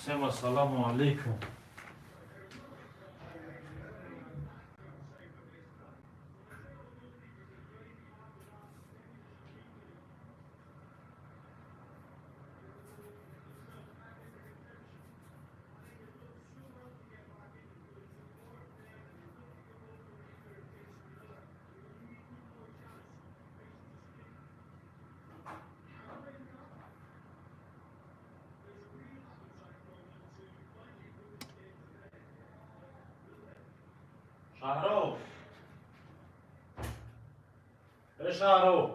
Всем ассаламу алейкум. Шаҳров, э, Шаҳров.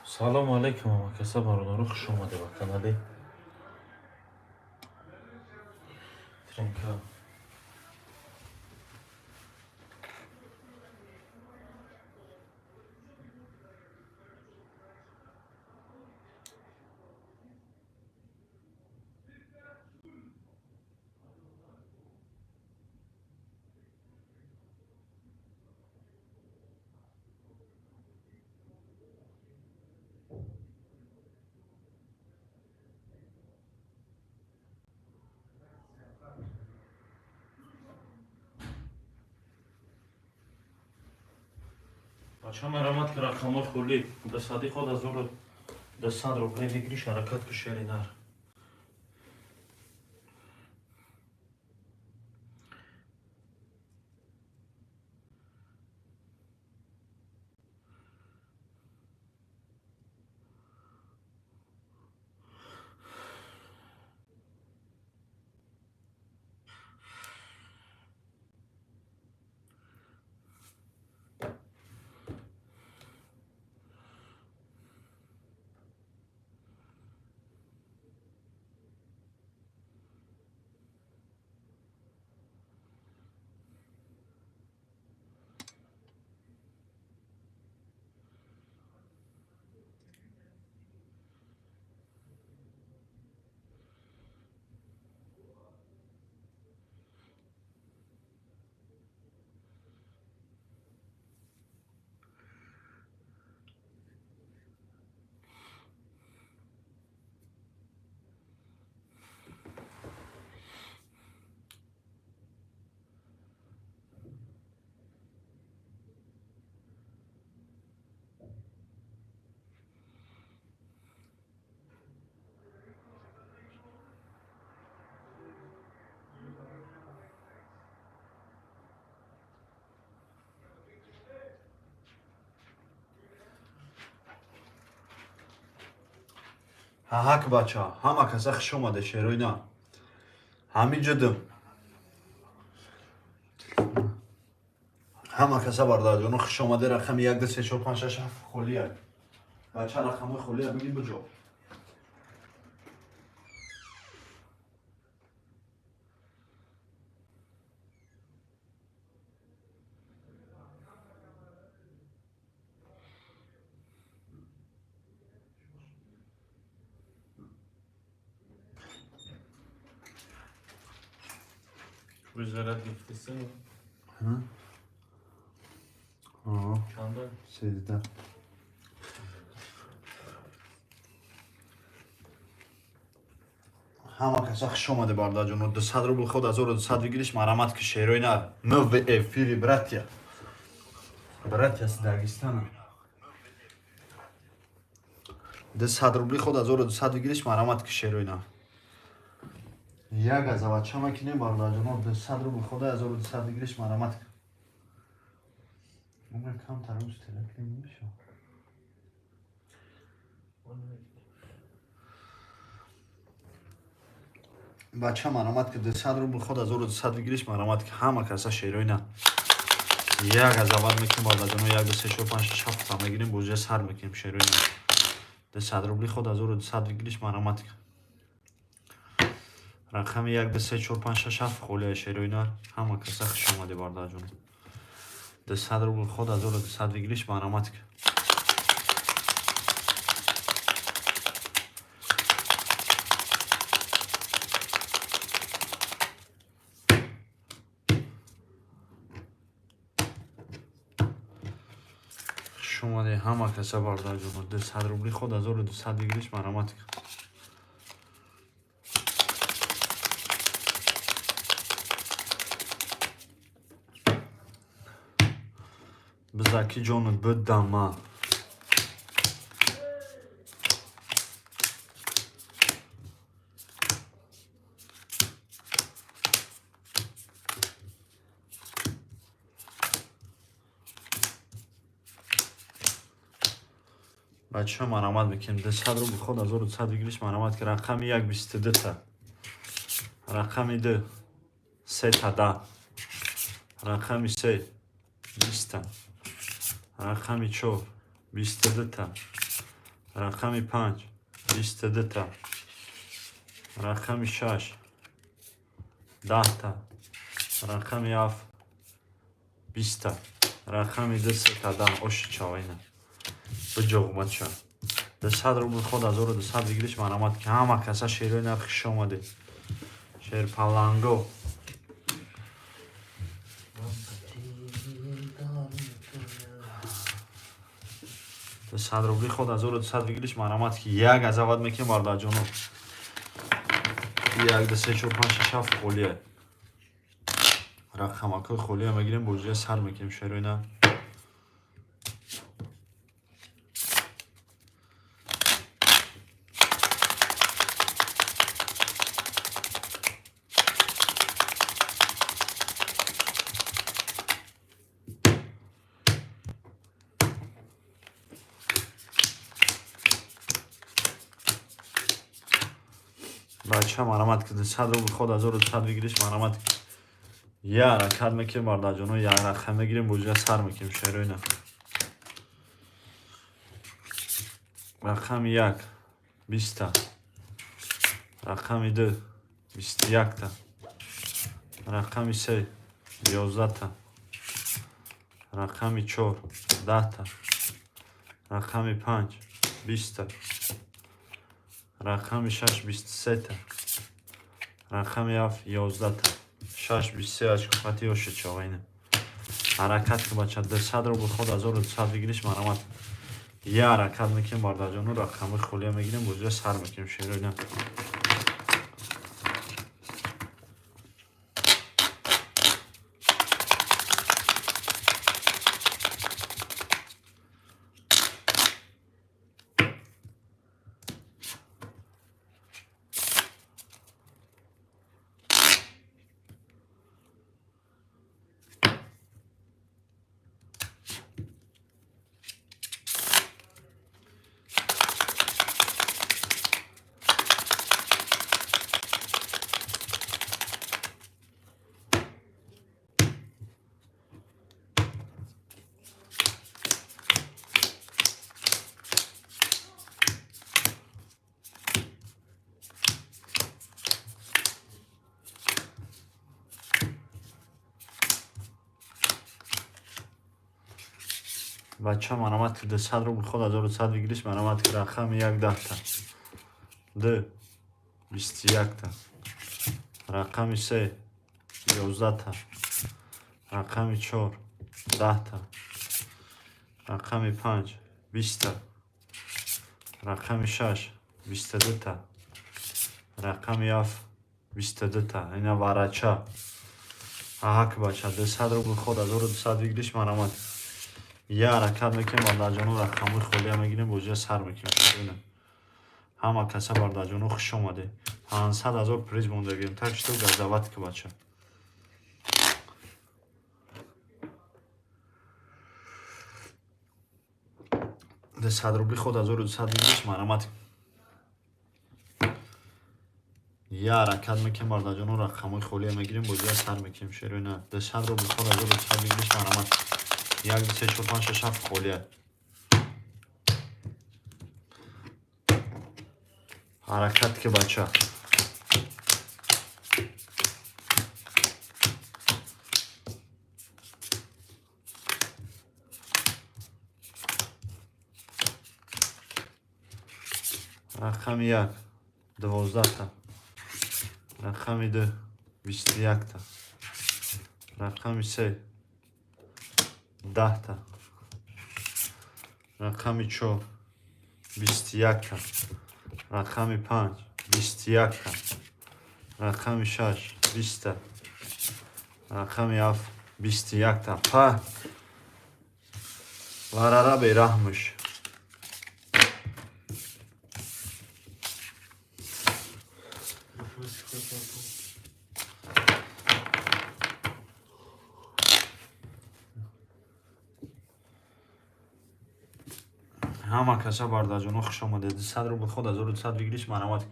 Салому алейкум, ҳамакаса, бародаро, хуш омаде ба канали Тринка. Бача, марамат, ки рақамҳои хулӣ дасади худ 1200 рублей выигрыш, ҳаракат ку, шери нар. Ҳаҳак, бача, ҳама каса хуш омаде, шерои на. Ҳамин ҷудум. Ҳама каса, бародарҷоно, хуш омаде. Рақами 1, 2, 3, 4, 5, 6, 7 холия. Бача, рақамҳои холия бигир буҷо. Заряд гирифтеси? Чанда? 13. Ҳама каса хуш омаде, бародарҷоно. 200 рубл худ 1200 выигрыш, марамат, ки шерои нар. Мы в эфире, братья. Братья с Дагестана. 200 рубли худ 1200 выигрыш, марамат, ки шерои нар. Як азавача макинем, бародарҷоно, 200 рубл худ 1200 выигрыш, марамат. Умер камтар рӯз телефон мешав. Бача, марамат, ки 200 рубл худ 1200 выигрыш, марамат, ки ҳама каса, шерои на. Як азават мекунем, бародарҷоно, 1, 2, 3, 4, 5, 6, 7 мегирем, бозия сар мекунем, шерои на. 200 рубли худ 1200 выигрыш, марамат. Рақами 1, 2, 3, 4, 5, 6, 7 холия, шерои нар. Ҳама каса хуш омаде, бародарҷоно. 200 рубл худ 1200 выигрыш, марамат. Хуш Хуш омадед ҳама каса, бародарҷоно. 200 рубли худ 1200 выигрыш, марамат. Бизаки ҷонат бидама. Бачаҳо, марамат мекунем. 200 рубл худ 1200 выигрыш, марамат, ки рақами як 22-та, рақами ду сета да, рақами се 20-та, рақами чор 22-та, рақами панҷ 22-та, рақами шаш 10-та, рақами ҳафт 20-та, рақами ду сета да. Оши чавайна биҷоғ, бача. 200 рубл худ 1200 выигрыш, марамат, ки ҳама каса шерои нарх. Хуш омадед, шерпаланго. 200 рубли худ 1200 выигрыш, марамат, ки як азават мекунем, бародарҷоно. Як, ду, се, чор, панҷ, шаш, ҳафт холия, рақамакҳои холия мегирем, бозия сар мекунем, шерои на. Бача, марамат, ки 200 рубл худ 1200 выигрыш, марамат. Я ҳаракат мекунем, бародарҷоно, як рақам мегирем, бозия сар мекунем, шерои на. Рақами як 20-та, рақами ду 21-та, рақами се 11-та, рақами чор 10-та, рақами панҷ 20-та, рақами шаш 23-та, рақами ҳафт 11-та, шаш 23 очко хати ёши чавайна. Ҳаракат ки, бача. 200 рубл худ 1200 выигрыш, марамат. Я ҳаракат мекунем, бародарҷоно, рақамҳои холия мегирем, бозия сар мекунем, шерои на. Бача, марамат, ки 200 рубл худ 1100 выигрыш, марамат, ки рақами як 10-та, ду 21-та, рақами се 11-та, рақами чор 10-та, рақами панҷ 20-та, рақами шаш 22-та, рақами ҳафт 22-та. Ина варача аҳак, бача. 200 рубл худ 1200 выигрыш, марамат. Я ҳаракат мекунем, бародарҷоно, рақамҳои холия мегирем, бозия сар мекунем. Ҳама каса, бародарҷоно, хуш омадед. 500 000 приз мондагем, так что газават ки, бача. 200 рубли худ 1200 выигрыш, марамат. Я ҳаракат мекунем, бародарҷоно, рақамҳои холия мегирем, бозия сар мекунем, шерои на. 200 рубл худ 1200 выигрыш, марамат. Як, ду, се, чор, панҷ, шаш, ҳафт холия. Ҳаракат ки, бача. Рақами як 12-та, рақами ду 21-та, рақами се 10-та. Рақами 4 21-та. Рақами 5 21-та. Рақами 6 20-та. Рақами 7 21-та. Па варара бераҳмуш. Ҳама каса бардаҷоно хуш омадед. 200 рубл ход 1200 выигрыш марамат.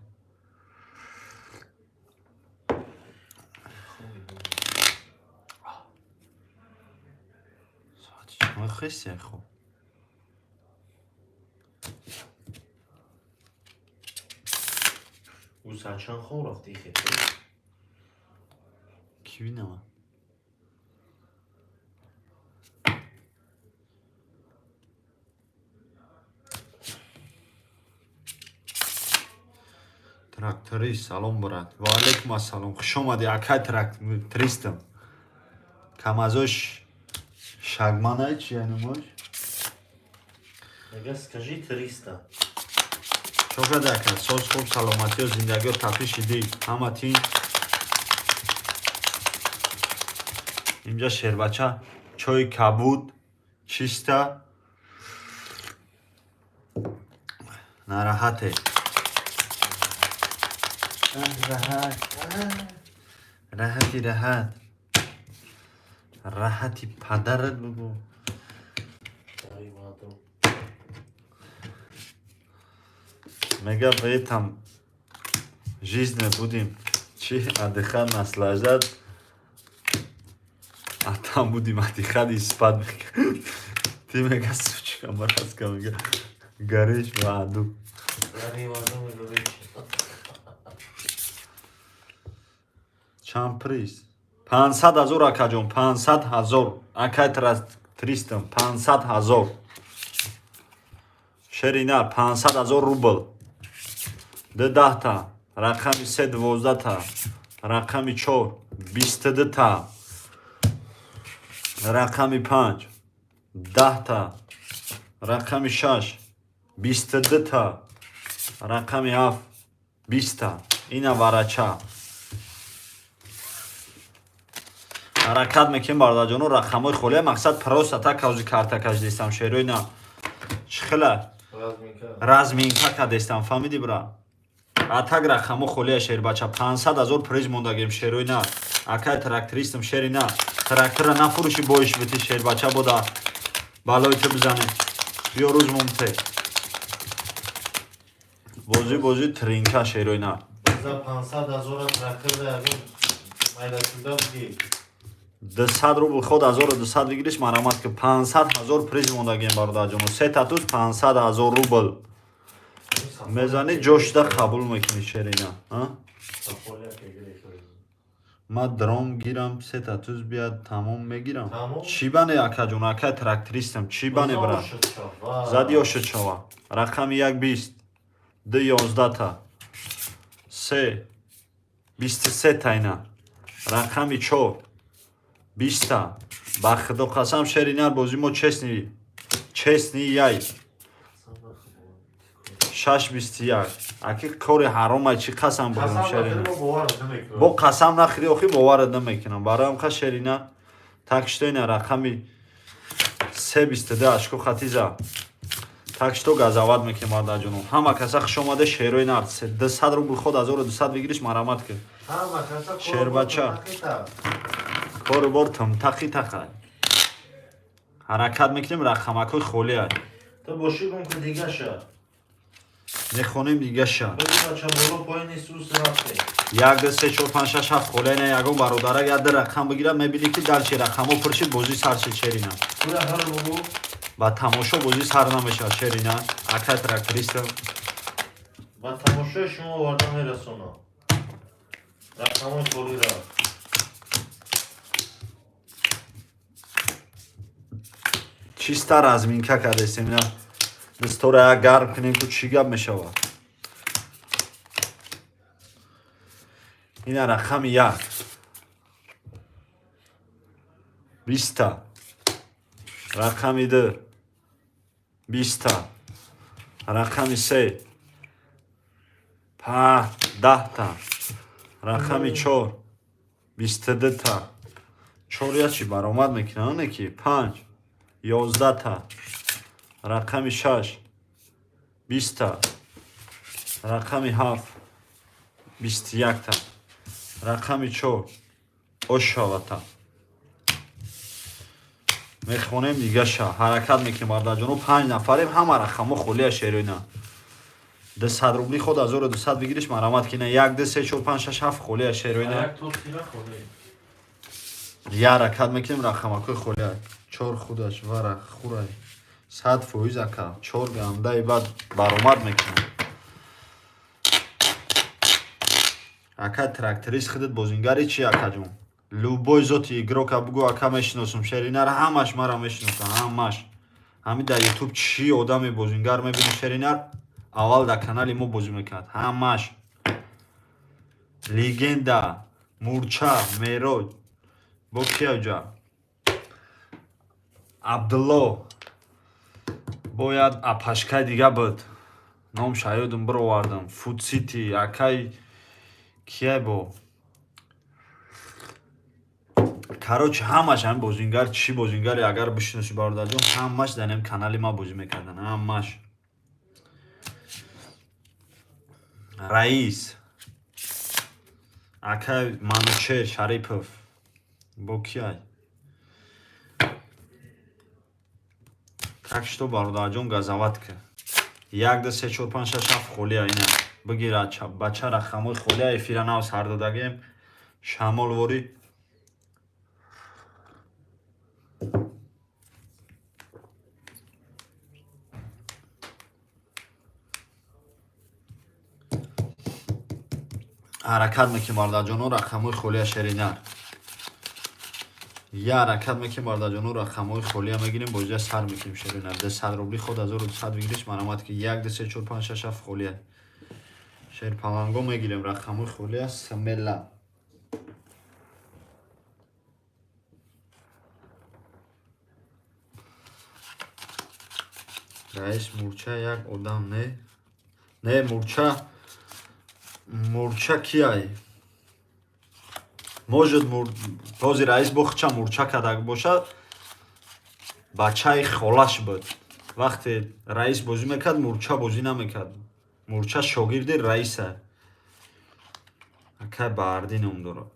Соати чанд хестия хоб? Ӯ соат чанд хоб рафти хе? Ки бинама? Тракторист, салом брат. Ва алейкум ассалом. Хуш омадӣ, акай трактористам. Камазош шагманай чи янумош? Мега скажи 300. Чо када ака? Соз хуб, саломатиё, зиндагиё тапиши дил. Ҳама тин. Инҷа шербача, чойи кабуд, чиста. Нараҳате. Раҳат. Раҳати раҳат. Раҳати падарат бугу. Мега в этом жизни будем чи отдыхать, наслаждать, а там будем отдыхать и спать. Ты мега сучка мразка, мега горишь в аду. Чанд приз? 500 ҳазор акаҷон, 500 ҳазор. Акай трактористам, 500 ҳазор. Шерина, 500 ҳазор рубл. Ду даҳта, рақами се 12-та, рақами 4 22-та, рақами 5 10-та, рақами 6 22-та, рақами 7 20-та. Ина варача. Ҳаракат мекунем бародарҷоно, рақамҳои холия мақсад просто так ҳавзи карта кашидистам шерои на. Чӣ хела? Разминка кадестам, фаҳмидӣ бра? А так рақамҳо холия шербача. 500 ҳазор приз мондагем шерои на. Акай трактористам шери на. Трактора нафурӯши боиш бити шербача бода. Балои ту бизане. Биё рӯз мумте. Бозӣ бозӣ тринка шерои на. За 500 ҳазора трактор да ягон майдашуда буги. 200 рубл ход 1200 выигрыш марамат ки 500 ҳазор приз мондагем бародарҷоно. Се татуз 500 ҳазор рубл. Мезанӣ ҷошда қабул мекунӣ шерина. Ма дром гирам, се татуз бият тамом мегирам. Чӣ бане акаҷон, акай трактористам, чӣ бане брат? Зади ошуд шава. Рақами 1 20, 2 11-та, 3 23 та ина. Рақами 4 20-та. Ба худо қасам шеринар бозӣ мо честный, честный яй. 6 21. Аки кори ҳаромай чӣ қасам бихӯрам шерина? Бо қасам нахӯри охи боварат намекунам. Бароям қа шерина так что ина рақами 3 22 ашко хатиза. Так что газават мекунем бародарҷоно. Ҳама каса хуш омада шерои нар. 200 рубл ход 1200 выигрыш марамат ки. Шербача. Кору бор тумтақи тақай. Ҳаракат мекунем рақамакҳои холия. Ту боши гум ки дигаша. Мехонем дигаша. Бача боло поини сус рафте. 1 2 3 4 5 6 7 холия на ягон бародарак як рақам бигира мебини ки дар чи рақамҳо пур шид бозӣ сар шид шерина. Ба тамошо бозӣ сар намешавад шерина. Акай трактористам. Ба тамошои шумо оварда мерасонам. Рақамҳои холиро. Чиста разминка кардестем ина. Дастора як гарм кунем ку чӣ гап мешавад. Ина рақами 1. 20-та. Рақами 2. 20та, рақами 3 10та, рақами 4 22та. Чор ячи баромад мекунад, не ки 5 11та, рақами 6 20та, рақами 7 21та, рақами 4 ошавата. Мехонем дигаша, ҳаракат мекунем, бародарҷоно. 5 нафарем, ҳама рақамҳо холия, шероина. 200 рубли худ 1200 бигириш, марамат кина. 1 2 3 4 5 6 7 холия, шероина. Як то сира холӣ. Я ҳаракат мекунем, рақамакҳои холия. Чор худаш вара хурай 100% ака. Чор гандаи баъд баромад мекунам. Ака, тракторист худат бозингари чи, акаҷон? Любой зоти игрока бугӯ, ака, мешиносум. Шеринар ҳамаш мара мешиноса, ҳамаш. Ҳами дар ютуб чӣ одаме бозингар мебини, шеринар аввал дар канали мо бозӣ мекард. Ҳамаш. Легенда, Мурча, Мероҷ, бо кияҷа? Абдулло. Бояд апашкаи дига буд. Ном шаёдум бировардам. Фуд Сити, акай кияй бо? Короче, ҳамаш ҳамин бозингар, чӣ бозингаре агар бишиноси, бародарҷон, ҳамаш дар ҳамин канали ма бозӣ мекарданд, ҳамаш. Раис, акай Манучер Шарипов, бо кияй? Так что, бародарҷон, газават ки. 1 2 3 4 5 6 7 холия ина. Бигира бача, рақамҳои холия, эфира нав сар додагем. Шамолворӣ. Ҳаракат мекунем, бародарҷоно, рақамҳои холия, шеринар. Я ҳаракат мекунем, бародарҷоно, рақамҳои холия мегирем, бозия сар мекунем, шеринар. 200 рубли худ 1200 бигириш, марамат ки. 1 2 3 4 5 6 7 холия. Шерпаланго мегирем, рақамҳои холия, смела. Раис, Мурча як одам не? Не, Мурча, Мурча кияй? Может, ҳозир раис бо хича мурча кадаг бошад, бачаи холаш буд. Вақте раис бозӣ мекард, Мурча бозӣ намекард. Мурча шогирди раиса. Акай Баҳардӣ ном дорад.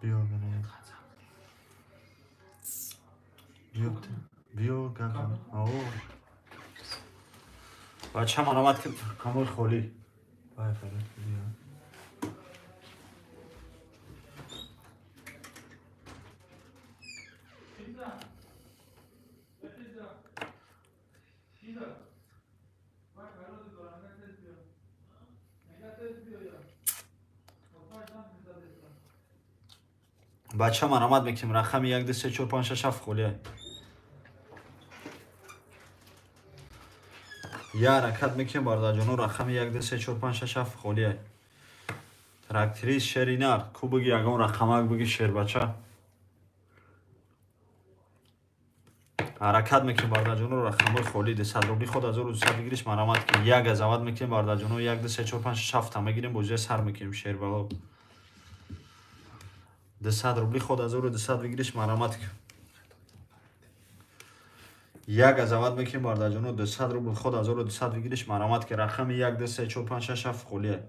Биё, биё, биё, гага. О. Бача, марамат ки, камои холӣ. Вай, фарёд ки, биё. Бача, марамат мекунем, рақами 1 2 3 4 5 6 7 холия. Я ҳаракат мекунем, бародарҷоно, рақами 1 2 3 4 5 6 7 холия. Тракторист, шеринар, ку биги, ягон рақамак биги, шербача. Ҳаракат мекунем, бародарҷоно, рақамҳои холӣ. 200 рубли худ 1200 бигириш, марамат ки. Як газават мекунем, бародарҷоно, 1 2 3 4 5 6 7 мегирем, бозия сар мекунем, шербало. 200 рубли худ 1200 бигириш, марамат ки. Як газават мекунем, бародарҷоно, 200 рубл худ 1200 бигириш, марамат ки, рақами 1 2 3 4 5 6 7 холия.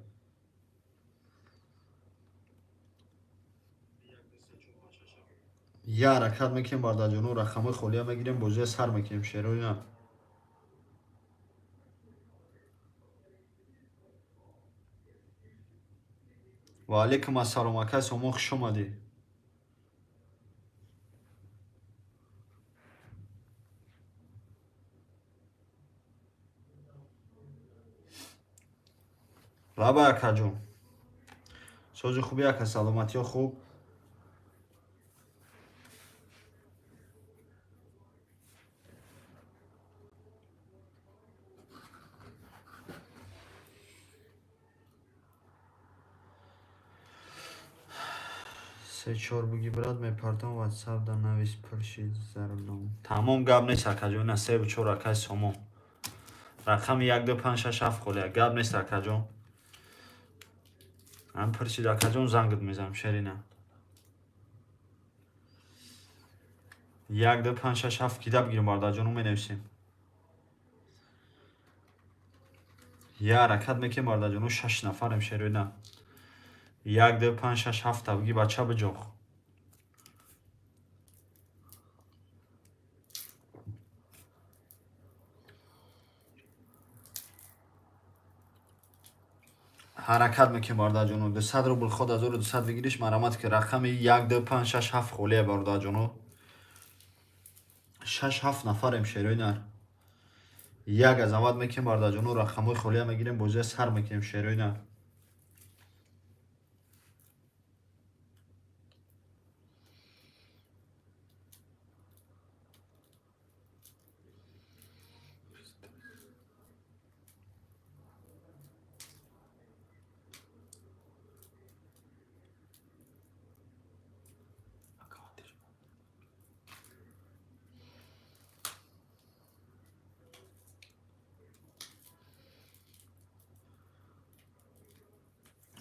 Я ҳаракат мекунем, бародарҷоно, рақамҳои холия мегирем, бозия сар мекунем, шероина. Ва алейкум ассалом, акай Сомон, хуш омадӣ. Лаба, акаҷон. Сози хуби, ака, саломатиё хуб? Се чор буги, брат, мепартом ватсап да навис, пуршид зарулом. Тамом, гап нест, акаҷон. Ина севу чор, акай Сомон. Рақами як, ду, панҷ, шаш, ҳафт холия. Гап нест, акаҷон. Ам пуршид, акаҷон, зангит мезанам, шерина. Як, ду, панҷ, шаш, ҳафт кида бигирем, бародарҷону, менависем. Я ҳаракат мекунем, бародарҷону, шаш нафарем, шерина. Як, ду, панҷ, шаш, ҳафта биги, бача, биҷоқ. Ҳаракат мекунем, бародарҷону. 200 рубл ход 1200 выигрыш, марамат ки. Рақами як, ду, панҷ, шаш, ҳафт холия, бародарҷону. Шаш ҳафт нафарем, шерои нар. Як азават мекунем, бародарҷону, рақамҳои холия мегирем, бозия сар мекунем, шерои нар.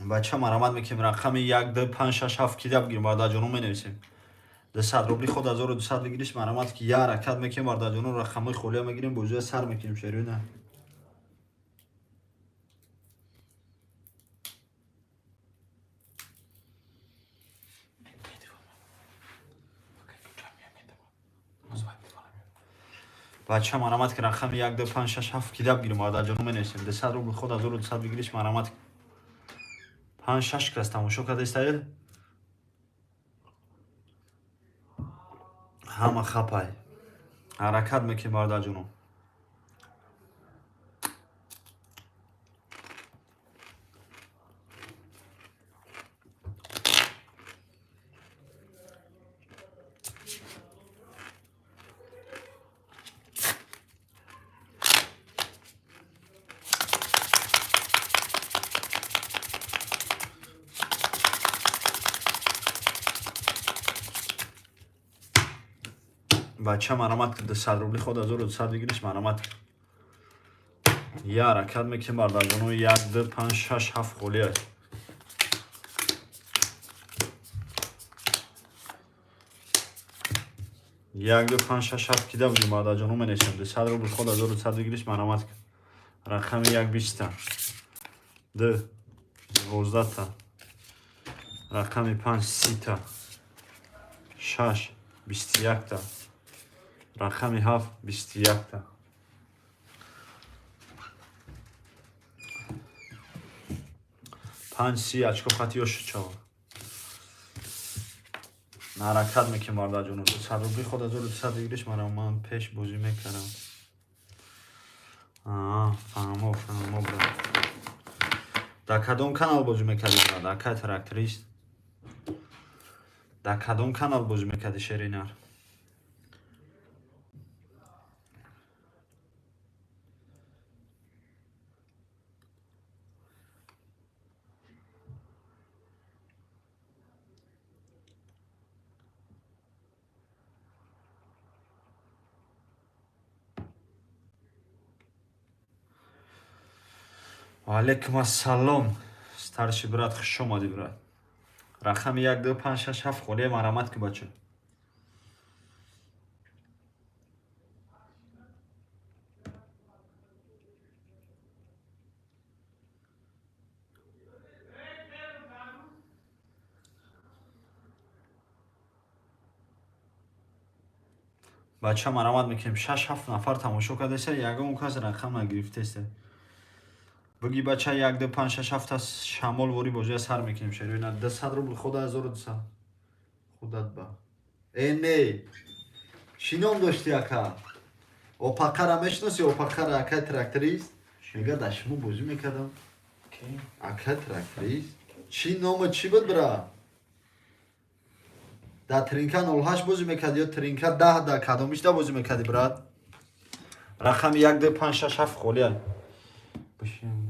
Бача, марамат мекунем. Рақами як, ду, панҷ, шаш, ҳафт кида бигирем, бародарҷону, менависем. 200 рубли ход 1200 выигрыш, марамат ки. Я ҳаракат мекунем, бародарҷону, рақамҳои холия мегирем, бозия сар мекунем, шерои нар. Бача, марамат ки. Рақами як, ду, панҷ, шаш, ҳафт кида бигирем, бародарҷону, менависем. 200 рубли ход 1200 выигрыш, марамат. Панҷ шаш кас тамошо кардастаед, ҳама хапай. Ҳаракат мекунем, бародарҷоно. Бача, марамат ки. 200 рубли ход 1200 выигрыш, марамат. Я ҳаракат мекунем, бародарҷоно. Як, ду, панҷ, шаш, ҳафт холӣ аст. Як, ду, панҷ, шаш, ҳафт кида будем, бародарҷоно, менависем. 200 рубли ход 1200 выигрыш, марамат. Рақами як биста, ду 12-та, рақами панҷ 30-та, шаш 21-та, рақами ҳафт 21-та. Панҷ 30 очко хати ё шучава. Ҳаракат мекунем, бародарҷоно. 200 рубли ход 1200 выигрыш. Мара ман пеш бозӣ мекардам. Фаҳмо, фаҳмо, брат. Дар кадом канал бозӣ мекардӣ, брат? Акай тракторист, дар кадом канал бозӣ мекардӣ, шеринар? Ваалайкум ассалом, старший брат, хуш омадӣ, брат. Рақами як, ду, панҷ, шаш, ҳафт холия, марамат ки, бача. Бача, марамат мекунем. Шаш ҳафт нафар тамошо кардеса, ягон кас рақам нагирифтеста. Буги, бача, як, ду, панҷ, шаш, ҳафта шамол вори бозия сар мекунем, шероина. 200 рубл худа 1200 худат ба. Э, не, чӣ ном дошти, ака? Опақара мешиноси, опақара, акай тракторист? Мега, дар шумо бозӣ мекардам. Акай тракторист, чӣ нома, чӣ буд, бра? Дар тринка 08 бозӣ мекарди ё тринка 10? Да кадомишда бозӣ мекарди, брат? Рақами як, ду, панҷ, шаш, ҳафт холия. Бишин.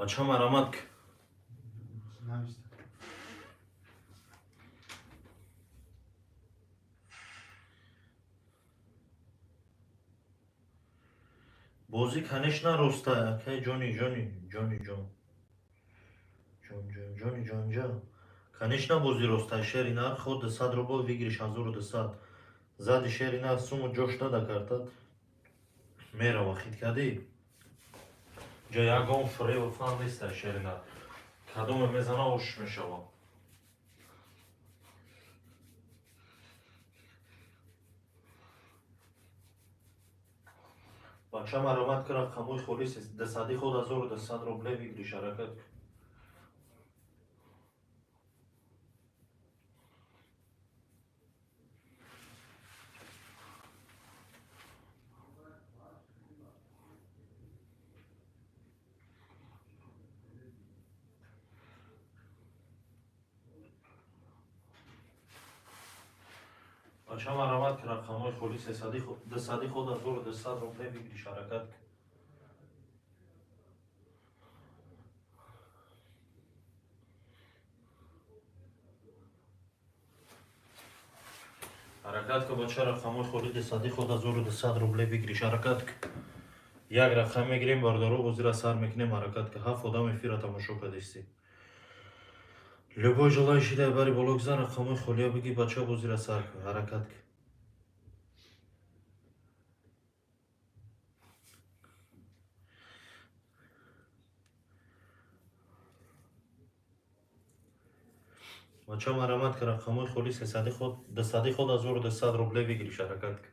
Бача, марамат. Нависта. Бозӣ, конечно, роста, акай ҷони, ҷони, ҷони, ҷон, ҷон, ҷон, ҷони, ҷонҷа. Конечно, бозӣ роста, шери нар, ход 100 рубл, выигрыш 1200. Зади, шери нар, суму ҷош нада картад. Мерава, хит кардӣ? Ҷа ягон фиребу фан неста, шери нар. Кадоме мезана, ош мешава. Бача, марамат ки, рақамҳои холис дасади ход 1200 рубле выигрыш, ҳаракат. Бача, марамат ки, рақамҳои холи сесади дусади ход 1200 рубле выигрыш, ҳаракат. Ҳаракат ки, бача, рақамҳои холи дусади ход 1200 рубле выигрыш, ҳаракат. Як рақам мегирем, бародаро, бозира сар мекунем, ҳаракат ки. Ҳафт одам эфира тамошо кардисти. Любой желающий дай бари боло гузар, рақамҳои холия биги, бача, бозира сар кун, ҳаракат ки. Бача, марамат ки, рақамҳои холи сесади ход дусади ход 1200 рубле выигрыш, ҳаракат ки.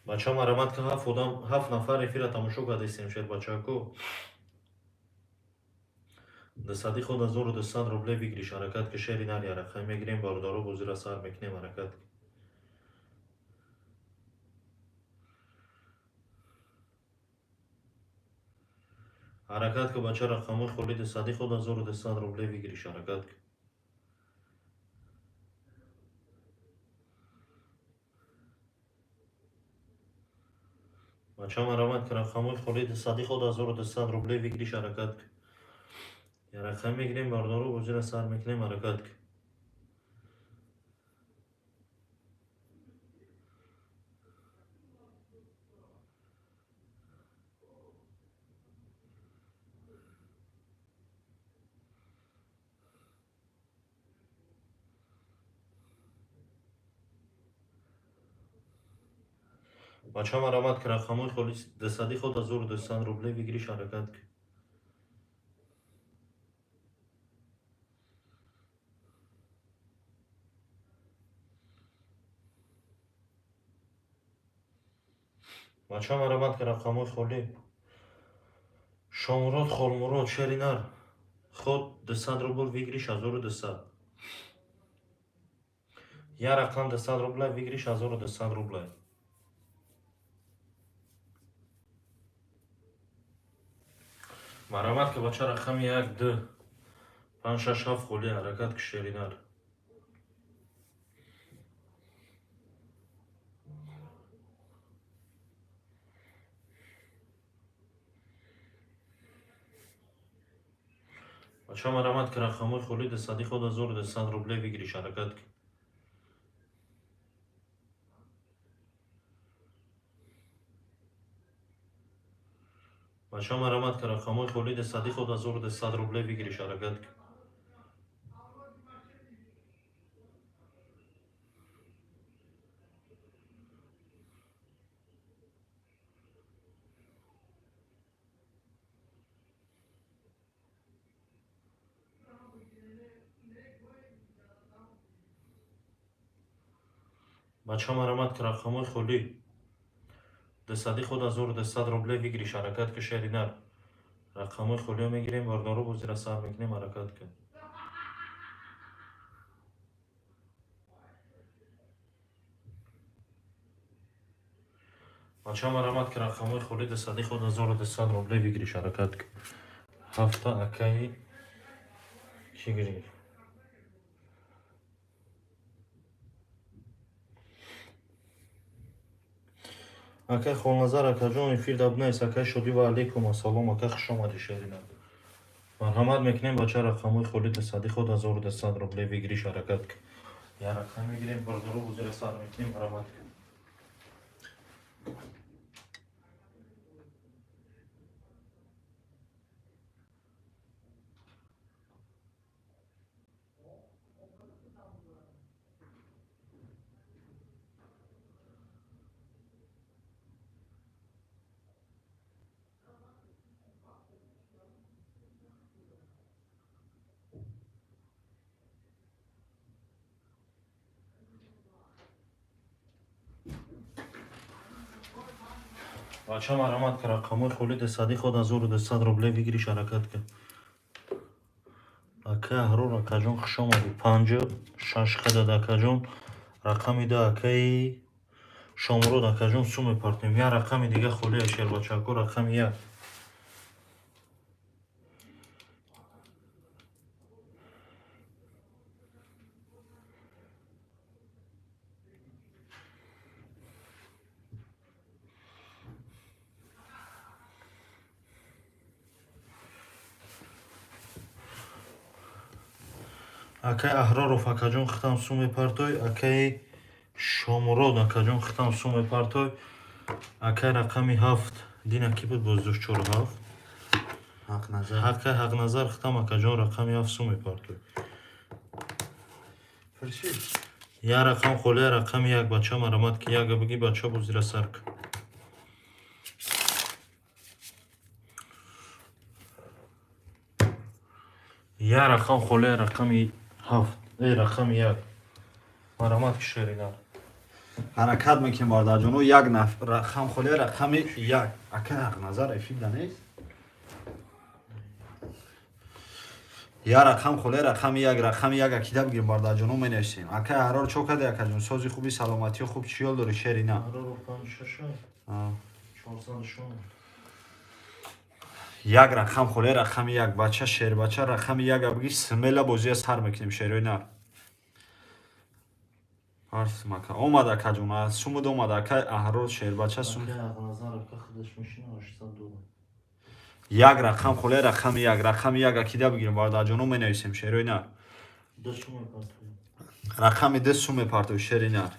Бача, марамат ки, ҳафт одам, ҳафт нафар эфира тамошо кардистем, шербачако. Дусади ход 1200 рубле выигрыш, ҳаракат ки, шери нари, ҳаракат мегирем, бародаро, бозира сар мекунем, ҳаракат ки. Ҳаракат ки, бача, рақамҳои холи дусади ход 1200 рубле выигрыш, ҳаракат ки. Бача, марамат ки, рақамҳои холи дусади ход 1200 рубле выигрыш, ҳаракат ки. Рақам мегирем, бародаро, бозира сар мекунем, ҳаракат ки. Бача, марамат ки, рақамҳои холи дусади ход 1200 рубле выигрыш, ҳаракат ки. Бача, марамат ки, рақамҳои холи. Шомурод, Холмурод, шери нар. Ход 200 рубл, выигрыш 1200. Як рақам 200 рубля, выигрыш 1200 рубля. Марамат ки, бача, рақами як, ду, панҷ, шаш, ҳафт холи, ҳаракат ки, шери нар. Бача, марамат ки, рақамҳои холи дусади ход 1200 рубле выигрыш, ҳаракат ки. Бача, марамат ки, рақамҳои холи дусади ход 1200 рубле выигрыш, ҳаракат ки. Бача, марамат ки, рақамҳои холи дусади ход 1200 рубле выигрыш, ҳаракат ки, шери нар. Рақамҳои холиё мегирем, бародаро, бозира сар мекунем, ҳаракат ки. Бача, марамат ки, рақамҳои холи дусади худ 1200 рубле выигрыш, ҳаракат ки. Ҳафта акаи чӣ гирифт? Акай Холназар, акаҷон, эфир дабнайс. Акай Шодӣ, ва алейкум ассалом, ака, хуш омадӣ, шерина. Марҳамат мекунем, бача, рақамҳои холи дусади худ 1200 рубле выигрыш, ҳаракат ки. Я рақам мегирем, бардору бузира сар мекунем, марҳамат ки. Бача, марҳамат ки, рақамҳои холи дусади худ 1200 рубле выигрыш, ҳаракат ки. Ака Аҳрор, акаҷон, хуш омадӣ. Панҷу шаш хадад, акаҷон. Рақами ду, акаи Шомурод, акаҷон, су мепартем. Я рақами дига холия, шербачако, рақами як. Акаи Аҳроров, акаҷон, хитам су мепартой. Акаи Шомурод, акаҷон, хитам су мепартой. Акаи рақами ҳафт дина ки буд, боздошт чору ҳафт? Ҳақназар. Акаи Ҳақназар, хитам, акаҷон, рақами ҳафт су мепартой. Фуршид. Я рақам холия, рақами як, бача, марамат ки, яга биги, бача, бозира сар ки. Я рақам холия, рақами ҳафт, э, рақами як, марамат ки, шеринар. Ҳаракат мекунем, бародарҷоно, як рақам холия, рақами як. Ака Ҳақназар эфир да нест? Я рақам холия, рақами як, рақами як акида бигирем, бародарҷоно, менависем. Ака Аҳрор, чо кади, акаҷон? Сози хуби, саломатиё хуб, чӣ ёл дорӣ, шерина? Аҳроров панҷ шаша 406. Як рақам холия, рақами як, бача, шербача, рақами як биги, смело бозия сар мекунем, шерои нар. Мака омад, акаҷон, сумуд омад, ака Аҳрор, шербача, сум. Акаи Ҳақназар, ака, худаш мешина, 800 доллар. Як рақам холия, рақами як, рақами як акида бигирем, бародарҷоно, менависем, шерои нар. Ду су мепартоем. Рақами ду сум мепартои, шери нар.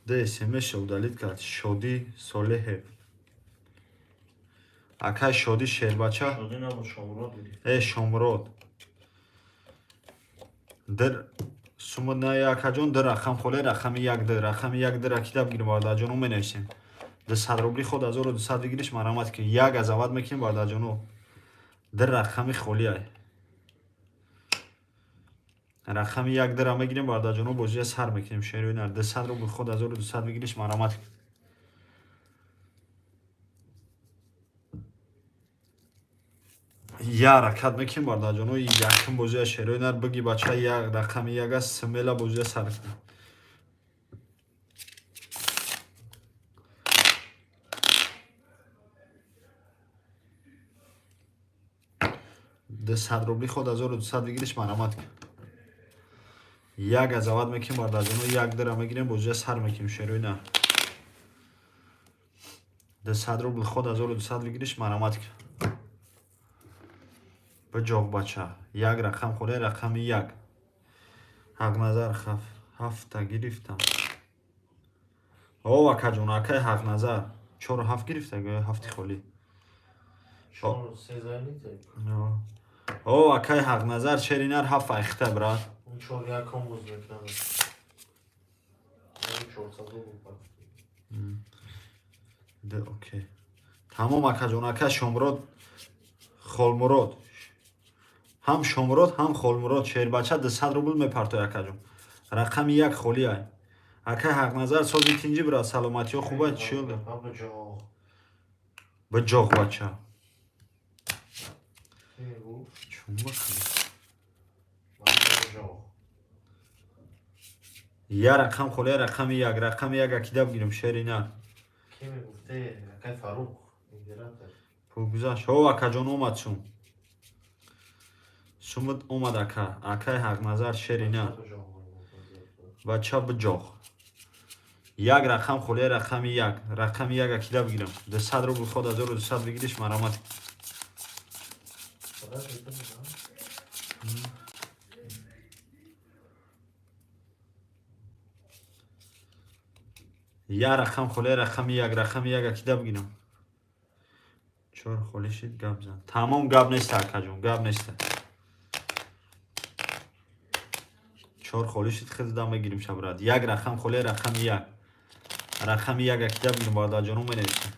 Д смс удалить кард Шодӣ Солеҳев. Акай Шодӣ, шербача. Шодӣ набуд, Шомурод буди. Э, Шомурод. Дир сумуд на, акаҷон, ду рақам холия, рақами як, ду рақами як, ду ракида бигирем, бародарҷоно, менависем. 200 рубли худ 1200 выигрыш, марамат ки, як азават мекунем, бародарҷоно. Ду рақами холия. Рақами як дира мегирем, бародарҷоно, бозия сар мекунем, шерои нар. 200 рубли худ 1200 выигрыш, марамат ки. Я ҳаракат мекунем, бародарҷоно, якум бозия, шерои нар, биги, бача, як рақами як аст, смело бозия сар кунем. 200 рубли худ 1200 выигрыш, марамат ки. Як азават мекунем, бародарҷоно, як дира мегирем, бозия сар мекунем, шерои нар. 200 рубли худ 1200 выигрыш, марамат ки. Биҷоғ, бача, як рақам холия, рақами як. Ҳақназар ҳафта гирифтам. О, акаҷон, акай Ҳақназар чору ҳафт гирифта, гӯё ҳафти холӣ. Чор сезайлите. О, акай Ҳақназар, шеринар, ҳафт айхта, брат. Он чор яком боз мекунад. 400 буд. Д окей, тамом, акаҷон. Ака Шомурод, Холмурод, ҳам Шомурод, ҳам Холмурод, шербача, 200 рубл мепартой, акаҷон. Рақами як холӣ ай. Акай Ҳақназар, сози тинҷи, брат, саломатиё хуба, чӣ ёл? Биҷоғ. Биҷоғ, бача. Ки мегуфт? Чун бахали? Бача, биҷоғ. Я рақам холия, рақами як, рақами як акида бигирем, шери нар. Ки мегуфте, акай Фарух, император. Пул гузашт. Ҳо, акаҷон, омад сум. Сумат омад, ака. Акай Ҳақназар, шерина. Бача, биҷоғ. Як рақам холия, рақами як. Рақами як акида бигирам. 200 рубл ход 1200 бигириш, марамат. Подожди, да? Я рақам холия, рақами як, рақами як акида бигирам. Чор холӣ шид, гап зан. Тамом, гап неста, акаҷон, гап неста. Чор холӣ шид, хизда мегирим шабрат. Як рақам холия, рақами як. Рақами як акида бигирам, бародарҷоно, менависем.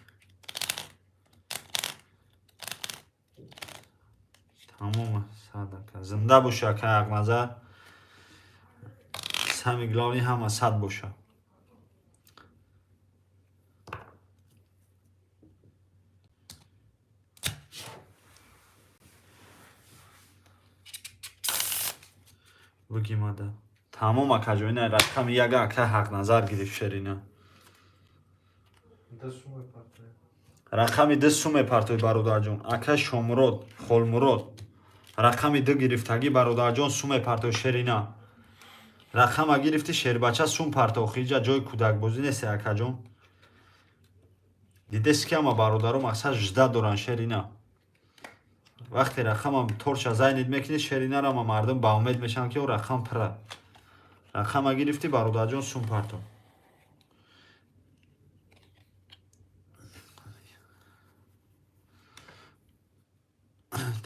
Тамом, сад ака. Зинда боша, ака Ҳақназар. Самый главный ҳама сад боша. Бигимада. Тамом, акаҷон, ина рақами яга ака Ҳақназар гирифт, шерина. Да сумай партия. Рақами ду сум мепартои, бародарҷон. Ака Шомурод, Холмурод. Рақами ду гирифтагӣ, бародарҷон, сум мепартои, шерина. Рақама гирифти, шербача, сум партохи, иҷа ҷои кӯдакбозӣ несте, акаҷон. Дидеси ки ҳама бародаро мақсад жда доранд, шерина. Вақте рақама торча зайнид мекунӣ, шеринара ма мардум ба умед мешаванд, ки о рақам пира. Рақама гирифтӣ, бародарҷон, сум парто.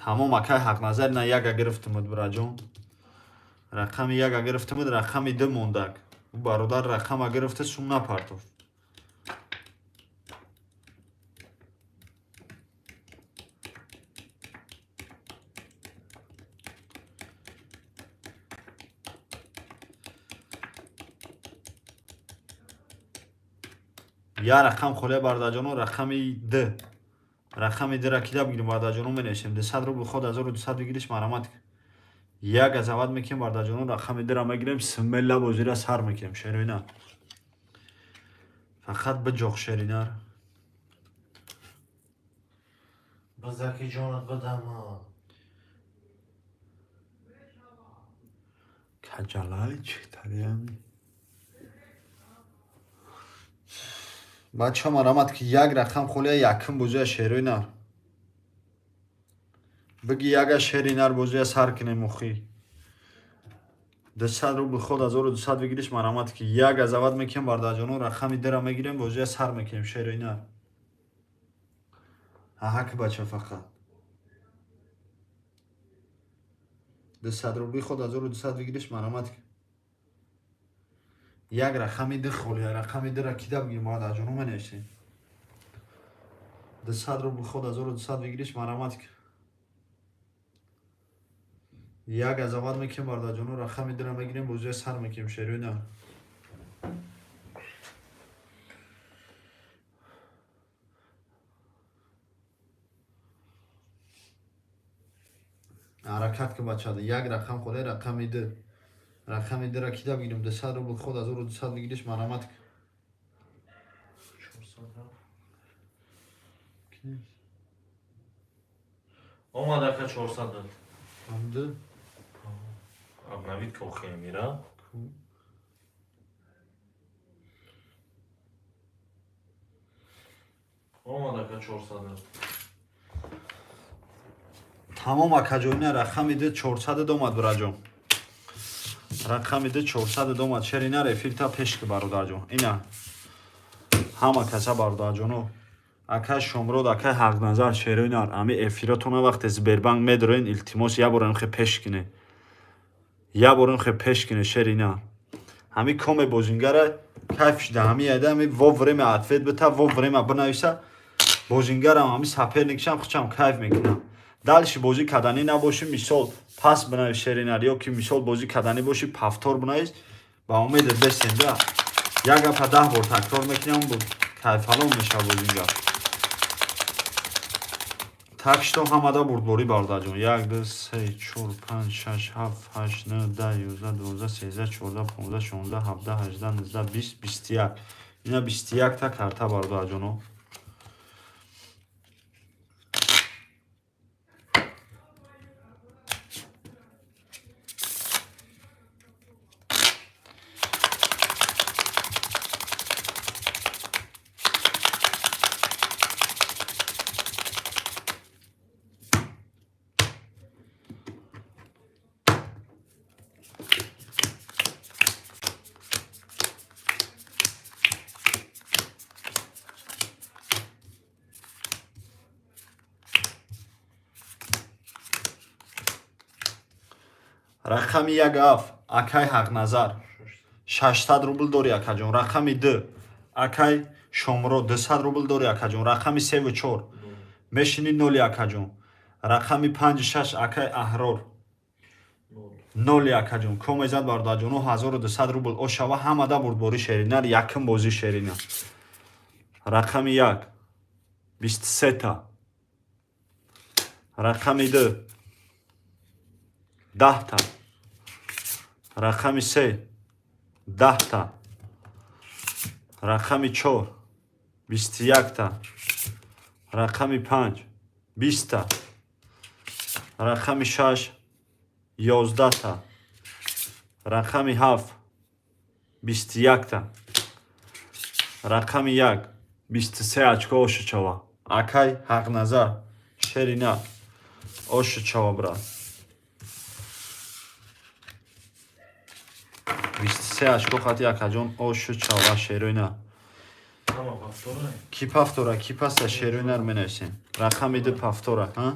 Тамом, акай Ҳақназар, ина яга гирифтимуд, бираҷон. Рақами яга гирифтимуд, рақами ду мондак. Ӯ бародар рақама гирифта, сум напартофт. Я рақам холия, бародарҷоно, рақами д. Рақами дра кида бигирем, бародарҷоно, менависем. 200 рубл ход 1200 бигириш, марамат. Як азават мекунем, бародарҷоно, рақами дра мегирем, смело бозира сар мекунем, шерина. Фақат биҷоқ, шеринар. Базаки ҷонат бадама. Каҷалай читариами. Бача, марамат ки, як рақам холия, якум бозия, шерои нар. Биги яга, шери нар, бозия сар кунем охи. 200 рубл ход 1200 бигириш, марамат ки, як азават мекунем, бародарҷоно, рақами дра мегирем, бозия сар мекунем, шерои нар. Аҳа ки бача, фақат. 200 рубли ход 1200 бигириш, марамат ки. Як рақами ду холия, рақами дура кида бигирем, бародарҷоно, менависем. 200 рубл ход 1200 бигириш, марамат ки. Як азават мекунем, бародарҷоно, рақами дура мегирем, бозия сар мекунем, шерои нар. Ҳаракат ки, бача, як рақам холия, рақами ду. Рақами дура кида бигирем, 200 рубл ход 1200 бигириш, марамат ки. 400 рафт. Омад, ака, 400 дод. Ҳамду? Обновить кохи мира. Ку? Омад, ака, 400 дод. Тамом, акаҷон, ина рақами ду 400 омад, бираҷон. Рақами ду 400 омад. Шеринар, эфирта пеш ки, бародарҷон. Ина ҳама каса, бародарҷоно. Акай Шомрод, акай Ҳақназар, шеринар, ами эфиротона вақте Сбербанк медроен, илтимос, як бор хе пеш кине. Як бор хе пеш кине, шеринар. Ҳами коме бозингара кайф шида, ҳами яда ҳами вовремя ответ бита, вовремя бинависа. Бозингарам ҳами соперникшам хучам кайф мекунам. Дальше бозӣ каданӣ набошӣ, мисол, пас бинавис, шеринар, ё ки мисол бозӣ каданӣ бошӣ, повтор бинавис, ба умедат бесем да. Як гапа 10 бор такрор мекунам, бу кайфалон мешава бозингар. Так что ҳамада бурдборӣ, бародарҷон. 1, 2, 3, 4, 5, 6, 7, 8, 9, 10, 11, 12, 13, 14, 15, 16, 17, 18, 19, 20, 21. Ина 21 та карта, бародарҷоно. Рақами як аф, акай Ҳақназар, 600 рубл дори, акаҷон. Рақами ду, акай Шомро, 200 рубл дори, акаҷон. Рақами севу чор мешини, ноли, акаҷон. Рақами панҷу шаш, акай Аҳрор, ноли, акаҷон. Комезад, бародарҷоно, 1200 рубл ошава. Ҳамада бурдборӣ, шеринар, якум бозӣ, шерина. Рақами як 23-та, рақами ду 10-та, рақами се 10-та, рақами чор 21-та, рақами панҷ 20-та, рақами шаш 11-та, рақами ҳафт 21-та, рақами як 23 очко. Ошучава, акай Ҳақназар, шерина, ошучава, брат. 23 очко хати, акаҷон, ошучава, шерина. Ки пафтора, ки паста, шеринар, менависем. Рақами ду пафтора, ҳа?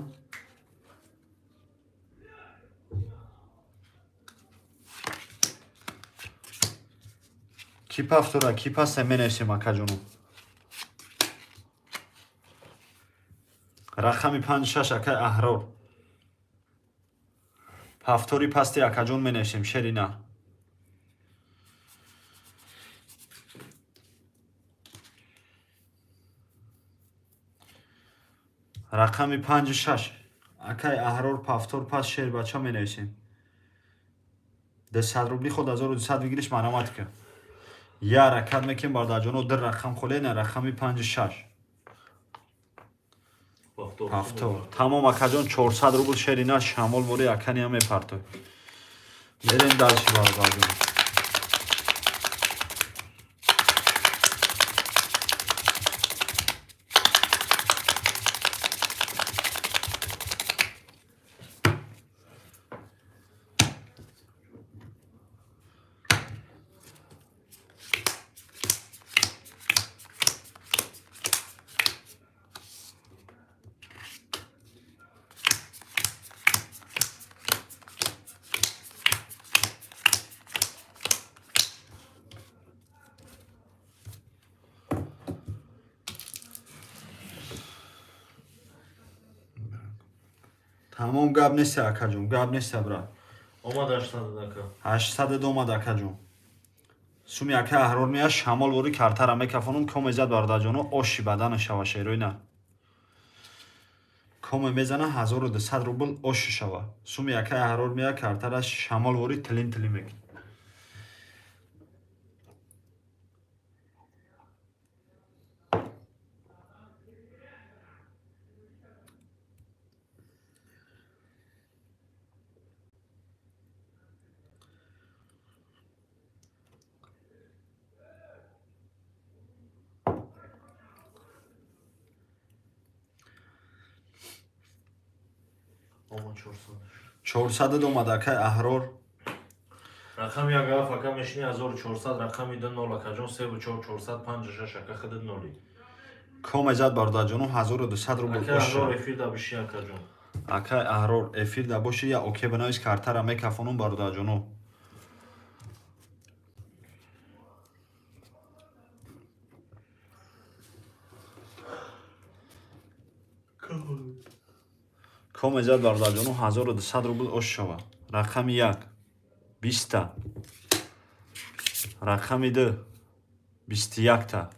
Ки пафтора, ки паста, менависем, акаҷону. Рақами панҷ шаш, акай Аҳрор, пафтори пасти, акаҷон, менависем, шерина. Рақами панҷу шаш, акай Аҳрор, пафтор пас, шербача, менависем. 200 рубли худ 1200 выигрыш, марамат ка. Я ҳаракат мекунем, бародарҷоно, ду рақам холе на, рақами панҷу шаш. Пафтор тамом, акаҷон, 400 рубл, шерина, шамол бори аканиам мепартой. Мерем дальше, бародарҷон. Тамом, гап нест, акаҷон, гап нест, брат. Омад 800, ака. 800 омад, акаҷон. Суми ака Аҳрор мея, шамол вори картара мекафонум. Коме зад, бародарҷоно, оши бадана шава, шерои на. Коме мезана, 1200 рубл оши шава. Суми ака Аҳрор мея, картара шамол вори тилин тилин мекунӣ. Омад 400. 400 омад, акай Аҳрор. Рақами як ҳафт, ака, мешини, 1400, рақами ду нол, акаҷон, севу чор 400, панҷу шаш, ака, хиди ноли. Коме зад, бародарҷоно, 1200 рубл. Ака ош Аҳрор, эфир да биши, акаҷон. Акай Аҳрор, эфир да боши, я оке бинавис, картара мекафонум, бародарҷоно. Коме зад, бародарҷоно, 1200 рубл ош шава. Рақами як 20-та, рақами ду 21-та,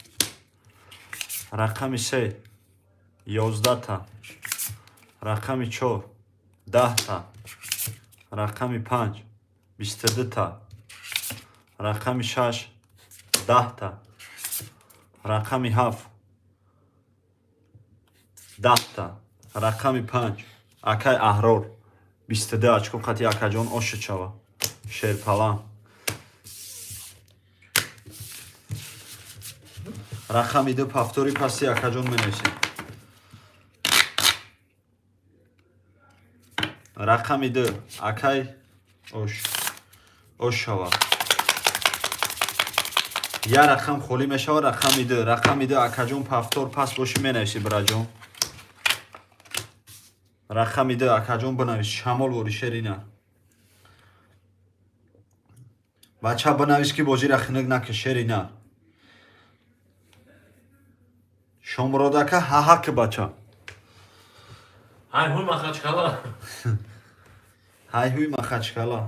рақами се 11-та, рақами чор 10-та, рақами панҷ 22-та, рақами шаш 10-та. Рақами 7 10та. Рақами 5 акай Аҳрор 22 очко қати акаҷон ошид шава. Шерпалан. Рақами 2 повтори пасти акаҷон менависем. Рақами 2 акай ош. Ош шава. Я рақам холӣ мешава, рақами 2. Рақами 2 акаҷон повтор пас бошӣ менависӣ, бираҷон. Рақами 2 акаҷон бинавис, шамол вори шерина. Бача бинавис ки бозира хинак накаш, шерина. Шомурод ака ҳаҳак бача. Ҳай ҳуй Махачкала. Ҳай ҳуй Махачкала.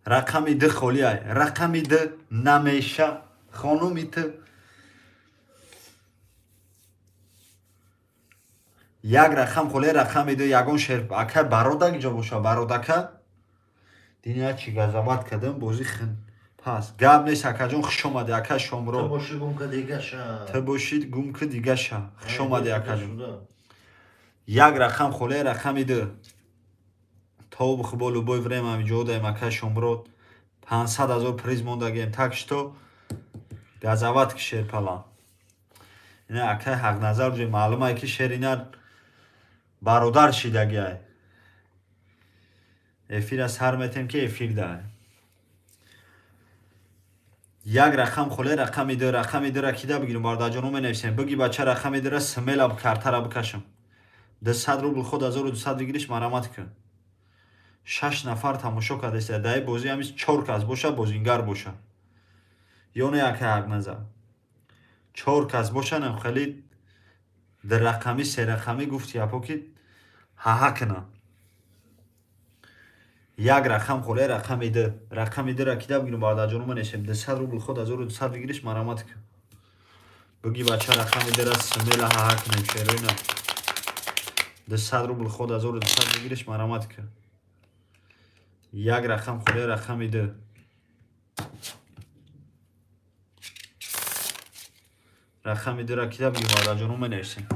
Рақами 2 холӣ ай. Рақами 2 намеша. Хонуми ту. Як рақам холӣ, рақами 2 ягон шер ака бародак ҷо боша, бародака. Диня чӣ газават кардам, бозӣ хин. Пас гап нест акаҷон, хуш омадӣ ака Шомурод. Ту бошӣ гум ка дигаша. Ту бошӣ гум ки дигаша. Хуш омадӣ акаҷон. Як рақам холӣ, рақами 2. То бихубо любой время ҷо даем ака Шомурод. 500 ҳазор приз мондагием. Так что газават ки шерпалан. Ина акай Ҳақназар ҷо маълум ай ки шерина бародар шидагиай. Эфира сар метем ки эфир дай. Як рақам холе, рақами 2, рақами 2 ра кида бигирем, бародарҷоно менависем. Биги бача рақами 2 ра смело картара бикашам. 200 рубл худ 1200 выигрыш марамат кун. 6 нафар тамошо кардеста. Даи бозӣ ҳамис 4 кас боша, бозингар боша. Ё не ака Ҳақназар. 4 кас бошанам хеле ду рақамӣ, се рақамӣ гуфти япо ки ҳаҳа кунам. Як рақам холе, рақами 2. Рақами 2 ра кида бигирем, бародарҷоно менависем. 200 рубл худ 1200 выигрыш марамат кун. Биги бача рақами 2 ра смело ҳаҳа кунем, шероина. 200 рубл худ 1200 выигрыш марамат кун. Як рақам холе, рақами 2. Рақами 2 ра кида бигирем, бародарҷоно менависем.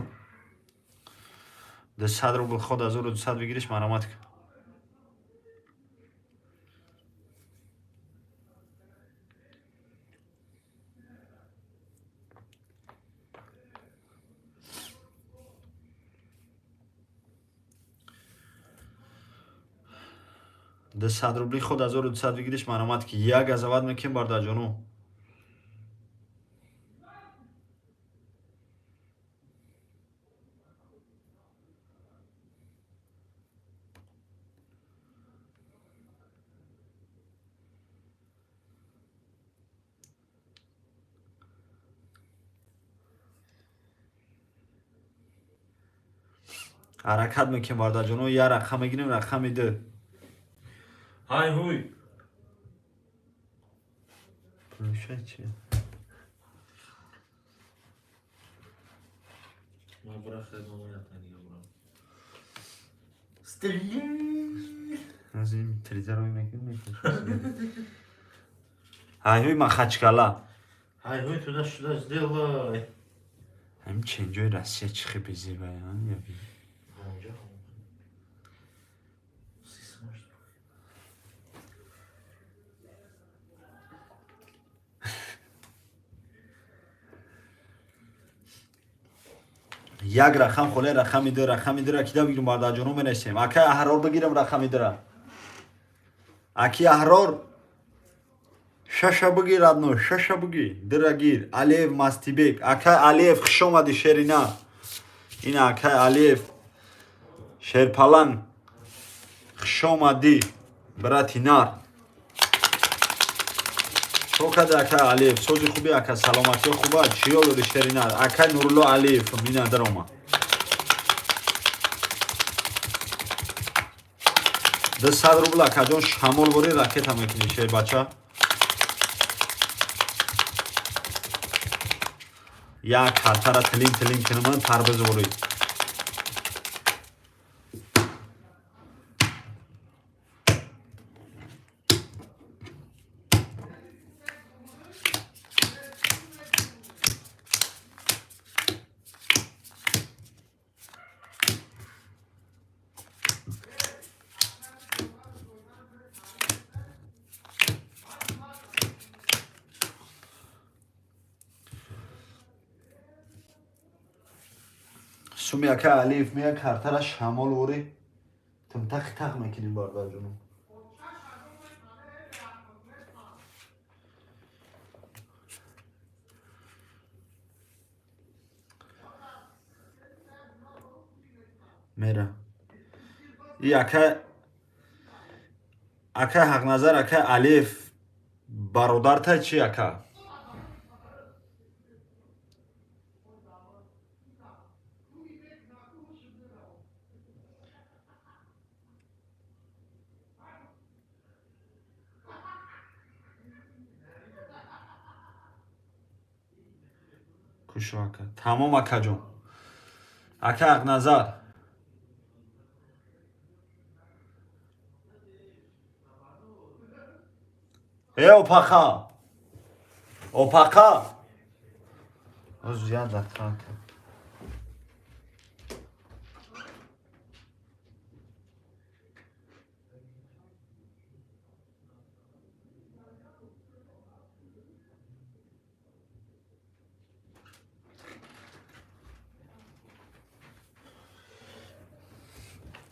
200 рубл худ 1200 выигрыш марамат кун. 200 рубли худ 1200 выигрыш марамат ки. Як газават мекунем, бародарҷоно. Ҳаракат мекунем, бародарҷоно, як рақам мегирем, рақами 2. Ҳай ҳуй. Плюша чи? Ман бура хеле ятани бурам. Стреляй. Аз ин телевизорро мекунем. Ҳай ҳуй Махачкала. Ҳай ҳуй туда сюда сделай. Ҳамин ченҷои Россия чӣ хел безебая, я би. Онҷо. Як рақам холе, рақами 2, рақами 2 ра кида бигирем, бародарҷоно менависем. Акай Аҳрор бигирам рақами 2 ра. Аки Аҳрор шаша бигир, родной, шаша бигир. Дира гир. Алиев Мастибек. Акай Алиев хуш омадӣ, шерина. Ина акай Алиев шерпалан хуш омадӣ, брати нар. Чо када акай Алиев? Сози хуби ака, саломатиё хуба? Чиё дори шерина? Акай Нурулло Алиев мина дарома. 200 рубл акаҷон шамол бори ракета мекунӣ шербача. Як картара тилин тилин кунам тарбизворӣ. Суми ака Алиев мея картара шамол вори тимтақи тақ мекунем бародарҷоно. Мера. И ака ака Ҳақназар, ака Алиев бародарта чи ака? Кушо ака. Тамом акаҷон. Ака Ҳақназар. Э опақа. Опақа. Оз як дақиқа ака.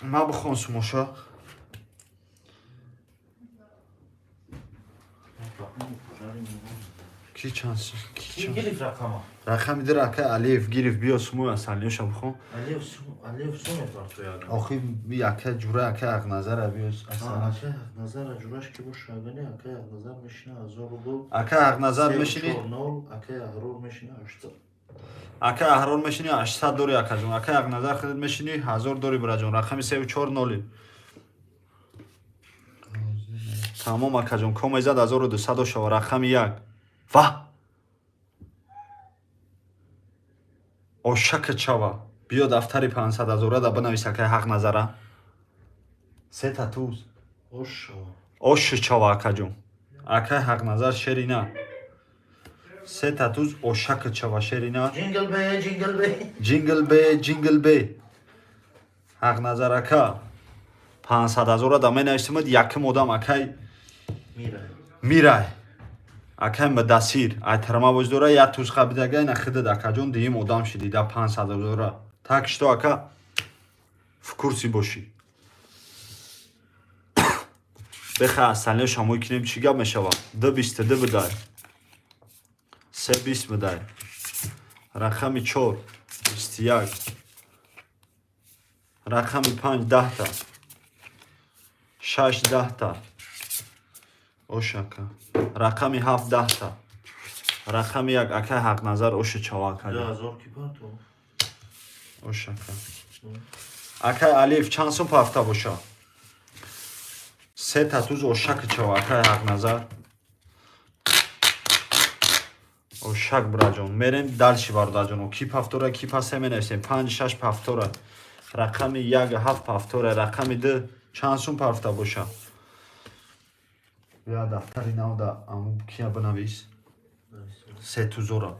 Ма бихон сумоша. Ки чанд Ки гирифт рақама? Рақами дир ака Алиев гирифт, биё сумои асалиёша бихон. Алиев сум, Алиев сум мепартояд. Охи ака ҷура ака Ҳақназара биё асалаш. Ака Ҳақназара ҷураш ки боша, агани ака Ҳақназар мешина 1000 рубл. Ака Ҳақназар мешини? 0, ака Аҳрор мешина 800. Ака Аҳрор мешини 800 дори акаҷон. Ака Ҳақназар худат мешини 1000 дори бираҷон. Рақами 340. Тамом акаҷон, комай зад 1200 шава рақами 1. Ва! Ошака чава. Биё дафтари 500 ҳазора да бинавис акай Ҳақназара. Се та туз. Ош шава. Ош чава акаҷон. Акай Ҳақназар шерина. Се та туз ошака чава шерина. Ҷингл бе, ҷингл бе. Ҷингл бе, ҷингл бе. Ҳақназар ака 500 ҳазора да менависимад якум одам акай Мирай. Мирай. Акай Мудасир ай тарма боз дора як туз қабидага ина хидад акаҷон дуюм одам шиди да 500 ҳазора. Так что ака в курсе бошӣ. Беха асалиё шамои кинем чӣ гап мешавад? 2.22 бидай. 3.20 бидай. Рақами 4 21. Рақами 5 10 та. 6 10 та. Ош ака. Рақами 7 10 та. Рақами 1 ака Ҳақназар оши чава ака. 2000 ки парто. Ош ака. Акай Алиев чанд сум пафта боша? Се та туз ошак чава акай Ҳақназар. Ошак бираҷон. Мерем дальше бародарҷоно. Ки пафтора, ки пасе менависем. 5 6 пафтора. Рақами 1 7 пафтора, рақами 2 чанд сум пафта боша? Я дафтари нав да аму кия бинавис. Се тузора.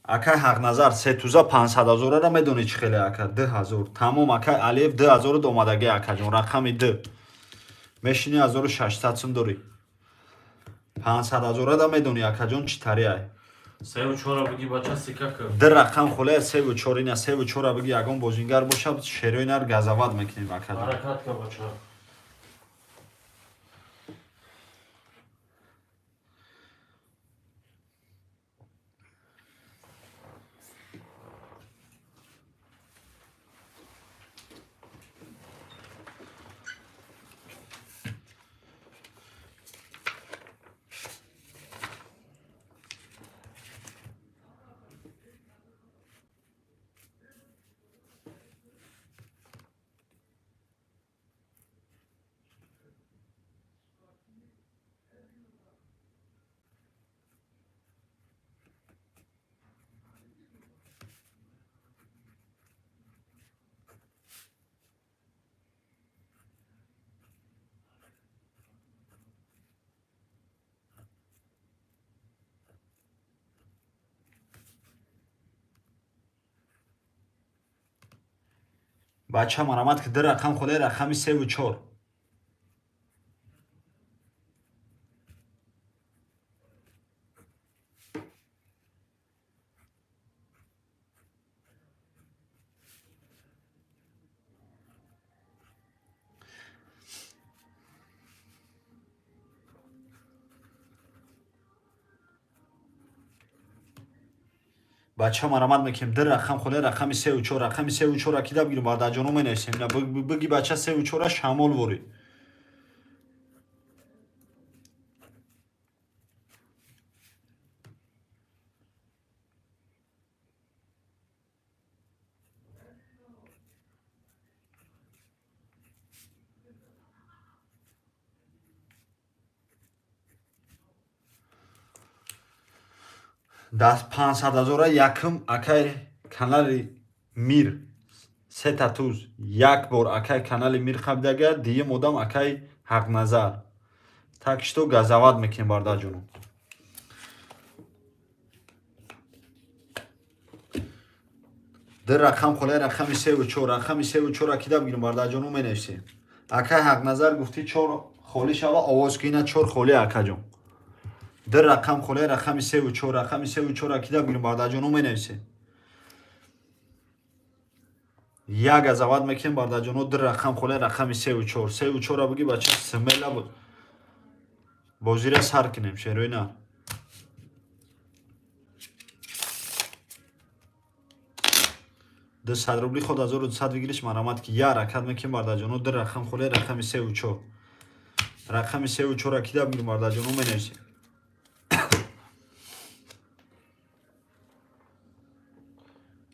Акай Ҳақназар се туза 500 ҳазорара медонӣ чӣ хеле ака? 2000. Тамом акай Алиев 2000 омадаги акаҷон. Рақами 2. Мешини 1600 сум дорӣ. 500 ҳазора да медонӣ акаҷон чӣ тари ай. 3 ва 4 биги бача сикака. Ду рақам холе 3 ва 4 ина 3 ва 4 биги ягон бозингар бошад шерои нар газават мекунем акаҷон. Ҳаракат ка бача. Бача марамат ки ду рақам холе рақами 3 ва 4. Бача, марамат мекунем, ду рақам холе, рақами сеу чор, рақами сеу чора кида бигирем, бардаҷоно, менависем. Ина биги, бача, сеу чора шамол ворид. Даст 500 0-а якум акай канали Мир сета туз як бор акай канали Мир қабидага, дуюм одам акай Ҳақназар. Так что газават мекунем, бардаҷоно. Ду рақам холе, рақами севу чор, рақами севу чора кида бигирем, бардаҷоно, менависем. Акай Ҳақназар гуфтӣ, чор холӣ шава, овоз ки ина чор холӣ, акаҷон. Ду рақам холе, рақами севу чор, рақами севу чора кида бигирем, бардаҷоно, менависем. Як газават мекунем, бардаҷоно. Ду рақам холе, рақами севу чор, севу чора биги, бача, смело буд, бозира сар кунем, шерои нар. 200 рубли худ 1200 выигрыш, марамат ки я ҳаракат мекунем, бардаҷоно. Ду рақам холе, рақами севу чор, рақами севу чора кида бигирем, бардаҷоно, менависем.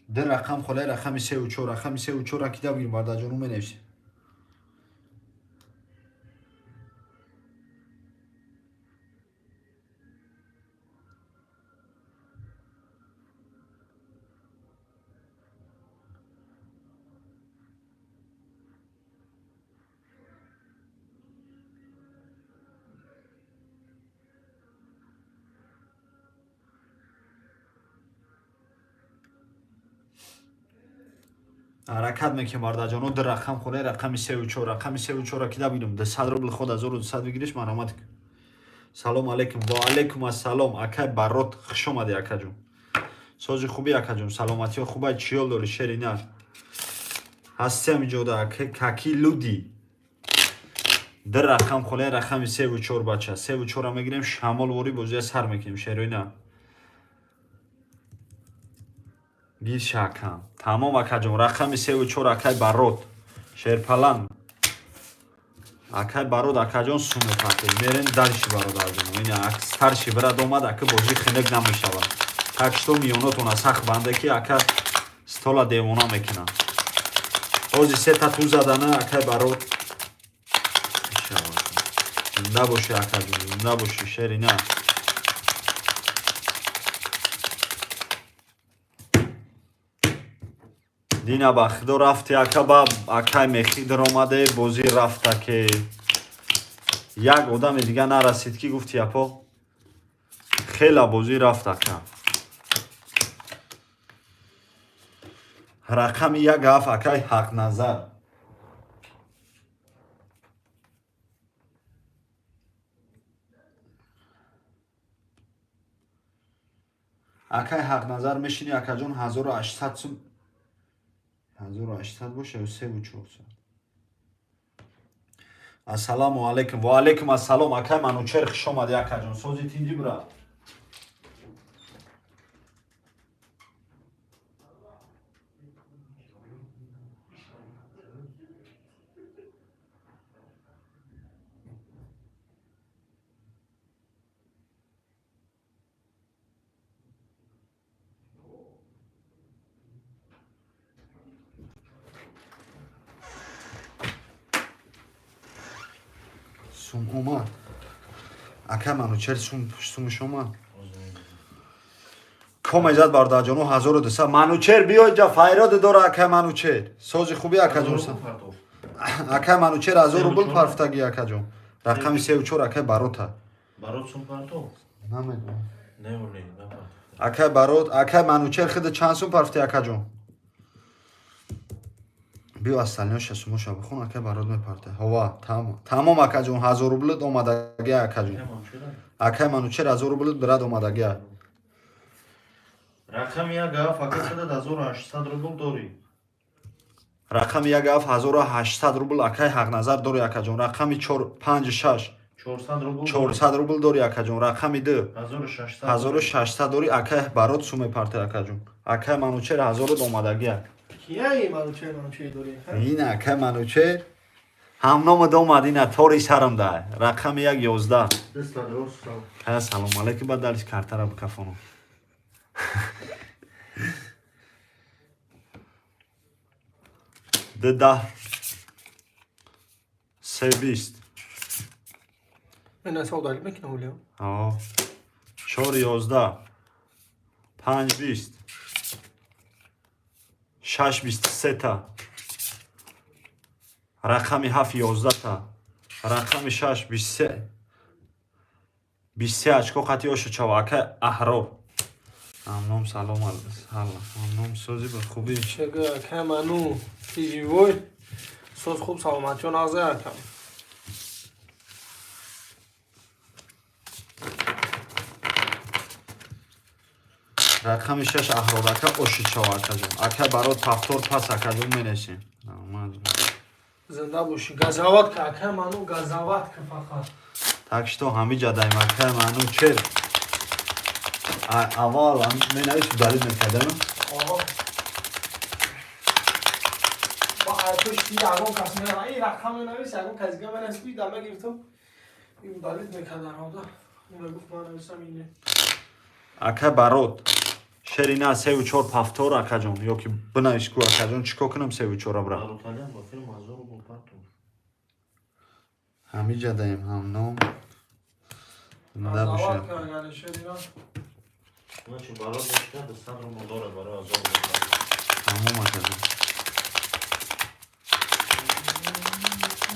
Ду рақам холе, рақами севу чор, рақами севу чора кида бигирем, бардаҷоно, менависем. Ҳаракат мекунем, бардаҷоно. Ду рақам холе, рақами севу чор, рақами севу чора кида бигирем. 200 рубл худ 1200 выигрыш, марамат. Салом алейкум. Ва алейкум ассалом, акай Баррот, хуш омадӣ, акаҷон. Сози хуби, акаҷон, саломатиҳо хубай, чиёл дорӣ, шери нар ҳасти ҳамиҷода, каки люди. Ду рақам холе, рақами севу чор, бача, севу чора мегирем, шамол ворӣ бозия сар мекунем, шерои нар. Гиршакам, тамом, акаҷон. Рақами севу чор, акай Баррот шерпалан, акай Баррот, акаҷон, сумепате мерен дальше, бародарҷон. Ина старший брат омад, ака, бозӣ хинак намешавад. Так что миёнотона сахт банде, ки ака стола девона мекунад. Ҳози сета ту задана, акай Баррот. Зинда бошӣ, акаҷон, зинда бошӣ, шери на. Дина ба худо рафти, ака, ба акай мехи даромаде, бозӣ рафта, ки як одами дига нарасид, ки гуфти апо, хела бозӣ рафт, ака. Рақами як ҳафт, акай Ҳақназар. Акай Ҳақназар, мешини, акаҷон, 1800 сум, 1800 боша ё севу чорсад. Ассалому алайкум. Ва алайкум ассалом, акай Манучер, хуш омадӣ, акаҷон. Сози тинҷи, брат? Сум омад, ака Манучер, сумш омад. Комезад, бародарҷоно, 1200. Манучер, биё ҷа, файроде дора, акай Манучер. Сози хуби, акаҷон? Акай Манучер 1000 рубл парфтаги, акаҷон. Рақами севу чор, акай Барота. Барот сум партов? Намедонам. Не, оле, напартов. Акай Барот, акай Манучер, хида чанд сум парфти, акаҷон? Биё, остальное сумоша бихун, акай Барот мепарта. Ҳова, тамом, акаҷон, 1000 рублит омадаги, акаҷон. Акай Манучер, 1000 рублит бирад омадаги. Рақами як ҳафт, ака, худат 1800 рубл дорӣ. Рақами як ҳафт, 1800 рубл, акай Ҳақназар дорӣ, акаҷон. Рақами чор панҷ шаш. 400 рубл. 400 рубл дорӣ, акаҷон. Рақами ду 1600. 1600 дорӣ, акай Барот, сум мепарта, акаҷон. Акай Манучер ҳазору омадагия. Кияи Манучер, Манучер дорӣ? Ина акай Манучер ҳамномад омад, ина тори сарам да. Рақами як 11. Дастад роста. Ҳа, салом алейкум, баъд далиш картара бикафонам. Д 10 се 20. Мен сал далид мекунам Улио. Ҳо. 4 11 5 20 6 23 та. Рақами 7 11 та. Рақами 6 23 23 очко қати ошу чава ака Аҳрор. Ҳамном салом ҳамном сози ба хубӣ. Чега ака Ману, ты живой? Соз хуб, саломатиён ағза ака. Рақами 6 Аҳрор ака оши чава акаҷон. Ака барот повтор пас акаҷон менесем. Раҳмат. Зинда бошӣ. Газават ка ака Ману, газават ка фақат. Так что ҳамиҷа даем ака Манучер. Аввал менавис удалить мекардам. Оҳо. Ба пушти ягон кас мера, ин рақам менавис, ягон кас дига менавис, ки дама гирифтам. Ин удалить мекардан ода. Ин мегуфт ман нависам ине. Ака Барот. Шерина севу чор повтор акаҷон ё ки бинавис ку акаҷон чӣ кор кунам севу чора бра. Бароталиам ба филм 1000 рубл партов. Ҳамиҷа даем ҳамном. Зинда бошед. Газават ка яъне шерина. Значит, барот мешина 200 рубл дорад барои 1000 рубл партов. Тамом акаҷон.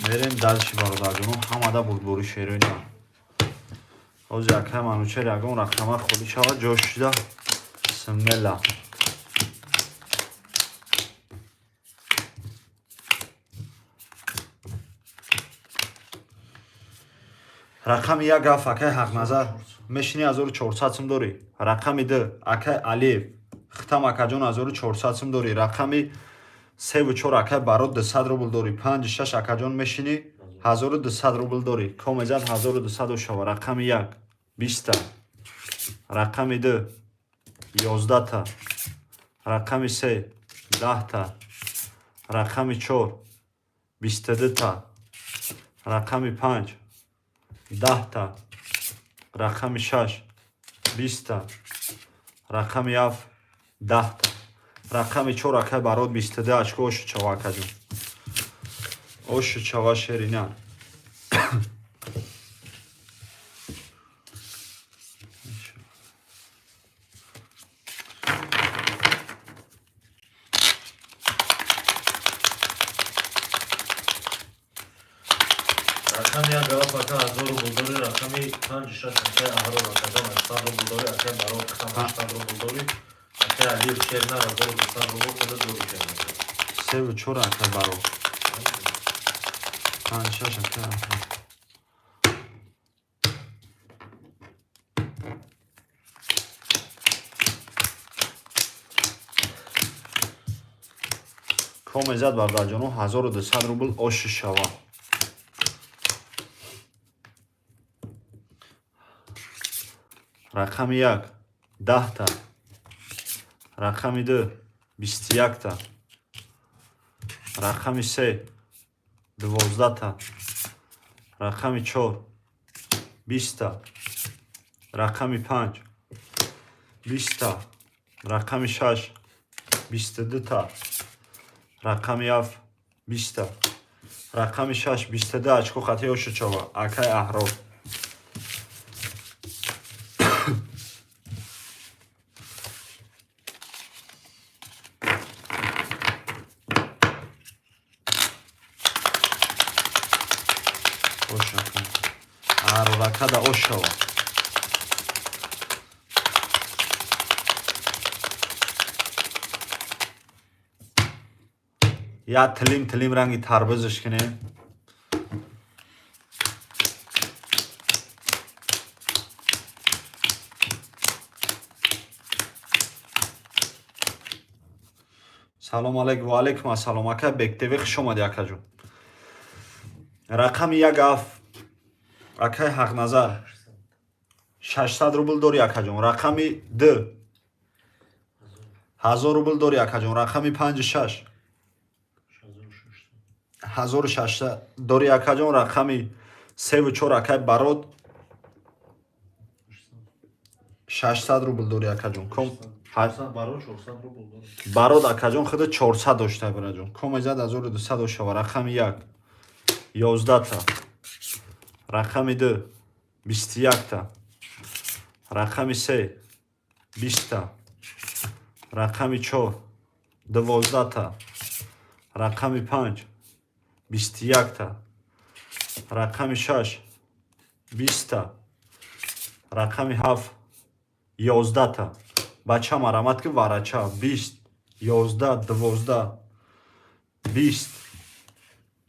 Мерем дальше бародарҷоно, ҳамада бурдборӣ шерои на. Ҳозир акай Манучер ягон рақама холӣ шавад, ҷош шуда смела. Рақами як гаф акай Ҳақназар мешини 1400 сум дорӣ. Рақами ду акай Алиев хитам акаҷон 1400 сум дорӣ. Рақами севу чор акай Барот 200 рубл дорӣ. Панҷ шаш акаҷон мешини 1200 рубл дорӣ. Комезад 1200 шава. Рақами як 20та. Рақами ду 11та. Рақами се 10та. Рақами чор 22та. Рақами панҷ 10та. Рақами шаш 20та. Рақами ҳафт 10та. Рақами чор акай Барот 22 очко ошу чава акаҷон. Ошу чава шерина. Рақами як гаф ака 1000 рубл дорӣ, рақами панҷ шаш акай Аҳрор акаҷон 800 рубл дорӣ, акай Барот хитам 800 рубл дорӣ, акай Алиев шерина 1200 рубл худат дорӣ шерина. Севу чор акай Барот. Панҷ шаш акай Аҳрор. Комезад бародарҷоно 1200 рубл оши шава. Рақами як 10та. Рақами ду 21та. Рақами се 12та. Рақами чор 20та. Рақами панҷ 20та. Рақами шаш 22та. Рақами ҳафт 20та. Рақами шаш 22 очко хати ошу чава. Акай Аҳрор. Ош ака. Аҳрор акада ош шава. Я тилим тилим ранги тарбузаш кунем. Салом алейкум ва алейкум ассалом ака Бектв, хуш омадӣ акаҷон. Рақами як аф акай Ҳақназар 600 рубл дорӣ акаҷон. Рақами ду 1000 рубл дори, акаҷон. Рақами панҷу шаш. 1600 дори, акаҷон. Рақами севу чор, акай Барод, 600 рубл дори, акаҷон. Ком Барод, акаҷон, худа 400 дошта, бираҷон. Коме зад, 1200 дошава. Рақами як, 11та. Рақами ду, 21та. Рақами се, 20та. Рақами чор, 12та. Рақами панҷ, 21та. Рақами шаш, 20та. Рақами ҳафт, 11та. Бача, марамат ки, варача. 20, 11, 12, 20,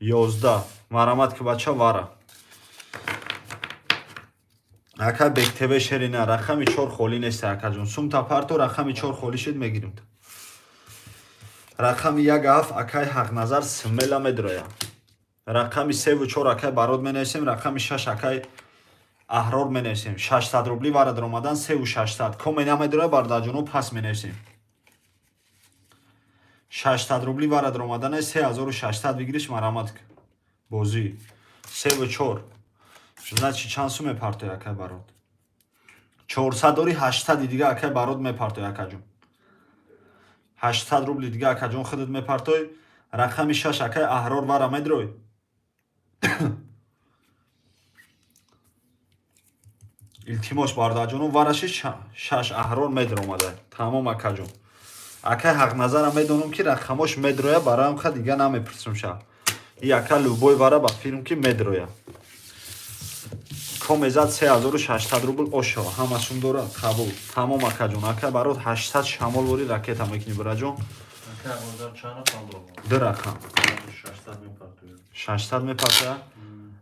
11. Марамат ки, бача, вара. Ака Бектебе, шерина, рақами чор холӣ нест, акаҷон. Сумта парто, рақами чор холӣ шид, мегирим. Рақами як, ҳафт, акай Ҳақназар, смело медроя. Рақами севу чор, акай Барод, менависем. Рақами шаш, акай Аҳрор, менависем. 600 рубли вара даромадан, севу 600. Коме намедроя, бародарҷоно, пас менависем. 600 рубли вара даромадане, 3600 выигрыш. Марамат, бозӣ севу чор. Значит, чанд сум мепартои, акай Барод? 400 дори, 800-и дига, акай Барод, мепартои, акаҷон. 800 рубли дига, акаҷон, худат мепартой. Рақами шаш, акай Аҳрор, вара медрой. Илтимос, бародарҷоно, вараши шаш Аҳрор медромада. Тамом, акаҷон. Акай Ҳақназарам медонам, ки рақамош медроя, бароям ха дига намепурсум ша. И ака любой вара ба филм ки медроя. Комезад, 3600 рубл ошо, ҳама сум дорад, қабул. Тамом, акаҷон. Ака Барод, 800 шамол вори ракета мекунӣ, бираҷон. Ду рақам 600 мепартоя.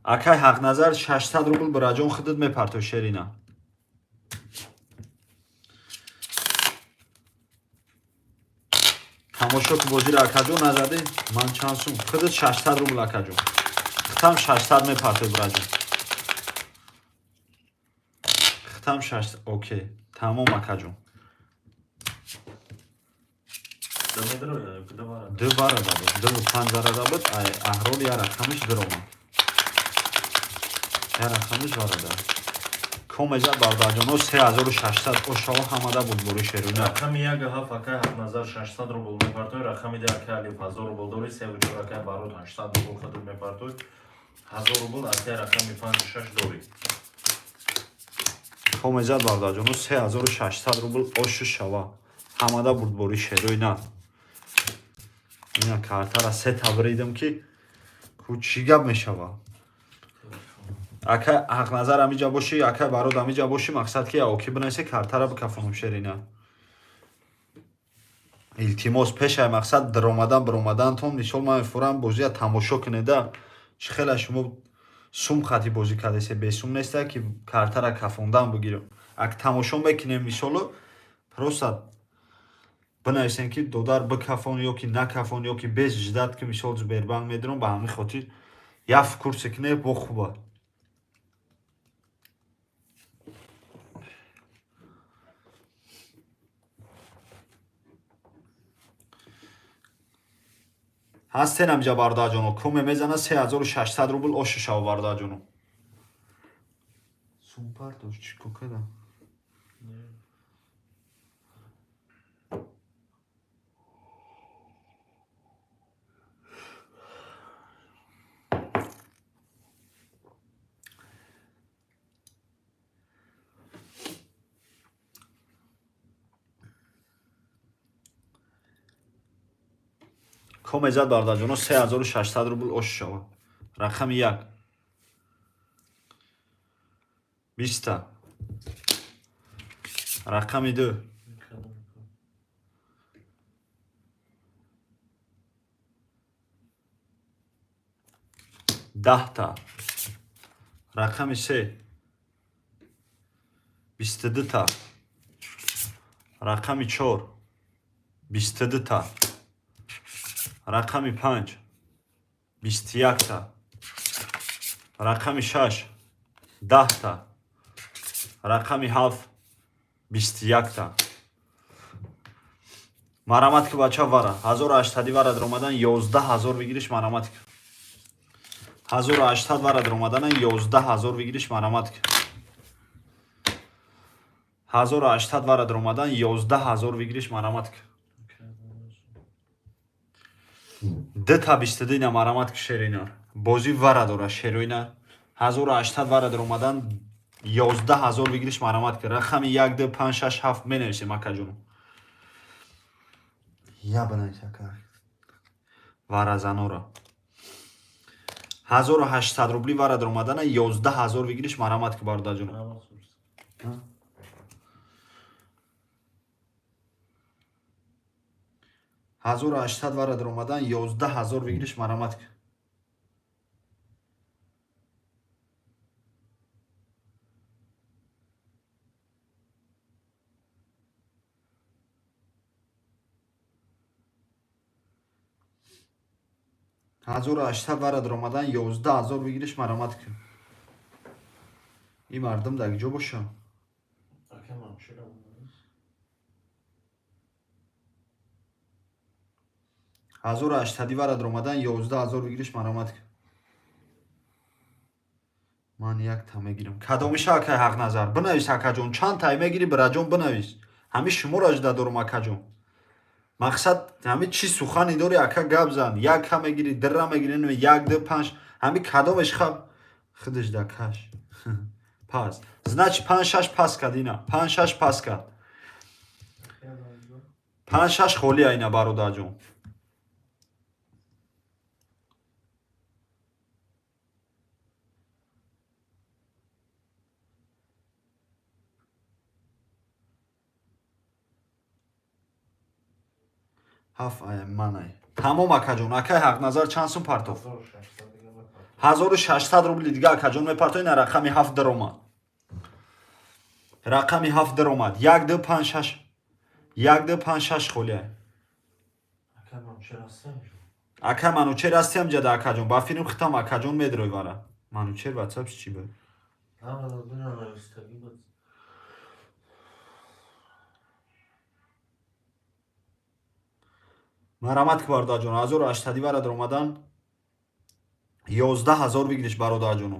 Акай Ҳақназар, 600 рубл, бираҷон, худат мепартой, шерина. Тамошо ки бозиро, акаҷон, назадӣ. Ман чанд сум? Худат 600 рубл, акаҷон. Хитам 600 мепартой, бираҷон. Хитам 600. Окей. Тамом, акаҷон. Ду вара дабуд, дуву панҷ вара дабуд. Ай Аҳрор я рақамиш диромад. Я рақамиш вара дабуд. Комезад, бародарҷоно, 3600 ошава, ҳамада буд бори шеруна. Рақами як, ҳафт, акай Ҳақназар, 600 рубл мепартой. Рақами ду, акай Алиф, 1000 рубл дори. Севу чор, акай Барод, 800 рубл худат мепартой. 1000 рубл, акай, рақами панҷу шаш дорӣ. Комезад, бародарҷоно, 3600 рубл ошу шава, ҳамада бурдбори шерои на. Ина картара се табридам, ки ку чӣ гап мешава. Ака Ҳақназар амиҷа бошӣ, ака Барод амиҷа бошӣ, мақсад ки оки бинависе, картара бикафонам, шерина. Илтимос, пешай мақсад даромадан биромадантон, мисол, ман мефурам, бозия тамошо кунеда. Чӣ хела шумо сум хати бозӣ кардесе, бесум неста, ки картара кафондан бигирам. Ак тамошо мекунем, мисоло, просто бинависем, ки додар, бикафон ё ки накафон, ё ки без ждать, ки мисол Сбербанк медорам. Ба ҳамин хотир як курсе кине, бо хуба. Ҳастен амҷа, бародарҷоно? Коме мезана, 3600 рубл ошу шава, бародарҷоно. Сум пардош, чӣ ко кардам? Комезад, бародарҷоно, 3600 рубл ошу шава. Рақами як, 20та. Рақами ду, 10та. Рақами се, 22та. Рақами чор, 22та. Рақами панҷ, 21та. Рақами шаш, 10та. Рақами ҳафт, 21та. Марамат ки, бача, вара 1800 вара даромадан, 11 000 выигрыш. Марамат ки, 1800 вара даромадана, 11 000 выигрыш. Марамат ки, 1800 вара даромадан, 11 000 выигрыш. Марамат ки, дта 22 ина. Марамат ки, шеринар, бозӣ вара дора, шероина. 1800 вара даромадан, 11 000 выигрыш. Марамат ки, рақами як, ду, панҷ, шаш, ҳафт менависем, акаҷону. Я бинавис, ака. Варазанора 1800 рубли вара даромадана, 11 000 выигрыш. Марамат ки, бародарҷону. 1800 вара даромадан, 11 000 выигрыш. Марамат ки, 1800 вара даромадан, 11 000 выигрыш. Марамат ки, ин мардум дар ҷо боша. Ака, мамшира бинавис. 1800 вара даромадан, 11 000 выигрыш. Марамат ки, ман як та мегирам. Кадомиша, акай Ҳақназар? Бинавис, акаҷон, чанд тай мегирӣ, бираҷон, бинавис. Ҳами шуморо жда дорум, акаҷон. Мақсад, ҳами чӣ сухане дори, ака, гап зан. Як ка мегирӣ, дира мегирӣ, як, ду, панҷ, ҳами кадомеш хаб худаш да каш пас. Значит, панҷ, шаш пас кард, ина панҷ, шаш пас кард, панҷ, шаш холия ина, бародарҷон. Ҳафт ая манай. Тамом, акаҷон. Акай Ҳақназар, чанд сум партоф? 1600 дига мепартов. 1600 рубли дига, акаҷон, мепартои. На, рақами ҳафт даромад, рақами ҳафт даромад. Як, ду, панҷ, шаш, як, ду, панҷ, шаш холия. Ака, мамшира ҳастам ҷо. Ака Манучер ҳастиам ҷада, акаҷон, ба филм хитам, акаҷон, медрой вара. Манучер ватсапш чӣ буд? 92 навистагӣ буд. Марамат ки, бародарҷон, 1800 вара даромадан, 11 000 выигрыш, бародарҷоно.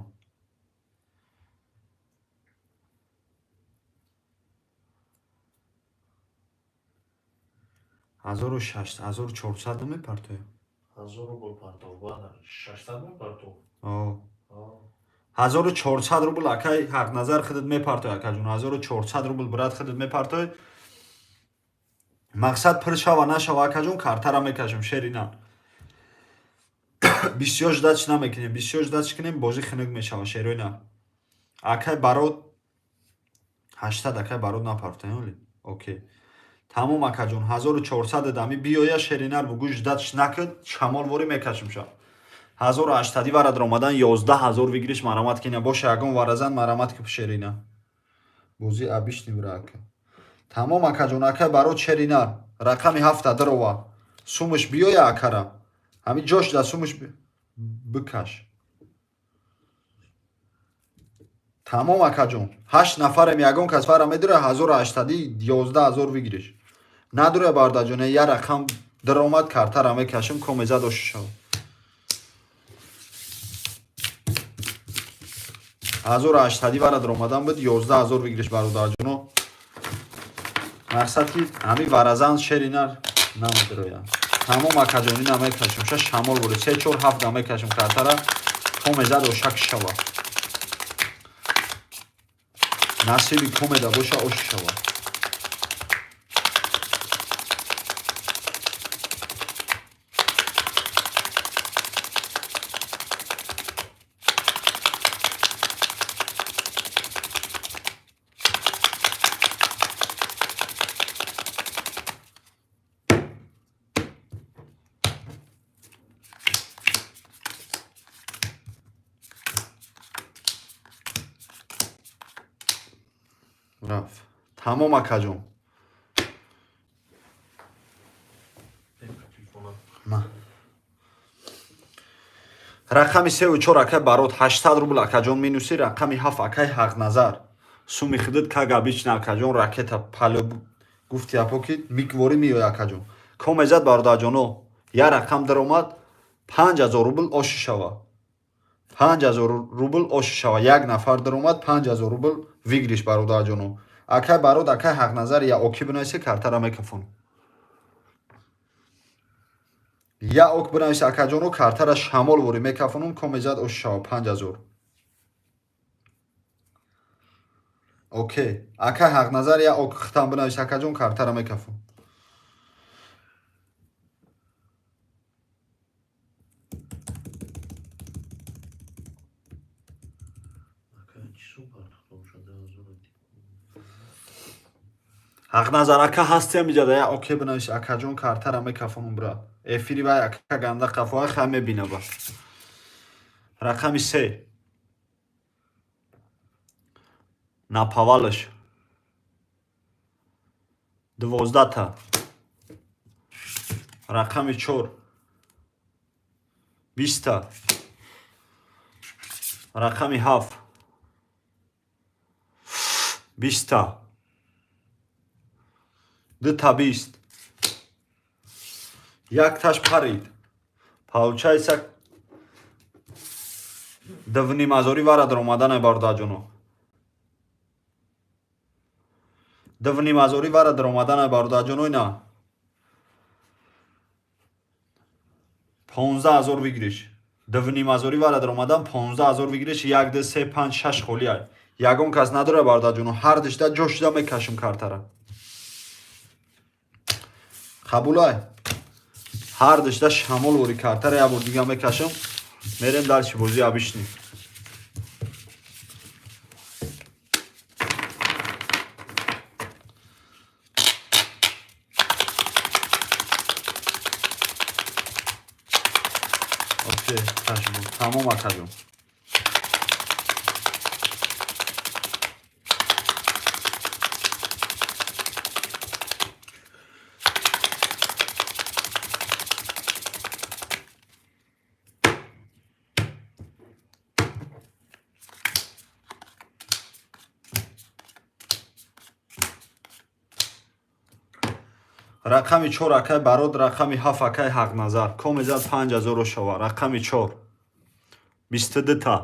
1006, 1400 мепартоя. 1000 рубл партов, баъд 600 мепартов. 1400 рубл, акай Ҳақназар, худат мепартои, акаҷон. 1400 рубл, брат, худат мепартои. Мақсад, пур шава нашава, акаҷон, картара мекашем, шерина. Бисёр ждать намекунем, бисёр ждать кунем, бозӣ хунук мешава, шероина. Акай Барод, 800, акай Барод напартоем оли. Окей, тамом, акаҷон, 1400 дами биёя, шеринар, бугӯ, ждать накуд, шамолворӣ мекашем ша. 1800 вара даромадан, 11 000 выигрыш. Марамат кина боша, ягон варазан. Марамат ки, шерина, бозӣ обычный бира, ака. Тамом, акаҷон. Акай Барод, шеринар, рақами ҳафта дарова, сумаш биёя, акара, ҳамин ҷош да сумаш бикаш. Тамом, акаҷон, ҳашт нафарем, ягон кас вара медура? 1800, 11 000 выигрыш надура, бардаҷоне. Я рақам даромад, картара мекашем, комеза дошта шава. 1800 вара даромадан буд, 11 000 выигрыш, бародарҷоно. Мақсад, ки ҳамин варазан, шеринар, намедироя. Тамом, акаҷон, ина мекашем ша, шамол буре, се, чор, ҳафт да мекашем картара, комеза дошак шава. Насиби комеда боша, ош шава. Рафт, тамом, акаҷон. Телефона. Ма рақами сеу чор, акай Барод, 800 рубл, акаҷон, минуси. Рақами ҳафт, акай Ҳақназар, суми худат, как обычно, акаҷон, ракета пало гуфти апо, ки микворӣ меояд, акаҷон. Комезад, бародарҷоно, як рақам даромад, 5000 рубл оши шава. 5000 рубл оши шава. Як нафар даромад, 5000 рубл выигрыш, бародарҷоно. Акай Барод, акай Ҳақназар, я оки бинависе, картара мекафон. Я ок бинависе, акаҷоно, картара шамол ворӣ мекафонум. Комезад, оши шава, 5000. Окей, акай Ҳақназар, я ок хитам бинависе, акаҷон, картара мекафон. Акай, чӣ сум партохта бошад? 2000. Ҳақназар ака, ҳастиам иҷада, я окей бинавис, акаҷон, картара мекафонум, брат. Эфири вай ака ганда қафоа хай мебинаба. Рақами се напавалаш 12-та. Рақами чор 20-та. Рақами ҳафт 20-та. Дута 20, якташ парид. Получается, 2,5 ҳазорӣ вара даромадане, бародарҷоно. 2,5 ҳазорӣ вара даромадане, бародарҷоно. Ина 15 000 выигрыш. 2,5 ҳазорӣ вара даромадан, 15 000 выигрыш. Як, ду, се, панҷ, шаш холиай. Ягон кас надора, бародарҷоно. Ҳар дишта ҷо шуда мекашем картара. Қабулай? Ҳар дишта шамол вори картара як бор дига мекашам. Мерем дальше, бозӣ обычный. Окей, тамом, акаҷон. Рақами чор, акай Барод, рақами ҳафт, акай Ҳақназар. Комезад, 5000-ро шава. Рақами чор 22-та.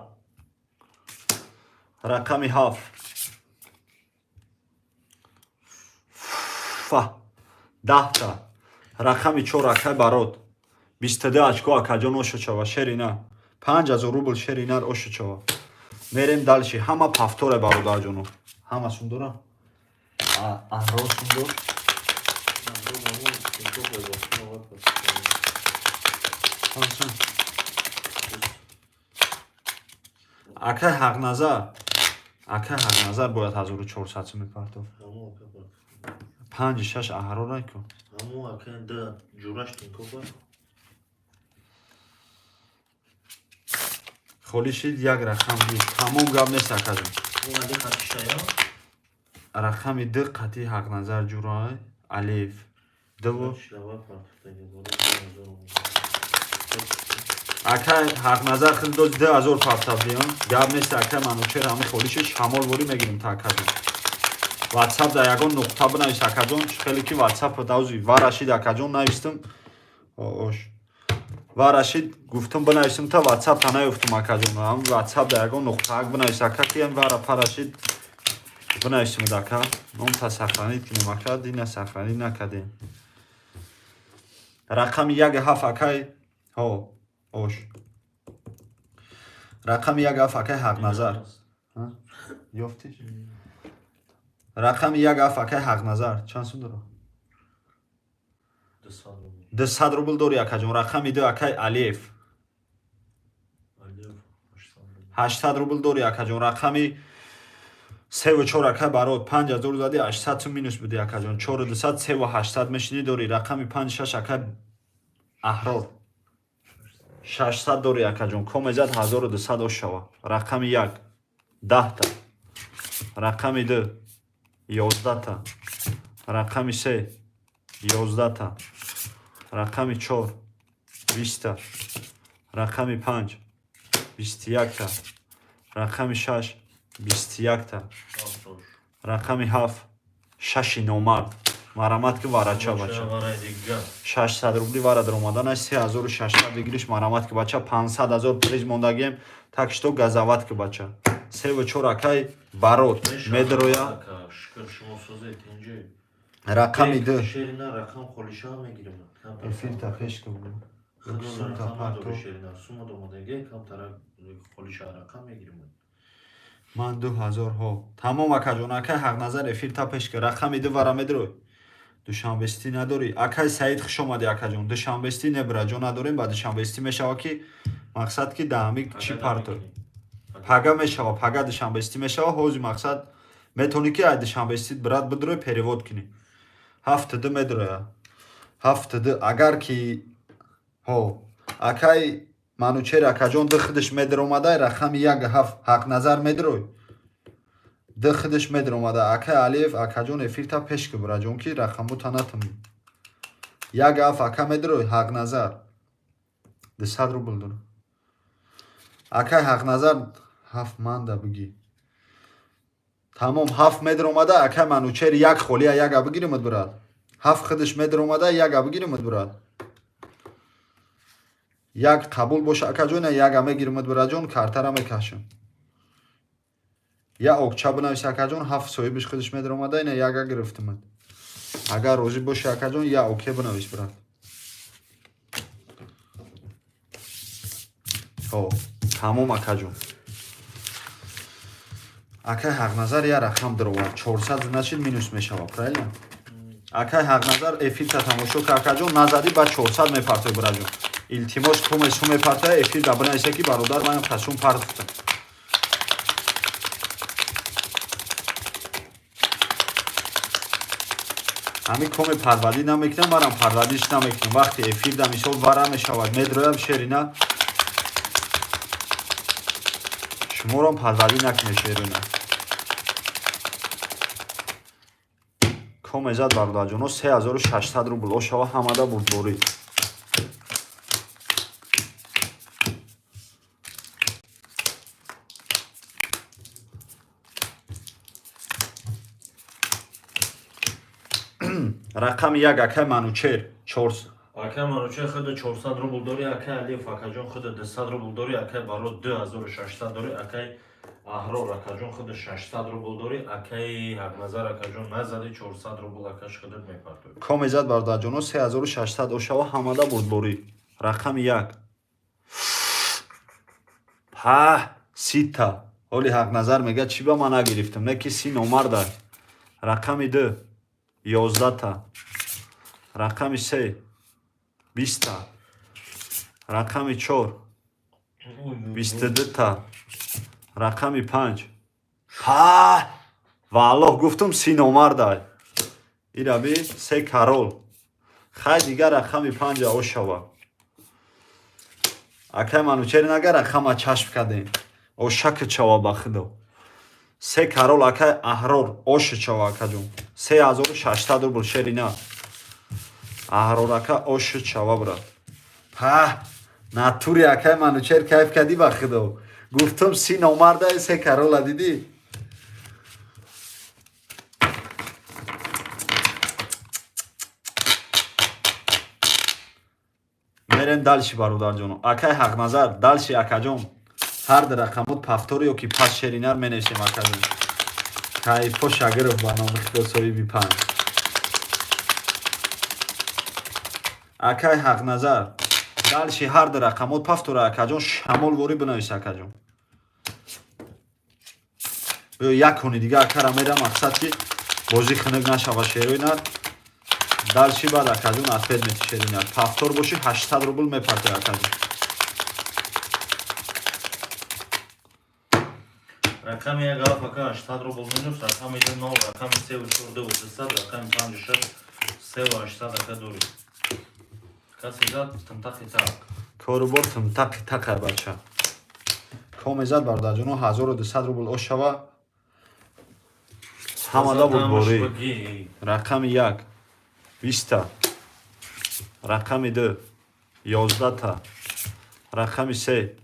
Рақами ҳафт фа 10-та. Рақами чор, акай Барод, 22 очко, акаҷон, ошо шава. Шерина, 5000 рубл шеринар ошо шава. Мерем дальше. Ҳама повторе, бародарҷоно. Ҳама сум дора, аҳро сум дор. Ҳамро мамон тинкоф либосҳо овард. Чанд? Акай Ҳақназар, акай Ҳақназар бояд 1400 сум мепартофт. Ҳамо ака партохта. Панҷи шаш аҳро райку. Ҳамо ака да ҷураш тинкоф. Холӣ шид як рақам гир. Тамом, гап нест, акаҷон. Мо али хатишая. Рақами ду қатъи Ҳақназар ҷурай Алиф дуву. Шлава партохтаги бора 2000. Акай Ҳақназар хел дод, 2000 партавдиён. Гап нест, акай Манучер, ҳами холӣ шид, шамол ворӣ мегирем та, акаҷон. Ватсап да ягон нуқта бинавис, акаҷон. Хеле ки ватсап давзи варашид, акаҷон, навистам. Ош варашид, гуфтум бинависам та ватсап та наёфтум, акаҷон. Ҳам ватсап да ягон нуқтаак бинавис, ака, ки ам вара парашид, бинависимуд, ака. Номта сохранить кунем, ака, дина сохранить накардем. Рақами як ҳафт, акай ҳо ош. Рақами як ҳафт, акай Ҳақназар. Ёфтиш? Рақами як ҳафт, акай Ҳақназар, чанд сум дора? 200 рубл. 200 рубл дори, акаҷон. Рақами ду, акай Алиев. Алиев 800 рубл. 800 рубл дори, акаҷон. Рақами севу чор, акай Барод, 5000 зади, 800 сум минус буди, акаҷон. Чору дусад, севу ҳаштсад мешинӣ, дори. Рақами панҷ шаш, акай Аҳрор, 600 дори, акаҷон. Комезад, 1200 ош шава. Рақами як 10-та. Рақами ду 11-та. Рақами се 11-та. Рақами чор 20-та. Рақами панҷ 21-та. Рақами шаш 21-та. Ҳафтош. Рақами ҳафт, шаши номард. Марамат ки, варача, бача. 600 рубли вара даромаданаш, 3600 выигрыш. Марамат ки, бача, 500 ҳазор приз мондагем, так что газават ки, бача. Севу чор, акай Барот, медроя. Рақами ду. Эфирта пеш ки. Бугу. Ман 2000 ҳо. Тамом, акаҷон, акай Ҳақназар, эфирта пеш ки. Рақами ду вара медрой. Душанбестӣ надорӣ? Акай Саид, хуш омадӣ, акаҷон. Душанбестӣ не, бираҷон, надорем. Ба душанбестӣ мешава ки, мақсад ки даҳами чӣ партой. Пага мешава, пага душанбестӣ мешава. Ҳози мақсад метавонӣ ки ай душанбестӣ, брат, бидрой, перевод кунӣ. 7-2 медроя. 7-2 агар ки ҳо, акай Манучер, акаҷон, ду худаш медаромада, рақами як ҳафт. Ҳақназар, медрой, ду худаш медаромада. Акай Алиев, акаҷон, эфирта пеш ки, бираҷон, ки рақамота натам. Як ҳафт, ака, медрой. Ҳақназар 200 рубл дора. Акай Ҳақназар, ҳафт манда бигӣ. Тамом, ҳафт медаромада. Акай Манучер, як холия, яга бигиримад, брат. Ҳафт худаш медаромада, яга бигиримад, брат. Як қабул боша, акаҷон, яга мегиримад, бираҷон, картара мекашам. Я окча бинавис, акаҷон. Ҳафт соҳибиш худаш медаромада, ина яга гирифтимад. Агар розӣ боши, акаҷон, я оке бинавис, брат. Ҳо, тамом, акаҷон. Акай Ҳақназар я рақам даровард, 400, значит, минус мешава, правильно? Акай Ҳақназар, эфирта тамошо ка, акаҷон. Назадӣ, ба 400 мепартой, бираҷон. Илтимос, коме сум мепартоя, эфир да бинависа ки бародар, манам касум партофтам. Ҳамин коме парвардӣ намекунам, марам парвардиш намекунам. Вақте эфир да, мисол, вара мешавад, медроям, шерина, шуморам парвардӣ накунед, шерина. Коме зад, бародарҷоно, 3600 рубл ошава, ҳамада бурдборӣ. Рақами як, акай Манучер, чор. Акай Манучер худа 400 рубл дорӣ, акай Алиев, акаҷон, худа 200 рубл дорӣ, акай Барот 2600 дорӣ, акай Аҳрор, акаҷон, худа 600 рубл дорӣ, акай Ҳақназар, акаҷон, назади, 400 рубл, акаш худат мепартоӣ. Коме зад, бародарҷоно, 3600 ошава, ҳамада бурдборӣ. Рақами як. Паҳ, 30-та. Ҳоли Ҳақназар мега, чӣ ба ман нагирифтам, не ки си номарда. Рақами ду 11-та. Рақами се 20-та. Рақами чор 22-та. Рақами панҷ. Ҳа, валлоҳ, гуфтум, си номарда. Ираби се карол. Хай, дигар рақами панҷа ошава. Акай Манучери, нагар рақама чашм кардем. Ошаки чава, ба худо. Се карол, акай Аҳрор, оши чава, акаҷон. 3600 рубл, шерина. Аҳрор ака, оши чава, брат. Паҳ, натури, акай Манучер, кайф кардӣ, ба худо. Гуфтум, си номарда, се карола дидӣ? Мерем дальше, бародарҷоно. Акай Ҳақназар, дальше, акаҷон. Ҳар ду рақамот повтор ё ки пас, шеринар, менависем, акаҷон. Кайфо шагиров, ба номи худо, соҳиби панҷ. Акай Ҳақназар, дальше ҳар ду рақамот повтора, акаҷон, шамол ворӣ бинавис, акаҷон. Ё як кони дига акара мерам, мақсад ки бозӣ хунук нашава, шерои нар. Дальше баъд, акаҷон, ответ мети, шеринар. Повтор боши, 800 рубл мепартой, акаҷон. Рақами як ҳафт, ака, 800 рубл минус, рақами ду нол, рақами севу чор 2 300, рақами панҷу шаш 3 800, ака, дорӣ. Касе зад, тимтақи тақ. Корубор тимтақи тақа, бача. Коме зад, бародарҷоно, 1200 рубл ошава. Ҳамада бурдборӣ. Рақами як 20-та. Рақами ду 11-та. Рақами се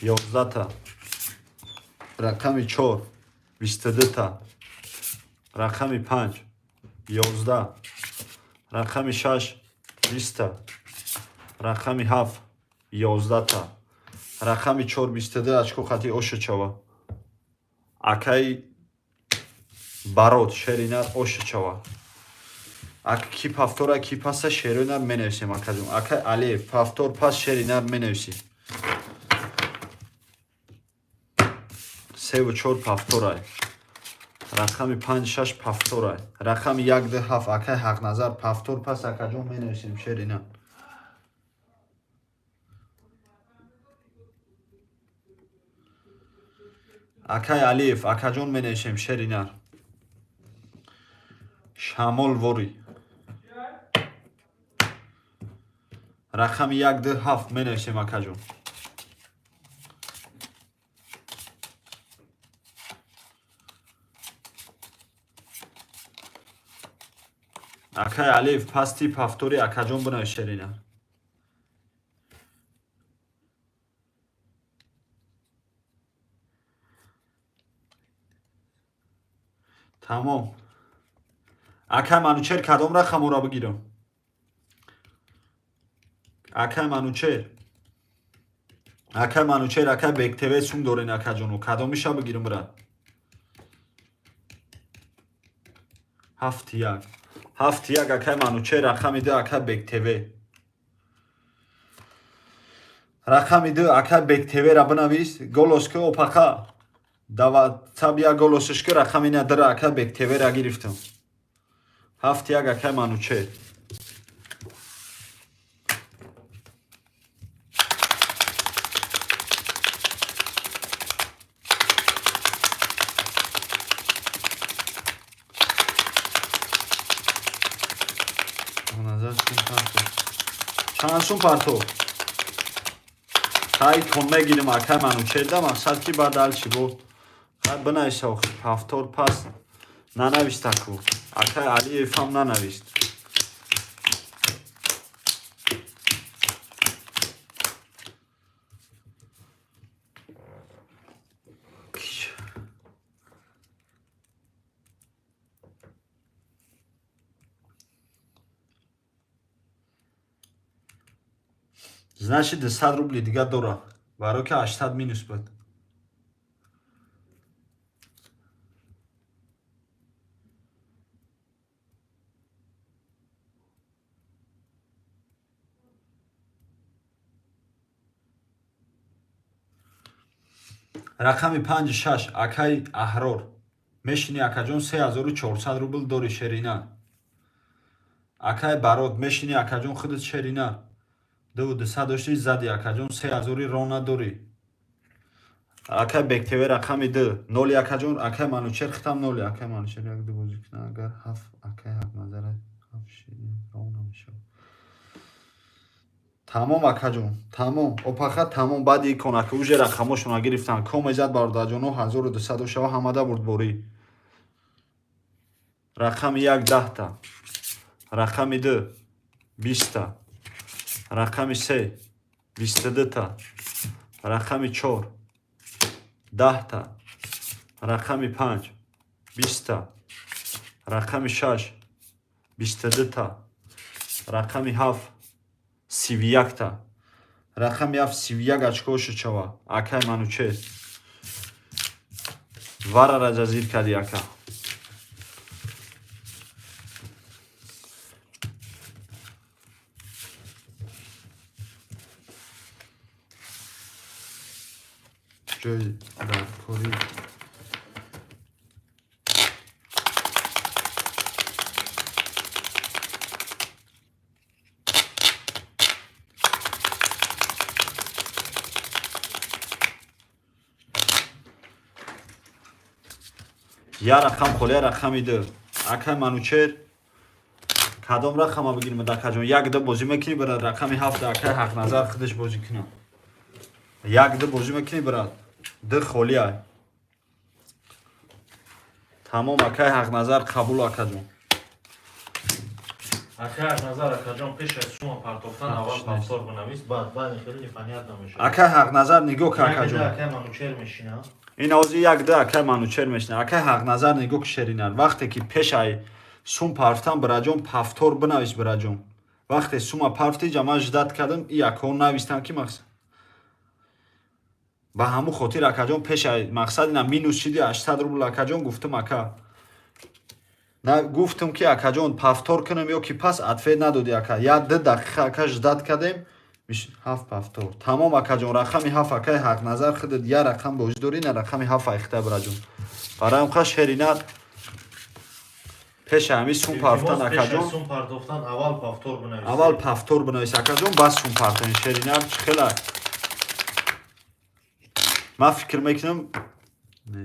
11-та. Рақами чор 22-та. Рақами панҷ 11, рақами 6 20та, рақами 7 11та, рақами 4 22 очко хати ошачава. Акай Барот, шеринар ошачава. Ак ки повтора, ки паса, шеринар менависем, акаҷон. Акай Алиев, повтор пас, шеринар менависӣ. 3 4 повторай. Рақами 5 6 повторай. Рақами 1 2 7, акай Ҳақназар, повтор пас, акаҷон, менависем шеринар. Акай Алиев, акаҷон, менависем шеринар. Шамол вори. Рақами 1 2 7 менависем, акаҷон. Акай Алиев, пасти повтори, акаҷон, бинавис шеринар. Тамом. Акай Манучер, кадом рақаморо бигирам? Акай Манучер. Акай Манучер, акай Бектв сум дорен, акаҷоно. Кадомиша бигирам, брат? 7 1. 7 1, акай Манучер, рақами 2, акай Бектв. Рақами 2, акай Бектв-ра бинавис, голос ки опақа. Даватсаб як голосш ки рақами надара, акай Бектв-ра гирифтам. 7 1, акай Манучер. Чанд сум партов? Хай, кон мегирим, акай Манучерда, мақсад ки баъд алчи бо. Хай, бинависа охи, повтор пас нанавистаку. Акай Алиев ҳам нанавист. Значит, 200 рубли дига дора. Барои ки 800 минус буд. Рақами 5 6, акай Аҳрор. Мешини, акаҷон, 3400 рубл дори, шерина. Акай Барот, мешини, акаҷон, худат, шерина. 2200 дошти, зади, акаҷон, 3000 рона дорӣ. Акай Бектв, рақами 2 ноли, акаҷон, акай Манучер хитам ноли, акай Манучер як ду бозӣ кунад, агар 7, акай Ҳақназар 7 ширин рона мешавад. Тамом, акаҷон, тамом, опаха, тамом, баъди икон ака уже рақамошона гирифтан. Ко мезад, бародарҷоно, 1200 шава, ҳамада бурдборӣ. Рақами 1 10та, рақами 2 20та, рақами 3 22та, рақами 4 10та, рақами 5 20та, рақами 6 22та, рақами 7 31та. Рақами 7 31 очко шучава. Акай Манучер. Варара ҷазир кади, ака. Ҷои даркорӣ. Я рақам холи, я рақами 2. Акай Манучер, кадом рақама бигирим, акаҷон? Як ду бозӣ мекунӣ, брат? Рақами 7, акай Ҳақназар худаш бозӣ кунад. Як ду бозӣ мекунӣ, брат? Ду холи ай. Тамом, акай Ҳақназар, қабул, акаҷон. Акай Ҳақназар, акаҷон, пеш аз шумо партофтан аввал повтор бинавис, баъд хеле непонятно мешавад. Акай Ҳақназар, нигоҳ ка, Як ду акаҷон. Акай Манучер мешина. Ин ози як ду акай Манучер мешина. Акай Ҳақназар, нигоҳ ки, шеринар. Вақте ки пеш ай Сум парфтан, бираҷон, повтор бинавис, бираҷон. Вақте сума парфти, ҷа ман ждать кардам, и акаҳо навистам, ки мақсад ба ҳамун хотир, акаҷон, пеша мақсад ина минус шиди 800 рубл, акаҷон. Гуфтам, ака, на гуфтам, ки акаҷон, повтор кунам ё ки пас ответ надоди, ака. Як ду дақиқа, ака, ждать кардем. Ҳафт повтор, тамом, акаҷон. Рақами ҳафт, акаи Ҳақназар, худат я рақам бозӣ дорӣ, на рақами ҳафт айхта, бираҷон. Барои ҳамқа, шерина, пеша ҳамин сум парфтан, акаҷон. Сум партофтан аввал повтор бинавис. Аввал повтор бинавис, акаҷон, баъд сум партоен. Шерина, чӣ хела ман фикр мекунам, не.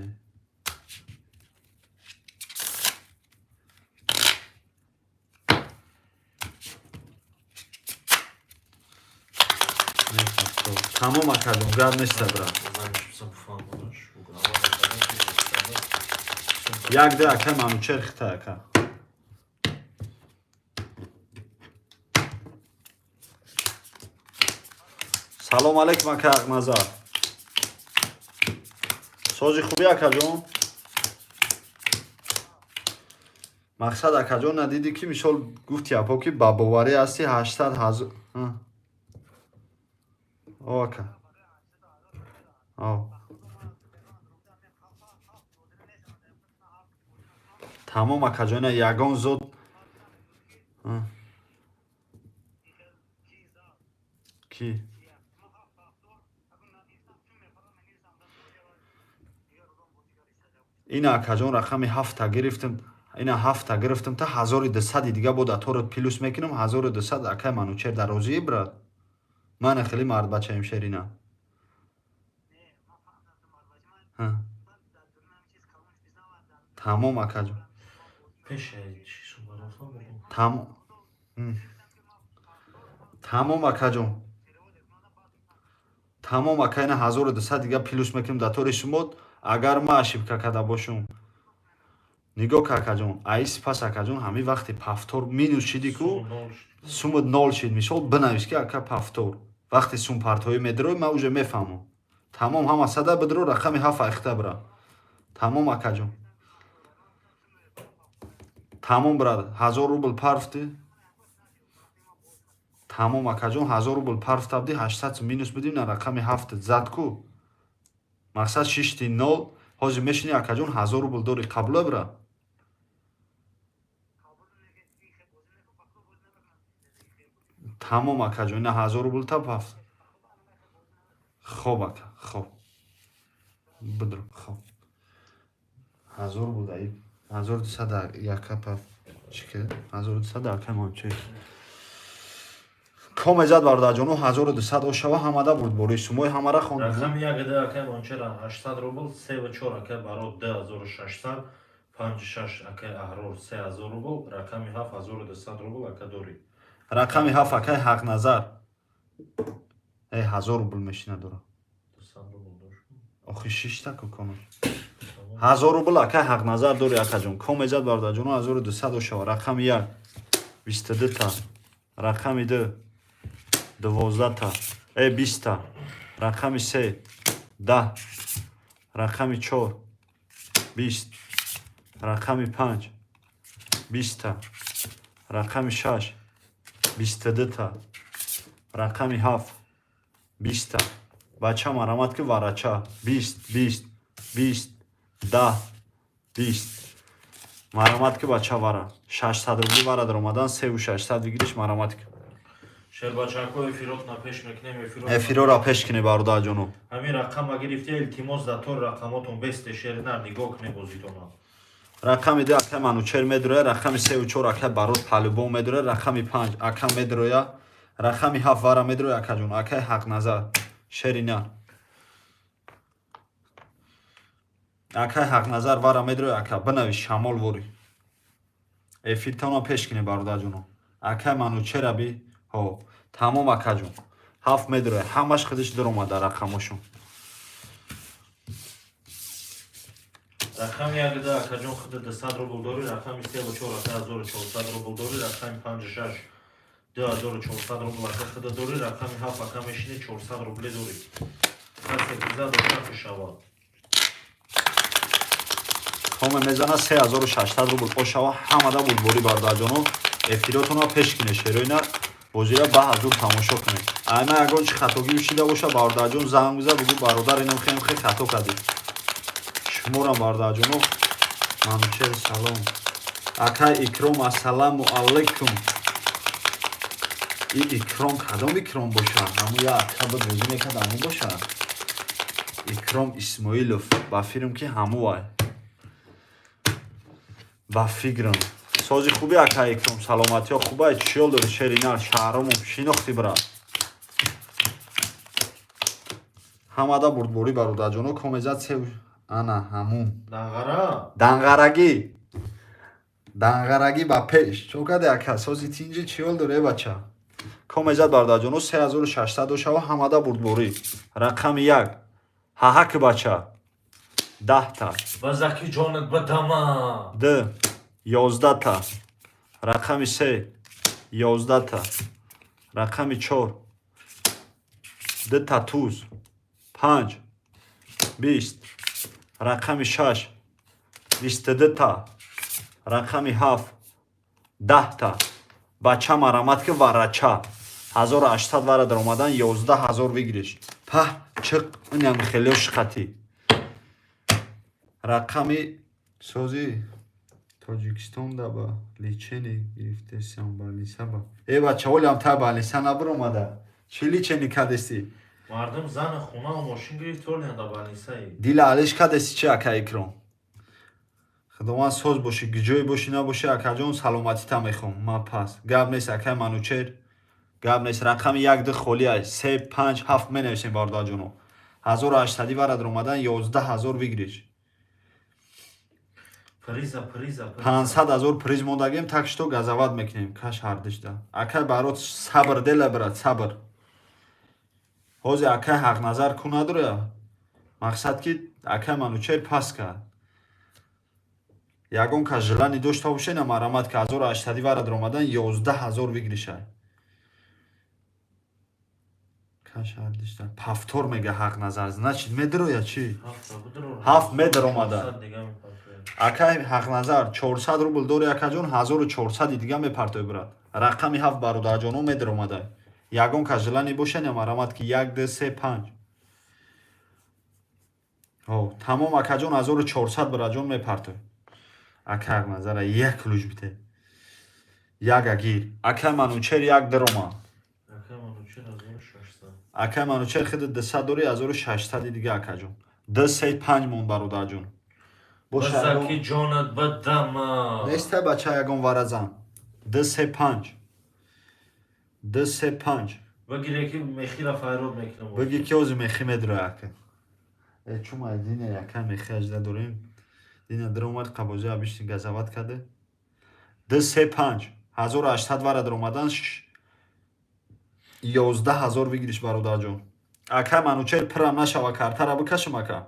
Не, повтор. Тамом, акаҷон, гап неста, брат. Фаҳмонаш. Як ду, ака Манучер, хита, ака. Салом алейкум, ака Ҳақназар, сози хубӣ, акаҷон? Мақсад, акаҷон, надидӣ, ки мисол гуфти апо, ки ба боварӣ ҳасти 800 ҳазор. О, ака, о, тамом, акаҷона, ягон зод. А. Ки ина, акаҷон, рақами ҳафта гирифтам, ина ҳафта гирифтам, та 1200 дига бо даторат плюс мекунам, 1200. Акай Манучер, дар розии, брат? Мана хеле мардбачаем, шерина. Ҳа. Тамом, акаҷон. Пешаи чӣ сум рафтан? Тамом. Тамом, акаҷон, тамом, ака. Ина 1200 дига плюс мекунем датори шумо, агар ма ошибка карда бошум. Нигоҳ ка, акаҷон, аи сипас, акаҷон, ҳамин вақти повтор минус шиди ку, сумат нол шид, мисол, бинавис, ки ака, повтор. Вақте сум партоӣ медирои, ман уже мефаҳмам. Тамом, ҳама сада бидиро, рақами ҳафт айхта бира. Тамом, акаҷон, тамом, брат, 1000 рубл парфти. Тамом, акаҷон, 1000 рубл парфта будӣ, 800 сум минус будим. На рақами ҳафт зад ку, мақсад шишти нол. Ҳозир мешини, акаҷон, 1000 рубл дори, қабула, бира? Тамом, акаҷон, ина 1000 рубл та пафт. Хоб, ака, хоб, бидро, хоб, 1000 рубл даи 1200 яка пафт. Чӣ ки 1200, ака Манче, коме зад, бародарҷону, 1200 ошава, ҳамада бурд бори сумои ҳамара хонд. Рақами як д, акай Манчера, 800 рубл, севу чор, акай Барод, 2600, панҷу шаш, акай Аҳрор, 3000 рубл, рақами ҳафт 1200 рубл, ака, дорӣ. Рақами ҳафт, акай Ҳақназар, э, 1000 рубл мешина дора. 200 рубл дошт. Охи шишта ку коно. 1000 рубл, акай Ҳақназар, дори, акаҷон. Коме зад, бародарҷону, 1200 ошава. Рақами як 22 та, рақами ду 12 та, э, 20 та, рақами се 10, рақами чор 20, рақами панҷ 20 та, рақами шаш 22 та, рақами ҳафт 20 та. Бача, марамат ки, варача, 20, 20, 20, 10, 20. Марамат ки, бача, вара 600 рубли вара даромадан, севу 600 выигрыш, марамат ки. Шербачако, эфиротна пеш мекунем, эфирот. Эфирора пеш кунӣ, бародарҷону. Ҳамин рақама гирифта, илтимос, да тор рақамотон бесте, шеринар, нигоҳ кунем бозитона. Рақами ду, ака Манучер, медроя. Рақами севу чор, ака Барод, по-любому медроя. Рақами панҷ, ака, медроя. Рақами ҳафт вара медроя, акаҷон, акаи Ҳақназар, шерина. Акаи Ҳақназар, вара медроя, ака, бинавис, шамол ворӣ. Эфиртона пеш кунӣ, бародарҷону. Акаи Манучера би, ҳо, тамом, акаҷон, ҳафт медроя, ҳамаш худиш дуромада рақамошон. Рақами як да, акаҷон, худ 200 рубл дорӣ, рақами севу чор, ака, 1400 рубл дорӣ, рақами панҷу шаш 2400 рубл, ака, худ дорӣ, рақами ҳафт, ака, мешини, 400 рубле дорӣ. Касе ки зад, ошаки шавад. Коме мезана 3600 рубл ошава, ҳамада бурдборӣ, бародарҷоно. Эфиротонро пеш кинед, шерои нар бозира ба ҳазур тамошо кунед. Айма ягон чи хатогӣ шида боша, бародарҷон, занг биза, бугӯ: бародар, инам хем хе хато кардӣ. Шуморам, бародарҷоно. Манучер, салом. Акай Икром, ассаламу алайкум. И Икром кадом Икром боша? Ҳаму я ака буд, бозӣ мекард, ҳаму боша? Икром Исмоилов, ба фирм ки ҳаму вай. Ба фикрам. Сози хуби, ака Икром, саломатиҳо хубай, чиёл дори, шеринар, шаҳромум шинохти, брат. Ҳамада бурдборӣ, бародарҷоно, комезад се ана ҳамун. Данғара. Данғарагӣ. Данғарагӣ ба пеш. Чо каде, ака, сози тинҷи, чиёл дори, э бача? Комезад, бародарҷоно, 3600 дошава, ҳамада бурдборӣ. Рақами як. Ҳаҳак бача. 10 та. Ба заки ҷонат ба дама. Д. 11 та. Рақами се. 11 та. Рақами чор. Дута туз. Панҷ. 20. Рақами шаш. 22 та. Рақами ҳафт. 10 та. Бача, марамат ки, варача. 1800 вара даромадан, 11 000 выигрыш. Паҳ, чиқ, инам хеле шқатӣ. Рақами сози Тоҷикистон да ба лечение гирифтесам больница ба. Э бача, олям та больница набуромада. Чӣ лечение кадести? Мардум зана хона мошин гирифт, олям да больницаи. Дила алиш кадести чи, ака Икром? Худованд соз бошӣ, гиҷое бошӣ набошӣ, акаҷон, саломатита мехоҳам. Ман пас. Гап нест, акай Манучер. Гап нест. Рақами як, ду холӣ аст. Се, панҷ, ҳафт менависем, бародарҷоно. 1800 вара даромадан, 11 000 выигрыш. Приза, приза, приза. 500 000 приз мондагем, так что газават мекунем. Каш ҳардишда. Акай барот, сабр дела, брат, сабр. Ҳози акай Ҳақназар ку надора. Мақсад ки акай Манучер пас кард. Ягон кас желание дошта боше, на марамат ки 1800 вара даромадан, 11 000 выигрыш ай. Каш ҳардишда. Повтор мега Ҳақназар. Значит, медроя чӣ? Ҳафта будро. Ҳафт медаромада. 400 дига мепартояд. Акай Ҳақназар, 400 рубл дори, акаҷон, 1400 дига мепартои, брат. Рақами ҳафт, бародарҷоно, медаромада. Ягон кас желание боша, на марамат ки як, ду, се, панҷ. Ҳо, тамом, акаҷон, 1400, бираҷон, мепартой. Ака Ҳақназара як ключ бите. Як агир. Акай Манучер, як дарома. Акай Манучер 1600. Акай Манучер, хиди 200 дори, 1600 дига, акаҷон. Ду, се, панҷ мон, бародарҷон. Ба Боша заки ҷонат ба дама. Неста, бача, ягон варазан. Ду, се, панҷ. Ду, се, панҷ. Багире ки мехира файрод мекунам. Бигӣ ки ҳозир мехи медроя, ака. Э, чума дина яка мехи ажда дорем. Дина даромад, қабозӣ абишти газават карде. Ду, се, панҷ. 1800 вара даромадан, 11 000 выигрыш, бародарҷон. Ака Манучер, пирам нашава, картара бикашам, ака.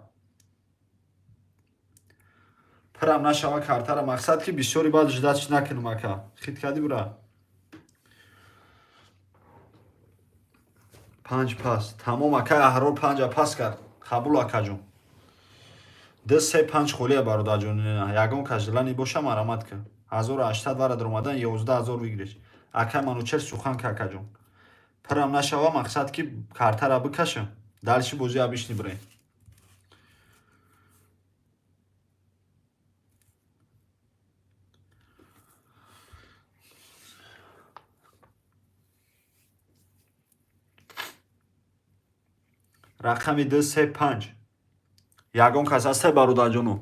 Пирам нашава, картара, мақсад ки бисёри баъд ждать накунам, ака. Хит кардӣ, бира. Панҷ пас. Тамом, ака Аҳрор панҷа пас кард. Қабул, акаҷон. Ду, се, панҷ холия, бародарҷон. Ягон кас желание боша, марамат ка. 1800 вара даромадан, 11 000 выигрыш. Ака Манучер, сухан ка, акаҷон. Пирам нашава, мақсад ки картара бикашам. Дальше бозӣ абишни бирем. Рақами ду, се, панҷ. Ягон кас ҳасте, бародарҷоно?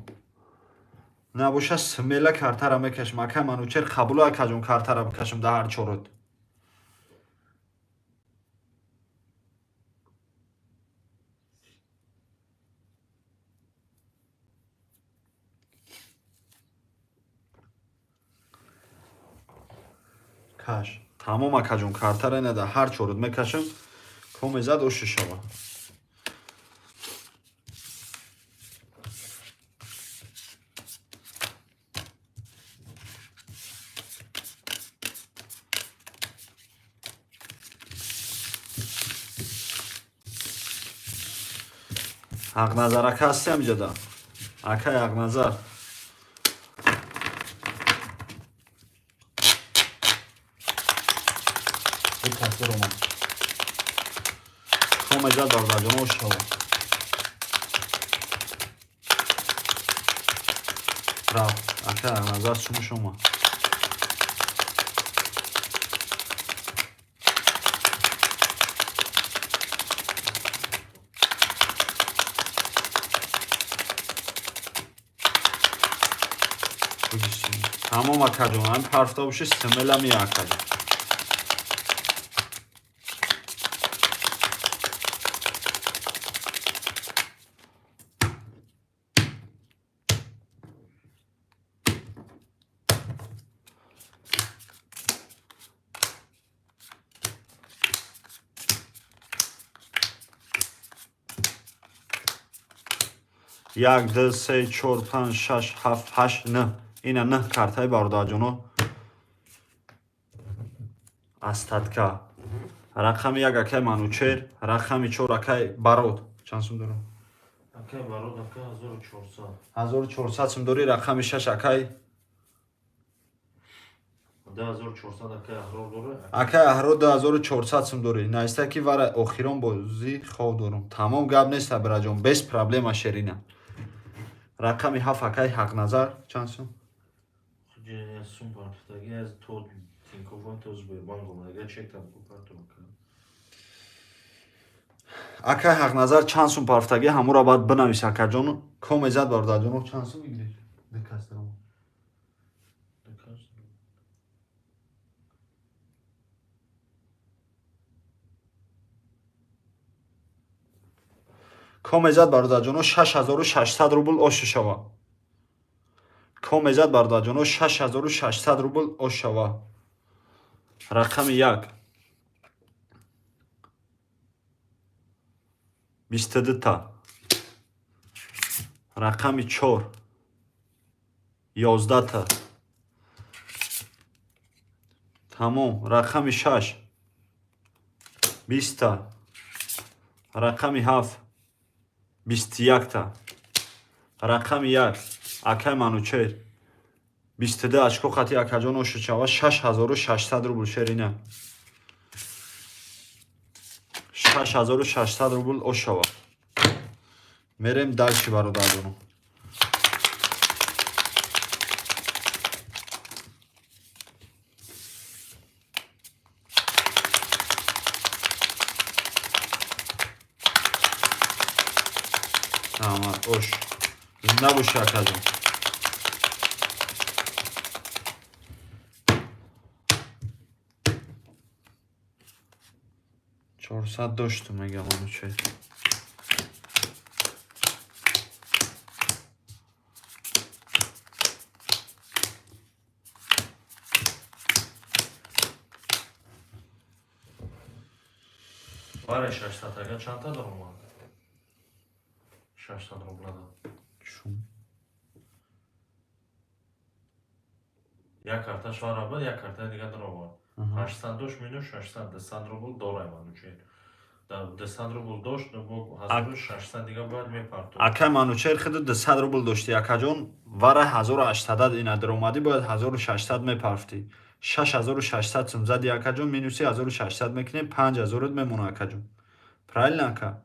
Набоша, смело картара мекашам. Ака Манучер, қабул, акаҷон, картара бикашам да ҳар чорот. Каш. Тамом, акаҷон, картара ина да ҳар чорот мекашам. Комезад ошу шава. Ҳақназар ака ҳасти ҳамиҷада? Акай Ҳақназар. Ду кас даромад. Комезад, бародарҷоно, шава. Рафт, ака назар шумо шума. Тамом, акаҷон, ҳамин парфта боши, смела мия, акаҷон. Як, ду, се, чор, панҷ, шаш, ҳафт, ҳашт, нӯҳ. Ина нӯҳ картаи, бародарҷоно, остатка. Рақами як, акай Манучер, рақами чор, акай Барод. Чанд сум дорам? Акай Барод, ака, 1400. 1400 сум дорӣ. Рақами шаш, акай 2400 акай Аҳрор дорӣ. Акай Аҳрор 2400 сум дорӣ. Наиста ки вара охирон бозӣ хов дорум. Тамом, гап нест, абраҷон, без проблема, шерина. Рақами ҳафт, акай Ҳақназар, чанд сум? Сум партофтаги аз то Тинькофф, то Сбербанк омадага, чек там ку партов, ака. Акай Ҳақназар чанд сум партофтаги, ҳамура баъд бинавис, акаҷон. Комезад, бародарҷоно, чанд сум выигрыш? Ду кас даромад. Ду кас. Комезад, бародарҷоно, 6600 рубл ош шава. Комезад, бародарҷоно, 6600 рубл ош шава. Рақами як, 22-та. Рақами чор, 11-та. Тамом. Рақами шаш, 20-та. Рақами ҳафт, 21-та. Рақами як, акай Манучер, 22 очко хати, акаҷон, оши шава. 6600 рубл, шерина. 6600 рубл ош шава. Мерем дальше, бародарҷоно. Раҳмат, ош, зинда бошӣ, акаҷон. 400 дошту, мега Манучер. Баре 600 ага чандта даромад? 600 рублада. Чун? Як карташ вара буд, як картаи дига даровард. 800 дошт, минус 600, 200 рубл дорай Манучер. Да, 200 рубл дошт, бо 1600 дига бояд мепартод. Акай Манучер, худу 200 рубл доштӣ, акаҷон, вара 1800 ина даромадӣ, бояд 1600 мепарфтӣ. 6600 сум зади, акаҷон, минуси 1600 мекунем, 5000 мемона, акаҷон. Правильно, ака?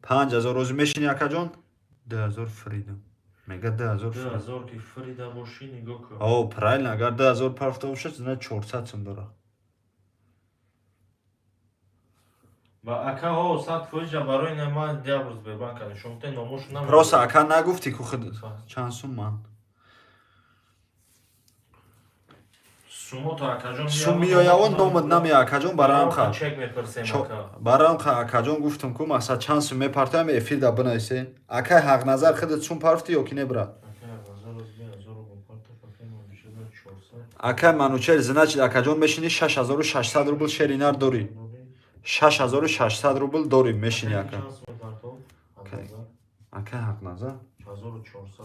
5000 розӣ мешинӣ, акаҷон? 2000 фридам. Мега 2000 фридам. 2000 ки фрида бошӣ, нигоҳ кун. О, правильно, агар 2000 парфта бошад, значит 400 сум дора. Ба ака, о, 100% ҷа барои на ман дябр Сбербанка нишон те номош на. Просто ака нагуфтӣ ку худ чанд сум ман. Сумото, акаҷон. Сум меоявон, номад намея, акаҷон, барам ха. Чек мепурсем, ака. Барам ха, акаҷон, гуфтум ку мақсад чанд сум мепартоям, эфир да бинависен. Акай Ҳақназар, худат сум парфтӣ ё ки не, брат? Ака Ҳақназар роз 2000 рубл партоф, акай Манучер 400. Акай Манучер, значит, акаҷон, мешинӣ, 6600 рубл шеринар дорӣ. 6600 рубл дорӣ, мешинӣ, ака. Чанд сум партоф? Ҳақназар. Акай Ҳақназар? 1400,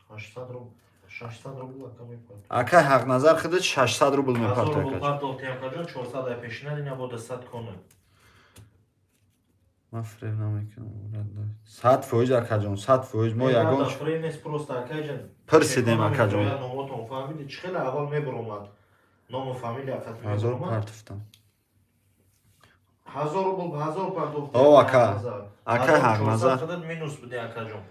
800 рубл, 600 рубл ака мепартоф. Акай Ҳақназар, худат 600 рубл 1000 мепартоӣ, рубл акаҷон. партофти, акаҷон, 400 ай пешина дина бо 200 коне. Ман фиреб намекунам. 100%, акаҷон, 100%, мо ягон фиреб нест, просто, акаҷон. Пурсидем, акаҷон. Номотон фаҳмиди, чӣ хеле аввал мебуромад. Ному фамилия хат. Ҳазор партофтам. 1000 рубл, 1000 партофтӣ. О, ака. Акай Ҳақназар. Худат минус буди, акаҷон.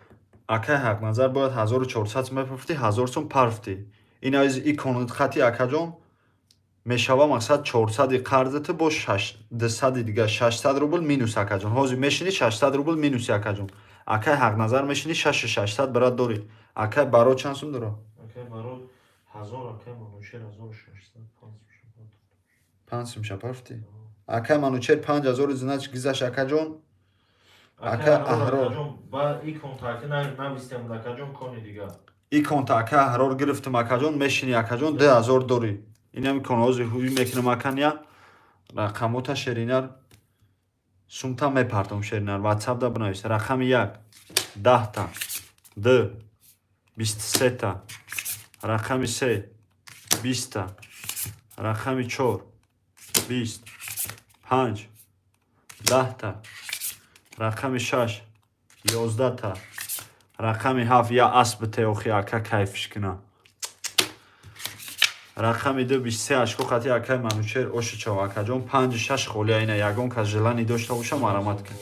Акай Ҳақназар, бояд 1400 мепурфтӣ, 1000 сум парфтӣ. Ин аз иконат хати, акаҷон, мешава мақсад 400-и қарзати бо 200-и дига, 600 рубл минус, акаҷон. Ҳозир мешинӣ, 600 рубл минуси, акаҷон. Акай Ҳақназар, мешинӣ, 6600 брат дорӣ. Акай Баро чанд сум дора? Акай Баро 1000, акай Манучер 1600, 5 сумша парфтӣ. Акай Манучер 5000, значит, гизаш, акаҷон. Ака Аҳрор. Ба иконта ака навистем, акаҷон, кони дига. Иконта, ака Аҳрор, гирифтам, акаҷон, мешинӣ, акаҷон, 2000 дорӣ. Инам икон ҳозир ҳуй мекунам, акания рақамота, шеринар, сумта мепартом. Шеринар, ватсапда бинавис. Рақами як 10-та, д 23-та, рақами се 20-та, рақами чор 20, панҷ 10-та, рақами шаш 11-та, рақами ҳафт я асб теохи, ака, кайфш кина, рақами ду 23 ашко хати акай Манучер ошичав, акаҷон, панҷу шаш холия. Ина ягон кас желание дошта боша, марамат кун.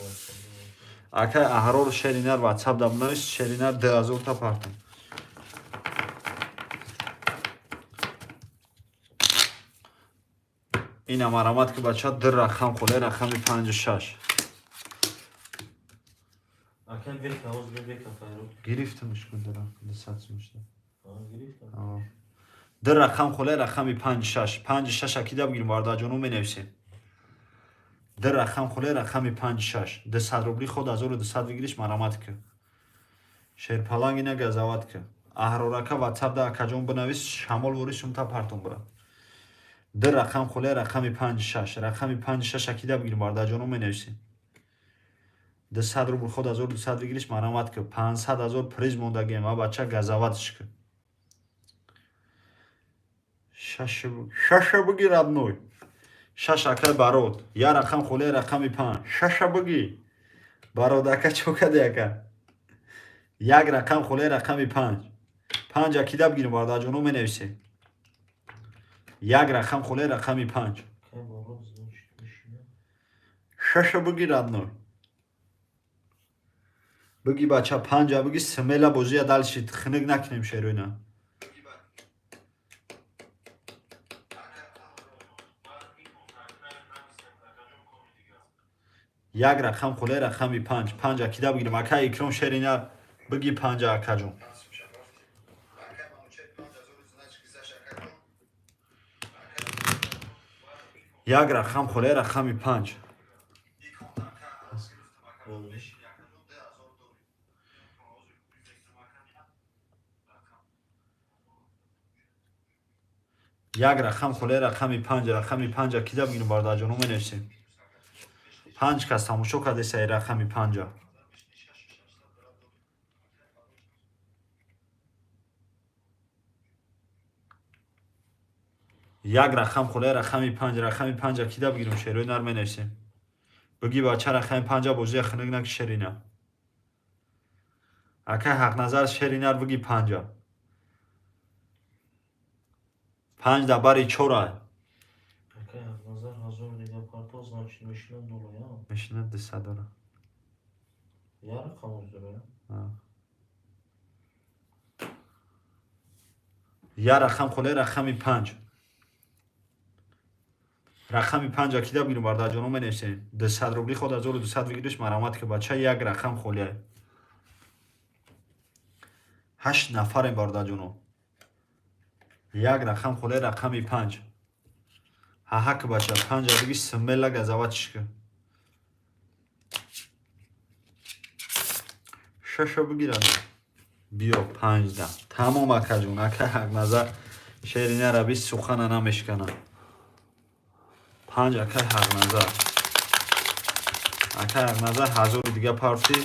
Акай Аҳрор, шеринар, ватсап да бинавис. Шеринар, 2000-та партам. Ина марамат ки, бача, ду рақам холия, рақами панҷу шаш. Акай бека, ҳозир бека файрод. Гирифтамш ку 200 сумшда. Гирифтам. Ду рақам холия, рақами панҷу шаш. Панҷу шаш акида бигирем, бародарҷоно, менависем. Ду рақам холия, рақами панҷу шаш. 200 рубли ход 1200 выигрыш, марамат ки. Шерпаланг, ина газават ки. Аҳрорака, ватсап да, акаҷон, бинавис, шамол вори сумта партон бира. Ду рақам холия, рақами панҷу шаш. Рақами панҷу шаш акида бигирем, бародарҷоно, менависем. 200 рубл ход 1200 выигрыш, марамат ки. 500 000 приз мондагием, а бача, газаватш ки. Шаша бигир, родной. Шаш, акай Барод. Я рақам холия, рақами панҷ. Шаша бигӣ. Барод ака, чо кади, ака? Як рақам холия, рақами панҷ. Панҷ акида бигирем, бародарҷоно, менависем. Як рақам холия, рақами панҷ. Акай Барод, значит, мешина. Шаша бигир, родной. Бигӣ, бача, панҷа бигӣ, смело бозия дальше хиник накунем, шероина. Як рақам холия, рақами панҷ. Панҷ акида бигирем, ака Икром, шеринар, бигӣ панҷа, акаҷон. Як рақам холия, рақами панҷ. Болди. Як рақам холия, рақами панҷ. Рақами панҷ акида бигирем, бародарҷоно, менависем. Панҷ кас тамошо кардеса рақами панҷа. Як рақам холия, рақами панҷ. Рақами панҷа кида бигирем, шерои нар, менависем. Бигӣ, бача, рақами панҷа, бозия хиник наки, шерина. Акай Ҳақназар, шеринар, бигӣ панҷа. Панҷ дар бари чора. Акай Ҳақназар 1000 дига парто, значит, мешина нула, я? Мешина 200 дора. Я рақам дора, я? Я рақам холия, рақами панҷ. Рақами панҷа кида бигирем, бародарҷоно, менависем. 200 рубли ход 1200 выигрыш, марамат ки, бача, як рақам холия. Ҳашт нафарем, бародарҷоно. Як рақам холия, рақами панҷ. Ҳаҳак, бача, панҷа биги, смело газаватш ки. Шаша бигирад. Биё, панҷда. Тамом, акаҷон, ака Ҳақназар, шерина раби сухана намешкана. Панҷ, акай Ҳақназар. Акай Ҳақназар, ҳазори дига парфти,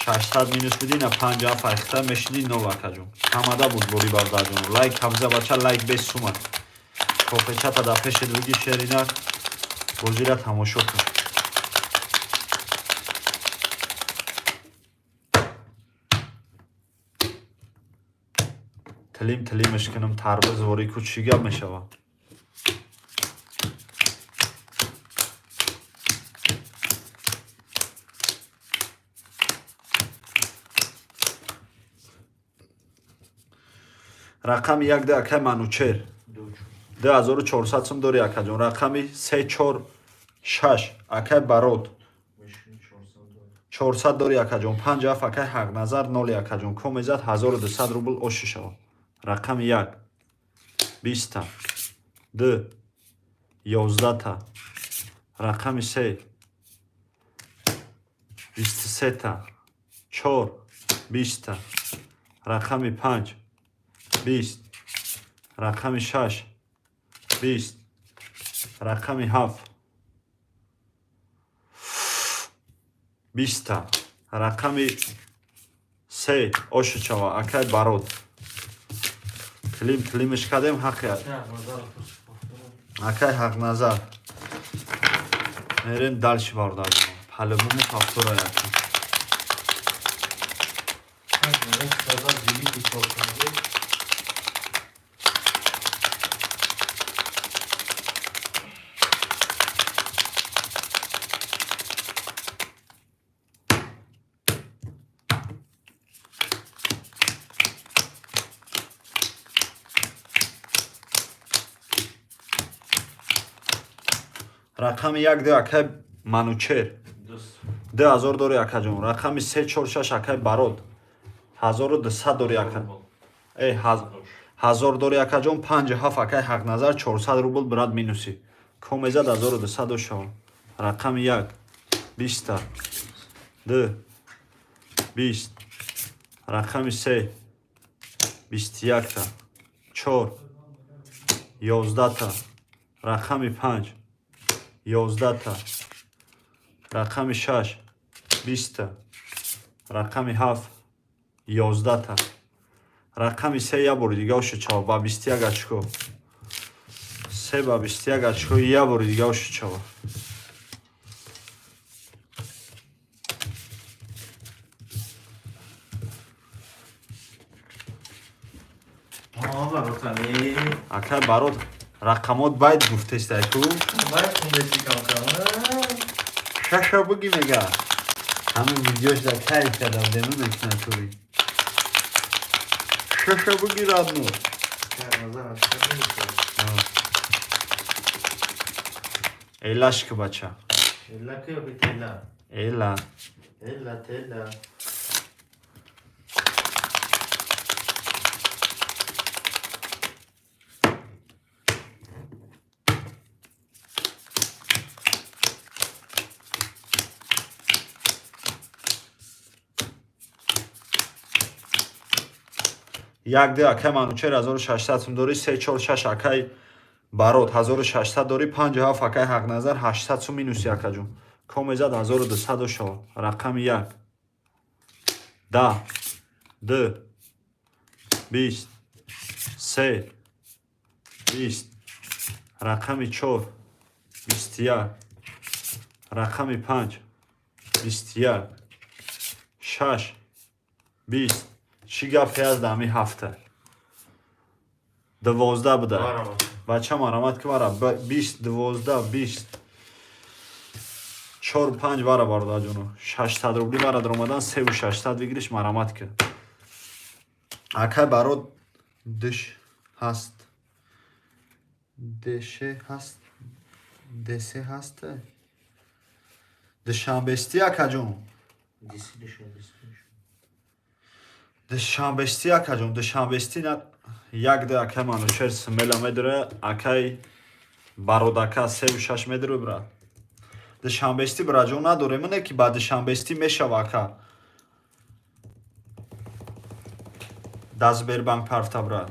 600 минус будӣ, на панҷ ҳафт айхта мешинӣ нол, акаҷон. Ҳамада буд бори, бародарҷон. Лайк ҳабза, бача, лайк без сума. Кофечата дар пешет биги, шерина, бозира тамошо кун. Тилим тилимаш кунам, тарбуз ворӣ ку, чӣ гап мешавад? Рақами 1 2, акай Манучер, 2400 сум дори, акаҷон. Рақами 3, 4, 6, акай Барод, 400 дори, акаҷон. 5, 7, акай Ҳақназар, 0, акаҷон. Комезад 1200 рубл оши шавад. Рақами 1 20-та, 2 11-та, рақами 3 23-та, 4 20-та, рақами 5 20, рақами 6 20, рақами 7 20-та, рақами 3 оши шава, акай Барод. Клим климиш кардем, ҳақи акай Ҳақназар. Мерем дальше, бародарҷон. По-любому повтора яка. Сказал, великий толканде. Рақами 1 2, акай Манучер, 2000 дори, акаҷон. Рақами 3, 4, 6, акай Барод, 1200 дори, ака. Э, 1000 дори, акаҷон. 5, 7, акай Ҳақназар, 400 рубл, брат, минуси. Комезад 1200 шава. Рақами 1 20-та, 2 20, рақами 3 21-та, 4 11-та, рақами 5 11-та, рақами 6 20-та, рақами 7 11-та, рақами 3 як бори дига оши чава ба 21 очко. 3 ба 21 очко як бори дига оши чава. Баротами. Акай Барот, рақамот байд гуфтестай ку. Байд хундеси кам-кам. Шаша буги мега. Ҳамин видеош дар кайф карда будем, мекунад тури. Шаша буги, родной. Назар. Элашки, бача. Эла ки ё тела? Эла. Эла, тела. 1 2, акай Манучер, 1600 сум дори. 3, 4, 6, акай Барод, 1600 дори. 5, 7, акай Ҳақназар, 800 сум минуси, акаҷон. Комезад 1200 шава. Рақами 1 10, 2 20, 3 20, рақами 4 21, рақами 5 21, 6 20. Чӣ гапе аст дар ҳамин ҳафта? 12 буда. Бача, марамат ки вара 20, 12, 20, 4, 5 вара, бародарҷоно. 600 рубли вара даромадан, 3600 выигрыш, марамат ки. Акай Барод, дш ҳаст. Деше ҳаст. Десе ҳаст. Душанбести, акаҷон. Диси душанбести. Душанбести, акаҷон, душанбести на 1 2, акай Манучер смело медура, акай Бародака 3 6 медура, брат. Душанбести, браҷон, надорем, не ки ба душанбести мешава, ака. Да Сбербанк парфта, брат.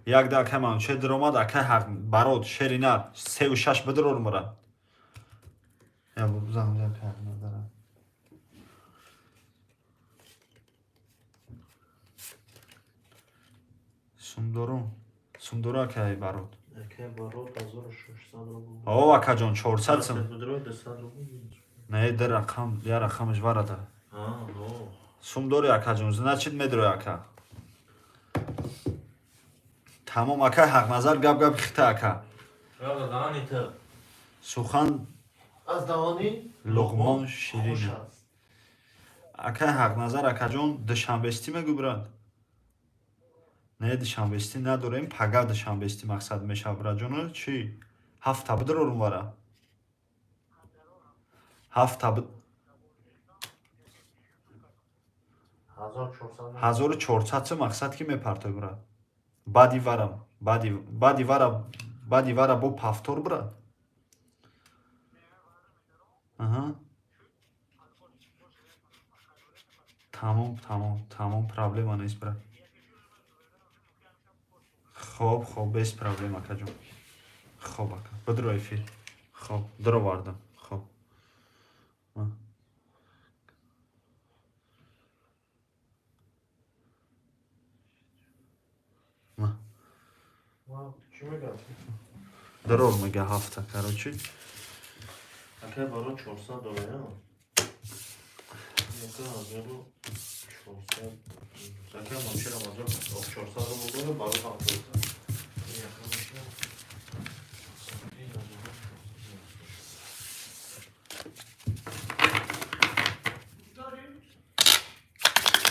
1 2, акай Манучер диромад, акай Ҳақ Барод шерина 3 6 бидирор мура. Я бузам акай Ҳақназара. Сумдору. Сумдору, акай Барод. Акай Барод, 1600 рубл. О, акаҷон, 400 сум. Бидро 200 рубл. Не, дар рақам, я рақамаш варада. А, о. Сум дори, акаҷон, значит медрои, ака. Тамом, акай Ҳақназар, гап гап хита, ака. Правда, даҳани ту. Сухан Аз даҳони Луқмон ширин. Хуш аст. Акай Ҳақназар, акаҷон, душанбестӣ мегӯ, брат? Не, душанбестӣ надорем, пага душанбестӣ мақсад мешавад, братҷону. Чӣ, ҳафта бидорорум вара? Ҳафта. 1400 сум мақсад ки мепартой, брат. Баъди варам, баъди вара, баъди вара бо повтор, брат. Аҳа, тамом, тамом, тамом, проблема нест, брат. Хоб, хоб, без проблем, акаҷон. Хоб, ака, бидро эфир. Хоб, даровардам. Хоб. Дарор мега ҳафта, короче. Акай баро 400 дора, я? Ака 1400. Акай мошина 1400 рубл дора, баро ҳам 400. Яка мошина.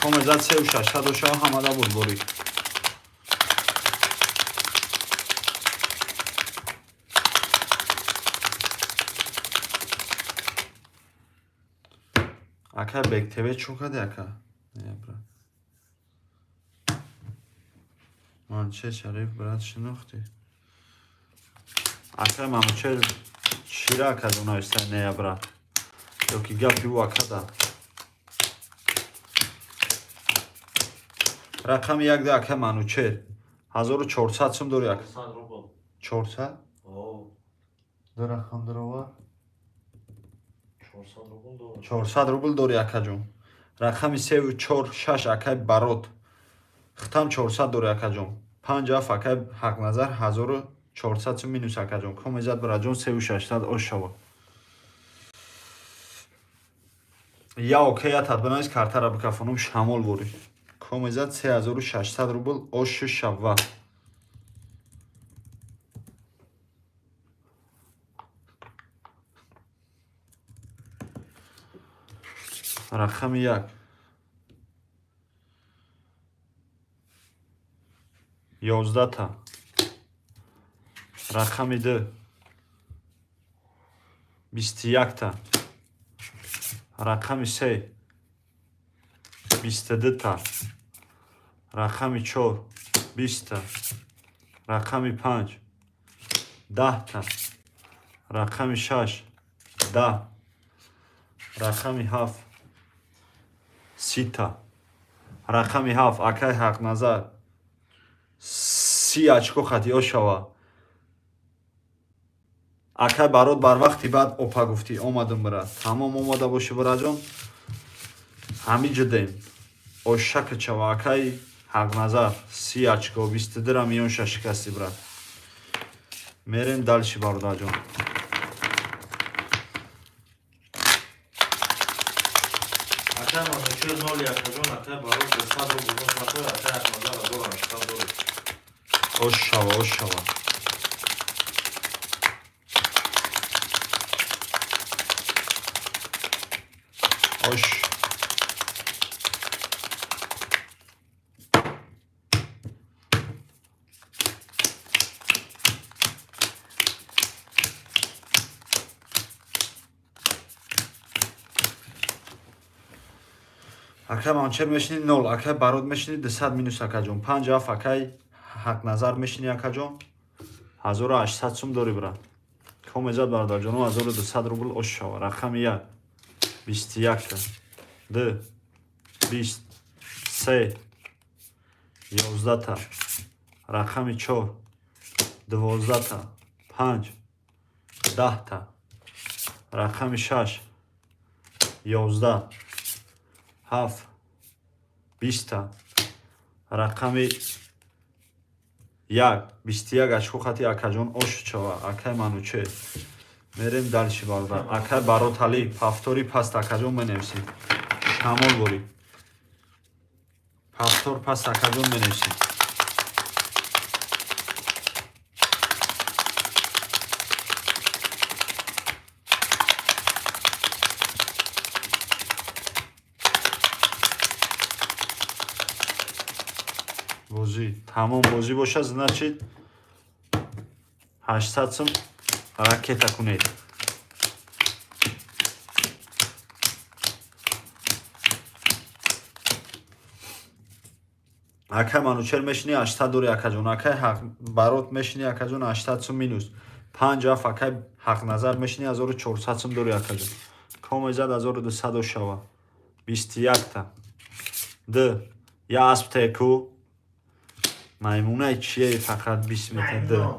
Комезад сеу шашсад ошава, ҳамада бурборӣ. Ака Бек ТВ чо кади, ака? Не, брат. Манчер Шариф, брат, шинохтӣ? Ака Манучер чира, ака, нависта не, брат. Ё ки гапи ӯ, акада. Рақами як да, ака Манучер. 1400 сум дори, ака. 400 рубл. 400? О. Ду рақам даровар. 400 рубл дора. 400 рубл дори, акаҷон. Рақами севу чор шаш, акай Барот. Хитам 400 дори, акаҷон. Панҷ ҳафт, акай Ҳақназар, 1400 сум минус, акаҷон. Комезад, бираҷон, севу шашсад ош шава. Я окей, я тадбинавис, картара бикафонум, шамол бори. Комезад 3600 рубл ош шава. Рақами як. 11та. Рақами ду. 21та. Рақами се. 22та. Рақами чор. 20та. Рақами панҷ. 10та. Рақами шаш. 10. Рақами ҳафт. 30та. Рақами ҳафт, акай Ҳақназар. 30 очко хатиё шава. Акай Барот, барвақти баъд опа гуфтӣ, омадам, брат. Тамом, омада бошӣ, бираҷон. Ҳами ҷидем. Ошака чава, акай Ҳақназар. 30 очко, 22-ра миёнша шикастӣ, брат. Мерем дальше, бародарҷон. Акай Манучер нол, акаҷон, акай Барот 200 рубл дор, акай Ҳақназар 1800 дори. Ош шава, ош шава. Ош. Акай Манучер мешини нол, акай Барот мешини 200 минус, акаҷон. Панҷ ҳафт, акай Ҳақназар мешини, акаҷон. 1800 сум дори, брат. Комезад, бародарҷоно, 1200 рубл ош шава. Рақами як. 21та. Ду. 20. Се. 11та. Рақами чор. 12та. Панҷ. 10та. Рақами шаш. 11. Ҳафт. 20та. Рақами як. 21 очко хати, акаҷон, ош чава. Акай Манучер. Мерем дальше, бародар. Акай Баротали, повтори паст, акаҷон, менависем. Шамол борӣ. Повтор паст, акаҷон, менависем. Тамом бозӣ бошад, значит 800 сум ракета кунед. Акай Манучер мешини 800 дори акаҷон. Акай ҳақ барот мешини акаҷон 800 сум минус. 5 ҳафт акай Ҳақназар мешини 1400 сум дори акаҷон. Коме зад 1200 шава. 21 та. Д. Я асп теку. Маймунаи чие фақат 20 метр. Д.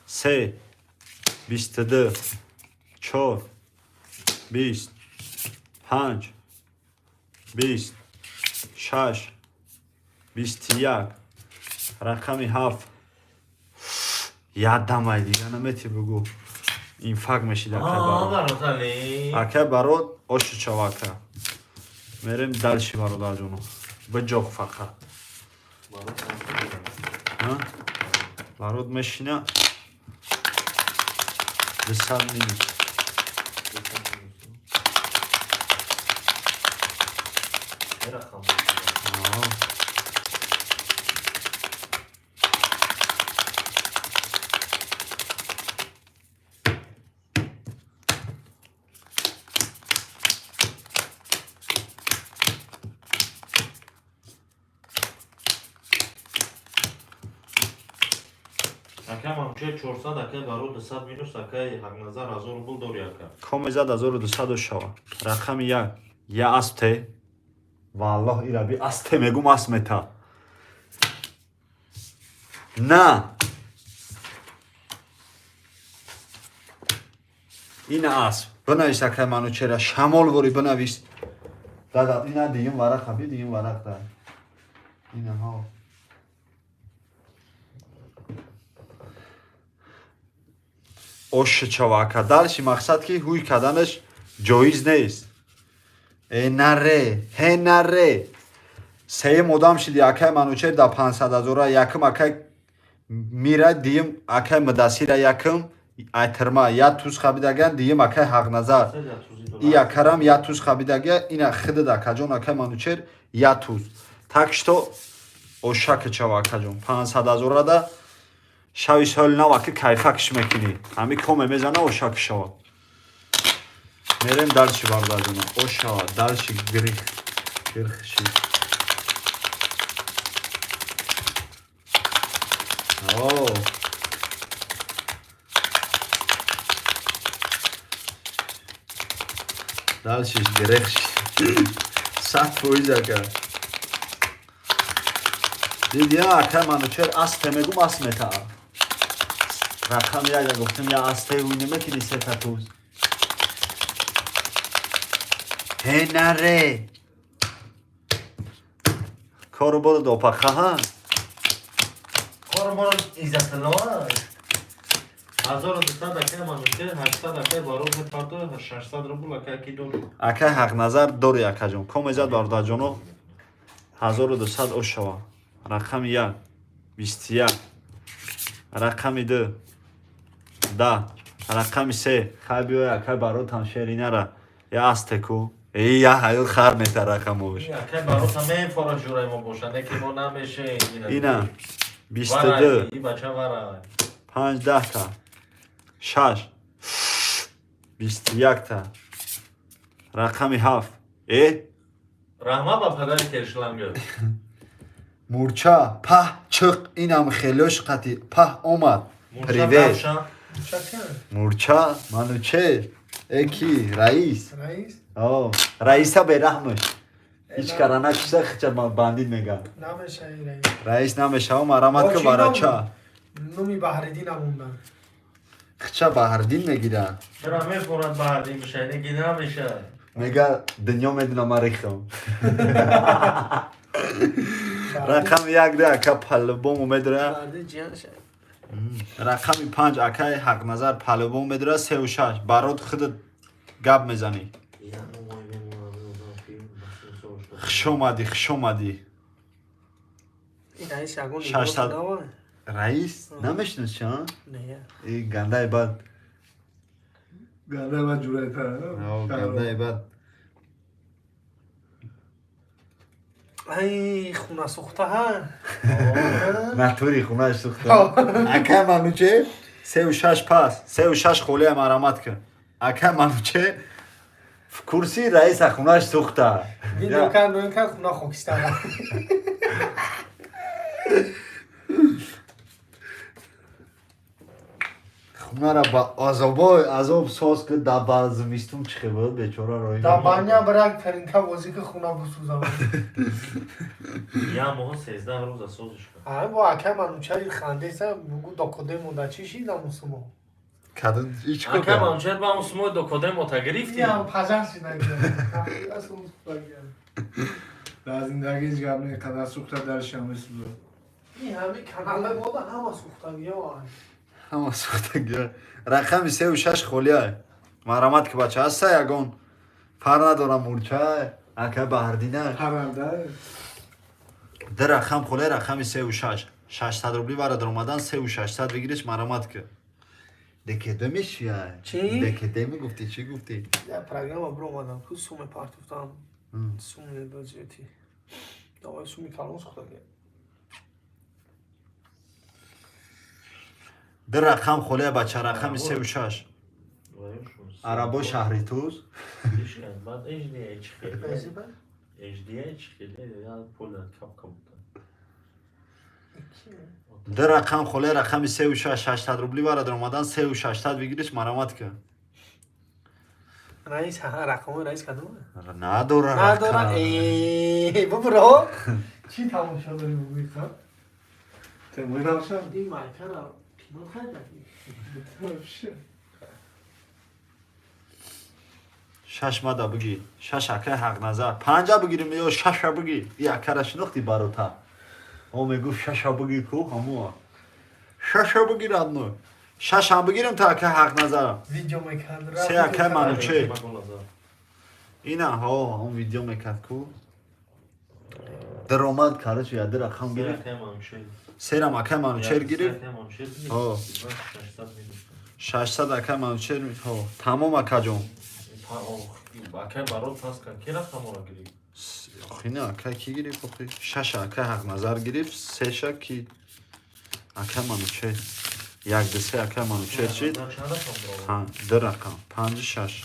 Се. 22. 4. 20. 5. 20. 6. 21. Рақами 7. Ядамай дига намети бугу. Инфаркт мешид акай барот. Акай барот оши чава ака. Мерем дальше бародарҷоно. Биҷоқ фақат. Барот мешина 200 минус. Акай Манучер 400, акай барот 200 минус, акай Ҳақназар 1000 рубл дори ака. Коме зад 1200 шава. Рақами 1. Я асп те. Валлоҳ ира би асп те мегум асп мета. На. Ина асп. Бинавис акай Манучера шамол вори бинавис. Дада ина дигим варақа би дигим варақ да. Ина ҳо. Ош чава ака. Дальше мақсад ки ҳуй карданаш ҷоиз нест. Э наре, ҳе наре. Сеюм одам шиди акай Манучер да 500 ҳазора, якум акай мира, дуюм акай Мудасира, якум айтырма, я туз хабидаган, дуюм акай Ҳақназар. И акарам я туз хабидага, ина хидид акаҷон акай Манучер я туз. Так что ошака чава акаҷон 500 ҳазора да шави соли нав аки кайфакш мекунӣ. Ҳами коме мезана ошак шава. Мерем дальше бародарҷона. Ошава, дальше грих. Гирхши. О. Дальше грехши. 100% ака. Дидия акай Манучер асте мегум ас метаа. Рақам яга гуфтам я асте ҳуй намекунӣ сета туз. Ҳе наре. Кору бору допаха ҳа. Кору бору Иззатулло. 1200 акай Манучер, 800 акай барот мепардо, 600 рубл акай ки дори. Акай Ҳақназар дори акаҷон. Коме зад бародарҷоно 1200 ош шава. Рақами 1 21. Рақами 2 10. Рақами 3 хай биёй акай баротам шеринара. Я астеку. Эй я ҳаёт хар мета рақамош. Акай баротам мефора ҷурай мо боша, не ки мо намешем. Ина 22. И бача вара. 5 10 та. 6 21 та. Рақами 7. Э? Раҳмат ба падари Кершланга. Мурча паҳ чиқ инам хелош қати паҳ омад. Привет. Мурча Манучер эки раис. Раис? О, раиса бераҳмаш. Ҳеч кара накушта хича бандит мега. Намешаи раис. Раис намешава марамат ки барача. Номи Баҳриддин амондан. Хича Баҳриддин мегира. Чара мефорад Баҳриддин бишай, не ки намеша. Мега дунё медунам ман рехтам. Рақами 1 да ака палубому медра. Рақами 5 акай Ҳақназар палубому медра 3 6. Барот худат гап мезанӣ. Хуш омадӣ, хуш омадӣ. Раис намешиносӣ, а? И гандаи бад. Гандаи бад ҷурайтар. Гандаи бад. Ай, хуна сӯхта ҳа. Натури хунаш сӯхта. Ака Мануче сеу шаш пас, сеу шаш холия марамат кун. Ака Мануче в курси раиса хунаш сӯхта. Видео кард, рӯй кард, хуна хокистар. Хунара ба азобой азоб соз ки да ба зимистун чихе буд бечора рои. Да баня брак фаринка бозӣ ки хуна бисӯзам. Я моҳ 13 рӯза созиш кун. Ай бо ака Манучари хандеса бугу докоде монда чӣ шида мусумо. Кадун ич ко. Ака Манучер ба мусумо докоде мота гирифти? Я пажар шида. Дар зиндагӣ ҳеҷ гап не, қадар сӯхта даршам месӯзад. Ин ҳами каналҳои мода ҳама сӯхтагиё. Ҳама сӯхтагиё. Рақами сеу шаш холия. Марамат ки бача ҳаста ягон фар надорам мурча ака Баҳрдина. Парранда. Ду рақам холия рақами сеу шаш. 600 рубли вара даромадан сеу 600 выигрыш марамат ки. Декеде мешия. Чӣ? Декеде мегуфтӣ, чӣ гуфтӣ? Я программа бромадам, ку суме партуфтам. Суме баҷети. Давай суми калон сӯхтагиё. Ду рақам холия бача рақами сеу шаш. Арабо шаҳри Туз. Баъд HD чихеле. HD чихеле я пола капка буда. Ду рақам холия рақами сеу шаш 600 рубли вара даромадан сеу 600 выигрыш марамат ки. Раис ҳа рақамои раис кадома? Надора Надора. рақам. Э, бубро. Чӣ тамошо дорӣ бугӯи ха? Темои равшан. Ин майкара қимат харидакӣ. Шаш мада бугӣ. Шаш акай Ҳақназар. Панҷа бигирим ё шаша бугӣ. И акара шинохтӣ барота. О мегуфт шаша бугӣ ку ҳамуа. Шаша бугӣ родной. Шашам бигирим та акай Ҳақназарам. Видео мекард. Се акай Мануче. Ина ҳо он видео мекард ку. Даромад короче я ду рақам гирифт. Серам акай Манучер гирифт. Ҳо. 600 акай Манучер ҳо. Тамом акаҷон. Акай барот пас кан ки рақаморо гирифт? Охи не акай ки гирифт охи? Шаша акай Ҳақназар гирифт, сеша ки акай Манучер. Як ду се акай Манучер чид? Чанд рақам баровард? Ду рақам. Панҷу шаш.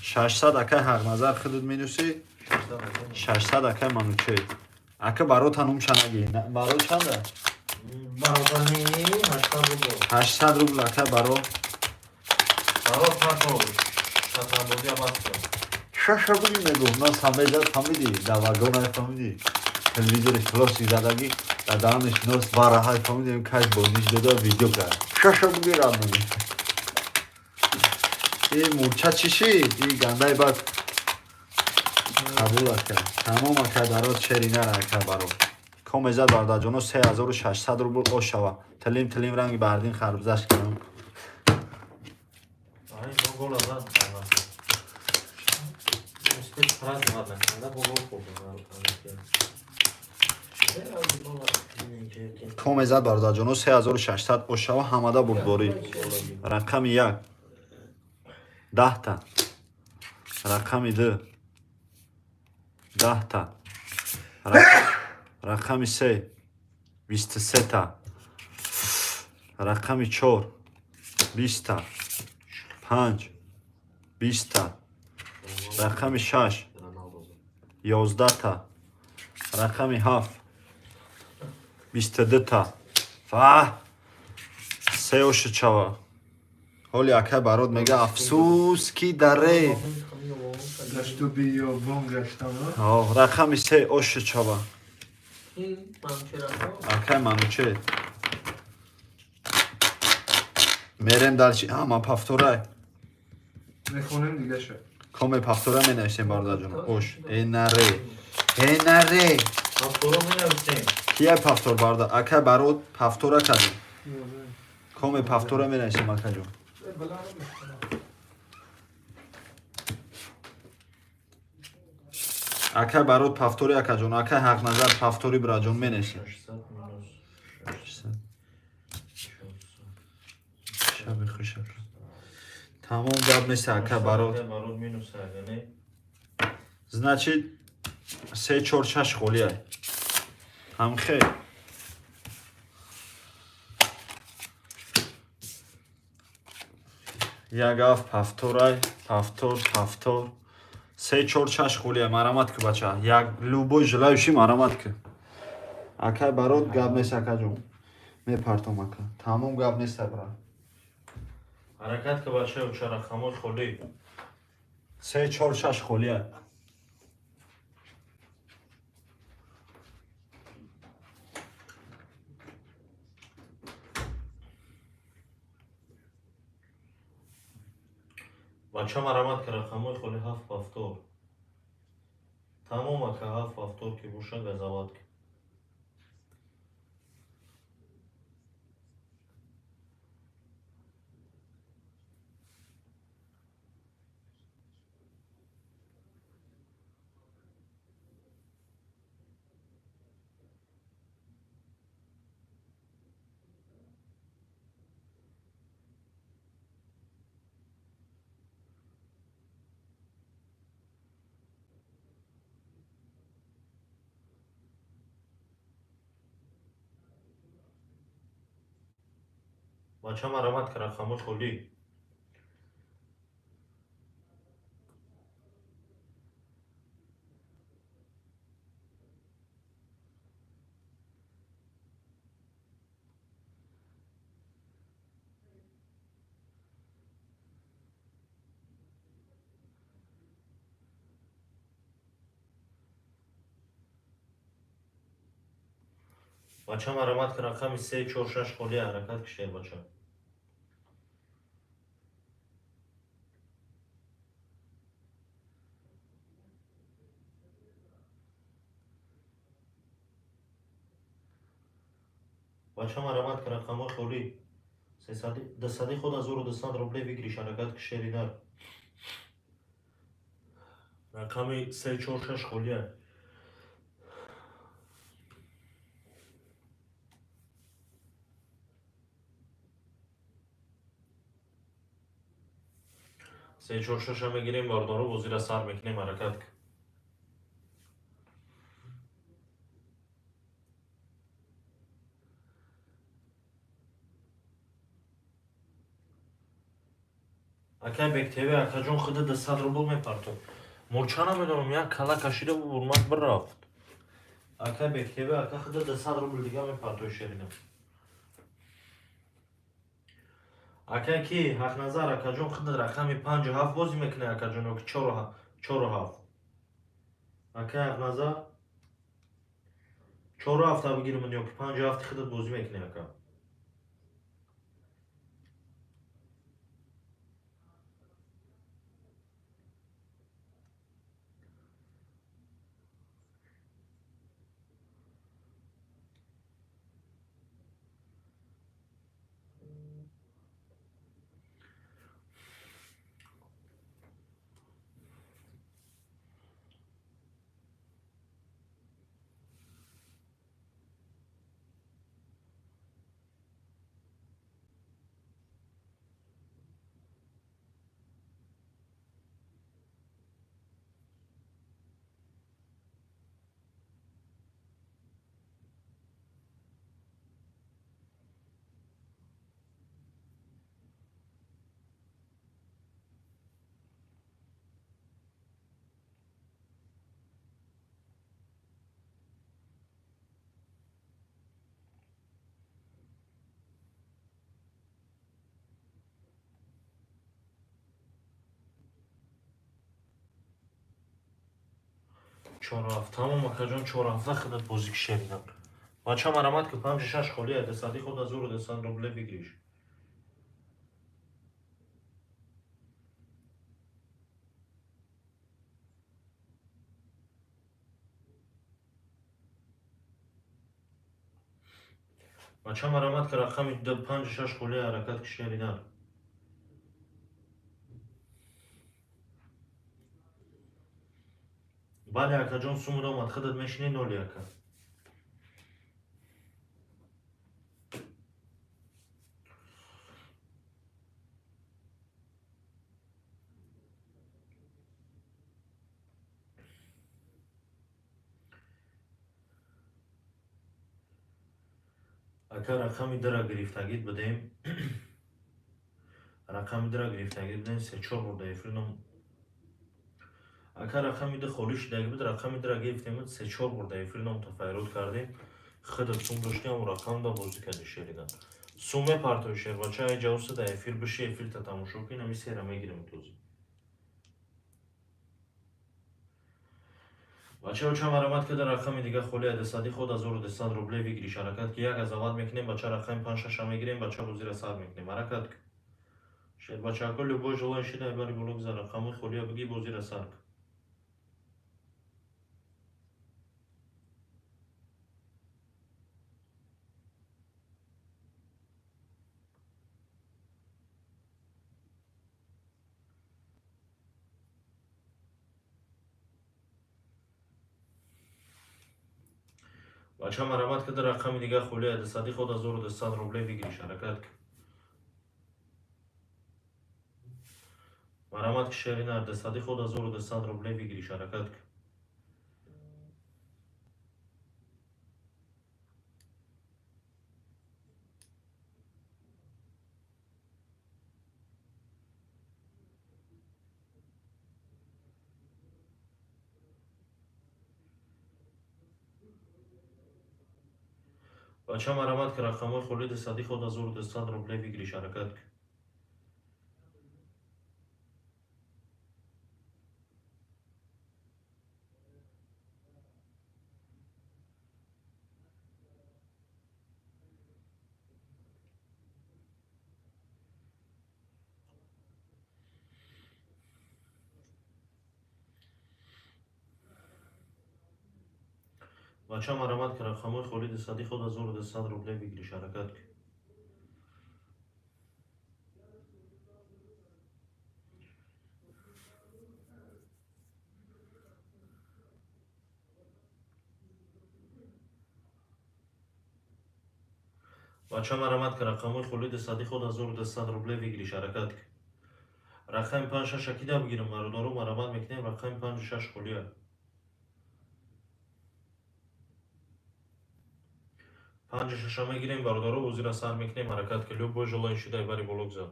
600 акай Ҳақназар худут минуси. 600 акай Манучер. Ака барота нумша нагӣ. Барот чанда? Бародари 800 рубл. 800 рубл ака баро. Барот пас шатранбозӣ абас кун. Шаша буги мегуфт. Ман самезад фаҳмидӣ. Дар вагонай фаҳмидӣ. Телевизори флоси задагӣ дар даҳанаш нос вараҳай фаҳмидӣ кайф бозиш дода видео кард. Шаша буги родной. И мурча чӣ шид? И гандаи бад қабул ака. Тамом ака дароз шери нара ака баро. Комезад бародарҷоно 3600 рубл ош шава. Тилим тилим ранги бардин харбзаш кунам. Ай, бо гола зад. Успеть праздновать накарда, бо гол хӯрд. Комезад бародарҷоно 3600 ош шава ҳамада бурдборӣ. Рақами як 10та. Рақами ду 10та. Рақами се 23та. Рақами чор 20та. Панҷ 20та. Рақами шаш 11та. Рақами ҳафт 22та. Фаҳ се оши чава. Ҳоли акай барот мега афсӯс ки даре. Гашту биёбон гаштам. Ҳо, рақами се оши чава. Ин Манучерако. Акай Манучер. Мерем дальше. Ҳама пафторай. Мехонем дигаша. Коме пафтора менависем бародарҷон. Ош. Энаре. Энаре. Пафторо менависем. Кия пафтор барда? Акай барот пафтора кардем. Коме пафтора менависем акаҷон. Акай барот пафтори акаҷон. Акай Ҳақназар пафтори бираҷон менависем. 600 минус 600. Шаби хуш ака. Тамом гап нест ака барот. Барот минус яъне Значит, 3 4 6 холиай. Ҳамхе. Як ҳафт пафторай, пафтор, пафтор. 3 4 6 холиай, марамат ки бача. Як любой желающий марамат ки. Акай барот гап нест акаҷон. Мепартом ака. Тамом гап нест абра. Ҳаракат ки бача уча рақамҳои холӣ. 3 4 6 холиай. Бача марамат ки рақамҳои холӣ 7 пафтор. Тамом ака 7 пафтор ки боша газават ки. Бача марамат ки рақамҳои холӣ. Бача марамат ки рақами 3 4 6 холӣ ҳаракат кишед бача. Бача марамат ки рақамҳои холӣ. 200 худ 1200 рублей выигрыш ҳаракат ки шеринар. Рақами 3 4 6 холия. Се 4 6 мегирем бардору бозира сар мекунем ҳаракат ки. Акай Бектв акаҷон худа 200 рубл мепартод. Мурча намедонам як кала кашида бурмад бирафт. Акай Бектв ака худа 200 рубл дига мепартои шерина. Акай ки Ҳақназар акаҷон худа рақами 5 7 бозӣ мекунад акаҷон ё ки 4 7. Акай Ҳақназар 4 7 бигирмон ё ки 5 7 худа бозӣ мекунад ака. 4 7 тамом акаҷон 4 7 худат бозӣ кишеринам. Бача марамат ки 5 6 холӣ 200 худ 1200 рублей выигрыш. Бача марамат ки рақами 5 6 холӣ ҳаракат кишеринам. Бале акаҷон сумуд омад худат мешинӣ ноли ака. Ака, рақами дара гирифтагид будем, рақами дара гирифтагид будем, се чор бор дар эфир ном. Ака, рақами ду холӣ шудаги буд, рақами дара гирифтем, се чор бор дар эфир ном тафайруд кардем. Худат сум доштиам, рақам да бозӣ кардӣ, шеридан. Сум мепартои, шербача, ай ҷавса дар эфир биши, эфирта тамошо кун, ами сера мегирем тозӣ. Бачаҳо, чанд марамат када, рақами дига холӣ адасади худ 1200 рубле выигрыш. Ҳаракат ки, як азават мекунем, бача, рақами панҷ шаша мегирем, бача, бозира сар мекунем. Ҳаракат ки. Шербачако, любой желающий дай бари боло гузар, рақами холия бигӣ, бозира сар кун. Бача, марамат када, рақами дига холӣ адасади худ 1200 рубле выигрыш. Ҳаракат ки. Марамат ки, шерина, адасади худ 1200 рубле выигрыш. Ҳаракат ки. Бача, марамат ки, рақамҳои холӣ дусади худ 1200 рубле выигрыш. Ҳаракат ки. Бача, марамат ки, рақамҳои холӣ дусади худ 1200 рубле выигрыш. Ҳаракат ки. Бача, марамат ки, рақамҳои холӣ дусади худ 1200 рубле выигрыш. Ҳаракат ки. Рақами панҷ шаша кида бигирам, бародаро? Марамат мекунем, рақами панҷу шаш холия. Панҷу шаша мегирем, бародаро, бозира сар мекунем. Ҳаракат ки, любой желающий дай бари боло гузар.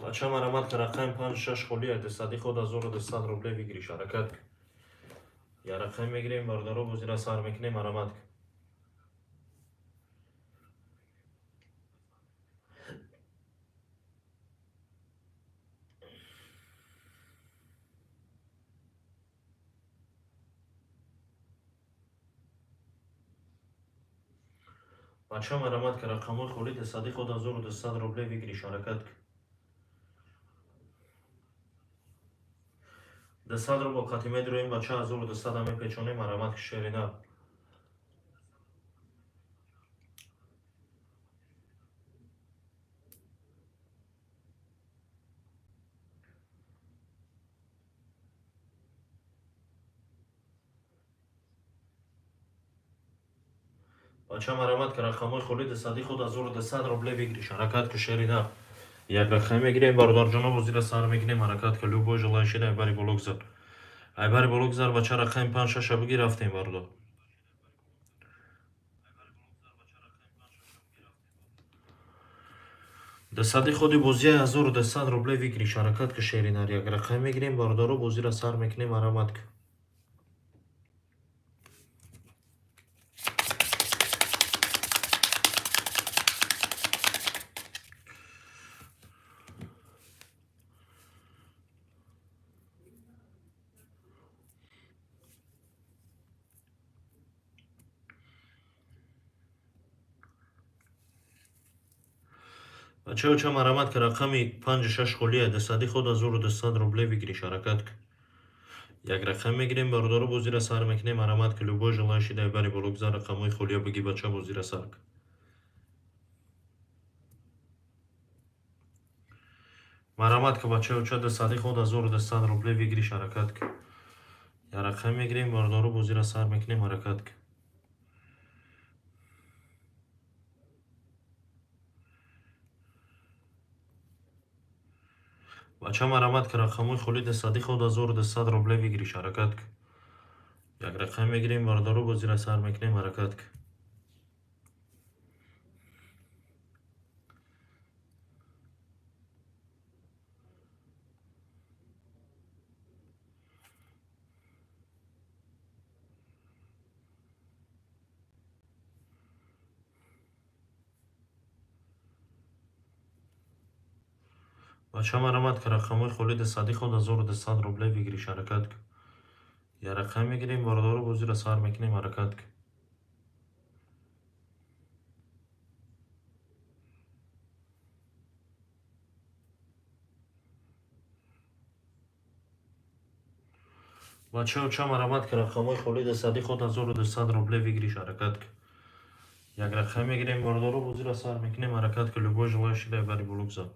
Бача, марамат ки, рақами панҷу шаш холия, дусади худ 1200 рубле выигрыш. Ҳаракат ки. Я рақам мегирем, бародаро, бозира сар мекунем. Марамат ки. Бача, марамат ки, рақамҳои холӣ дусади худ 1200 рубле выигрыш. Ҳаракат ки. 200 рубл қати медроем, бача, 1200 мепечонем. Марамат ки, шерина. Бача, марамат ки, рақамҳои холӣ дусади худ 1200 рубле выигрыш. Ҳаракат ки, шерина. Як рақам мегирем, бародарҷоно, бозира сар мекунем. Ҳаракат ки, любой желающий дай бари боло гузар. Ай бари боло гузар, бача, рақами панҷ шаша бигир, рафтем, бародар. Дусади худи бозия 1200 рубле выигрыш. Ҳаракат ки, шеринар. Як рақам мегирем, бародаро, бозира сар мекунем. Марамат ки. Бачаҳо, ча, марамат ки, рақами панҷу шаш холия, дусади худ 1200 рубле выигрыш. Ҳаракат ки. Як рақам мегирем, бародаро, бозира сар мекунем. Марамат ки, любой желающий дай бари боло гузар, рақамҳои холия бигӣ, бача, бозира сар ки. Марамат ки, бачаҳо, ча, дусади худ 1200 рубле выигрыш. Ҳаракат ки. Як рақам мегирем, бародаро, бозира сар мекунем. Ҳаракат ки. Бача, марамат ки, рақамҳои холи дусадӣ худ 1200 рубле выигрыш, ҳаракат ки. Як рақам мегирем, бародаро, бозира сар мекунем, ҳаракат ки. Бача, марамат ки, рақамҳои холи дусадӣ худ 1200 рубле выигрыш, ҳаракат ки. Як рақам мегирем, бародаро, бозира сар мекунем, ҳаракат ки. Бача, оча, марамат ки, рақамҳои холи дусадӣ худ 1200 рубле выигрыш, ҳаракат ки. Як рақам мегирем, бародаро, бозира сар мекунем, ҳаракат ки. Любой желающий дай бари боло гузар.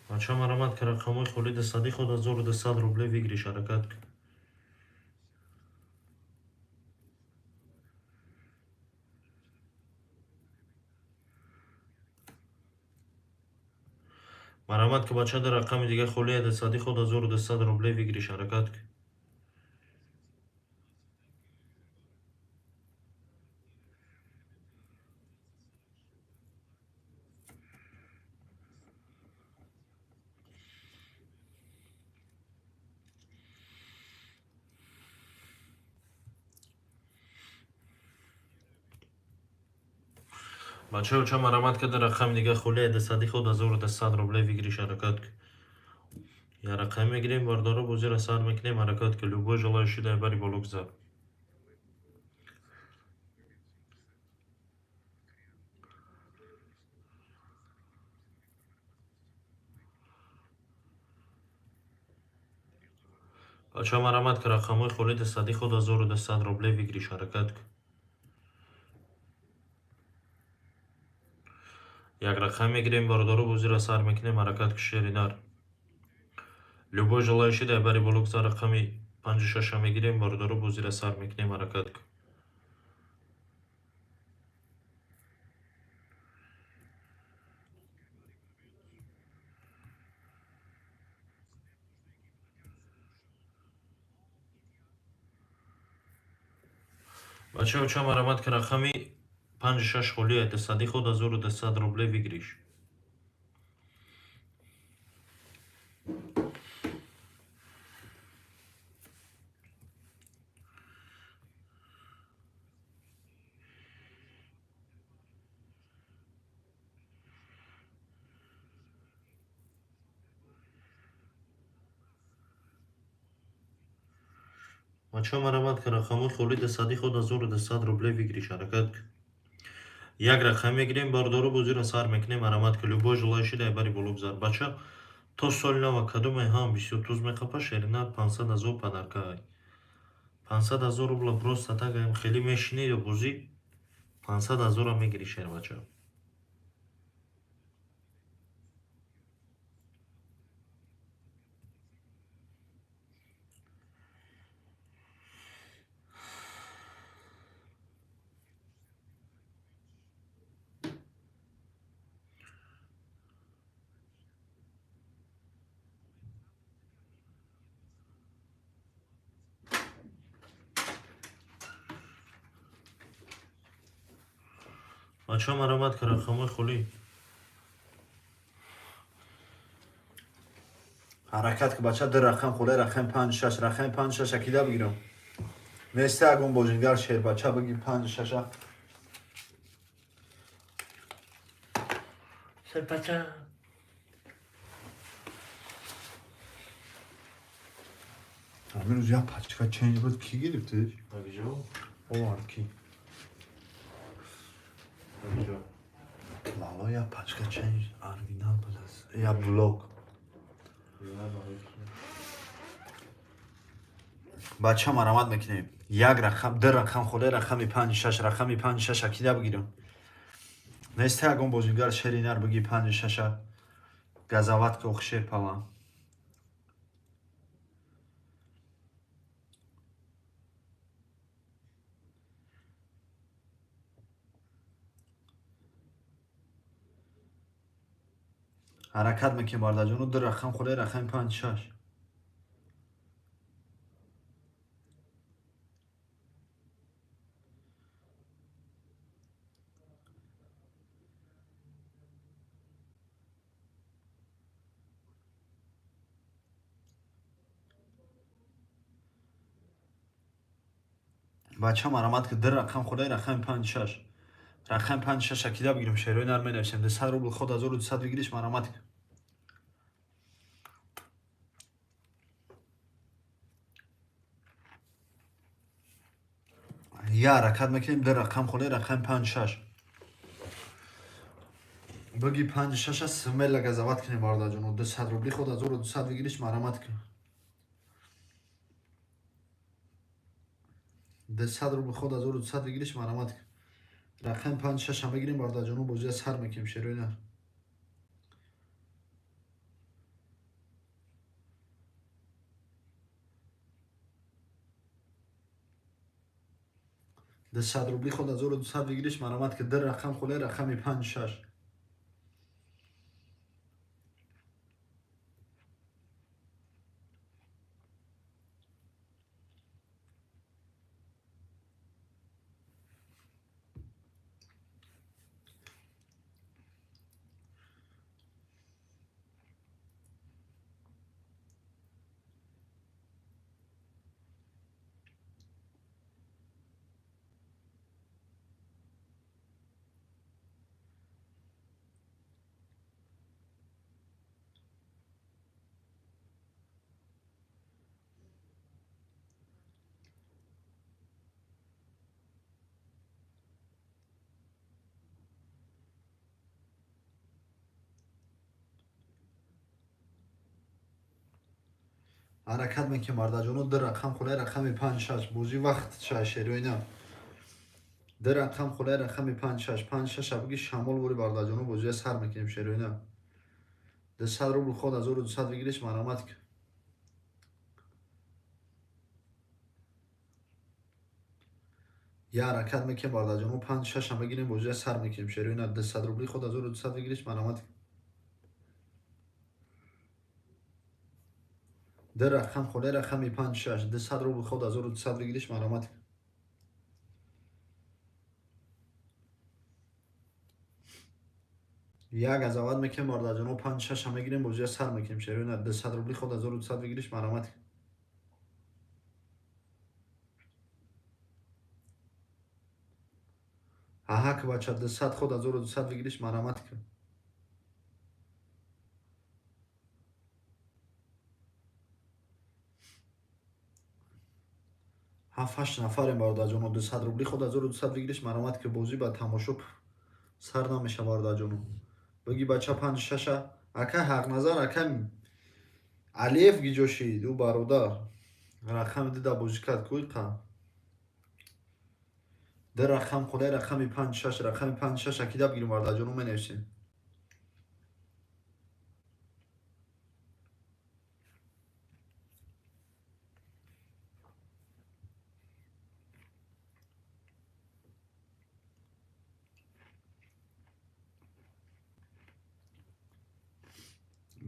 Бача, марамат ки, рақамҳои холи дусадӣ худ 1200 рубле выигрыш, ҳаракат ки. Марамат ки, бача, дар рақами дига холия дусадӣ худ 1200 рубле выигрыш, ҳаракат ки. Бача, оча, марамат ки, дар рақами дига холия дусадӣ худ 1200 рубле выигрыш, ҳаракат ки. Як рақам мегирем, бародаро, бозира сар мекунем, ҳаракат ки. Любой желающий дай бари боло гузар. Бача, марамат ки, рақамҳои холи дусадӣ худ 1200 рубле выигрыш, ҳаракат ки. Як рақам мегирем, бародаро, бозира сар мекунем, ҳаракат ки, шери нар. Любой желающий дай бари боло гузар. Рақами панҷу шаша мегирем, бародаро, бозира сар мекунем, ҳаракат ки. Бача, оча, марамат ки, рақами панҷу шаш холия дусадӣ худ 1200 рубле выигрыш. Бача, марамат ки, рақамҳои холи дусадӣ худ 1200 рубле выигрыш, ҳаракат ки. Як рақам мегирем, бародаро, бозиро сар мекунем, марамат ки. Любой желающий дай бари боло гузар. Бача, то соли нава кадоме ҳам бисёр туз меқапа, шеринар 500 000 подарка. 500 000 рубла просто так хеле мешинӣ ё бозӣ 500 000-ра мегирӣ, шербача. Бача, марамат ки, рақамҳои холӣ. Ҳаракат ки, бача, ду рақам холе, рақами панҷ шаш, рақами панҷ шаш акида бигирам. Неста ягон бозингар, шербача, биги панҷ шаша. Шербача. Ҳамин рӯз як пачка ченҷ буд, кӣ гирифтиш? Агиҷо? Овард кӣ? Агиҷо? Лало, як пачка ченҷ оригинал буд, як блок. Бача, марамат мекунем. Як рақам, ду рақам холе, рақами панҷ шаш, рақами панҷ шаш акида бигирам. Неста ягон бозингар шери нар биги панҷ шаша газават ки ох шер палан. Ҳаракат мекунем бародарҷоно, ду рақам холе, рақами панҷ шаш. Бача марамат ки ду рақам холе, рақами панҷ шаш. Рақами панҷ шаш акида бигирем, шерои нар менависем. 200 рубл ход 1200 выигрыш марамат ки. Я ҳаракат мекунем, ду рақам холе, рақами панҷ шаш. Биги панҷ шаша смело газават кунем бародарҷоно. 200 рубли ход 1200 выигрыш марамат ки. 200 рубл ход 1200 выигрыш марамат ки. Рақами панҷ шаша мегирем бародарҷоно, бозия сар мекунем шерои нар. 200 рубли ход 1200 выигрыш марамат ки. Ду рақам холе, рақами панҷ шаш. Ҳаракат мекунем бародарҷоно, ду рақам холе, рақами панҷ шаш. Бозӣ вақт шаш шерои нар. Ду рақам холе, рақами панҷ шаш. Панҷ шаша биги шамол бори бародарҷоно, бозия сар мекунем шерои нар. 200 рубл ход 1200 выигрыш марамат ки. Я ҳаракат мекунем бародарҷоно, панҷ шаша мегирем, бозия сар мекунем шерои нар. 200 рубли ход 1200 выигрыш марамат ки. Ду рақам холе, рақами панҷ шаш. 200 рубл ход 1200 выигрыш марамат ки. Як газават мекунем бародарҷоно, панҷ шаша мегирем, бозия сар мекунем шерои нар. 200 рубли ход 1200 выигрыш марамат ки. Аҳак бача, 200 ход 1200 выигрыш марамат ки. Ҳафт ҳашт нафарем бародарҷоно, 200 рубли ход 1200 выигрыш марамат ки. Бозӣ ба тамошо сар намеша бародарҷоно. Биги бача панҷ шаша. Акай Ҳақназар, акай Алиев гиҷо шид, ӯ бародар. Рақами дида бозӣ кард кӯй қа. Ду рақам холе, рақами панҷ шаш, рақами панҷ шаш акида бигирем бародарҷоно, менависем.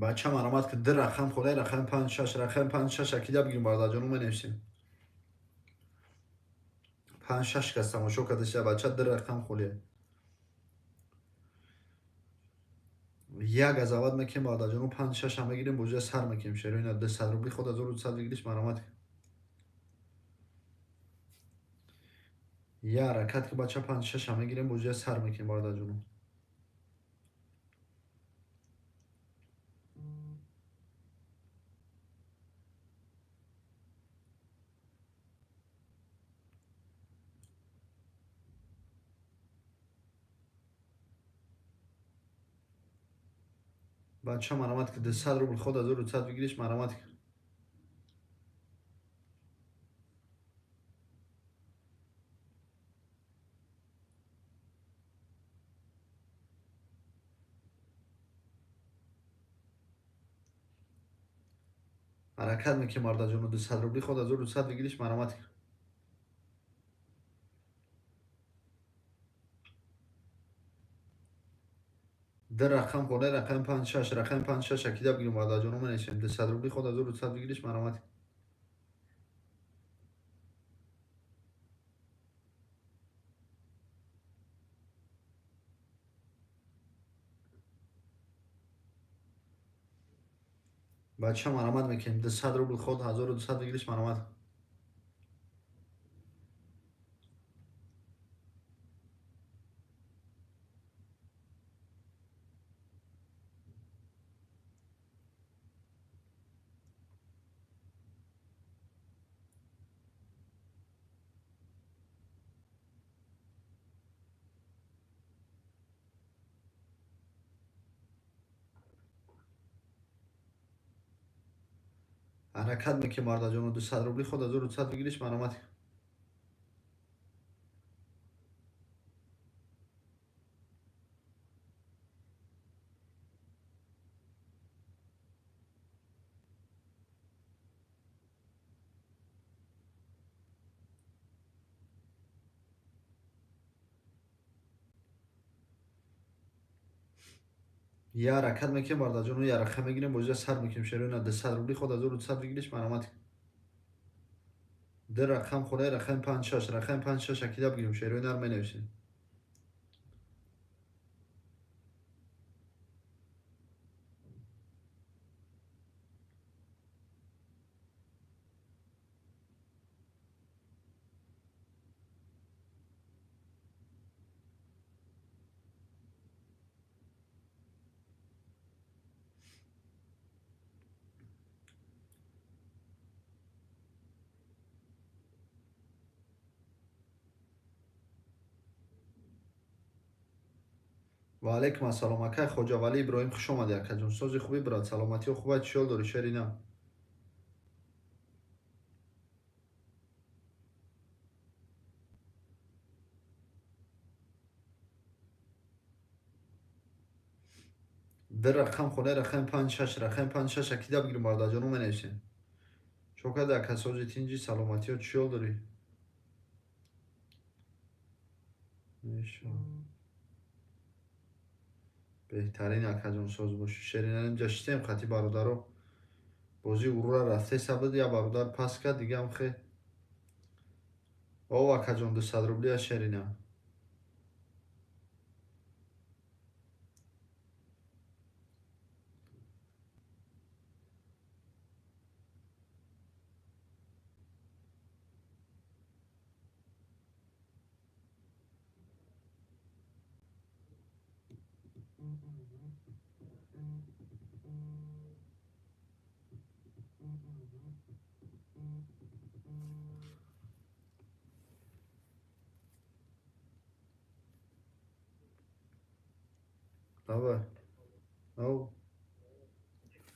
Бача марамат ки ду рақам холе, рақами панҷ шаш, рақами панҷ шаш акида бигирем бародарҷоно, менависем. Панҷ шаш кас тамошо кардаша, бача ду рақам холе. Як газават мекунем бародарҷоно, панҷ шаша мегирем, бозия сар мекунем шерои нар. 200 рубли ход 1200 выигрыш марамат ки. Я ҳаракат ки бача панҷ шаша мегирем, бозия сар мекунем бародарҷоно. Бача марамат ки 200 рубл ход 1200 выигрыш марамат ки. Ҳаракат мекунем, бародарҷоно, 200 рубли ход 1200 выигрыш, марамат. Ду рақам хонаи рақами панҷ шаш, рақами панҷ шаш акида бигирем, бародарҷоно, менависем. 200 рубли ход 1200 выигрыш, марамат. Бача, марамат мекунем. 200 рубл ход 1200 выигрыш, марамат. Ҳаракат мекунем, бародарҷоно, 200 рубли ход 1200 выигрыш, марамат. Я ҳаракат мекунем, бародарҷоно, я рақам мегирем, бозия сар мекунем. Шероина, 200 рубли ход 1200 выигрыш, марамат. Ду рақам хонаи рақами панҷ шаш, рақами панҷ шаш акида бигирем, шероинаро менависем. Ва алайкум ассалом, акай Хоҷавали Иброҳим, хуш омадӣ, акаҷон. Сози хуби, брат, саломатиё хуба, чӣ ҳол дорӣ, шерина? Ду рақам хонаи рақами панҷ шаш, рақами панҷ шаш акида бигирем, бародарҷоно, менависем. Чо карда, ака, сози тинҷи, саломатиё, чӣ ҳол дорӣ? Беҳтарин, акаҷон, соз бошӣ. Шерина, инҷа шитем хати бародаро. Бозӣ урура рафтеса буд, я бародар пас кард, дигам хе. О, акаҷон, 200 рублия, шерина. Давай. Ау.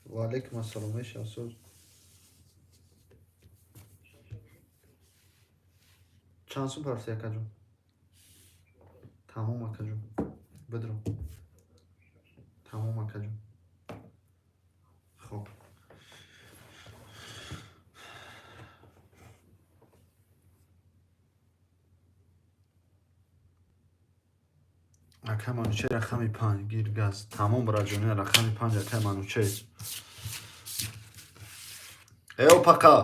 Ва алайкум ассалом, меша, соз. Чанд сум парти, акаҷон? Тамом, акаҷон. Бидро. Тамом, акаҷон. Хоб. Акай Манучер, рақами панҷ, гир газ. Тамом, браҷони, рақами панҷ, акай Манучер. Эо пака.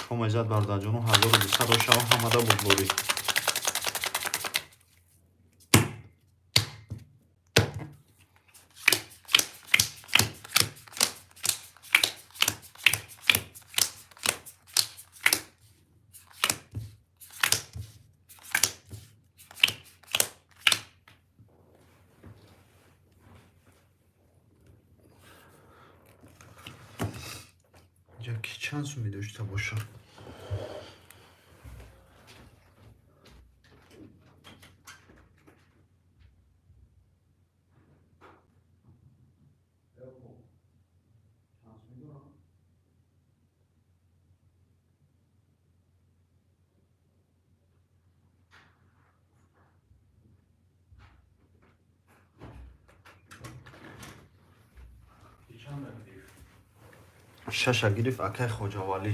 Комайзад, бародарҷоно, 1200 ошава, ҳамада бурдборӣ. Инҷа ки чанд суми дошта бошад? Шаша гирифт акай Хоҷавалӣ.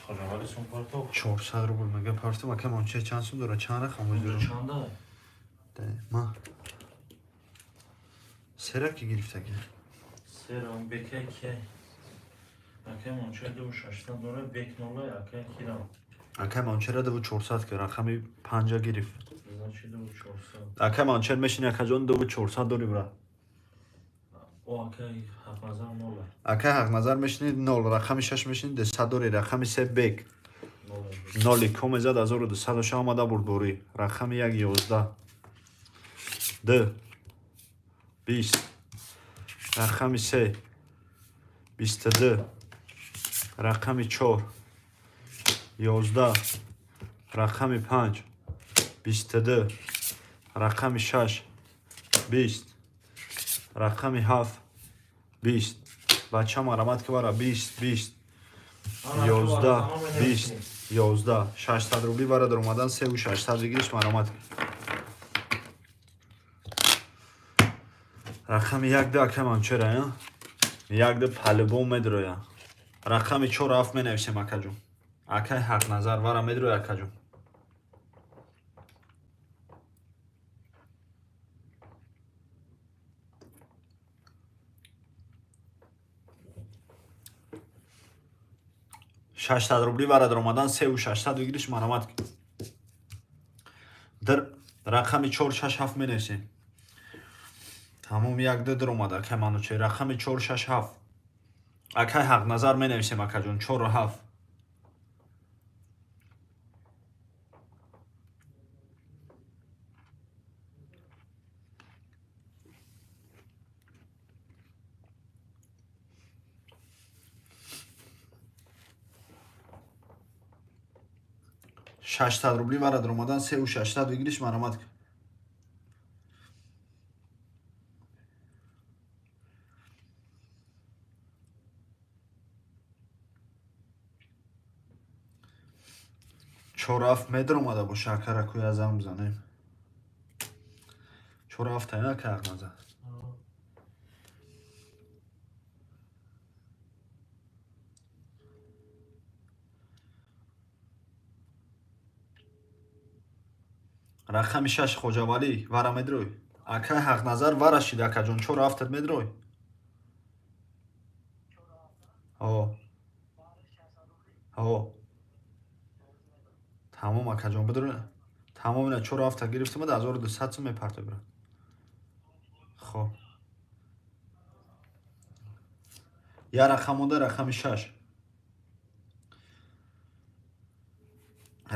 Хоҷавалӣ сум партов. 400 рубл мега партом. Акай Манучер чанд сум дора? Чанд рақам оз дорам? Чанда? Ма. Сера ки гирифтаги? Сера, он бекай кияй? Акай Манучер 2600 дора, бек нолай, акай кирам. Акай Манучера 2400 ки рақами панҷа гирифт. Значит, 2400. Акай Манучер мешини, акаҷон, 2400 дори, бра. О, акай Ҳақназар нолай. Акай Ҳақназар мешини нол, рақами шаш мешини 200 дори, рақами се бек. Нолай. Ноли коме зад 1200 ша омада бурдборӣ. Рақами як 11. Д. 20. Рақами се 22. Рақами чор 11. Рақами панҷ 22. Рақами шаш 20. Рақами ҳафт 20. Бача, марамат ки бара 20, 20. 11, 20, 11. 600 рубли бара дар омадан севу 600 выигрыш, марамат. Рақами як ду ака Манучера, я? Як ду по-любому медроя. Рақами чор ҳафт менависем, акаҷон. Акай Ҳақназар вара медроя, акаҷон. 600 рубли вара дар омадан севу 600 выигрыш, марамат. Дар рақами чор шаш ҳафт менависем. Тамом, як ду дар омад, акай Манучер. Рақами чор шаш ҳафт. Акай Ҳақназар менависем, акаҷон, чору ҳафт. 600 рубли вара дар омадан севу 600 выигрыш, марамат. Чор ҳафт метр омада боша, акара кӯя азам бизанем. Чор ҳафт ая, ака Ҳақназар. Рақами шаш Хоҷавалӣ вара медрой. Акай Ҳақназар вара шид, акаҷон, чор ҳафтат медрой. Ҳо. Ҳо. Тамом, акаҷон, бидро. Тамом, ина чор ҳафта гирифтам, 1200 сум мепартой, брат. Хоб. Я рақам монда, рақами шаш.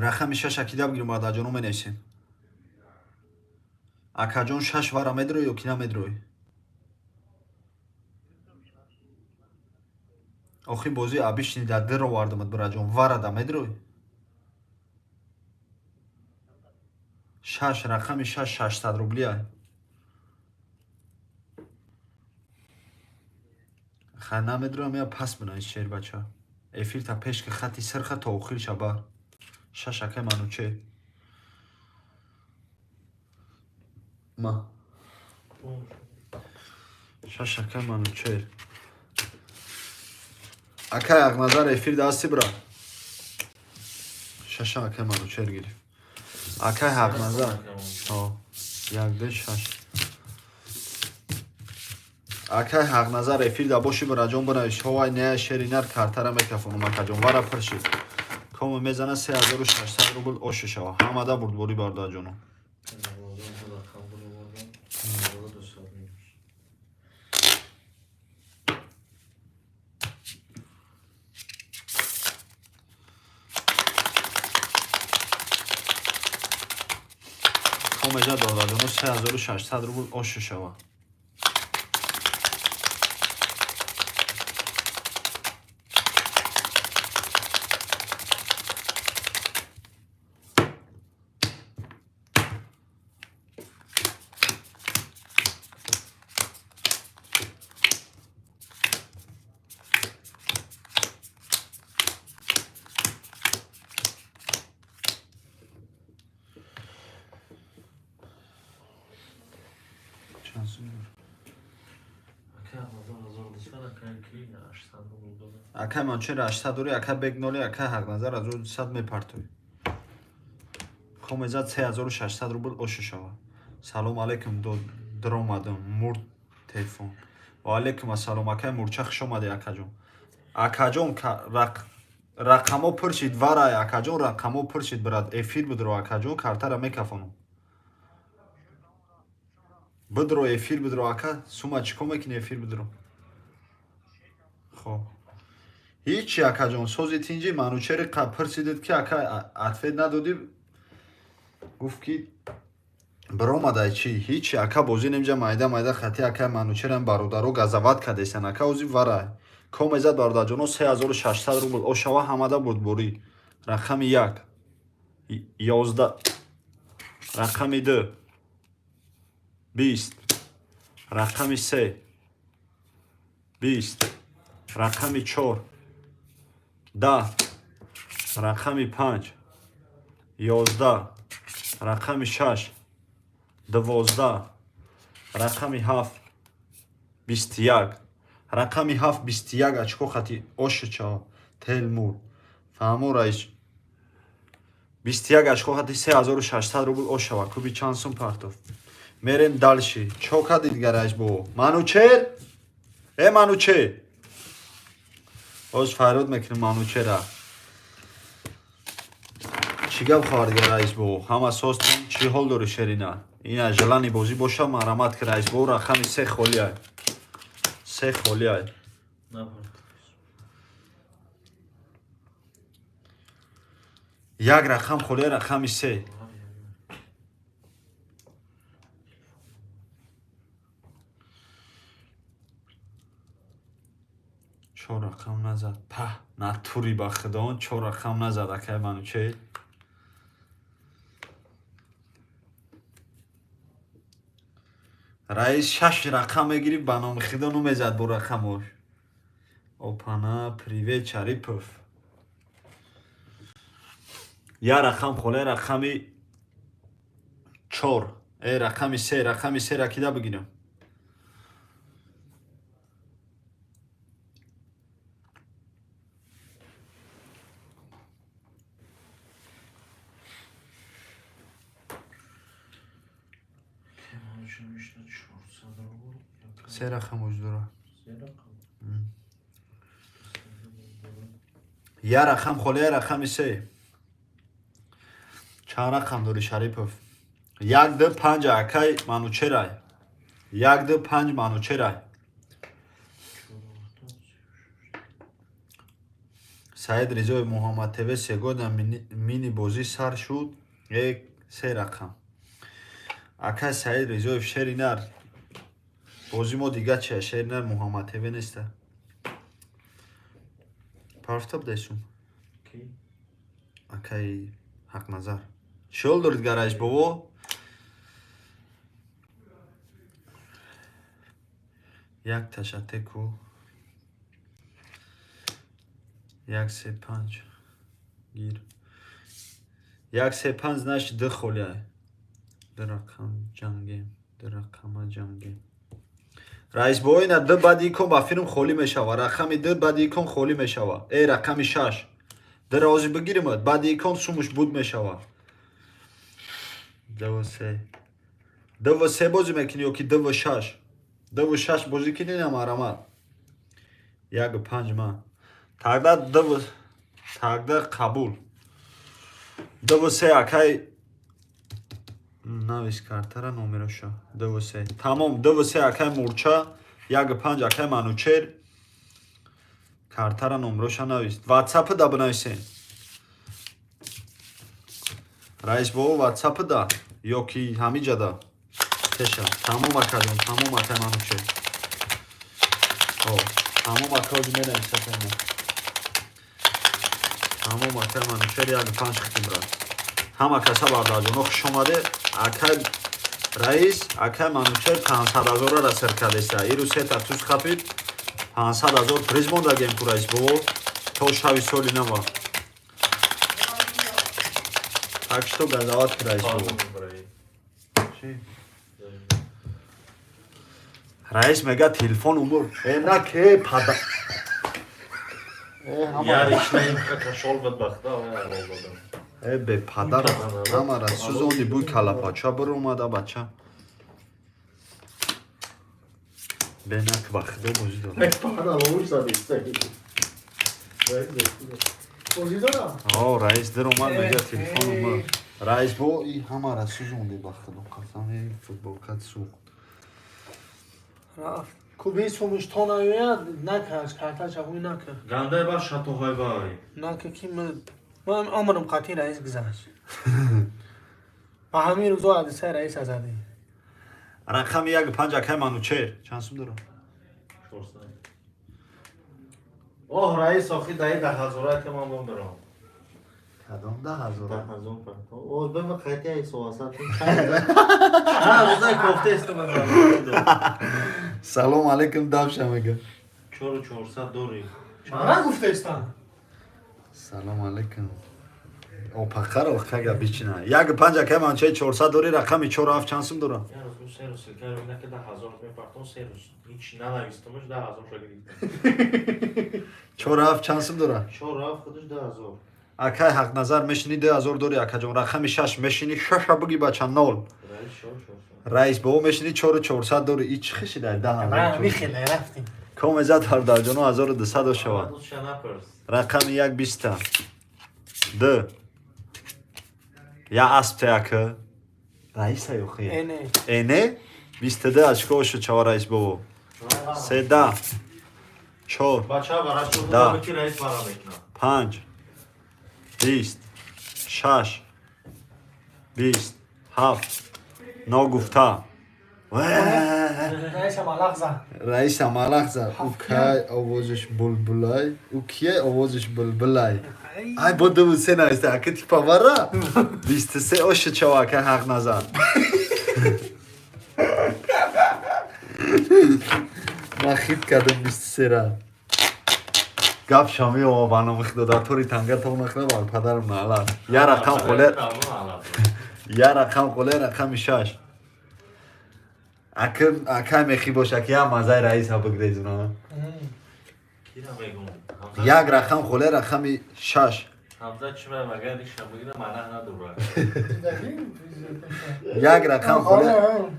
Рақами шаш акида бигирем, бародарҷоно, менависем. Акаҷон, шаш вара медрой ё ки намедрой? Охи бозӣ абишни дар дир овардамад, бираҷон, вара да медрой? Шаш, рақами шаш 600 рубли ай. Хай, намедроям, я пас бинавис, шер бача. Эфир та пеш ки хати сирха то охир шабар. Шаш, акай Манучер. Ма. Шаш, акай Манучер. Акай Ҳақназар, эфир дасти, бра. Шаша акай Манучер гирифт. Акай Ҳақназар. Ҳо. Як ду шаш. Акай Ҳақназар, эфир да боши, бираҷон, бинавис. Ҳовай не, шери нар картара мекафонум, акаҷон. Вара пир шид. Кома мезана 3600 рубл оши шава. Ҳамада бурдборӣ, бародарҷоно. Рақам буровардам. 1200 минус. Комеҷа, бародарҷоно, 3600 рубл оши шава. Чанд сум дор? Акай Манучер 800 дорӣ, акай бек ноли, акай Ҳақназар 1200 мепартоӣ. Комезад 3600 рубл оша шава. Салом алейкум, даромадам, мурд телефон. Ва алейкум ассалом, акай Мурча, хуш омадӣ, акаҷон. Акаҷон, рақамо пур шид, варай, акаҷон, рақамо пур шид, брат, эфир бидро, акаҷон, картара мекафонам. Бидро, эфир бидро, ака, сума чӣ кор мекунӣ, эфир бидро? Хоб. Ҳичи, акаҷон, сози тинҷи. Манучери пурсидед, ки ака ответ надодӣ, гуфт ки биромадай чӣ. Ҳичи, ака, бозӣ немҷа майда майда хати акай Манучерам бародаро газават кардесан, ака, ози варай. Комезад, бародарҷоно, 3600 рубл ошава, ҳамада бурдборӣ. Рақами як 11, рақами ду 20, рақами се 20, рақами чор 10, рақами панҷ 11, рақами шаш 12, рақами ҳафт 21, рақами ҳафт 21 очко хати ошича телмур фаҳмо, раис, 21 очко хати 3600 рубл ошава. Куби чанд сум партоф? Мерем дальше. Чо кади дигар, раис бобо? Манучер, э Манучер, боз фарёд мекунем Манучера. Чӣ гап хоҳад дигар, раис бобо? Ҳама созтон, чӣ ҳол дорӣ, шерина? Ина желани бозӣ боша, марҳамат ки, раис бобо, рақами се холиай, се холиай. Напартоф. Як рақам холиай, рақами се. Чор рақам назад, паҳ, натури, ба худо, чор рақам назад, акай Манучер. Раис шаш рақам мегирифт, ба номи худо, намезад бо рақамош. Опана, привет, Шарипов. Як рақам холе, рақами чор, э рақами се, рақами сера кида бигирам? Акай Манучер мешна 400 рубл. Се рақам вуҷуд дорад. Се рақам. Як рақам холе, рақами се. Чанд рақам дорӣ, Шарипов? Як, ду, панҷ, акай Манучерай. Як, ду, панҷ, Манучерай. Саид Ризоев, Муҳаммад ТВ, сегодня мини бозӣ сар шуд. Як, се рақам. Акай Саид Ризоев, шери нар. Бозӣ мо дига чия, шери нар, Муҳаммад ТВ неста. Парфта будайсум. Ки? Акай Ҳақназар. Чӣ ҳол дорид, гараж бобо? Як ташатеку. Як, се, панҷ. Гир. Як, се, панҷ, значит, ду холиай. Ду рақам ҷангем. Ду рақама ҷангем. Раис бобо, ина ду баъди икон ба филм холӣ мешава. Рақами ду баъди икон холӣ мешава. Э, рақами шаш. Ду рози бигиримад, баъди икон сумуш буд мешава. Ду се. Ду се бозӣ мекунӣ ё ки ду шаш? Ду шаш бозӣ кунӣ, на, марҳамат. Як панҷ ма. Тогда ду, тогда қабул. Ду се, акай, навис картара номероша. Ду се. Тамом, ду се, акай Мурча, як панҷ, акай Манучер. Картара номероша навис. WhatsApp да бинависен. Раис бобо, WhatsApp да ё ки ҳамиҷа да. Теша. Тамом, акаҷон, тамом, акай Манучер. О, тамом, акаоҷи менависатем. Тамом, акай Манучер, як панҷ хитим, брат. Ҳама каса, бародарҷоно, хуш омаде. Акай раис, акай Манучер 500 ҳазорара сир кардеста. Иру сета туз хапид, 500 ҳазор приз мондагем ку, раис бобо, то шави соли нава. Так что газават ки, раис бобо. Чӣ? Раис мега телефон умур. Э, на ке пада. Э, ҳама. Яриш наим кашол бадбахта рол додам. Э, бе падар ҳамара сӯзонди, бӯй калапача биромада, бача. Бенак, ба худо бозӣ дорам. Бозӣ дорам. О, раис диромад, мега телефон Э, умур. Раис бо и ҳамара сӯзонди, ба худо қасам, э, футболкат сӯхт. Рафт. Куби сумуш то наояд, накаш, карташа ҳуй нака. Гандай бар шатоҳай вай. Нака ки ман омадам, қатъи раис гузашт. Ба ҳамин рӯзо ҳадисаи раиса задем. Рақами як панҷ, акай Манучер. Чанд сум дорам? 400. Оҳ, раис, охи даи 10 ҳазора ки ман бомберам. Кадом 10 ҳазора? 10 ҳазор парто. О, бема қайти ай соаса чун чанд рӯза кофта истам. Салом алейкум, давша мега. 4400 дори. Мана гуфтаистам. Салом алейкум. Опақаро кага бичина. Як панҷ, акай Манучер, 400 дори, рақами чор ҳафт чанд сум дорам? Я рӯз 3 рӯз силкаро ина ки 10 ҳазор мепартон, 3 рӯз ҳеч нанавистамаш, 10 ҳазор ша гирифтам. Чор ҳафт чанд сум дорам? Чор ҳафт худаш 10 ҳазор. Акай Ҳақназар, мешини, 2000 дори, акаҷон. Рақами шаш мешини, шаша буги, бача, нол. Раис 4400. Раис бо мешини, чору чорсад дори. И чӣ хишида 10 ҳазор? Михеле рафтем. Комезад, бародарҷоно, 1200 шавад. Дӯстша напурс. Рақами як биста д я аспте, ака раиса ёхи. Эне. Эне 22 очко шуд, чава, раис бобо. Седа чор. Бача барашо. Да. Ки раис бара мекунам. Панҷ, 20, шаш, 20, ҳафт, ногуфта. Раиса малақ зад. Раиса малақ зад. Укай овозиш булбулай, ӯ кияй овозиш булбулай? Ай, бо дуву се нависта, ака, типа вара 23 оша, чава, ака Ҳақназар. Ман хит кардам 23-ра. Гап шами о ба номи худо дар тори танга то нахра бар падарам наалат. Я рақам холе, я рақам холе, рақами шаш. Ака, акай мехӣ боша, ки я мазаи раиса бигрезуна. Кира мегум? Як рақам холе, рақами шаш. Ҳамза чӣ магар иша бигира, маъна надорад. Як рақам холе.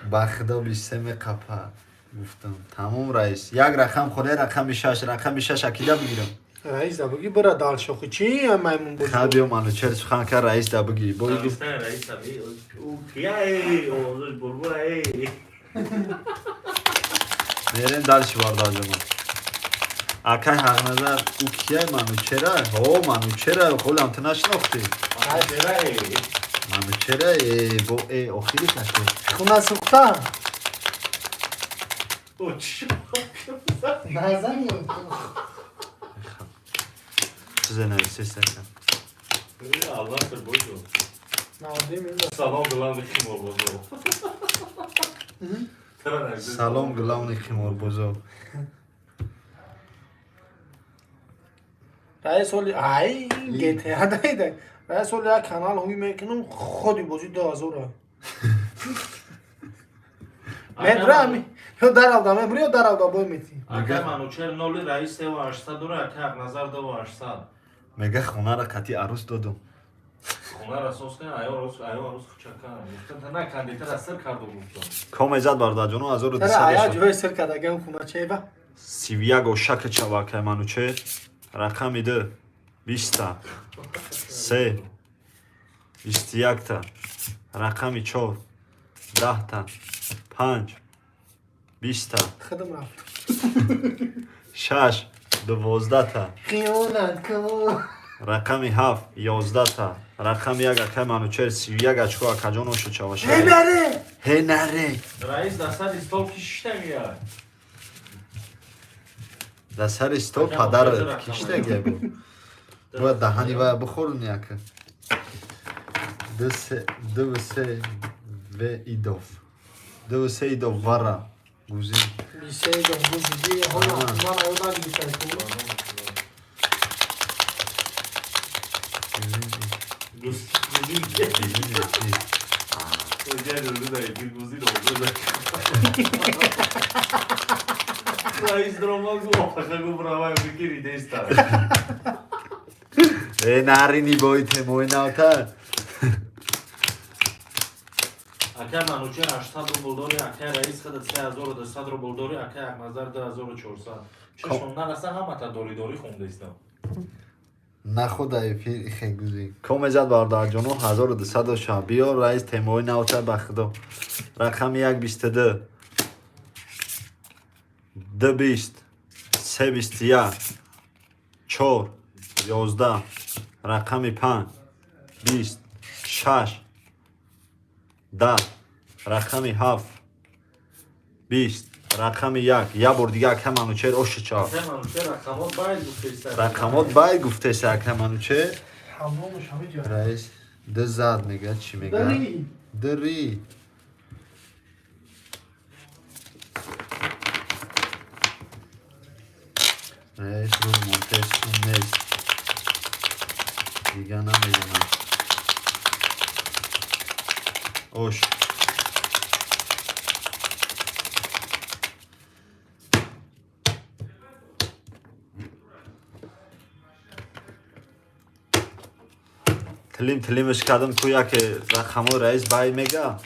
Ба худо 23 меқапа. Гуфтам, тамом, раис. Як рақам холе, рақами шаш, рақами шаш акида бигирам. Раис да буги, бира дал шохи чи маймун бозӣ. Ха, биё, Манучер сухан кар, раис да буги. Бо гуфт. Раиса ӯ кияй овозаш булбулай. Мерем дальше, бародарҷонон. Акай Ҳақназар, ӯ кияй, Манучера? О, Манучера, холам ту нашинохтӣ. Манучера, э, бо э охири каши. Хуна сӯхта. Назани. Чизе нависеста. Аллах бозо. Навдем. Салом, главный химорбозо. Салом, главный химорбозо. Раис оли ай GTA дайда. Раис оли як канал ҳуй мекунам, худи бозӣ 2000. Медрами. Ё даравда мебри, ё даравда бой мети. Акай Манучер ноли, раис 3800 дора, акай Ҳақназар 2800. Мега хонара қати арӯс додум. Хонара сос кан, аё рус, аё рус хучакан. Гуфтан на кандитара сир карду гуфтам. Комезад, бародарҷоно, Тара ая 1200. ҷӯи сир кардагам хуна чеба. 31 ошака чава, акай Манучер. Рақами ду биста се, 21-та. Рақами чор 10-та, панҷ, 20-та. Худам рафт. Шаш, 12-та. Хиёнат кун. Рақами ҳафт, 11-та. Рақами як, акай Манучер, 31 очко, акаҷон, ошу чаваша. Ҳенаре. Ҳенаре. Раис дар сари стол киштагия. Дар сари стол падарат киштагия бу. Бояд даҳани вая бихӯрни, ака. Дуву се в идов. Дуву се идов вара. Гузин. Бисей дом гузиди. Ҳола ман аё нагирифтам. Гузин. Э, нарини бои темои навта. Акай Манучер 800 рубл дори, акай Раис хада 3200 рубл дори, акай Акназар 2400. Чашмам нараса, ҳамата дори дори хондаистам. Нахуда эфир ихегузи. Комезад, бародарҷоно, 1200 доша. Биё, раис, темои навта, ба худо. Рақами як 22. Д 20. Се 21. Чор. 11. Рақами панҷ. 20. Шаш. 10. Рақами ҳафт. 20. Рақами як. Як бор дига, ака Манучер, ошича. Акай Манучер рақамот байд гуфтеста. Рақамот бай гуфтеса, ака Манучер. Ҳамомаш ҳамиҷа. Раис д зад мега, чӣ мега? Дари. Дри. Раис рӯ монтес нест. Дига намедонам. Ош. Тилим тилимаш кардам ку, яке рақамҳои раис бай мега.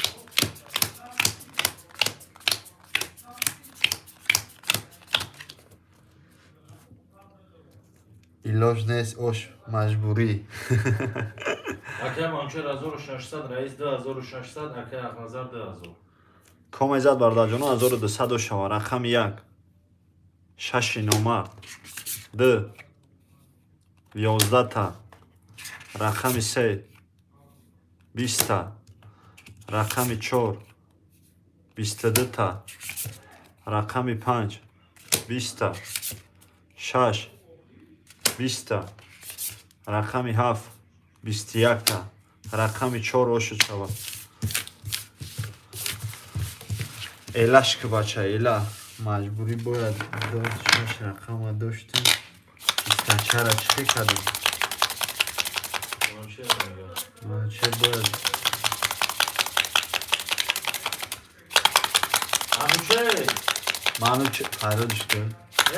Илоҷ нест, ош маҷбурӣ. Акай Манучер 1600, Раис 2600, акай Акназар 2000. Комезад, бародарҷоно, 1200 шава. Рақами як. Шаши номард. Д. 11та. Рақами се. 20та. Рақами чор. 22та. Рақами панҷ. 20та. Шаш. 20та. Рақами ҳафт. 21та. Рақами чор ошуд шава. Элаш ки, бача, эла. Маҷбурӣ бояд дод, шаш рақама доштем. Бистачара чӣ кардем? Манучер мега. Манучер бояд. Манучер! Манучер фарёдш кун.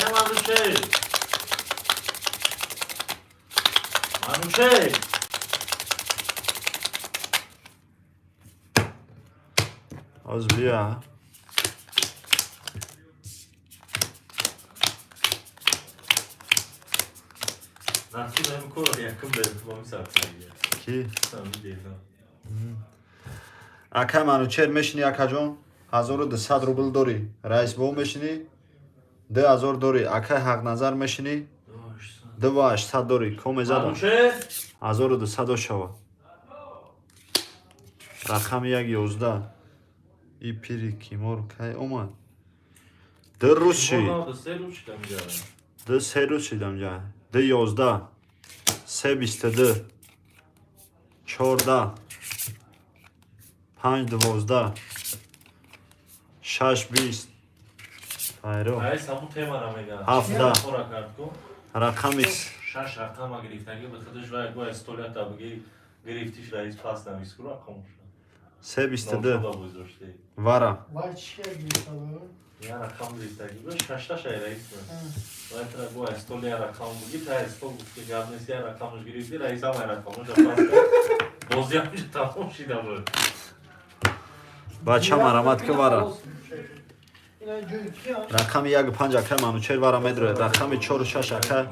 Э, Манучер! Манучер! Оз бия. Насиб ҳам кор якум берем сарсагия. Ки? Самидезам. Акай Манучер, мешини, акаҷон? 1200 рубл дорӣ. Раис бо мешинӣ? 2000 дорӣ. Акай Ҳақназар, мешинӣ? 2800 дорӣ. Комезадам. Манучер! 1200 шава. Рақами як, 11. И пири кимор кай омад? Ду рӯз шид. Се рӯз шидам ҷа. Ду се рӯз шидам ҷа. Ду 11. Се 22. 14. Панҷ 12. Шаш 20. Хайро. Раис ҳамун темара мега. Ҳафта. Хора кард ку. Рақами Шаш рақама гирифтаги ба худаш ва гӯя столята биги гирифтиш, раис пас навис ку рақамоша. Се 22. Гузошти. Вара. Вай, чӣ гирифта? Я рақам гирифтаги ба шашташа, раис. Вай тра гӯя стол я рақам буги, та стол гуфт ки гап нест, я рақамаш гирифти, раис ҳамай рақамоша пас кард. Бозиам тамом шида буд. Бача, марамат ки, вара. Ина ҷои кия? Рақами як панҷ, акай Манучер, вара медрояд. Рақами чору шаш, ака,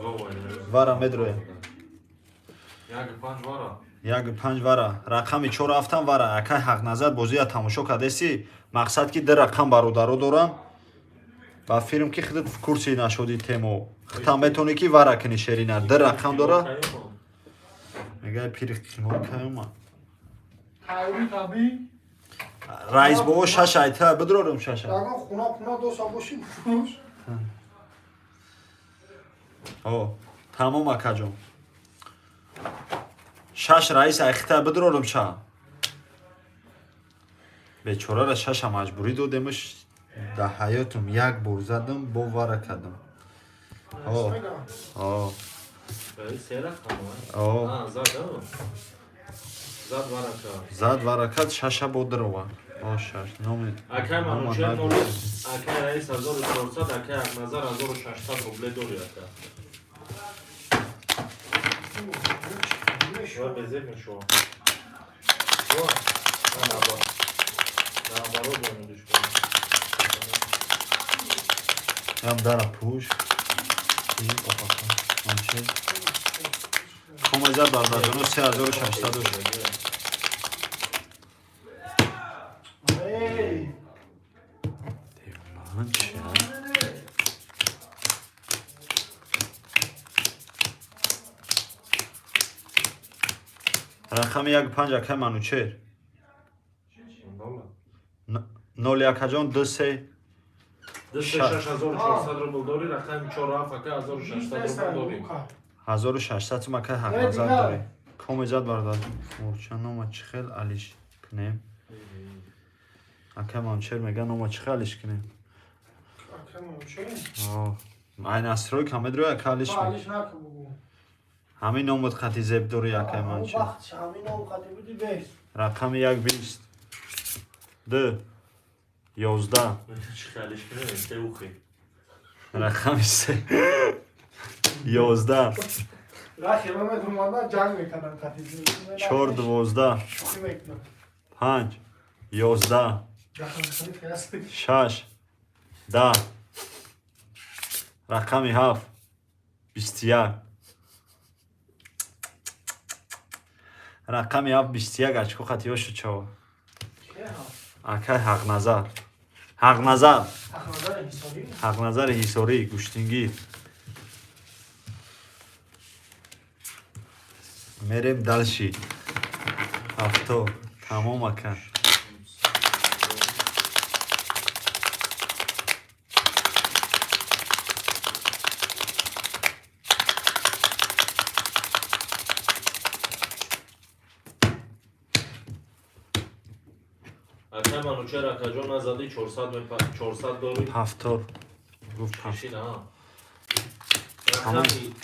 вара медрояд. Як панҷ вара. Як панҷ вара. Рақами чор ҳафтам вара. Акай Ҳақназар, бозия тамошо кардеси? Мақсад ки ду рақам бародаро дорам. Ба филм ки худат в курси нашуди темо. Худтам метавонӣ ки вара кунӣ, шерина. Ду рақам дора. Мегӯяд, пири қимор кай омад? Тайёрӣ табиӣ. Раис бобо, шаш айта бидрорум, шаша. Ягон хона пуна доша бошӣ, фурӯш. О, тамом, акаҷон. Шаш, раис, айхита бидрорум ша. Бечорара шаша маҷбурӣ додемш. Дар ҳаётум як бор задам, бо вара кардам. О, о. Раис се рақам. О. А, зада. Зад варака. Зад варакат, шаша бодрова. О, шаш. Номи. Акай нома Манучер нагу. ноли, акай Раис 1400, акай Акназар 1600 рубле дори ака. Ва безеб мешава. Ва, на наоборот. Наоборот бонудиш кун. Ям дара пуш. И опака. Манчер. Комеза бардаҷоно 3600. Эй! Манчер. Рақами як панҷ, акай Манучер. Нола. Нол якаҷон, ду се. Ду се 6400 рубл дори, рақами 4 7 ака 1600 рубл дори. 1600 сум, акай Ҳақназар дорӣ. Комезад бардар. Мурча нома чӣ хел алиш кунем? Акай Манучер мега, нома чӣ хел алиш кунем? Акай Манучер? Ай настрой камедро ака алиш Ту алиш накун, бугу. Ҳамин номуд хати зеб дорӣ, акай Манучер. Вақт ҳамин ном хати буди бес. Рақами як, бист. Ду. 11. Чӣ хел алиш кунем? Се ухи. Рақами се. 11. Рахи ман метумада ҷанг мекардам хати. Чор, 12. Шӯхӣ мекунам. Панҷ. 11. Шаш. 10. Рақами ҳафт. 21. Рақами ҳафт, 21 очко хати ёшу чава. Акай Ҳақназар. Ҳақназар. Ҳақназари Ҳисорӣ, гӯштингир. Мерем дальше. Ҳафто. Тамом, ака. Акай Манучер, акаҷон, назади 400 мепа 400 дори. Ҳафто. Гуфт ҳафт. Шишина. Тамом. Рақами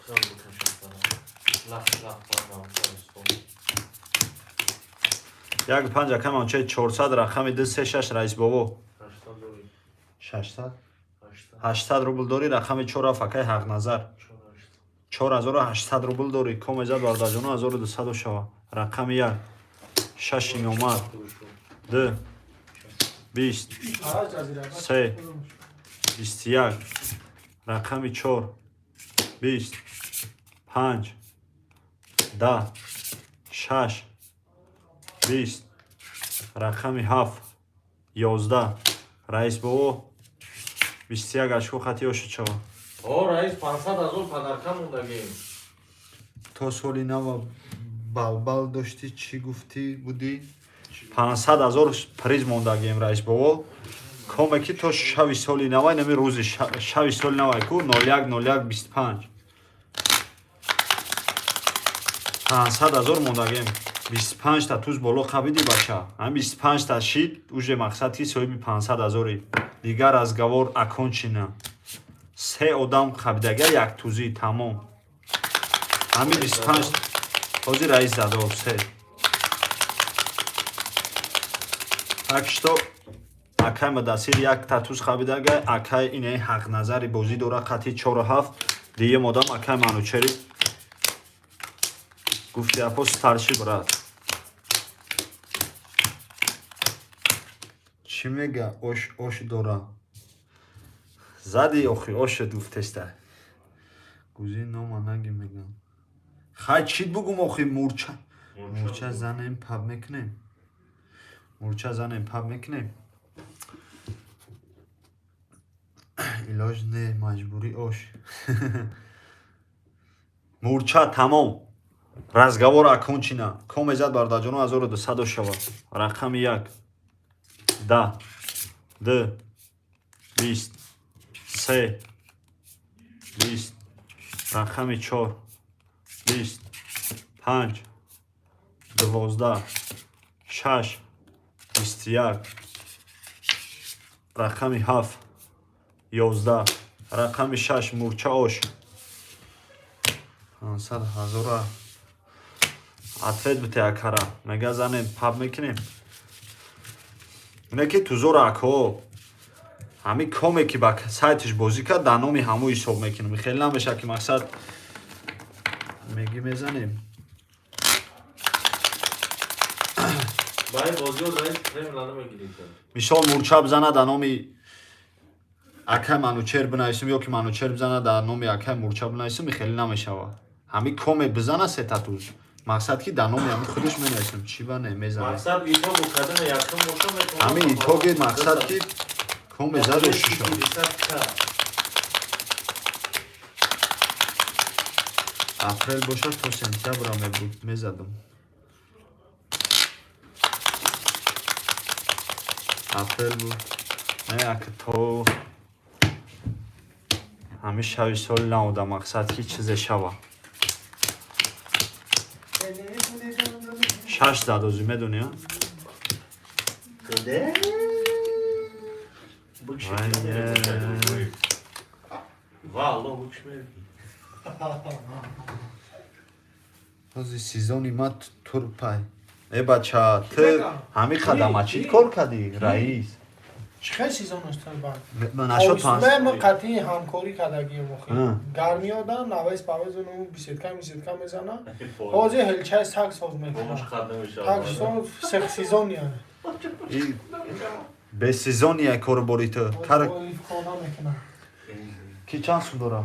хел бикашам. Лах лах парнам. Як панҷ, ака Манучер, 400, рақами ду се шаш, Раис бобо. 800 дори. 600. 800. 800 рубл дорӣ, рақами чор ҳафт, акай Ҳақназар. 4800. 4800 рубл дорӣ. Комезад бардаҷоно, 1200 шава. Рақами як. Шаши номар. Ду. 20. Се. 21. Рақами чор. 20. Панҷ. 10. Шаш. 20. Рақами ҳафт. 11. Раис бобо. 21 очко хати ёшу чава. О, Раис, 500 ҳазор подарка мондагем. То соли нава балбал доштӣ, чӣ гуфтӣ будӣ? 500 ҳазор приз мондагем, раис бобо. Коме ки то шави соли навай, нами рӯзи шави соли навай ку 01 01 25. 500 ҳазор мондагем. 25 та туз боло қабиди, бача. Ҳами 25 та шид, уже мақсад ки соҳиби 500 ҳазори. Дигар разговор окончено. Се одам қабидага як тузӣ, тамом. Ҳами 25 ҳозир раис задо се. Так что акай Мудасир як та туз қабидага, акай ине Ҳақназари бозӣ дора қати 4 7, диюм одам акай Манучери. Гуфти апо старший брат. Чӣ мега, ош ош дора? Зади охи ошед гуфтеста. Гузи нома наги мегам. Хай, чӣ бугум охи, мурча. Мурча занем, паб мекунем. Мурча занем, паб мекунем. Илоҷ не, маҷбурӣ ош. Мурча, тамом. Разговор окончено. Комезад бардаҷоно, 1200 шава. Рақами як. 10. Ду. 20. Се. 20. Рақами чор. 20. Панҷ. 12. Шаш. 21. Рақами ҳафт. 11. Рақами шаш, мурча ош. 500 ҳазора. Ответ бите акара. Мега занем паб мекунем. Ине ки тузора ако. Ҳами коме ки ба сайтиш бозӣ кард, дар номи ҳаму ҳисоб мекунем. Хеле намеша ки мақсад меги мезанем. Мисол мурча бизана дар номи акай Манучер бинависем ё ки Манучер бизана дар номи акай мурча бинависем, хеле намешава. Ҳами коме бизана сета туз. Мақсад ки дар номи ҳами худаш менависем. Чӣ ба не мезанем. Мақсад итогу кардани якум боша метавонад. Ҳами итоги мақсад ки коме зада шиша. Апрел боша то сентябра мезадам. Апрел буд. Не, ака то ҳами шави соли навода мақсад ки чизе шава. Шаш задозӣ медонӣ, а? Ҳози сезони ма турпай. Э бача, ту ҳами қадама чӣ кор кардӣ, раис? Чӣ хел сезон аст бад? Нашод панҷ. Ма қатъи ҳамкорӣ кардагием охи. Гармиёда навес павез ну беседка беседка мезана. Ҳозир ҳелчаи саг соз мекунад. Так соз сех сезония. Бесезония кору бори ту. Кар хона мекунад. Ки чанд сум дора?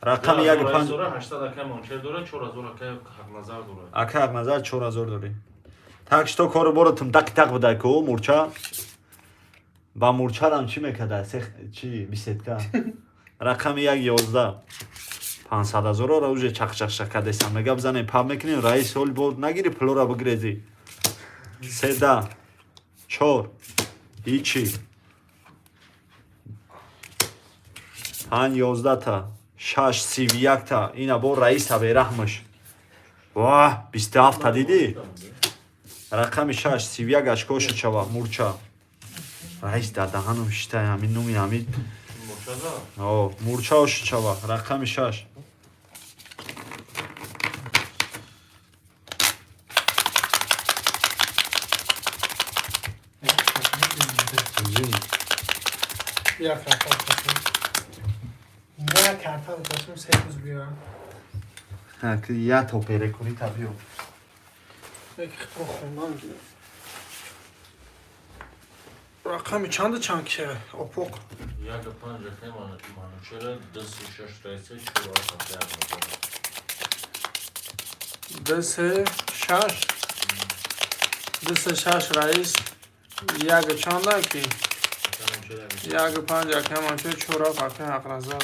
Рақами як панҷ. 80 акай Манучер дора, 4000 акай Ҳақназар дора. Акай Ҳақназар 4000 дорӣ. Так что кору боротум тақ тақ будай ку мурча. Ба мурчарам чӣ мекарда? Сех чӣ беседка. Рақами як 11. 500 ҳазорро уже чақ-чақ кардесам. Мега бизанем паб мекунем, раис ҳол бо нагири пулора бигрезӣ. Седа. Чор. Ҳичи. Панҷ 11-та. Шаш 31-та. Ина бо раиса бераҳмаш. Ваҳ, 27-та дидӣ? Рақами шаш 31 ашкоша чава мурча. Раис дар даҳанам шитай ҳамин номи ҳамин. О, мурча оша чава. Рақами шаш. Як карта бикашем. Як карта бикашем, се рӯз биёям. Ҳа, ки як то перекунӣ та биё. Як хитро хондан гирам. Рақами чанду чанд киша? Опоқ. Як панҷ акай Манучера, 2 6 раиса, 4 акай Ҳақназар. 2 3 6. 2 3 6 раис. Як чанда ки? Як панҷ акай Манучер, чор акай Ҳақназар.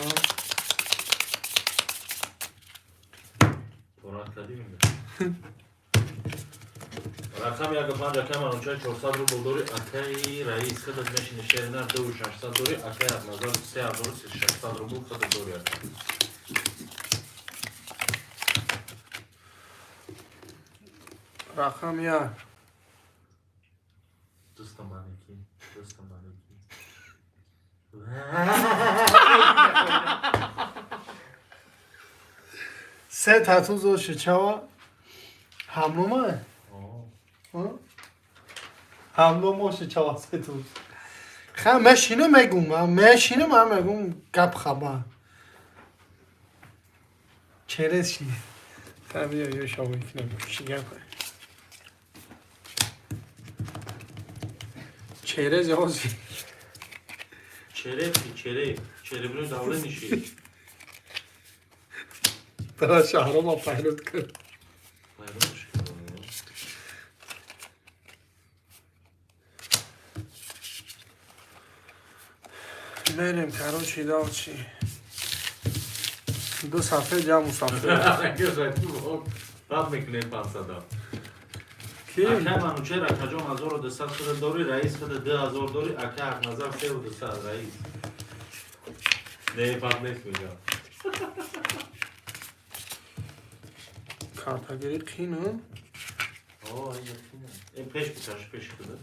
Порат кардӣ мега. Рақами як панҷ акай Манучер 400 рубл дорӣ, акай раис худат мешини шеринар 2600 дорӣ, акай Ҳақназар 3600 рубл худат дорӣ акай. Рақам як. Дӯста малики, дӯста малики. Се татуз оша чава? Ҳамлома? Ҳамлом оша чава се туз. Ха мешинам мегум, мешинам ман мегум гап хабар. Через ши. Ха биё ё шавӣ кунем. Чӣ гап? Через ҳозир. Череп, череп, черепной давление ши. Тара шаҳрома пайрод кард. Пайрод ши. Мерем, короче, дал чи. Ду сафе ҷамъ мусафир. Бад мекунем 500. Ки? Акай Манучер акаҷон 1200 худа дорӣ, раис худа 2000 дорӣ, акай Ҳақназар 3200 раис. Не, бад нест мегам. Картагирӣ қин. О, ин қин. Ин пеш бикаш, пеш худа.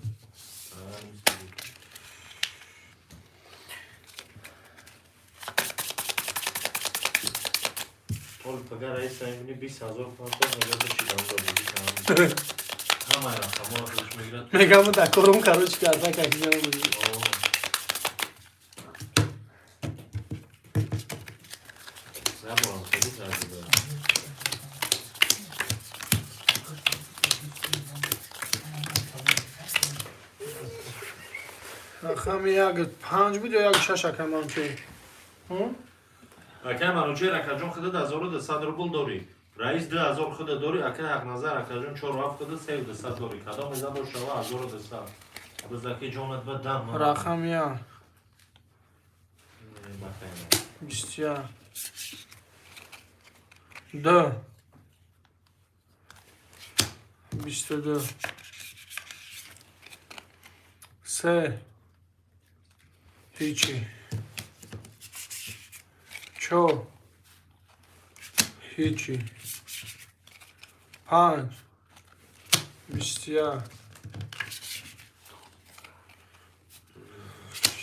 Ҳол пага раис мебини 20 000 фунтов мега, бишидам бозӣ кунам. Ҳамаи рақамҳоро худаш мегирад. Мегам, да корум, короче, карда какиҷа. О. Наборам хеле таҷриба. Рақами як панҷ буд ё як шаш, акамам чи? Акай Манучер, акаҷон, худат 1200 рубл дорӣ. Раис 2000 худа дорӣ, акай Ҳақназар, акаҷон, чору ҳафт худа 3200 дорӣ. Кадом мезан бошава 1200. Бизаки ҷонат ба дам. Рақами як 21, ду, 22, се, ҳичи, чор, ҳичи, панҷ, 21,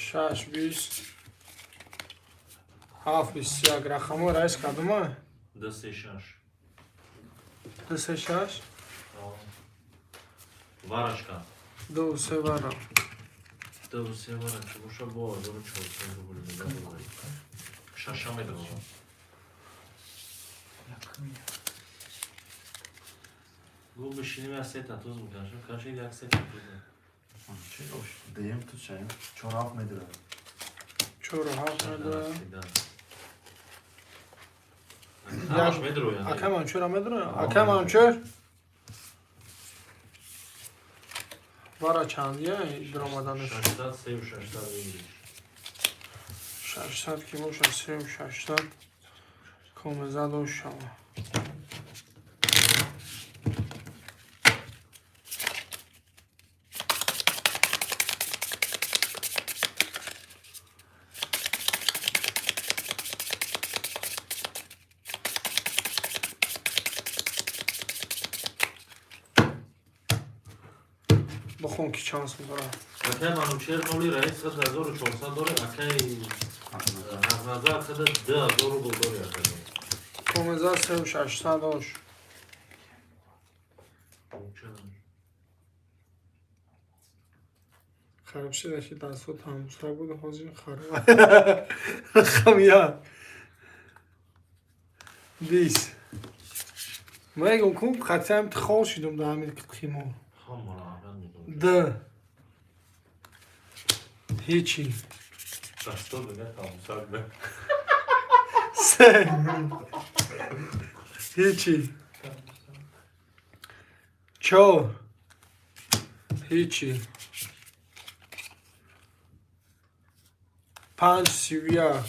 шаш, 20, ҳафт, 21. Рақамҳои раис кадома? Ду, се, шаш. Ду, се, шаш. Варачка. Ду, се, вара. Ду, се, варачка боша, бо 1400 рубл мега. Шаша медавам. Гу бишинем, як сета туз мекашем, кашид як сета туз. Чи ош? Деем ту чаем. Чор ҳафт медирад. Чору ҳафт медорам. Ҳамаш медрояд. Ака Манчура медорам, ака Манчур. Вара чандия диромаданаш? 600, сею 600 выигрыш. 600 ки бошад, сею 600 комеза дошт шава. Бихон, ки чанд сум дорад. Акай Манучер ноли, раис худ 1400 дори, акай Ҳақназар худ 2000 рубл дори, акай. Комеза сею 600 дошт. Хароб шида, ки дастҳо тамусра буд, ҳозир хароб. Рақам як, 20. Мегум кун, қатъиам хол шидум дар ҳамин қимо. Ҳамаро аҳмият медонам. Д, ҳичи. Дасто мега тамусак бе. Се, ҳичи, чор, ҳичи, панҷ, 31,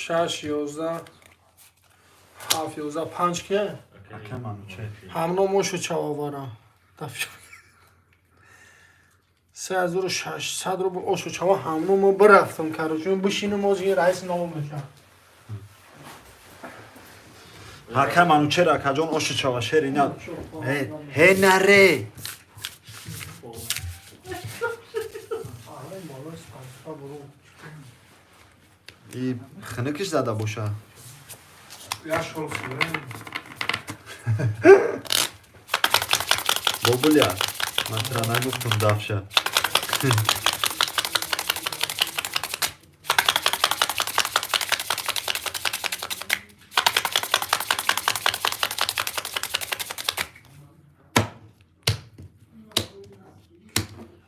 шаш, 11, ҳафт, 11, панҷ ки. Акай Манучер. Ҳамно мошу чавовара 3600 рубл ошу чава. Ҳамно мо бирафтам, короче, бишинем, ози раис ном мекард. Акай Манучер, акаҷон, оши чава, шери на. Ҳе, ҳе наре. Аҳ, болои сарфа буру. И хинукиш зада боша. Як шол сӯра. Бобуля, ман тура нагуфтум дафша.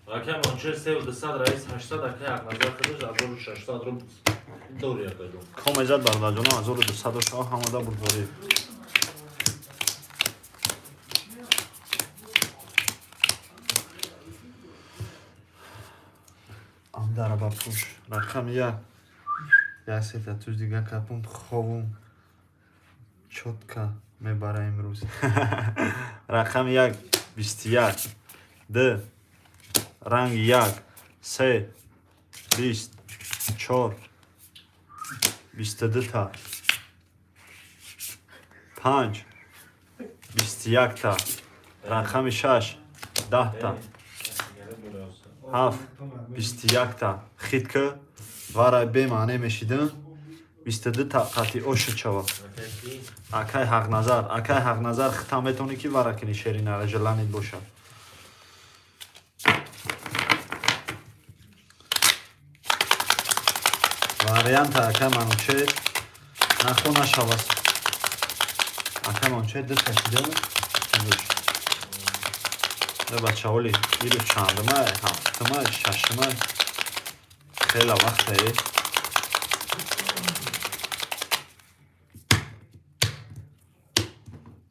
Акай Манучер сею дусад, раис 800, акай Ҳақназар худаш 1600 рубл дори, акаҷон. Комезад, бародарҷоно, 1200 шава, ҳамада бурдворӣ. Амдара ба пуш. Рақам як. Як сета туз дига капум, ховум. Чётко мебара имрӯз. Рақами як, 21, д, ранги як, се, 20, чор, 22-та, панҷ, 21-та, рақами шаш, 10-та, ҳафт, 21-та. Хитка варай бемаъне мешидам. 22 та қати ошу чава. Акай Ҳақназар, акай Ҳақназар, хита метавонӣ ки вара кунӣ, шеринара желанит бошад. Варианта, акай Манучер, нахо нашавас. Акай Манучер ду кашида. Бачаҳоли ирӯз чандума, ҳафтума, шашума, хела вақтае.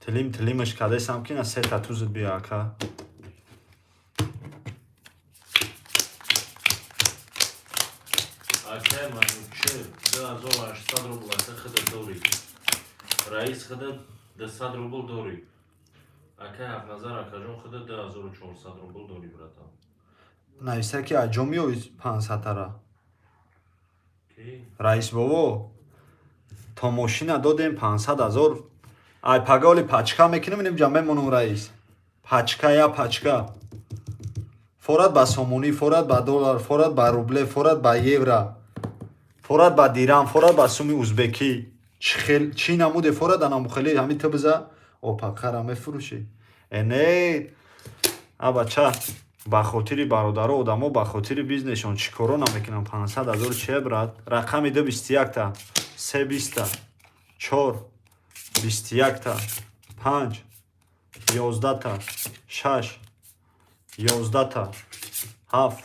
Тилим тилимаш кадесам ки на сета тузит биё, ака. Акай Манучер 2800 рубл ака хида дорӣ. Раис хида 200 рубл дорӣ. Акай Ҳақназар, акаҷон, хида 2400 рубл дорӣ, братан. Нависта ки аҷо меои 500-ара. Раис бобо, то мошина додем 500 ҳазор. Ай паголи пачка мекунем, инем мемонум, раис. Пачка я пачка. Форад ба сомонӣ, форад ба доллар, форад ба рубле, форад ба евро, форад ба дирам, форад ба суми узбекӣ. Чӣ намуде форад анамухели ҳами ту биза опақара мефурӯшӣ. Э не, а бача, ба хотири бародаро одамо ба хотири бизнесшон чӣ коро намекунам. 500 ҳазор чия, брат? Рақами ду 21-та, се 20-та, чор 21-та, панҷ 11-та, шаш 11-та, ҳафт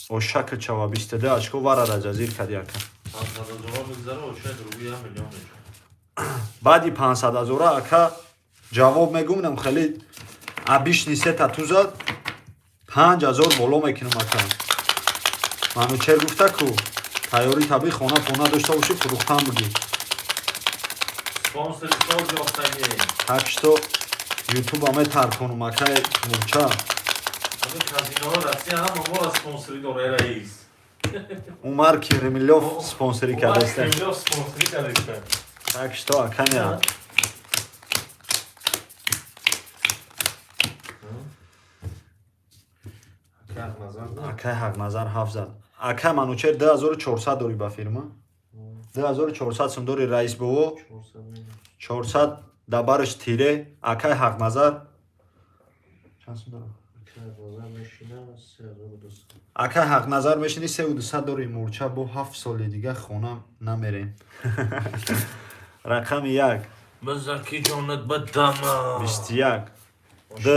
ошака чава 22 очко варара ҷазир кади, ака. 500 ҳазора бигзара, очай други 1 миллион мешавад. Баъди 500 ҳазора, ака, ҷавоб мегумнам, хеле обычный сета тузад 5000 боло мекунам, ака. Манучер гуфта ку тайёри табиӣ хона пона дошта бошӣ, фурӯхтан бугӣ. Спонсори соз ёфтагӣ. Так что ютуба метарконум, акай мурча. Ҳамин казиноро Россия ҳама моро спонсорӣ дора, раис. Умар Кремлёв спонсорӣ кардааст. Кремлёв спонсорӣ кардааст. Так что, аканя, акай Ҳақназар ҳафт зад. Акай Манучер 2400 дорӣ ба фирма. 2400 сум дори, раис бобо. 400 дабараш тире, акай Ҳақназар. Чанд сум дорам? Акай Ҳақназар мешини 3200 дори, мурча бо 7 соли дига хона намерем. Рақами як. Бизаки ҷонат ба дама. 21, ду,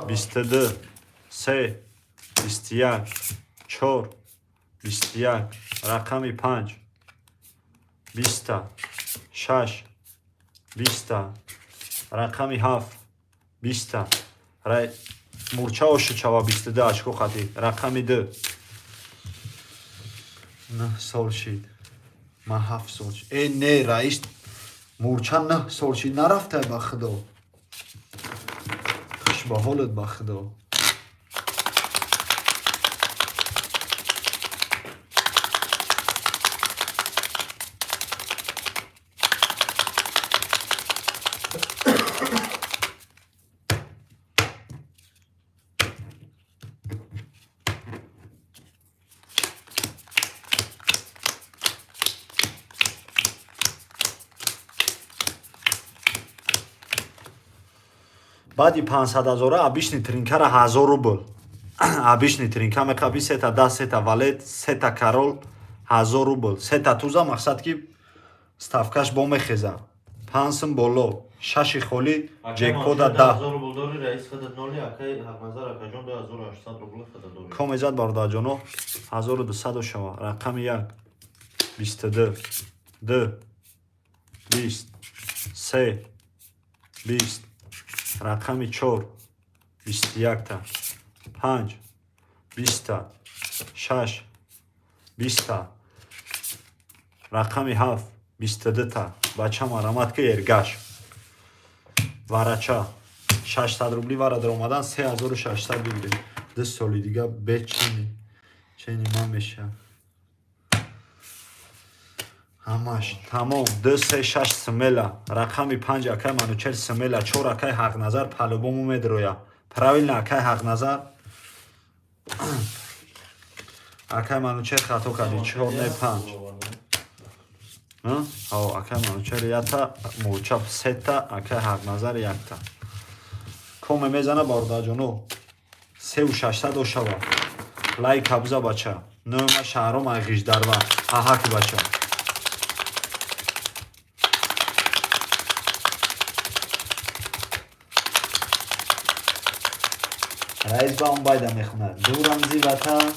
22, се, 21, чор, 21, рақами панҷ, 20-та, шаш, 20-та, рақами ҳафт, 20-та. Мурча ошу чава 22 очко қатӣ. Рақами ду. 9 сол шид. Ман 7 сол шид. Э не, раис, мурча 9 сол шид нарафтай, ба худо. Хуш ба ҳолат, ба худо. Баъди 500 ҳазора обычный тринкара 1000 рубл. Обычный тринка меқаби сета да, сета валет, сета король, 1000 рубл. Сета туза мақсад ки ставкаш бо мехеза. Пансум боло, шаши холӣ, ҷекпода 10. 1000 рубл дори, раис худат ноли, акай Ҳақназар акаҷон 2800 рубл худат дори. Комезад, бародарҷоно, 1200 шава. Рақами як, 22, ду, 20, се, 20, рақами чор, 21-та, панҷ, 20-та, шаш, 20-та, рақами ҳафт, 22-та. Бача, марамат ки эргаш. Варача 600 рубли вара даромадан 3600 бигирем. 2 соли дига бечини чени ман меша. Ҳамаш тамом. Ду, се, шаш смела. Рақами панҷ, акай Манучер, смела. Чор, акай Ҳақназар, по-любому медроя. Правильно, акай Ҳақназар. Акай Манучер, хато кардӣ. Чор не, панҷ. Ҳаво, акай Манучер якта, мурча сета, акай Ҳақназар якта. Коме мезана, бародарҷоно? 3600 ошава. Лайк ҳабза, бача. Нома Шаҳром Айғиждарва. Ҳаҳаки, бача. Раис ба он байда мехонад. Дурам зи ватан.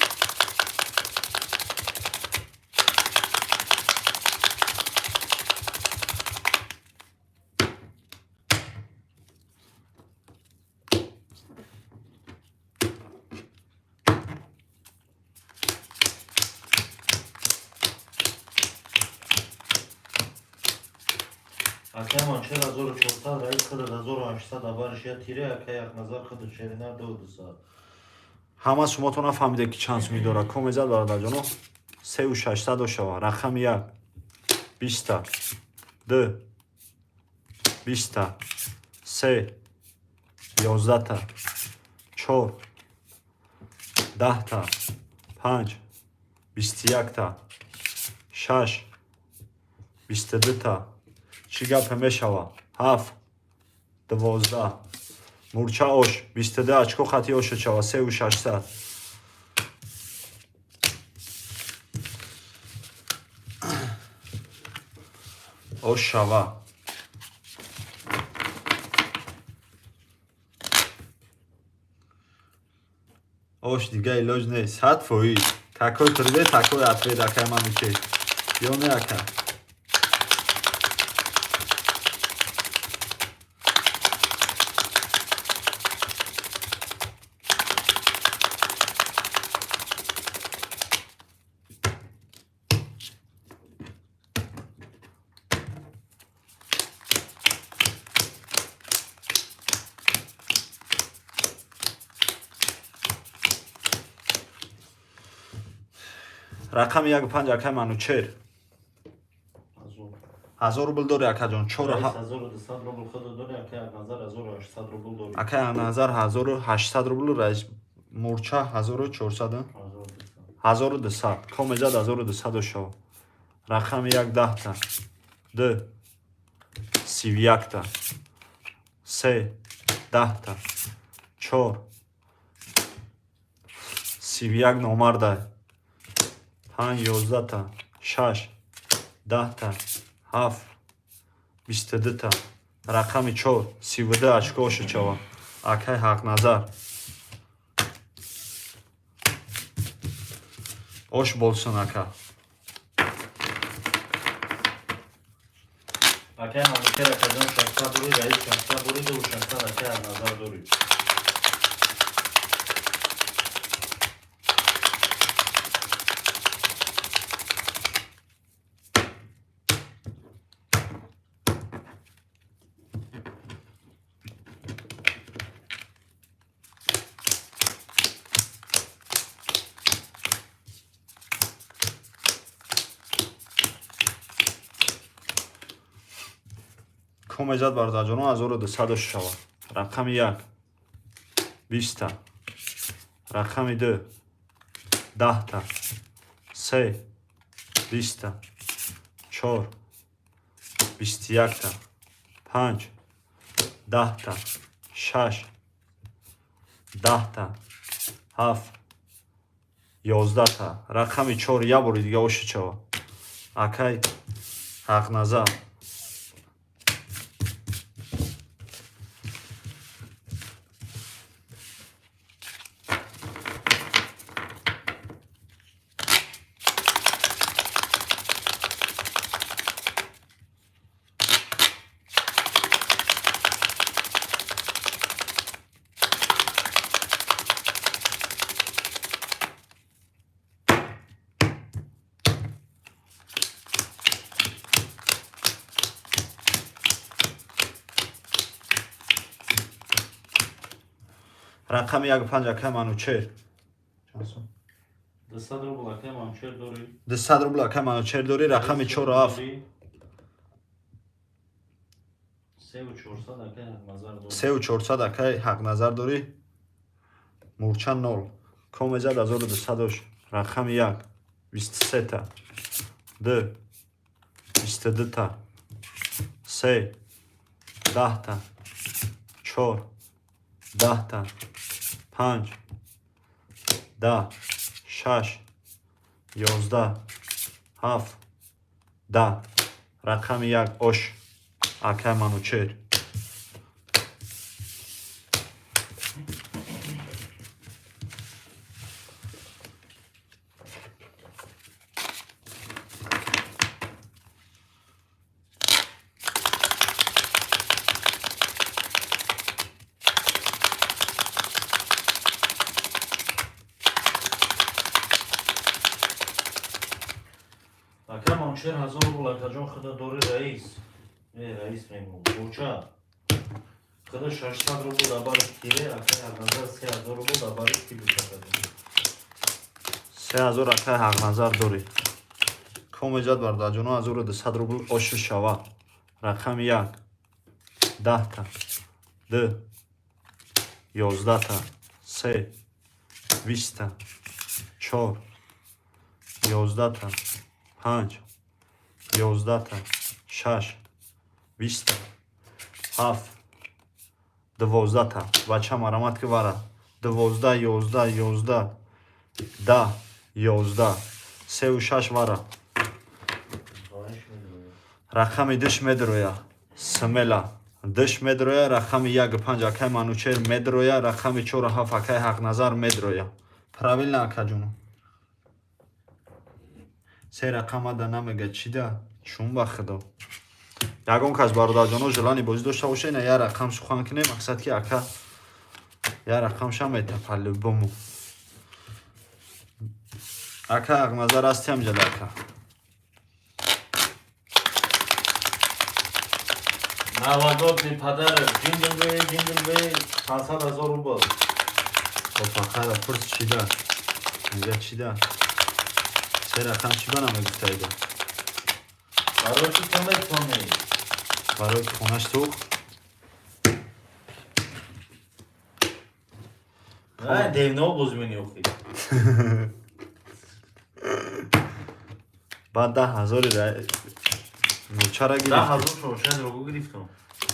Акай Манучер 1400, раис худат 1800, абариш я тире, акай Ҳақназар худат шеринар 2200. Ҳама сумото нафаҳмиде, ки чанд суми дорад. Ко мезад, бародарҷоно? 3600 ошава. Рақами як 20-та, ду 20-та, се 11-та, чор 10-та, панҷ 21-та, шаш 22-та. Чӣ гапе мешава? Ҳафт 12. Мурча ош 22 очко хати оша чава. 3600. Ош шава. Ош дига илоҷ нест, 100%. Какой привет, такой ответ, акай Манучер. Ё не, ака? Рақами як панҷ, акай Манучер. 1000 рубл дори, акаҷон. Чор 1200 рубл худат дори, акай Ҳақназар 1800 рубл дори. Акай Ҳақназар 1800 рубл, раис мурча 1400, 1200. Ко мезад 1200 шава? Рақами як 10-та, ду 31-та, се 10-та, чор 31 номарда, панҷ 11-та, шаш 10-та, ҳафт 22-та. Рақами чор 32 очко ошачава, акай Ҳақназар. Ош болсын, ака. Акай Манучер, акаҷон, 600 дори, раис 600 дори, ду 600 акай Ҳақназар дори. Ко мезад, бародарҷоно? 1200 шава. Рақами як 20-та, рақами ду 10-та, се 20-та, чор 21-та, панҷ 10-та, шаш 10-та, ҳафт 11-та. Рақами чор як бори дига ошичава, акай Ҳақназар. Рақами як панҷ, акай Манучер. 200 рубл акай Манучер дорӣ. 200 рубл акай Манучер дорӣ. Рақами чору ҳафт. 3400 акай Ҳақназар дорӣ. 3400 акай Ҳақназар дорӣ. Мурча нол. Комезад 1200 ош? Рақами як 23-та, ду 22та, се, 10та, чор, 10та, панҷ, 10, шаш, 11, ҳафт, 10. Рақами як ош, акай Манучер. Ака Манучер 1000 рубл, акаҷон, худа дори раис. Э, раис мегӯм. Кӯча. Худа 600 рубл дабари тире, акай Ҳақназар 3000 рубл дабари тиб акаҷон. 3000 акай Ҳақназар дорӣ. Комеҷад бародарҷоно, 1200 рубл ошу шава. Рақами як, 10та, ду, 11та, се, 20та, чор, 11та, панҷ, 11та, шаш, 20та, ҳафт, 12та. Бача, марамат ки вара. 12, 11, 11, 10, 11, севу шаш вара. Рақами диш медроя. Смела. Диш медроя, рақами як панҷ акай Манучер медроя, рақами чору ҳафт акай Ҳақназар медроя. Правильно, акаҷоно? Се рақамада намега чида? Чун ба худо. Ягон кас, бародарҷоно, желание бозӣ дошта боша, ина я рақам сухан кинем, мақсад ки ака я рақамша мета по-любому. Ака Ҳақназар ҳасти ҳамҷада, ака? Новогодний подарок. Jingle bell, jingle bell. 500 ҳазор рубл. Опа, хайра, пурс чида? Инҷа чида? Се рақам чӣ ба намегуфтаида? Барои чӣ ту метавонӣ? Барои ки хонаш сӯхт? Ай, девно бозӣ мени охи. Баъд 10 ҳазори мурчара Даҳ гирифт. ҳазор шошани рогу гирифтам.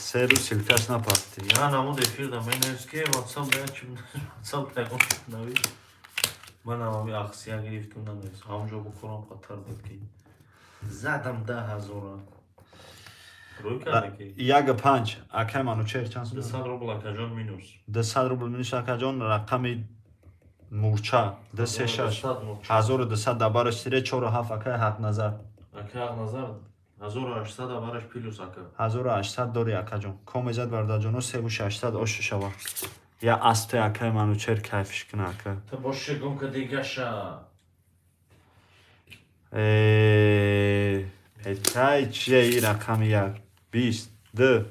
Се рӯз силкаш напартӣ. Я намуд эфир да менавис ки WhatsApp да чи WhatsApp ягон навис. Ман ҳами акция гирифтам, нанавис. Ҳамҷо бухорам хатар буд ки. Задам 10 ҳазора. Рӯй карда ки. Як панҷ акай Манучер чанд сум? 200 рубл, акаҷон, минус. 200 рубл минус, акаҷон, рақами мурча ду се шаш. 1200 мурча. 1200 дабараш тире, чору ҳафт акай Ҳақназар. Ака Ҳақназар 1800 дабараш плюс, ака. 1800 дори, акаҷон. Комезад, бародарҷоно, севу шашсад ошу шава. Я аспи акай Манучер кайфиш кина, ака. Та боше гумка дигаша. Петкай чия и рақами як, 20, ду,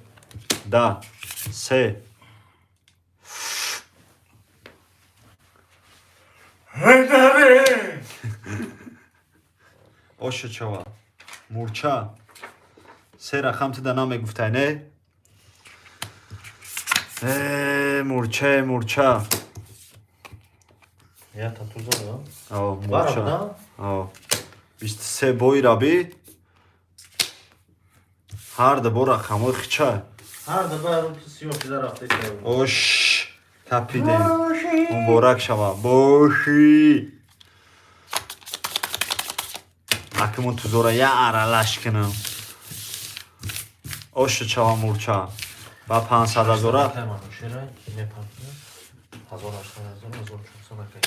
10, се. Ҳайдаре! Ошу чава. Мурча. Се рақам тида намегуфтай, не? Э, мурча, мурча. Я татуза, да? О, Бара мурча. да? О. 23 бои раби. Ҳар ду бор рақамҳои хича. Ҳар дафъа рӯ сиёҳ шида рафта. Ош, капидем. Муборак шава. Боши. Акимон тузора я аралаш кунам. Ошу чава, мурча. Ба 500 ҳазора. Манучера мепартна. 1800 ҳазор, 1400 акай.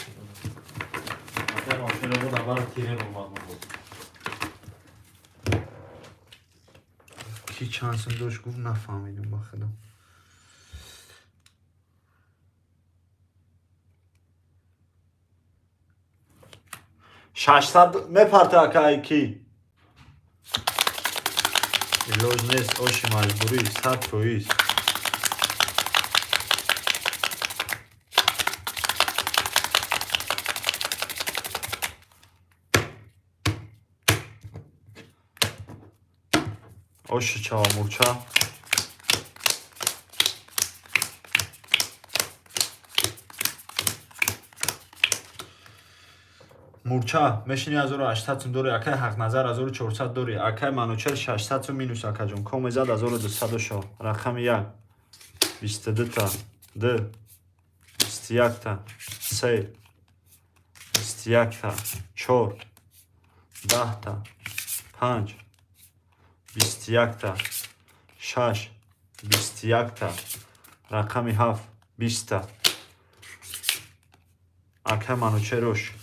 Акай Манучера бо дабара тире омад буд. Ки чанд сум дошт гуфт, нафаҳмидум, ба худо. 600 мепарта, акай, ки? Илоҷ нест, оши маҷбурӣ, 100%. Оши чава, мурча. Мурча мешини 1800 сум дори, акай Ҳақназар 1400 дори, акай Манучер 600 сум минус акаҷон. Комезад 1200 шо. Рақами 1 22 та, 2 21 та, 3 21 та, 4 10 та, 5 21 та, 6 21 та, рақами 7 20 та. Акай Манучерош.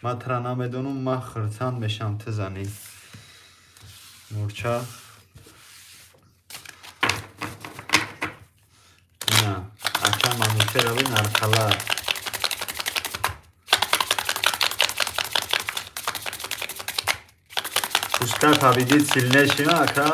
Ман тра намедонам, ман хурсанд мешам ту занӣ. Мурча. Ина, ака Манучерови нарқала. Пускай победит сильнейший, ака.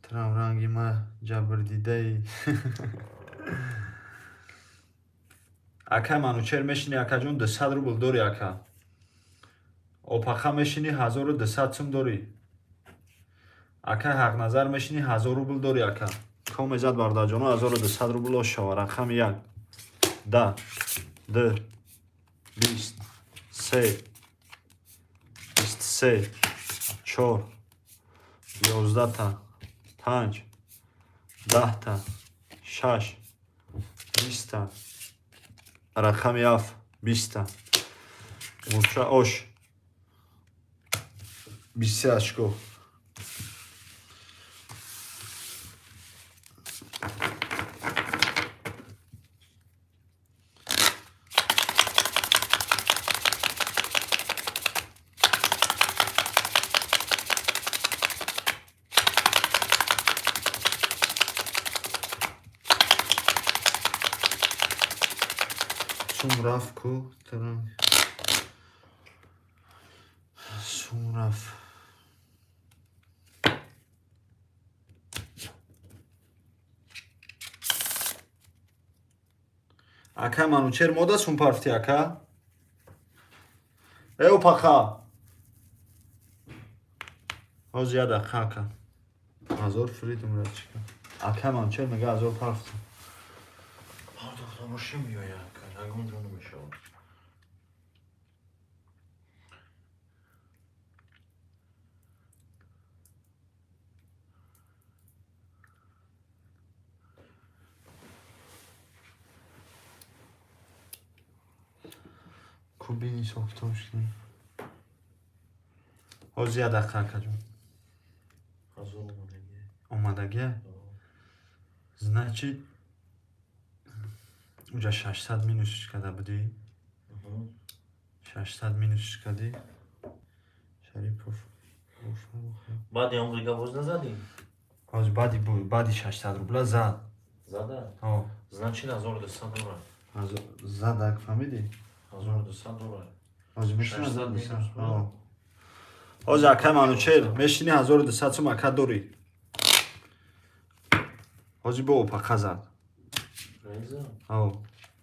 Трам ранги ма ҷабрдидаи. Ака Манучер мешини, акаҷон, 200 рубл дори, ака. Опаха мешини, 1200 сум дори. Ака Ҳақназар мешини, 1000 рубл дори, ака. Комезад бародарҷоно 1200 рубл ошава. Рақами 1 10 2 20 3 23 4 11 та, 5 10 та, 6 20 та, рақами 7 20 та. Мурча ош 23 очко. Сум рафт ку сум рафт. Ака Манучер мода сум парфти, ака? Э, опаха. Ҳозир як дақиқа, ака. 1000 фридум рачика. Ака Манучер мега 1000 парфти. Пардохта боши меояд, ака. Ягон ҷо намешавад. Кубини сохтошни. Ҳозир як дақиқа, акаҷон. 1000 омадагӣ. Омадагӣ? Значит, уҷа 600 минусш карда будӣ? 600 минусш кардӣ? Шарипов. Баъди он дига боз назадӣ? Ҳозир баъди 600 рубла зад. Зада? Ҳо. Значит, 1200 дорад. Зад, ак, фаҳмидӣ? 1200 дорад. Ҳозир мешини 600 1200. минус. Ҳо. Ҳозир акай Манучер мешини 1200 сум ака дорӣ. Ҳозир бо опақа зад. Раиза? Ҳо.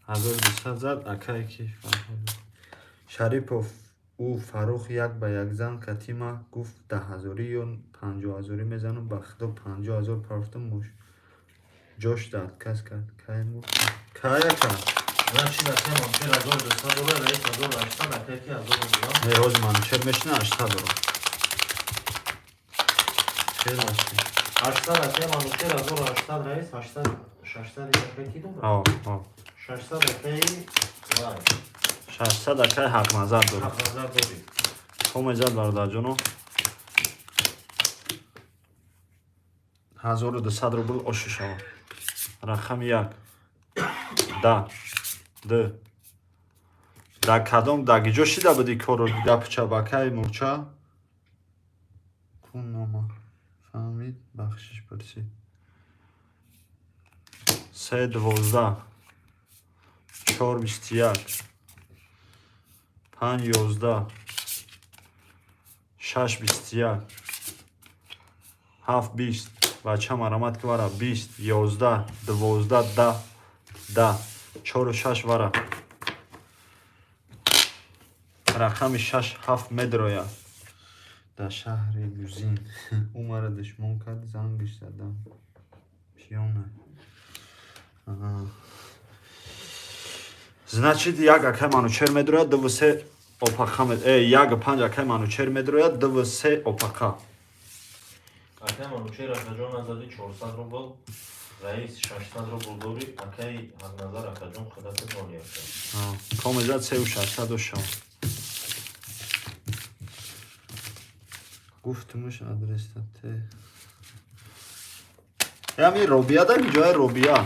1200 зад, акае ки Фарҳод. Шарипов ӯ Фаррух як ба як зан катима гуфт 10 000 ё 50 000 мезанам, ба худо 50 000 парфтам муш. Ҷош да отказ кард. Кай мурд? Кай, ака? Значит, акай Манучер 1200 дорад, раис 1800, акай ки 1000 рубла. Не, ҳозир Манучер мешина 800 дорад. Хеле ашти. 800 акай Манучер 1800, раис 800, 600 акай ки дорад? Ҳо, ҳо. 600 акай вай. 600 акай Ҳақназар дорад. Ҳақназар дорӣ. Комезад бародарҷоно. 1200 рубл оши шавад. Рақами 1 10 2 дар кадом дар гиҷо шида будӣ корро гапча бакай мурча? Кун нома фаҳмид, бахшиш пурсид. 3 12 4 21 5 11 6 21 7 20. Бача марамат ки вара 20, 11, 12, 10, 10, 4 6 вара. Рақами 6 7 медроя. Дар шаҳри Гузин. Ӯ мара душмон кард, зангиш задам. Пиёна. Значит, як акай Манучер медрояд, 2 3 опақа як 5 акай Манучер медрояд, 2 3 опақа. Акай Манучер акаҷон азади 400 рубл, раис 600 рубл дори, акай Ҳақназар акаҷон худата ноли ака. Комезад 3600 ошав. Гуфтумуш адрестате. Ями Робия да ҷоя Робия.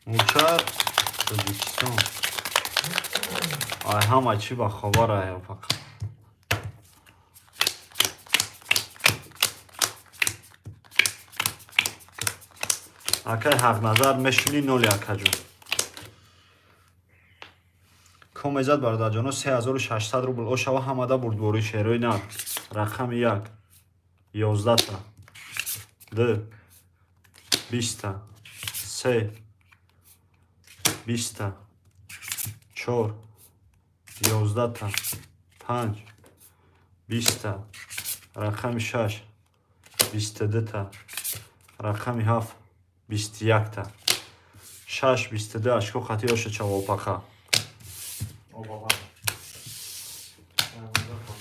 Мучар Тоҷикистон. Ай ҳама чӣ ба хабар ай фақат. Акай Ҳақназар мешунӣ ноли акаҷон. Комезад бародарҷоно 3600 рубл ошава ҳамада бурдборӣ шерои нар. Рақами 1 11та 2 20та 3 20та 4 11та 5 20та рақами 6 22та рақами 7 21та 6 22 ашко хати оша чавопақа.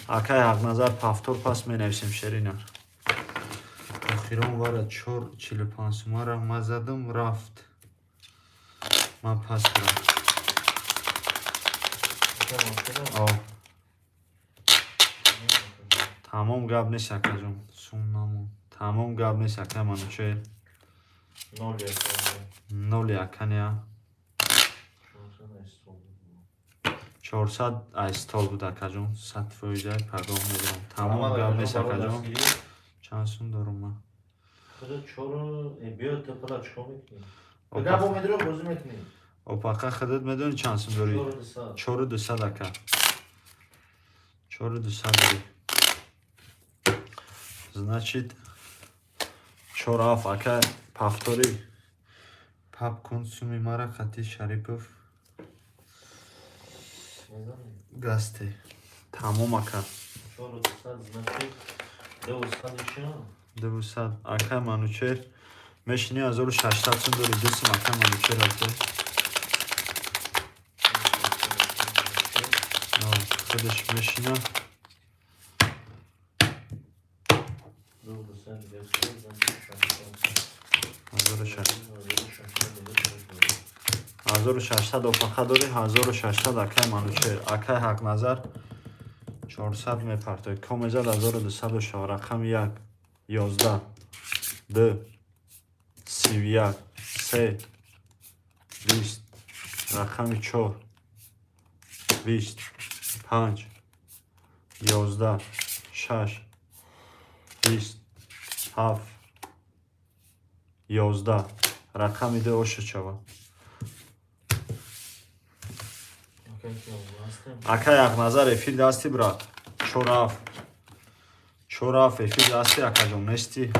Акай Ҳақназар пафтор пас менависем шеринар. Охирон вара 4,45 сумара ма задам рафт. Ман пас рафт. Тамом гап нест акаҷон. Сум намон. Тамом гап нест акай Манучер. Ноли аканя. 400 ай стол буд акаҷон. 100% пардох медорам. Тамом гап нест акаҷон. Чанд сум дорум ман? Худо 4 биё ту пала чикор мекунӣ? Гапо медорам бозӣ мекунӣ. Опақа худат медонӣ чанд сум дорӣ? 4200 ака. 4200 дорӣ. Значит 4 7 ака пафтори пап кун суми мара хати Шарипов гасте. Тамом ака. 4200 значит 200 200 ака Манучер мешини 1600 сум дорӣ. 2 сум ака Манучер ака. Худаш мешина. 1600 опақа дорӣ, 1600 акай Манучер. Акай Ҳақназар 400 мепартоӣ. Комезад 1200 ошава. Рақами 1 11 2 31 3 20 рақами 4 20 5 11 6 20 7 11 рақами 2 оша чава. Акай Ҳақназар эфир дасти брат. 4 7 4 7 эфир дасти акаҷон нести.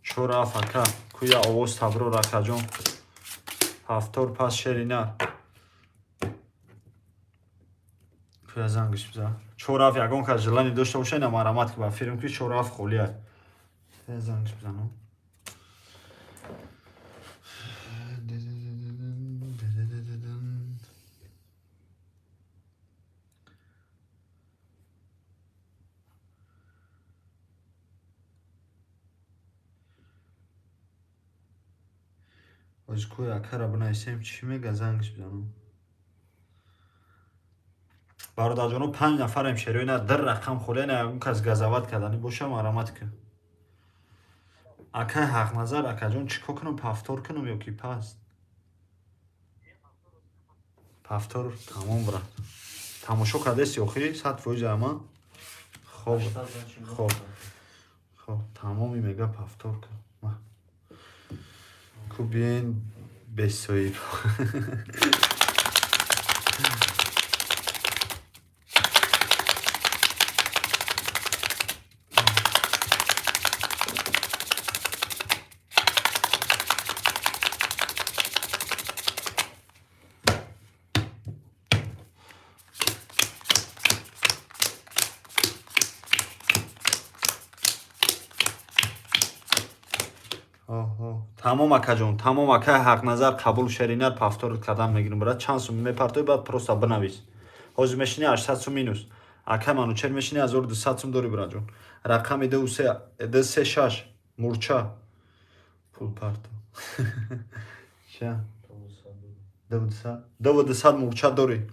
4 7 ака куя овоз таброр акаҷон. Ҳафтор пас шерина. Куя зангиш биза. 4 7 ягон кас желание дошта боша ина марамат ки ба фирм ки 4 7 холӣ ай. Куя зангиш бизану. Оз куя акара бинависем чӣ мега зангиш бизану. Бародарҷоно 5 нафарем шерои на дар рақам холӣ на ягон кас газават карданӣ боша марамат ки. Акай Ҳақназар акаҷон чӣ кор кунам пафтор кунам ё ки паст? Пафтор тамом брат. Тамошо кардеси охири 100% ама? Хоб. Хоб. Хоб тамоми мега пафтор кун. Ку биен бесоиб. Тамом, акаҷон, тамом, акай Ҳақназар, қабул. Шеринар повтор кадан мегирем, брат. Чанд сум мепартои, баъд просто бинавис. Ҳозир мешини, 800 сум минус. Акай Манучер, мешини, 1200 сум дори, братҷон. Рақами ду се шаш, мурча, пул парто. Ча 2 200, мурча дорӣ.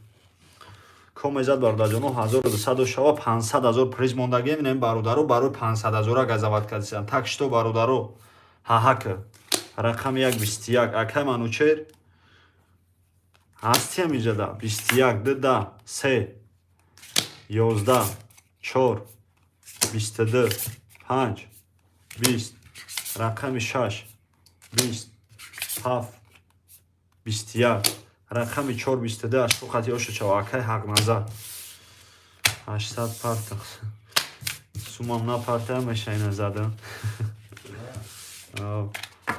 Комезад, бародарҷоно, 1200 шава, 500 000 приз мондагием. Инем бародаро барои 500 000-а газават кардисанд. Так что, бародаро, ҳаҳака. Рақами як, 21, акай Манучер, ҳастиам иҷада. 21, ду, да, се, 11, чор, 22, панҷ, 20, рақами шаш, 20, ҳафт, 21, рақами чор, 22, ашто хати оша чава. Акай Ҳақназар, 800 парта сумам напартая меша, ина задам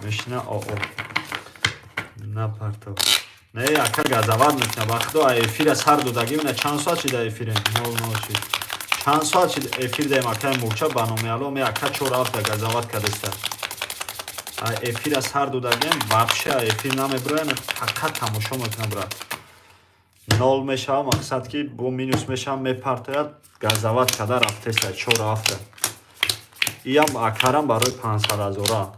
мешина оо напартов. Не, ака, газават мекуна, ба худо. Эфира сар додагим, ина чанд соат шида эфирем, нол нол шид. Чанд соат шид эфир даем? Акай мурча, ба номи Алло, ме ака чор ҳафта газават кадаста. Эфира сар додагем, вообще эфир намебироям, фақат тамошо мекунам, брат. Нол мешава, мақсад ки бо минус мешава, мепартояд, газават када рафтеста 4 ҳафта. Иям акарам барои 500 000-а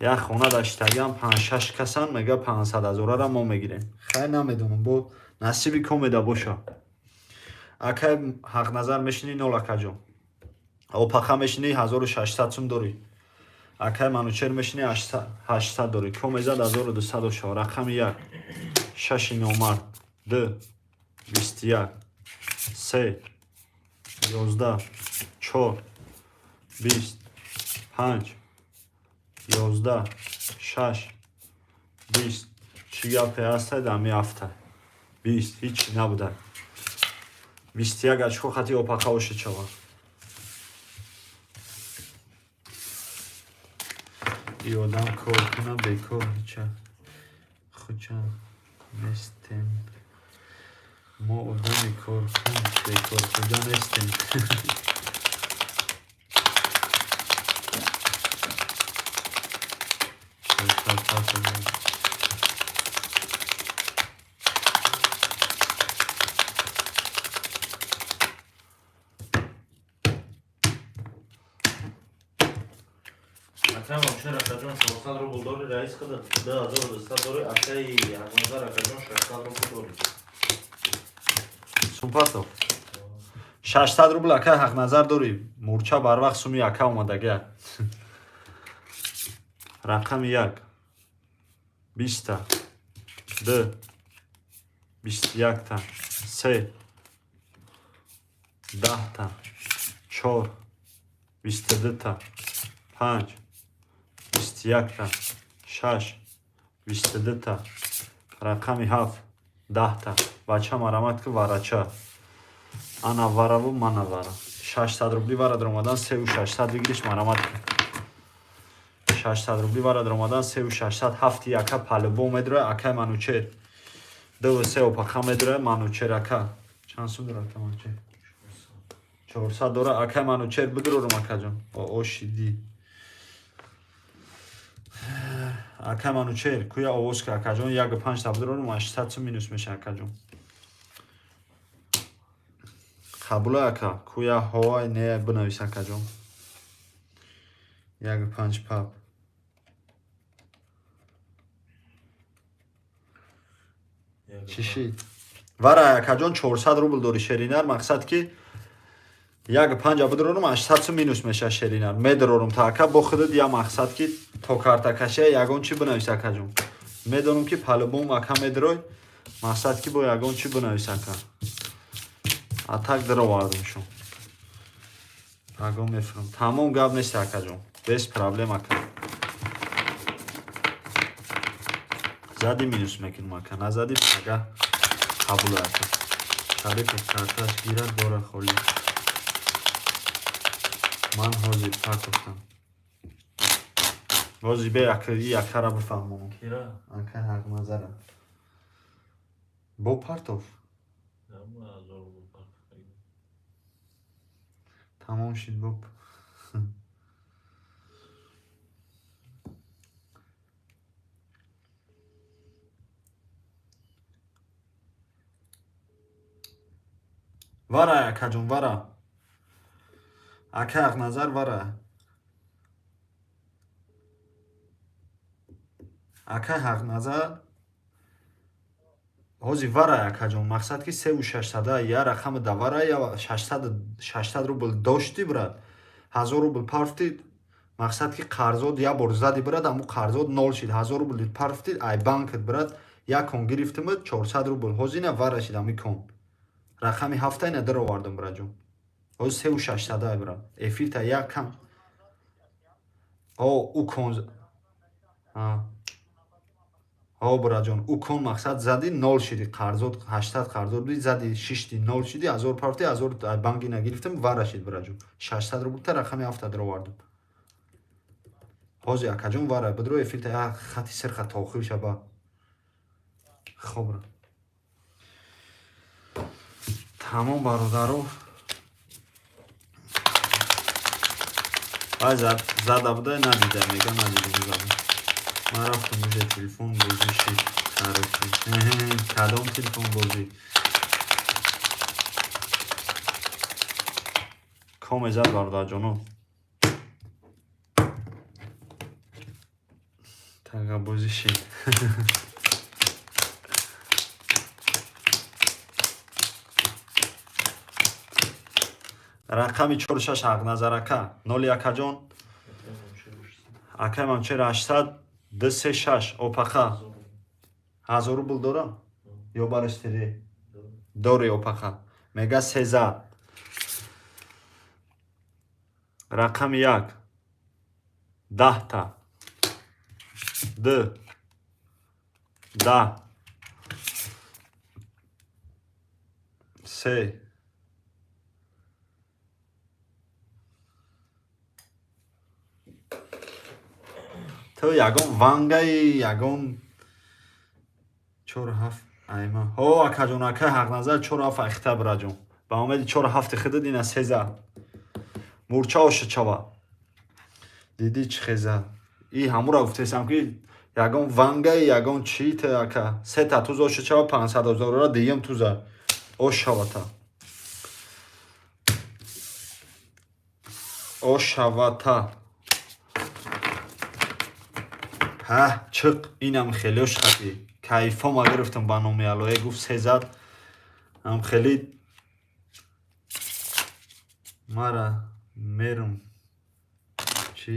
як хона даштагиам, панҷ-шаш касан, мега, 500 000-ара мо мегирем. Хай, намедонам, бо насиби комеда боша. Акай Ҳақназар, мешинӣ, нол, акаҷон. Опаха, мешинӣ, 1600 сум дорӣ. Акай Манучер, мешинӣ, 800 дорӣ. Комезад, 1200 шава. Рақами як, шаши номард, д, 21, се, 11, чор, 20, панҷ, 11, шаш, 20. Чӣ гапе ҳастай дар ҳафта? 20 ҳичи набуда. 21 очко хати опақа оша чава. И одам кор куна, бекор ҳича хуча нестем. Мо одами коркун, бекорхуҷа нестем. Акай Манучер, акаҷон, 400 рубл дори, раис худа 2200 дори, акаи Ҳақназар, акаҷон, 600 рубл дори. Сумпатов, 600 рубл, акай Ҳақназар, дорӣ. Мурча, барвақт суми ака омадага. Рақами як, 20-та, д, 21-та, се, 10-та, чор, 22-та, панҷ, 21-та, шаш, 22-та, рақами ҳафт, 10-та. Бача, марамат ки варача ана вараву мана вара. 600 рубли вара даромадан, сеу 600 выигрыш. Марамат ки 600 рубли вара даромадан, сеу 600. Ҳафти яка по-любому медроя. Акай Манучер, дуву се опаха медроя. Манучер ака чанд сум дора? Ака Манучер 400 дора. Акай Манучер, бидурорум, акаҷон, ошиди. Акай Манучер, куя овоз ка, акаҷон, яку панҷта бидурорум, 800 сум минус меша, акаҷон. Қабула, ака? Куя ҳовай не, бинавис, акаҷон. Яку панҷ пап. Чӣ шид? Вара, акаҷон, 400 рубл дори, шеринар. Мақсад ки як панҷа бидурорум, 800 сум минус меша. Шеринар, медурорум та, ака, бо худат я. Мақсад ки то картакашия ягон чӣ бинавис, акаҷон. Медонам ки по-любому ака медурой. Мақсад ки бо ягон чӣ бинавис, ака. Атак даровардум шо. Паго мефурам. Тамом, гап нест, акаҷон, без проблем, ака. Зади минус мекунем ака, назади пага қабул ака. Шарипов карташ гирад бора холӣ. Ман ҳозир партофтам. Ҳозир бе ака и акара бифаҳмонам. Кира? Ака ҳақназара. Бо партоф. Тамом шид боб. Вара акаҷон, вара. Ака Ҳақназар вара. Ака Ҳақназар ҳозир вара акаҷон, мақсад ки сеу шашсада я рақами да вара я 600 рубл дошти брат, 1000 рубл парфти, мақсад ки қарзот я бор зади брат, аму қарзот нол шид, 1000 рубл парфти ай банкат брат, як кон гирифтимад 400 рубл, ҳозир ина вара шид ами кон. Рақами ҳафта ина даровардам браҷон. Ҳозир сеу шашсада брат. Эфирта як кам. О, у кон. Ҳо браҷон, у кон мақсад зади нол шиди, қарзот 800 қарзот буди, зади шишти нол шиди, 1000 парфти, 1000 банки нагирифтам, вара шид браҷон. 600 рубл та рақами ҳафта даровардам. Ҳозир акаҷон вара бидро эфирта як хати сирха то охир шаба. Хоб брат. Тамом бародаро. Вай зада буда надида, мега надидам зада. Ман рафтам уже телефон бозӣ шид. Короче. Кадом телефон бозӣ? Коме зад бародарҷоно. Тага бозӣ шид. Рақами чор шаш Ҳақназар ака. Ноли акаҷон. Акай Манучер 800 236 опаха. 1000 рубл дорам? Ё бароштири? Дори опаха. Мега сезад. Рақами як. 10та. Д. 10. Се. Ту ягон вангаи ягон чор ҳафт айма. Ҳо акаҷон, акай Ҳақназар чор ҳафт айхта бираҷон. Ба умеди чор ҳафти худат ина сеза. Мурча оша чава. Дидӣ чӣ хеза? И ҳамура гуфтесам ки ягон вангаи ягон чӣ та ака. Сета туз оша чава 500 ҳазорра диюм туза. Ош шавата. Ош шавата. Ҳа, чиқ, инам хеле хати. Кайфома гирифтам ба номи Аллоҳ, гуфт сезад. Ам хеле мара мерум. Чӣ?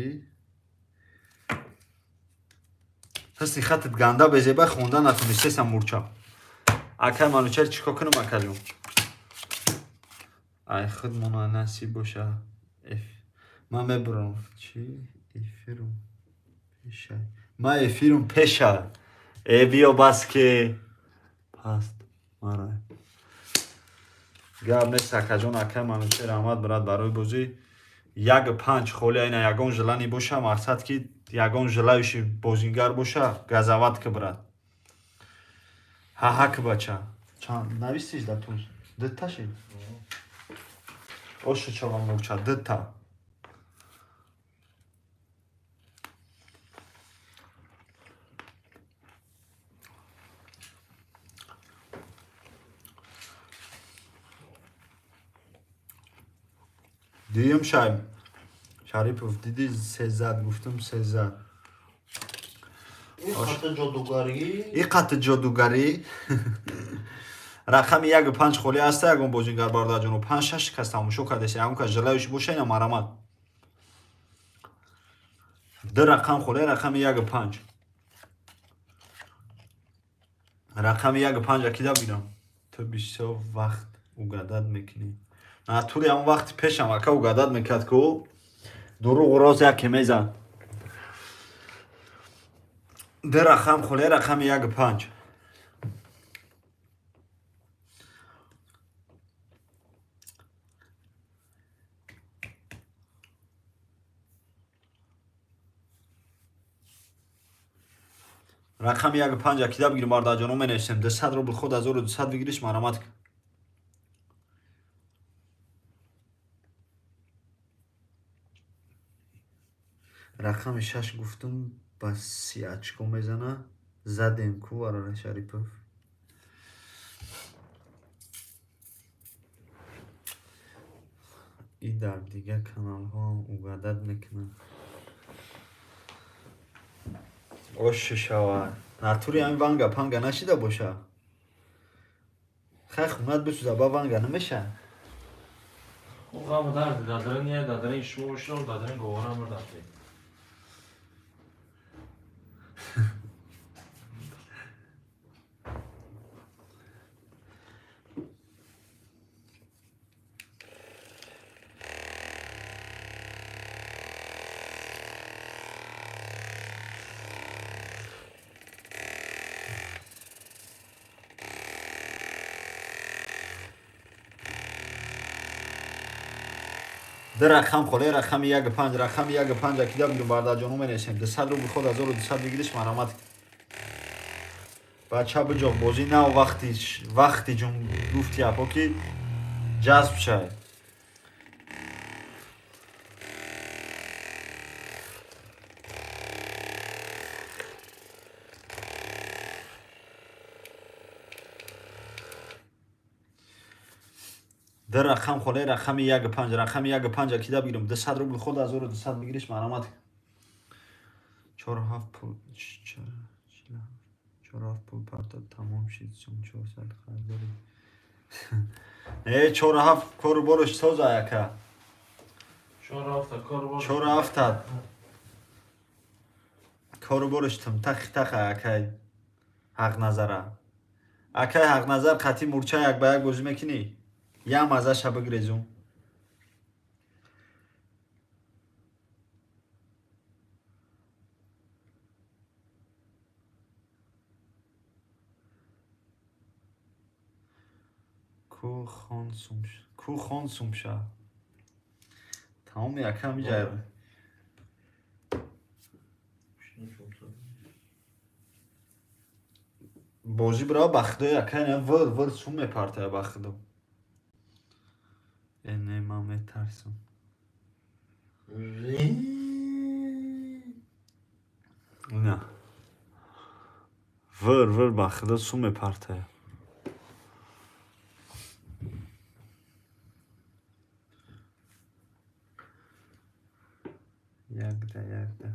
Ҳасти хатат ганда безеба хонда натонистесам мурча. Акай Манучер чӣ кор кунам акаҷон? Ай худ мона насиб боша. Ман мебурам. Чӣ? Эфирум пеша. Ман эфирум пеша. Э биё бас ки паст мара. Гап нест акаҷон, акай Манучер раҳмат брат барои бозӣ. Як панҷ холи айна ягон желани боша, мақсад ки ягон желающий бозингар боша, газават ки брат. Ҳаҳа ки бача. Чанд навистиш да туз? Дитта шид? Ошу чава мурча, дитта. Дуюм шай. Шарипов диди сезад, гуфтум сезад. Ин қати ҷодугарӣ. И қати ҷодугарӣ. Рақами як панҷ холӣ аста ягон бозингар бародарҷоно. Панҷ шаш кас тамошо кардеса, ягон кас желающий боша ина марамат. Ду рақам холӣ, рақами як панҷ. Рақами як панҷ акида бигирам. Ту бисёр вақт угадат мекунӣ. На тури ҳамон вақти пешам ака угадат мекард ку дурӯғ рост яке мезад. Ду рақам холе, рақами 1 5. Рақами 1 5 акида бигирем бародарҷоно менависем. 200 рубл худ 1200 выигрыш марамат. Рақами 6 гуфтум ба 30 очко мезана. Задем ку Арара Шарипов. И дар дигар каналҳо ҳам угадат мекунад. Ош шава. Натури ҳамин ванга панга нашида боша. Хай хунат бисӯза ба ванга намеша. О ғам дард дадрин я дадрин шумо шумо дадрин говорам дадрин. Ду рақам холе, рақами 1 5, рақами 1 5 акида бигирем бародарҷоно менависем. 200 рубл худ 1200 выигрыш марамат. Бача биҷоқ бозӣ нав вақти ҷун гуфти апо ки ҷазб шай. Ду рақам холе, рақами 1 5, рақами 1 5 акида бигирем. 200 рубл худ 1200 выигрыш марамат. 4 7 пул 4 7 пул парта тамом шид сум 400 харидорӣ. 4 7 кору борш соза яка. 4 7 кору борш. 4 7 кору борш тимтах таха акай Ҳақназара. Акай Ҳақназар қати мурча як ба як бозӣ мекунӣ? Я мазаша бигрезум. Ку хон сумша. Тамоми яка миҷа. Бозӣ бирава ба худо яка не вир вир сум мепартая ба худо. Не, ман метарсам. На. Вир вир ба худо сум мепартая. Якда, якда.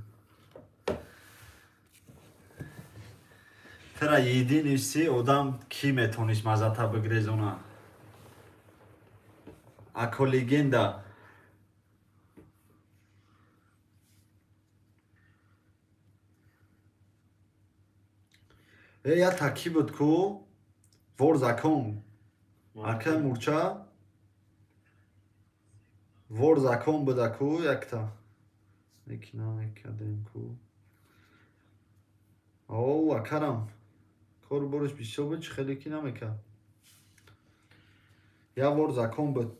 Тара единствен одам ки метонист мазата бигрезона? Ако легенда. Я таки буд ку вор закон. Ака мурча вор закон буда ку якта. Некина мекардем ку. О, акарам. Кору борш бисёр буд, чӣ хеле ки намекард. Я вор закон буд.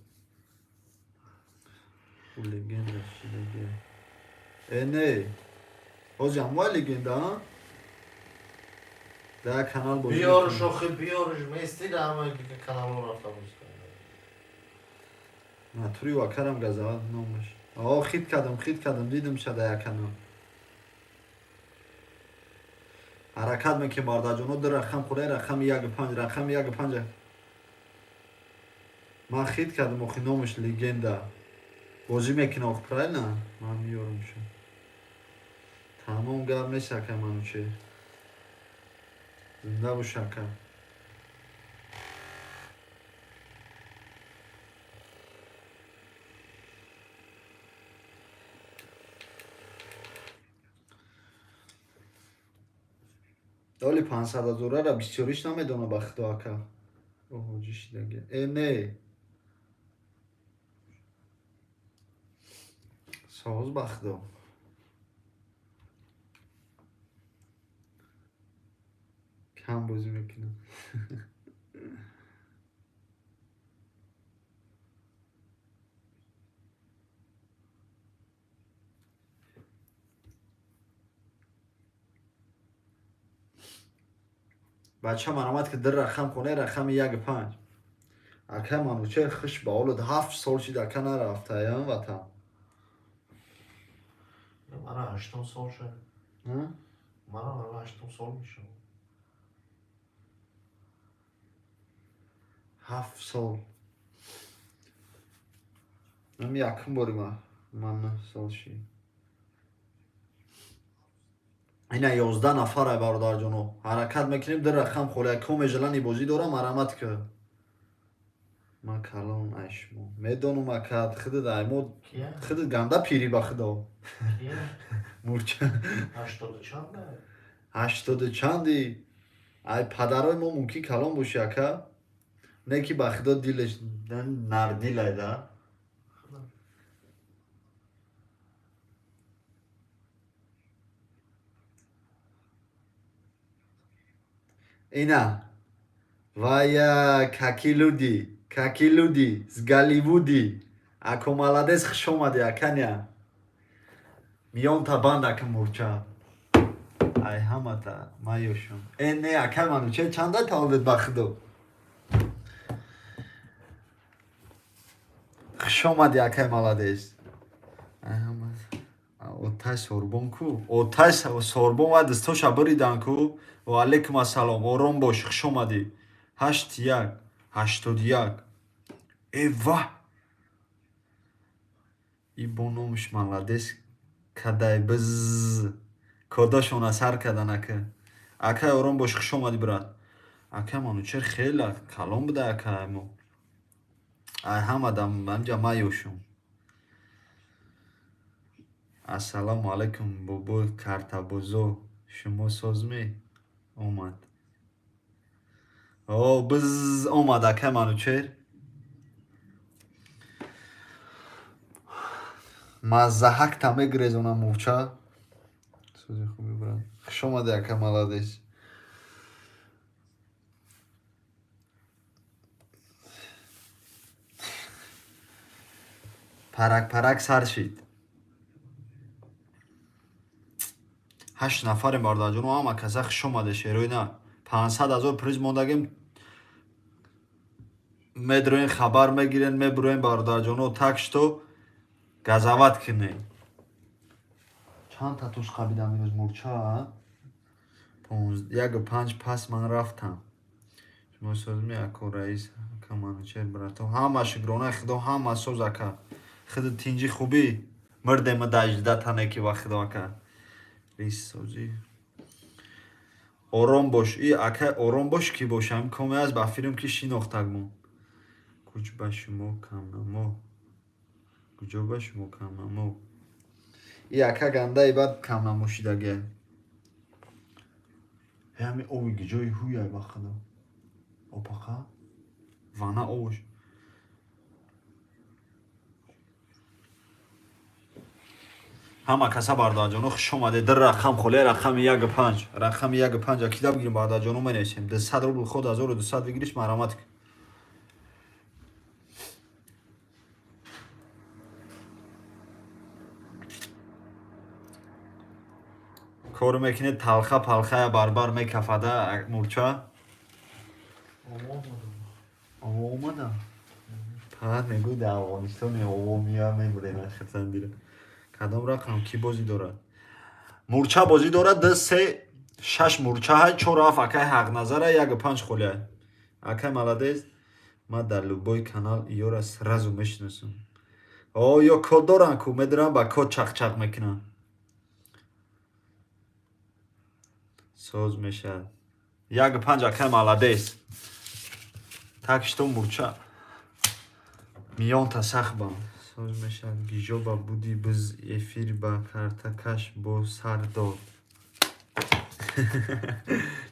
У легенда шидаге. Не. Ҳози ҳамвай легенда, а? Дар канал бозӣ. Биёрш охи биёрш мести да ҳама каналҳо рафта бозӣ кардам. Натури вакарам газават номаш. О, хит кардам, дидам ша дар як канал. Ҳаракат мекунем бародарҷоно, ду рақам хӯрай, рақами 1 5, рақами 1 5. Ман хит кардам, охи номаш легенда. Бозӣ мекунам, ох, правильно? Ман меёрам ша. Тамом гап нест ака Манучер. Зинда бош ака. Оли 500 ҳазорара бисёриш намедона ба худо ака. О, ҳоҷи шидаги. Не. Соз ба худо. Кам бозӣ мекунам. Бача, маромад ки, дар рақам хоне, рақами як панҷ. Ака Манучер, хуш ба ҳолат, 7 сол шид, ака, нарафтаям ватан. Мана ҳаштум сол шуд. Мана ҳаштум сол мешавад. 7 сол. Ами якум бори ман 9 сол шид. Ина 11 нафар, ай бародарҷоно, ҳаракат мекунем, ду рақам холия. Коме желани бозӣ дорам, марамат ки. Ман калон ай шумо медонум, ака, худат ай мо. Кия? Худат ганда пирӣ, ба худо. Кия? Мурча. Ҳаштоду чанда? Ҳаштоду чанди? Ай падарои мо мумкин калон бошӣ, ака, не ки ба худо дилеш нардилай да. Ина вая, какие люди, какие люди с Голливуди! Ако молодец, хуш омадӣ, аканя. Миёнта банд, ака мурча. Ай ҳамата маёшум. Э, не, ака Манучер, чанда таваллуд, ба худо? Хуш омадӣ, акай молодец. Ай ҳама отай сорбон ку, отай сорбон ва дастоша биридан ку. Ва алейкум ассалом, ором бош, хуш омадӣ. 81, 81. Э ва, и бо номаш молодец кадай биз кодашона сар кадан, ака. Акай, ором бош, хуш омадӣ, брат. Ака Манучер хеле калон буда, ака мо. Ай ҳамадам анҷа маёшум. Ассалому алайкум, бобои картабозо, шумо созме? Омад. О, биз омад, акай Манучер. Маззаҳакта мегирезона мурча. Сози хуби, брат. Хуш омадӣ, ака молодец. Парак парак сар шид. Ҳашт нафарем, бародарҷоно, ҳама каса хуш омаде, шерои на. 500 000 приз мондагем, медроен, хабар мегирен, мебуроен, бародарҷоно, так что газават кунед. Чанд та туз қабидам имрӯз, мурча? Яку панҷ пас ман рафтам. Шумо созми, ако раис, ака Манучер, брато? Ҳама шукронаи худо, ҳама соз, ака. Худат тинҷи, хубӣ? Мирдема дажда танеки, ва худо, ака. Рис созӣ. Ором бош. И ака ором бош ки бошам? Коме аст, ба филм ки шинохтагмон. Куҷ ба шумо камнамо. Куҷо ба шумо камнамо? И ака гандаи бад камнамо шидагия. Ҳами ови гиҷои ҳуяй, ба худо. Опақа? Вана овош. Ҳама каса, бародарҷоно, хуш омаде. Дар рақам холе, рақами яку панҷ. Рақами яку панҷ акида бигирем, бародарҷоно, менависем. 200 рубл ход 1200 выигрыш, марамат. Кор мекунед, талха палхая барбар мекафада, мурча. Ово омада. Фақат мегӯй, дар Афғонистони ово мия мебурем хатандира. Кадом рақам кӣ бозӣ дорад? Мурча бозӣ дорад, д се шаш мурча ҳай, чор ҳафт акай ҳақназара, яку панҷ холия. Акай молодец, ман дар любой канал иёра сразу мешиносам. О, ё код доранд ку, медорам, ба код чақчақ мекунанд. Соз мешавад. Яку панҷ, акай молодец. Так что мурча миёнта сахт банд. Соз мешавад. Гиҷо ба буди, биз эфир ба картакаш бо сар дод.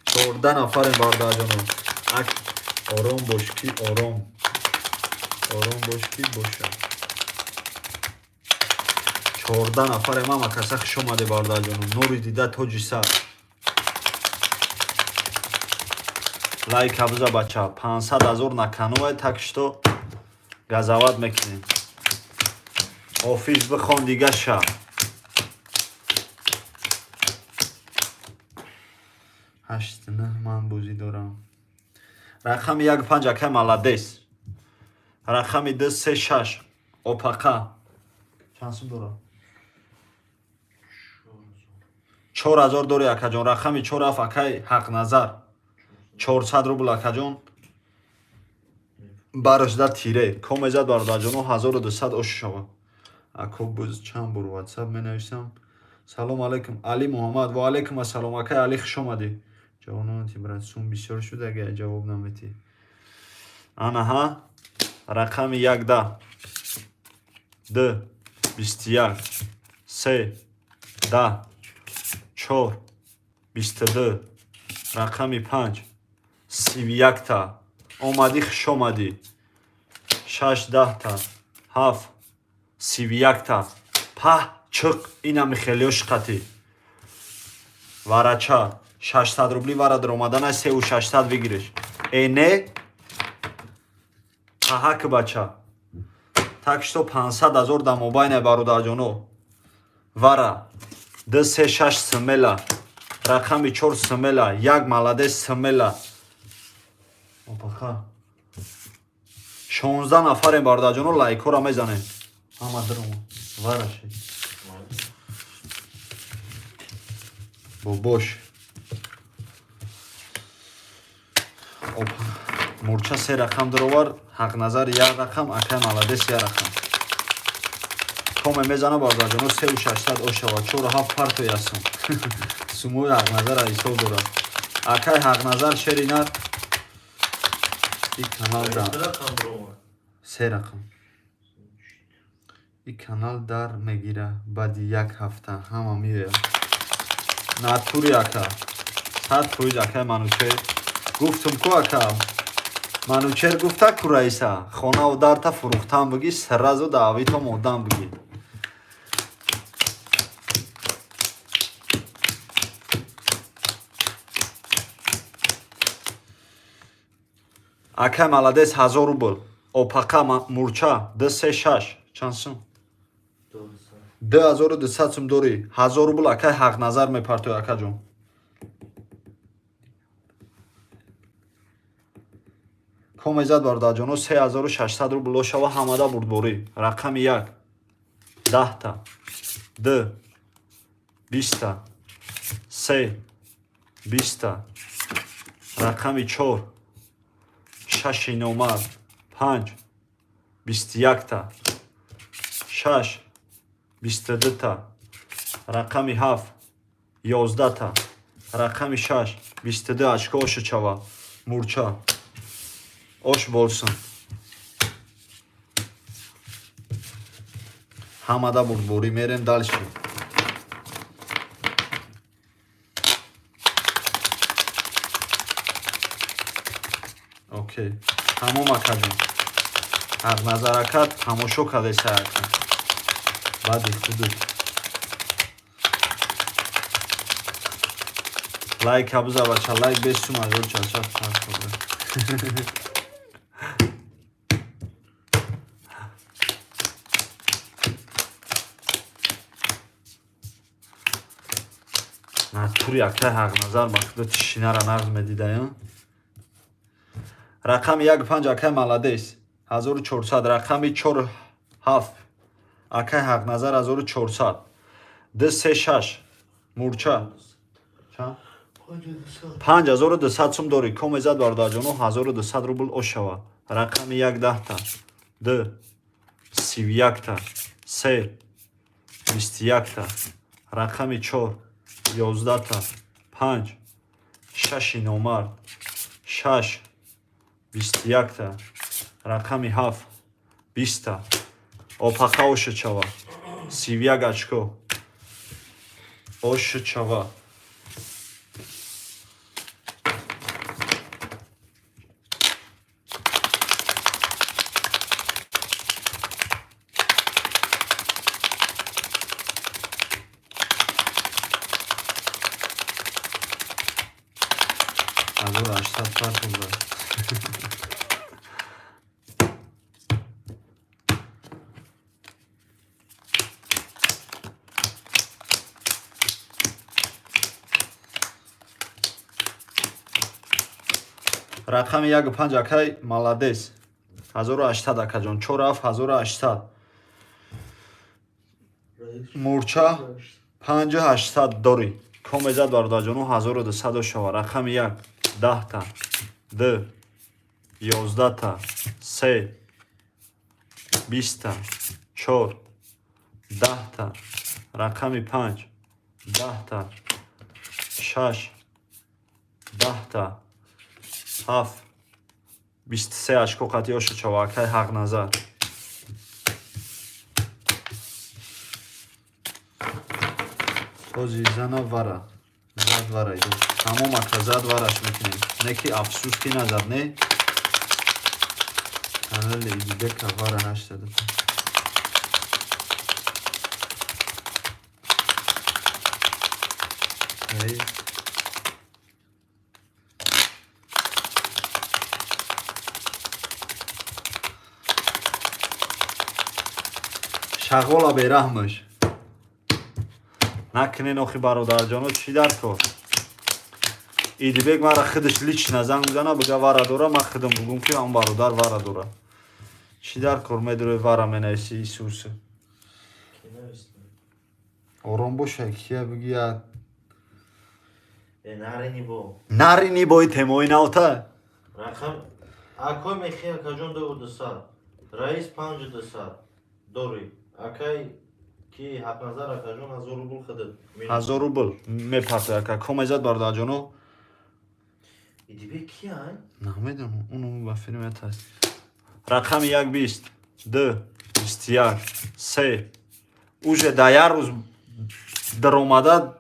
14 нафарем, бародарҷоно. Ак ором бош ки ором. Ором бош ки бошад. 14 нафарем, ҳама каса хуш омаде, бародарҷоно. Нури дида, тоҷи сар. Лайка биза, бача. 500 ҳазор на кону, так что газават мекунем. Офис бихон, дига ша. Ҳашт, нӯҳ, ман бозӣ дорам. Рақами як, панҷ, акай молодец. Рақами ду, се, шаш, опақа. Чанд сум дорам? 4000 дори, акаҷон. Рақами чор, ҳафт, акай Ҳақназар. 400 рубл, акаҷон. Барошда тире. Комезад, бародарҷоно, 1200 ош шава. Ако, боз чанд бор ватсап менависам. Салом алейкум, Али Муҳаммад. Ва алейкум ассалом, акай Али, хуш омадӣ. Ҷавоб наметӣ, брат, сум бисёр шуд, агар ҷавоб наметӣ. Анаҳа, рақами як, 10, ду, 21, се, 10, чор, 22, рақами панҷ, 31-та. Омадӣ, хуш омадӣ. Шаш, 10-та, ҳафт, 31-та. Паҳ, чиқ, инами хелиё шиқатӣ. Варача, 600 рубли вара даромадана, сеу 600 выигрыш. Э, не? Паҳак, бача. Так что 500 ҳазор да мобайне, бародарҷоно. Вара. Д, се, шаш, смело. Рақами чор, смело. Як, молодец, смело. Опаха. 16 нафарем, бародарҷоно, лайкҳоро мезанем. Ҳама дарома. Вараши. Бобош. Опа. Мурча се рақам даровар, Ҳақназар як рақам, акай молодец як рақам. Коме мезана, бародарҷоно, сеу 600 ошава, чору ҳафт партои ҳастам. Сумои Ҳақназара ҳисоб дорад. Акай Ҳақназар, шери нар. И канал да се рақам. И канал дар мегира баъди як ҳафта ҳама меояд. Натури, ака. 100%, акай Манучер. Гуфтум ку, ака. Манучер гуфта ку, раиса, хонаву дарта фурӯхтан бигӣ, сразу даъвитом одам бигӣ. Акай молодец, 1000 рубл. Опақа, мурча, д, се, шаш. Чанд сум? 2200 сум дорӣ. 1000 рубл акай Ҳақназар мепартои, акаҷон. Комезад, бародарҷоно, 3600 рубл ошава, ҳамада бурдборӣ. Рақами як, 10-та, д, 20-та, се, 20-та, рақами чор, шаши номар, панҷ, 21-та, шаш, 22-та, рақами ҳафт, 11-та, рақами шаш, 22 очко оша чава. Мурча. Ош болсын. Ҳамада бурдборӣ, мерем дальше. Окей. Тамом, акаҷон. Ҳақназар ака тамошо кардеса, ака. Баъди худут. Лайк абза, бача, лайк без сум азор чача. Натури, акай Ҳақназар, ба худо тишинара нағз медидаям. Рақами як, панҷ, акай молодец. 1400, рақами чор, ҳафт, акай Ҳақназар, 1400. Д, се, шаш, мурча. Чанд? 5200 сум дорӣ. Комезад, бародарҷоно, 1200 рубл ошава. Рақами як, 10-та, д, 31-та, се, 21-та, рақами чор, 11-та, панҷ, шаши номард, шаш, 21-та, рақами ҳафт, 20-та. Опақа оша чава. 31 очко. Оша чава. 1800 партов брат. Рақами 1 5, акай, молодец. 1800, акаҷон, 4 7 1800. Мурча 5800 дорӣ. Комезад, бародарҷону, 1200 шава. Рақами як: 10-та, д 11-та, се 20-та, чор 10-та, рақами панҷ 10-та, шаш 10-та, ҳафт 23 очко қатъи оша чава, акай Ҳақназар. Ҳози зана вара зад, вара иду тамом, ака, зад, вараш мекунем. Не ки афсӯс, ки назад не канали Идибека вара ҳаштаду. Эй. Шағола бераҳмаш накунен охи, бародарҷоно, чӣ дар кор? Идибек мара худаш лично занг бизана, бига вара дора, ман худам бугум, ки он бародар вара дора. Чӣ дар кор медурои, вара менависи Исуса? Ором боша, кия биги я. Нарини бо. Нарини бои темои навта. Рақам акой мехи, акаҷон, 2 200, раис 5 200 дорӣ, акай ки Ҳақназар, акаҷон, 1000 рубл худат. 1000 рубл мепартои, ака, комезад, бародарҷоно. Идибек ки ай? Намедонам, уну ба филмият ҳаст. Рақами як: 20, д 21, се. Уже да як рӯз даромада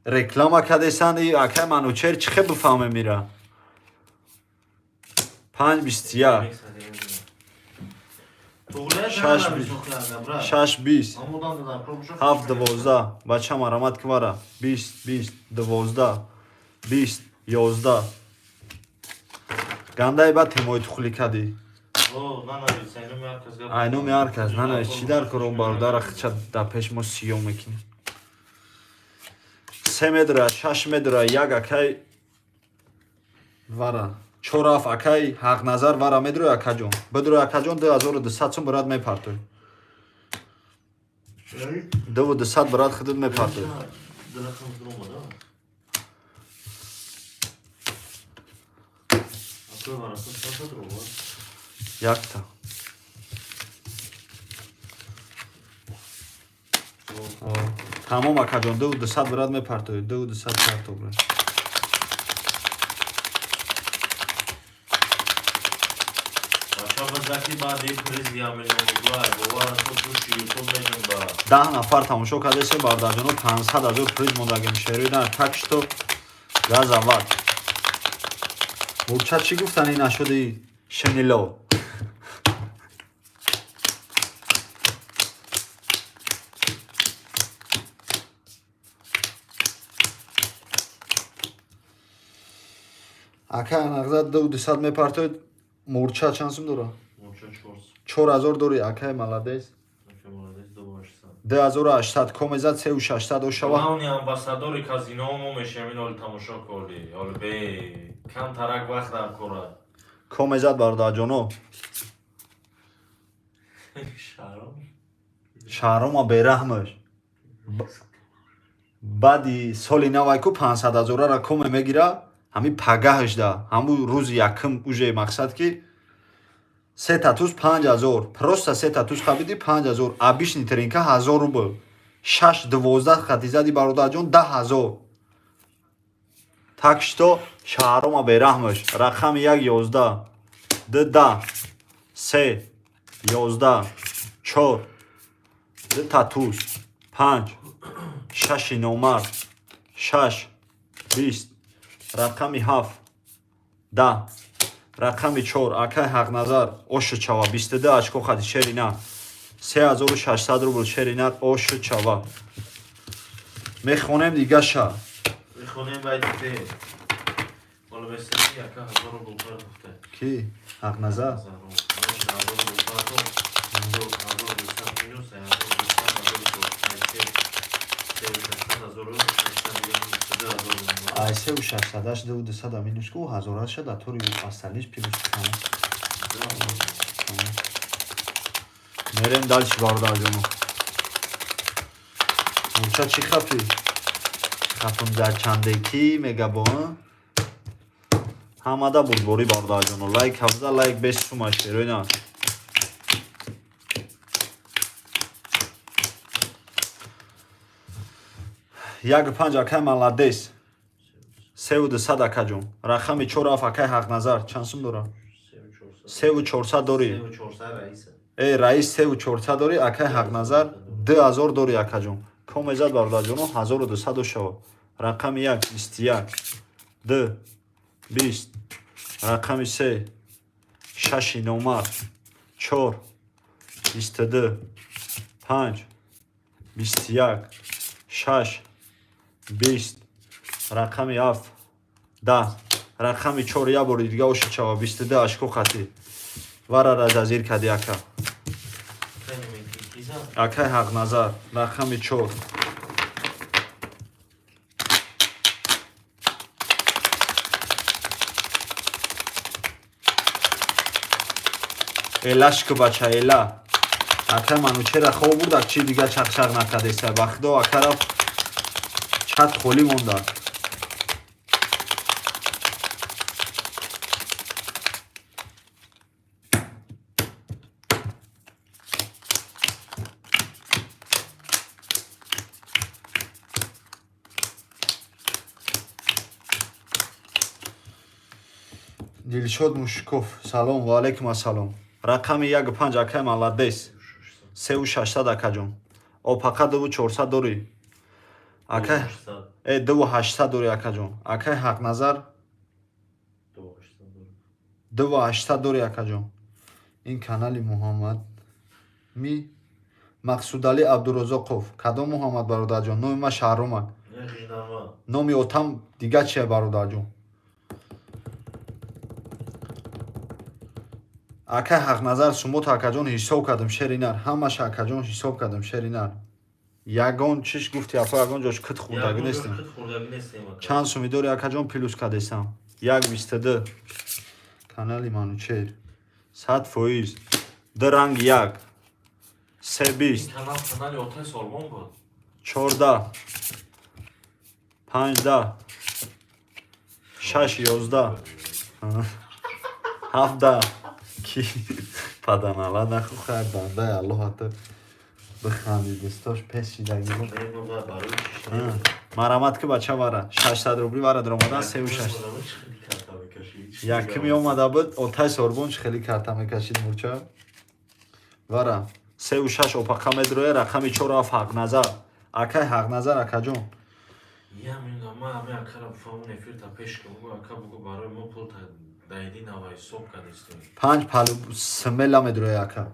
реклама кардесанд. И акай Манучер чӣ хел бифаҳме мира? Панҷ 21, шаш 20, шаш 20, ҳафт 12. Бача, марамат ки вара 20, 20, 12, 20, 11. Гандаи бад темои тухлӣ кардӣ. Айноми ҳар кас нанавис. Чӣ дар кор, он бародара хича дар пеш мо сиём мекунем. Се медра, шаш медра, як, акай, вара чор ҳафт, акай Ҳақназар, вара медрои, акаҷон, бидрои, акаҷон, 2200 сум брат мепартои. 2200, брат, худат мепартои. Якта. Тамом, акаҷон, 2200, брат, мепартои. 2200 парто, брат. Бача, баъди приз 1 миллион рубла бовар души Ютуб меҷунба. 10 нафар тамошо кардесе, бародарҷоно, 500 000 приз мондагем, шерои на. Так что газават. Мурча чӣ гуфтани нашуди шенило? Ака нағзад, 2200 мепартоед. Мурча чанд сум дора? Мурча чор. 4000 дори, акай, молодец. Ака, молодец, 2800. 2800 комезад, 3600 ошава. Главный амбассадори казино мо мешавем, ин оли тамошо коли. Оли бе камтарак вақт дар кора. Комезад, бародарҷоно. Шаҳром. Шаҳрома бераҳмаш. Баъди соли навайку 500 000-ара коме мегира, ҳами пагаҳашда, ҳамун рӯзи якум уже мақсад ки сета туз 5000, просто сета туз хабиди 5000, обычный тринка 1000 рубл, шаш 12 хати зади, бародарҷон, 10 000. Так что шаҳрома бераҳмаш. Рақами як: 11, д 10, се 11, чор, дута туз, панҷ, шаши номард, шаш 20, рақами ҳафт 10, рақами чор, акай Ҳақназар, ошу чава, 22 очко хати, шери на, 3600 рубл, шери на, ошу чава. Мехонем дигаша. Мехонем байди те. Оли Ки? Ҳақназар? Ай сеу шашсадаш ду дусада минус ку ҳазораша да тори асталиш плюс кам. Мерем дальше, бародарҷоно. Мурча чӣ хафӣ? Хафм дар чандекӣ мега бо ҳамада бурдборӣ, бародарҷоно. Лайк ҳавза, лайк бес сума шероина. Як панҷ, акай маладес. 3200, акаҷон. Рақами чор аф, акай Ҳақназар. Чанд сум дора? 3400 дорӣ. Э, раис, 3400 дорӣ, акай Ҳақназар 2000 дорӣ, акаҷон. Комезад, бародарҷоно, 1200 шава. Рақами як 21, ду 20, рақами се шаши номар, чор 22, панҷ 21, шаш 20, рақами ҳафт 10, рақами чор як бори дига ошид шава, 22 ашко қатӣ. Варара зазир кади, ака. Акай Ҳақназар, рақами чор. Элашку, бача, эла. Акай Манучера хоб бурдак, чи дига чақчақ накардеса. Ба худо, ака рафт, чат холӣ монда. Дилшод Мушуков, салом, ва алайкум ассалом. Рақами як панҷ, акай маладес. 3600, акаҷон. Опақа 2400 дорӣ. Акай 2800 дорӣ, акаҷон. Акай Ҳақназар 2800 дорӣ, акаҷон. Ин канали Муҳаммад ми Мақсудалӣ Абдурозоқов. Кадом Муҳаммад, бародарҷон? Номи ма Шаҳромак. Номи отам дига чия, бародарҷон? Акай Ҳақназар, сумота, акаҷон, ҳисоб кардам, шеринар. Ҳамаша, акаҷон, ҳисоб кардам, шеринар. Ягон чиш гуфти, апа, ягон ҷош кит хӯрдагӣ нестем. Чанд суми дори, акаҷон, плюс кардесам? Як 22. Канали Манучер. 100%. Ду ранг як. Се 20. 14. 5. 6 11. 7 ки паданала наху, хайр, бандаи Аллоҳ, ҳатто биханди, дӯстош пес шидаги. Марамат ки, бача, вара 600 рубли вара даромадан сеу шаш. Якими омада буд отай сорбон, чи хеле карта мекашид мурча. Вара сеу шаш опақа медроя, рақами чор аф, Ҳақназар. Акай Ҳақназар, акаҷон. Я мегам, ма ами акара буфамон эфир та пеш ки бугу, ака, бугу, барои мо пул та дайди нава ҳисоб кардистем. Панҷ палу смела медроя, ака.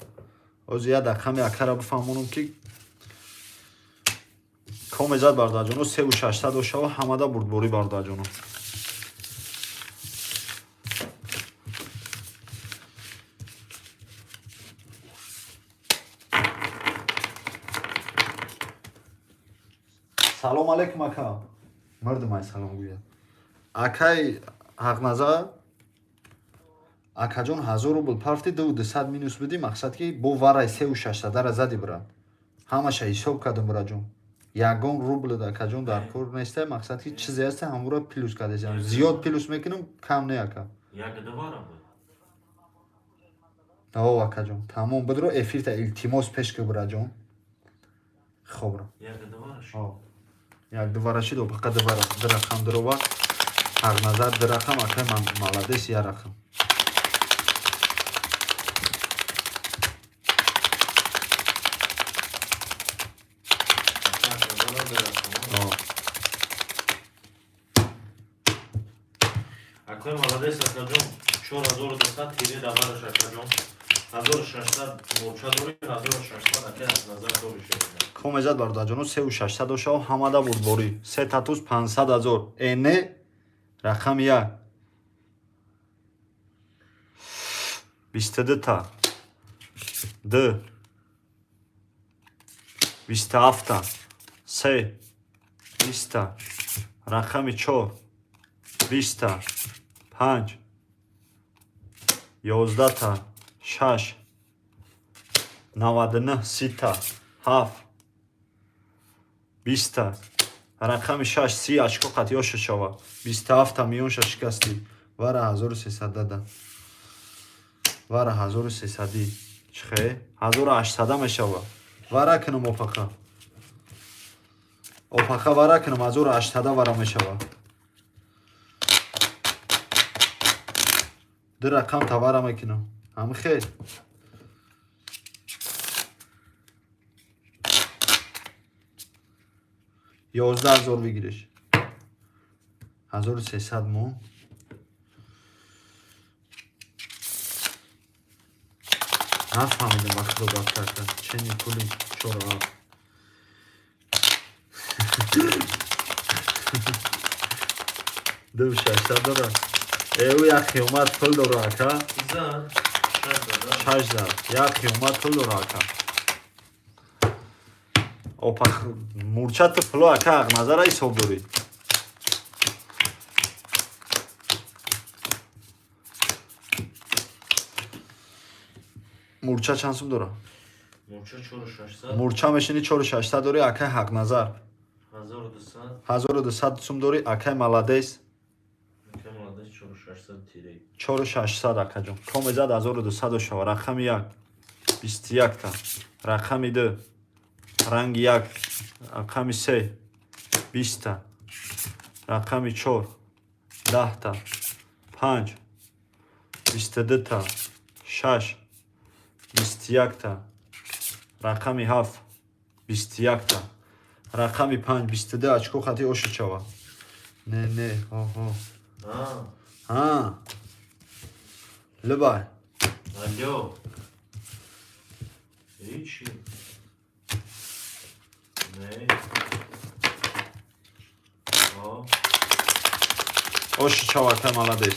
Ози як дақиқа акара бифаҳмонам, ки комезад, бародарҷоно, сеу шашсад ошава, ҳамада бурдборӣ, бародарҷоно. Салом алейкум, ака. Мардумай салом гӯяд. Акай Ҳақназар, акаҷон, 1000 рубл парфти, 2200 минус бидӣ, мақсад ки бо варай сеу шашсадара зади, брат. Ҳамаша ҳисоб кардам, браҷон. Ягон рубл, акаҷон, дар кор неста, мақсад ки чизе ҳаста, ҳамура плюс кардесам. Зиёд плюс мекунам, кам не, ака. Як дувара буд. О, акаҷон, тамом, бидро эфирта, илтимос, пеш ки, браҷон. Хобро. Як дувара шуд. О. Як дувара шид, опақа дувара. Ду рақам дурова. Ҳақназар ду рақам, акай ман маладес як рақам. Ака Ҳақназара ду рақам. О. Акай маладес, акаҷон, 4200 тире давараш, акаҷон. 1600 мурча дорӣ, 1600 акай Ҳақназар дорӣ шуд. Комезад, бародарҷоно, сеу шашсад ошава, ҳамада бурдборӣ. Се татуз 500 000. Эне рақами як. 22та, ду, 27та, се, 20та, рақами чор, 20та, панҷ, 11та, шаш, 99, 30та, ҳафт, 20та, рақами шаш, 30 очко қатъиёша шава, 27та миёнша шикастӣ, вара 1300 дада, вара 1300-ӣ чихе 1800 мешава, вара кунам опаха, опаха вара кунам 1800 вара мешава, ду рақам тавара мекунам, ҳами хел. 11 000 выигрыш. 1300 мо. Нафаҳмидам вақтро гап карда. Чени пули чора ҳафт. Ду шашсад дора. Э, ӯ як қиёмат пул дора, ака. Шаш зад. Як қиёмат пул дора, ака. Опах мурча ту пуло, ака, Ҳақназара ҳисоб дорӣ. Мурча чанд сум дора? Мурча 4600. Мурча мешини 4600 дорӣ, акай Ҳақназар. 1200. 1200 сум дорӣ, акай Маладес. Акай Маладес 4600 тирей. 4600, акаҷон. Коме зад 1200 шава. Рақами як. 21 та. Рақами ду. Ранги як. Рақами се. 20 та. Рақами чор. 10 та. Панҷ. 22 та. Шаш. 21 та. Рақами ҳафт. 21 та. Рақами панҷ. 22 очко хати оши шава. Не, не, ҳо, ҳо. А, Ҳа. Либай. Алло. Ҳичи. Не. О, Оши шава, акай Маладес.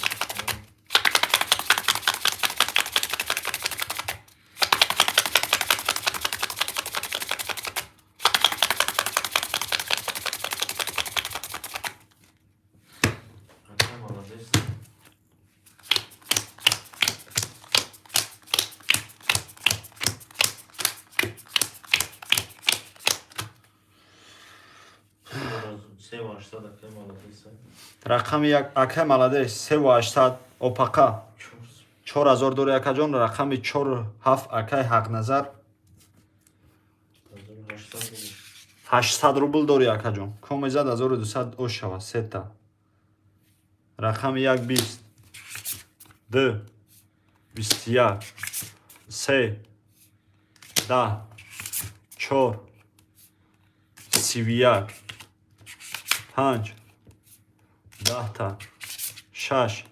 Акай Маладес. 3800, акай Маладес. Рақами як, акай Маладес, 3800, опақа. Чор. 4000 дори, акаҷон. Рақами чор ҳафт, акай Ҳақназар. 1800 рубл. 800 рубл дори, акаҷон. Коме зад 1200 ош шава, сета. Рақами як, 20, ду, 21, се, 10, чор, 31, панҷ, 10та, шаш,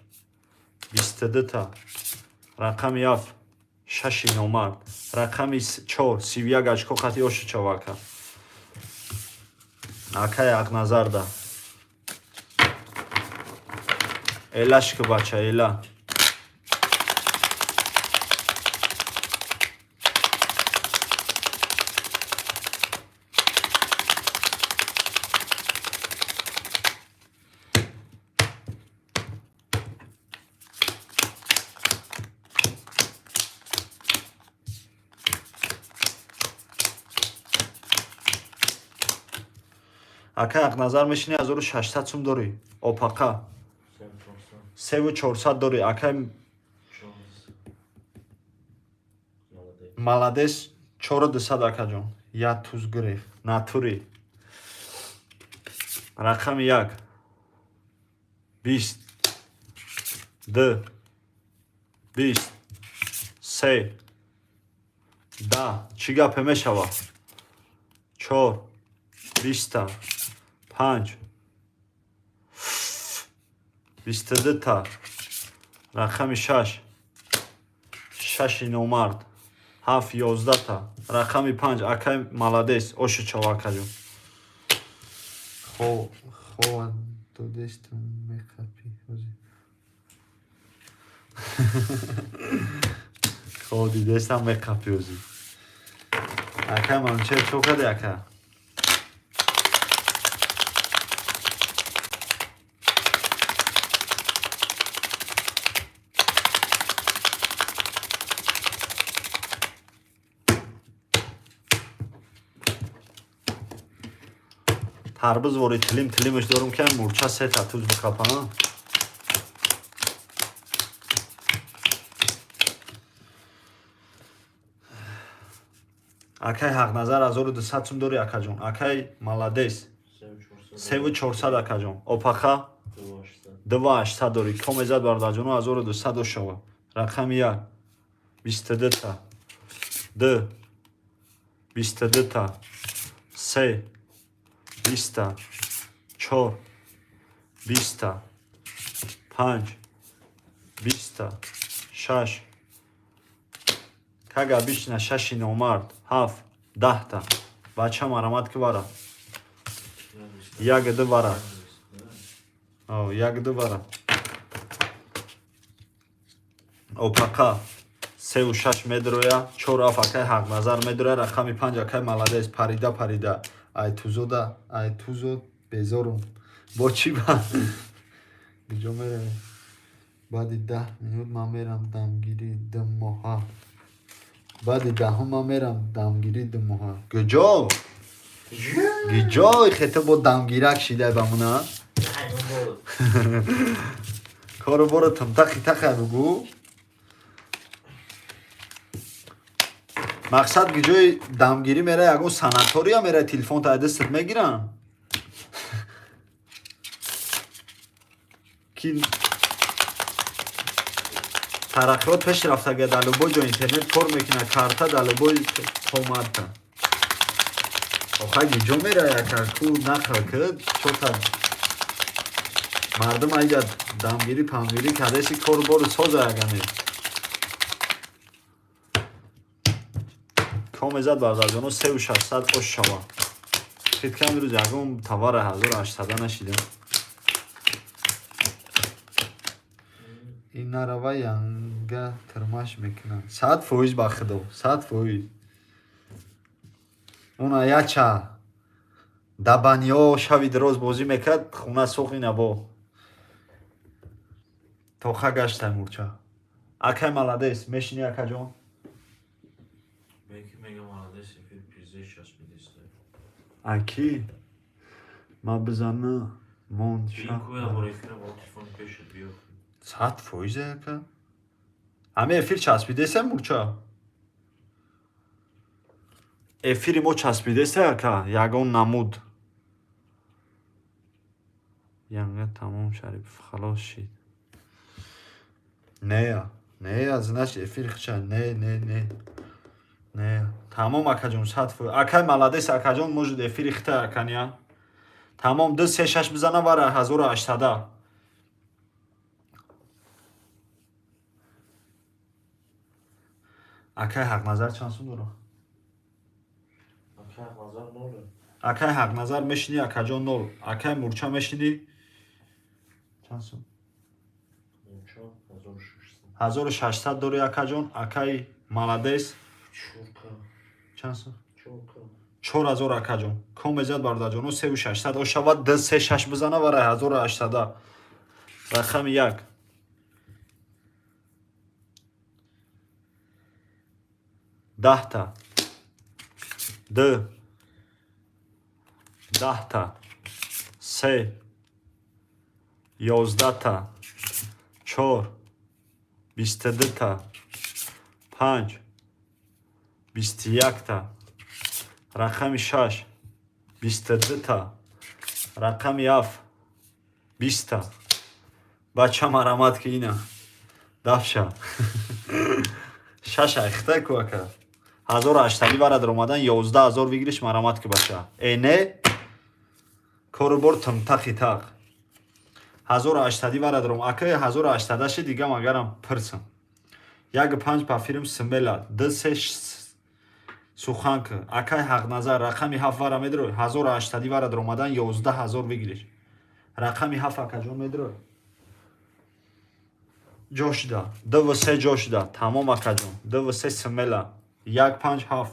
22та, рақами ҳафт, шаши номард, рақами чор, 31 очко хати оши чава, ака. Акай Ҳақназарда. Элаш ки, бача, эла. Акай Ҳақназар мешини 1600 сум дорӣ. Опақа. 3400. 3400 дорӣ. Акай Чор. Маладес. Маладес 4200, акаҷон. Як туз гирифт. Натури. Рақами як. 20. Ду. 20. Се. 10. Чӣ гапе мешава? Чор. 20та. Панҷ. 22та. Рақами шаш. Шаши номард. Ҳафт, 11та. Рақами панҷ, акай Маладес. Оши чава, акаҷон. Хо, хова додестам мехапи ҳозир. О, дидестам меқапёзӣ. Ака Манучер, чо кади, ака? Тарбуз вори тилим тилимаш дорум, ки мурча сета туз бихапа. Акай Ҳақназар, 1200 сум дори, акаҷон. Акай Маладес, 3400, акаҷон. Опаха, 2800 дори. Ко мезад, бародарҷоно, 1200 ошава. Рақами як, 22-та, д, 22-та, се, 20-та, чор, 20-та, панҷ, 20-та, шаш, кага бишина, шаши номард, ҳафт, 10-та. Бача, марамат ки, вара як ду вара, як ду вара. Опака, сеу шаш медроя, чор аф, акай Ҳақназар медроя. Рақами панҷ, акай Маладес, парида парида. Ай тузода, ай тузо безорум. Бо чӣ ба куҷо меравем? Баъди 10 минут ман мерам дамгирӣ 2 моҳа. Баъди даҳум ман мерам дамгирӣ 2 моҳа. Куҷо, куҷо хето бо дамгирак шидай ба муна? Кору боро тумтахи таха бугӯ. Мақсад, куҷои дамгирӣ мера? Ягон санатория мера, телефон та дастат мегиранд ки тараққиёт пеш рафтага, дар любой ҷо интернет кор мекунад, карта дар любой томадта. Охай, куҷо мера, яка ку нақл ки чота мардум айҷа дамгирӣ памгирӣ кардеси, кору бору соза ягане. Ко мезад, бардарҷоно, 3600 ош шава. Хиткам рӯз ягон товара 1800 нашидем. Ин нарава, янга тирмаш мекунад 100%. Ба худо, 100%. Уна яча дабаниё шави дароз бозӣ мекард, хуна сохина бо тоха гаштай мурча. Акай Маладес, мешини, акаҷон? Беки мега, молодец, эфир пиздец часпидеста. Аки ма бизана монд. Ин куя бор эфира бо телефон пешат биё. 100%, ака. Ҳами эфир часпидеса, мурча? Эфири мо часпидеса, ака, ягон намуд. Янга тамом, Шарипов халос шид. Нея, нея, значит, эфир хча не, не, не, не, тамом, акаҷон, 100%. Акай Маладес, акаҷон, может, эфири хита аканя. Тамом, ду се шаш бизана, вара 1800. Акай Ҳақназар чанд сум дора? Акай Ҳақназар ноле. Акай Ҳақназар, мешинӣ, акаҷон? Нол. Акай Мурча, мешинӣ? Чанд сум? Мурча 1600. 1600 дорӣ, акаҷон. Акай Маладес? Чорка. Чанд сум? Чорка. 4000, акаҷон. Ко мезад, бародарҷоно, 3600 ошавад. Д се шаш бизана, вара 1800. Рақами як, 10-та, д, 10-та, се, 11-та, чор, 22-та, панҷ, 21-та, рақами шаш, 22-та, рақами ҳафт, 20-та. Бача, марамат ки, ина дафша шаш айхта ку, ака. 1800 вара даромадан, 11 000 выигрыш. Марамат ки, бача. Э, не, кору бор тимтахи тақ. 1800 вара даром, ака, 1800-аши дига магарам пирсам. Як панҷ пафирм смела д се суханка. Акай Ҳақназар, рақами ҳафт вара медрой. 1800 вара даромадан, 11 000 выигрыш. Рақами ҳафт, акаҷон, медрой. ҷо шуда, 2 ва 3 ҷо шуда. Тамом, акаҷон, 2 ва 3 смело. 1 5 7,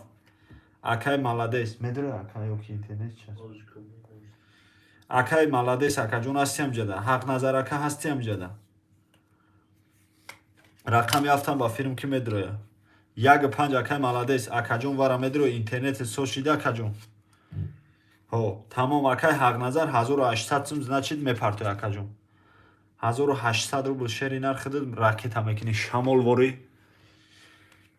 акай молодец. Медура, ака, ёки интернет част? Акай молодец, акаҷон, ҳастиам ҷада. Ҳақназар ака, ҳастиам ҷада. Рақами ҳафтам ба филм ки медуроя? 1 5, акай молодец, акаҷон, вара медуро. Интернети соз шида, акаҷон. Ҳо, тамом, акай Ҳақназар, 1800 сум, значит, мепартои, акаҷон. 1800 рубл шери нархи ракета мекунӣ, шамолворӣ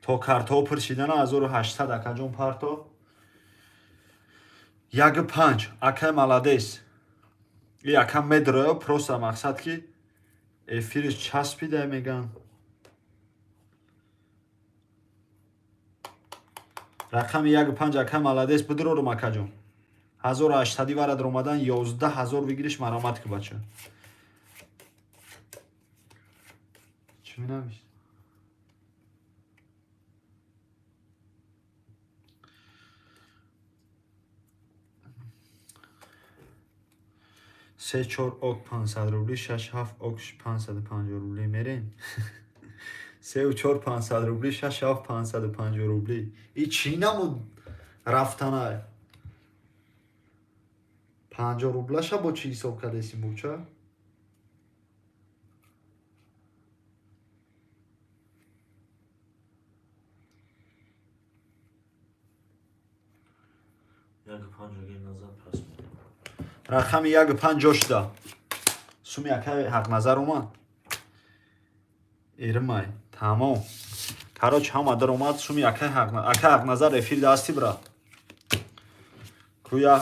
то картаҳо пур шидана. 1800, акаҷон, парто. 1 5, акай молодец. И ака медроя, просто мақсад ки эфириш часпида меган. Рақами 1 5, акай молодец, бидурорум, акаҷон. 1800-и вара даромадан, 11 000 выигрыш. Маромат ки, бача. Чӣ менавис? Се чор ок 500 рубли, шаш ҳафт ок 550 рубли мерем. Сеу чор 500 рубли, шаш ҳафт 550 рубли. И чӣ намуд рафтанай? 50 рублаша бо чӣ ҳисоб кардеси, мурча? Рақами 1 5 ҷо шуда. Суми акай Ҳақназар омад. Ирмай, тамом. Короче, ҳама даромад. Суми акай Ҳақназар, эфир дасти, брат. Куя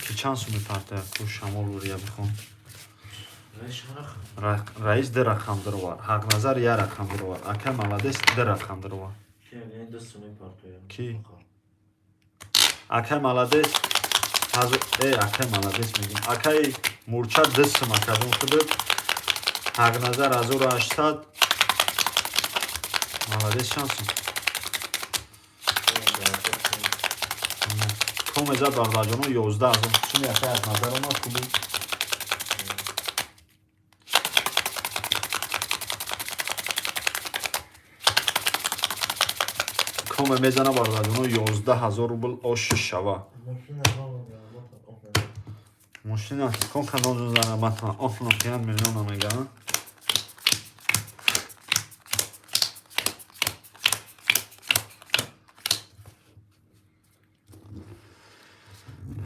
ки чанд сум мепартояд? Ку шамол урия бихон. Раис ду рақам даровард, Ҳақназар як рақам даровард, акай молодец ду рақам даровард. Ки акай молодец? Акай молодец мегӯм, акай мурча ду сум, акаҷон, худат. Ҳақназар 1800. Молодец чанд сум комезад, бародарҷоно? 11 000 суми акай Ҳақназар омад, хубу. Коме мезана, бародарҷоно, 11 000 рубл ош шава. Мошина сколько должен зарабатывать? Около 5 миллионов меган.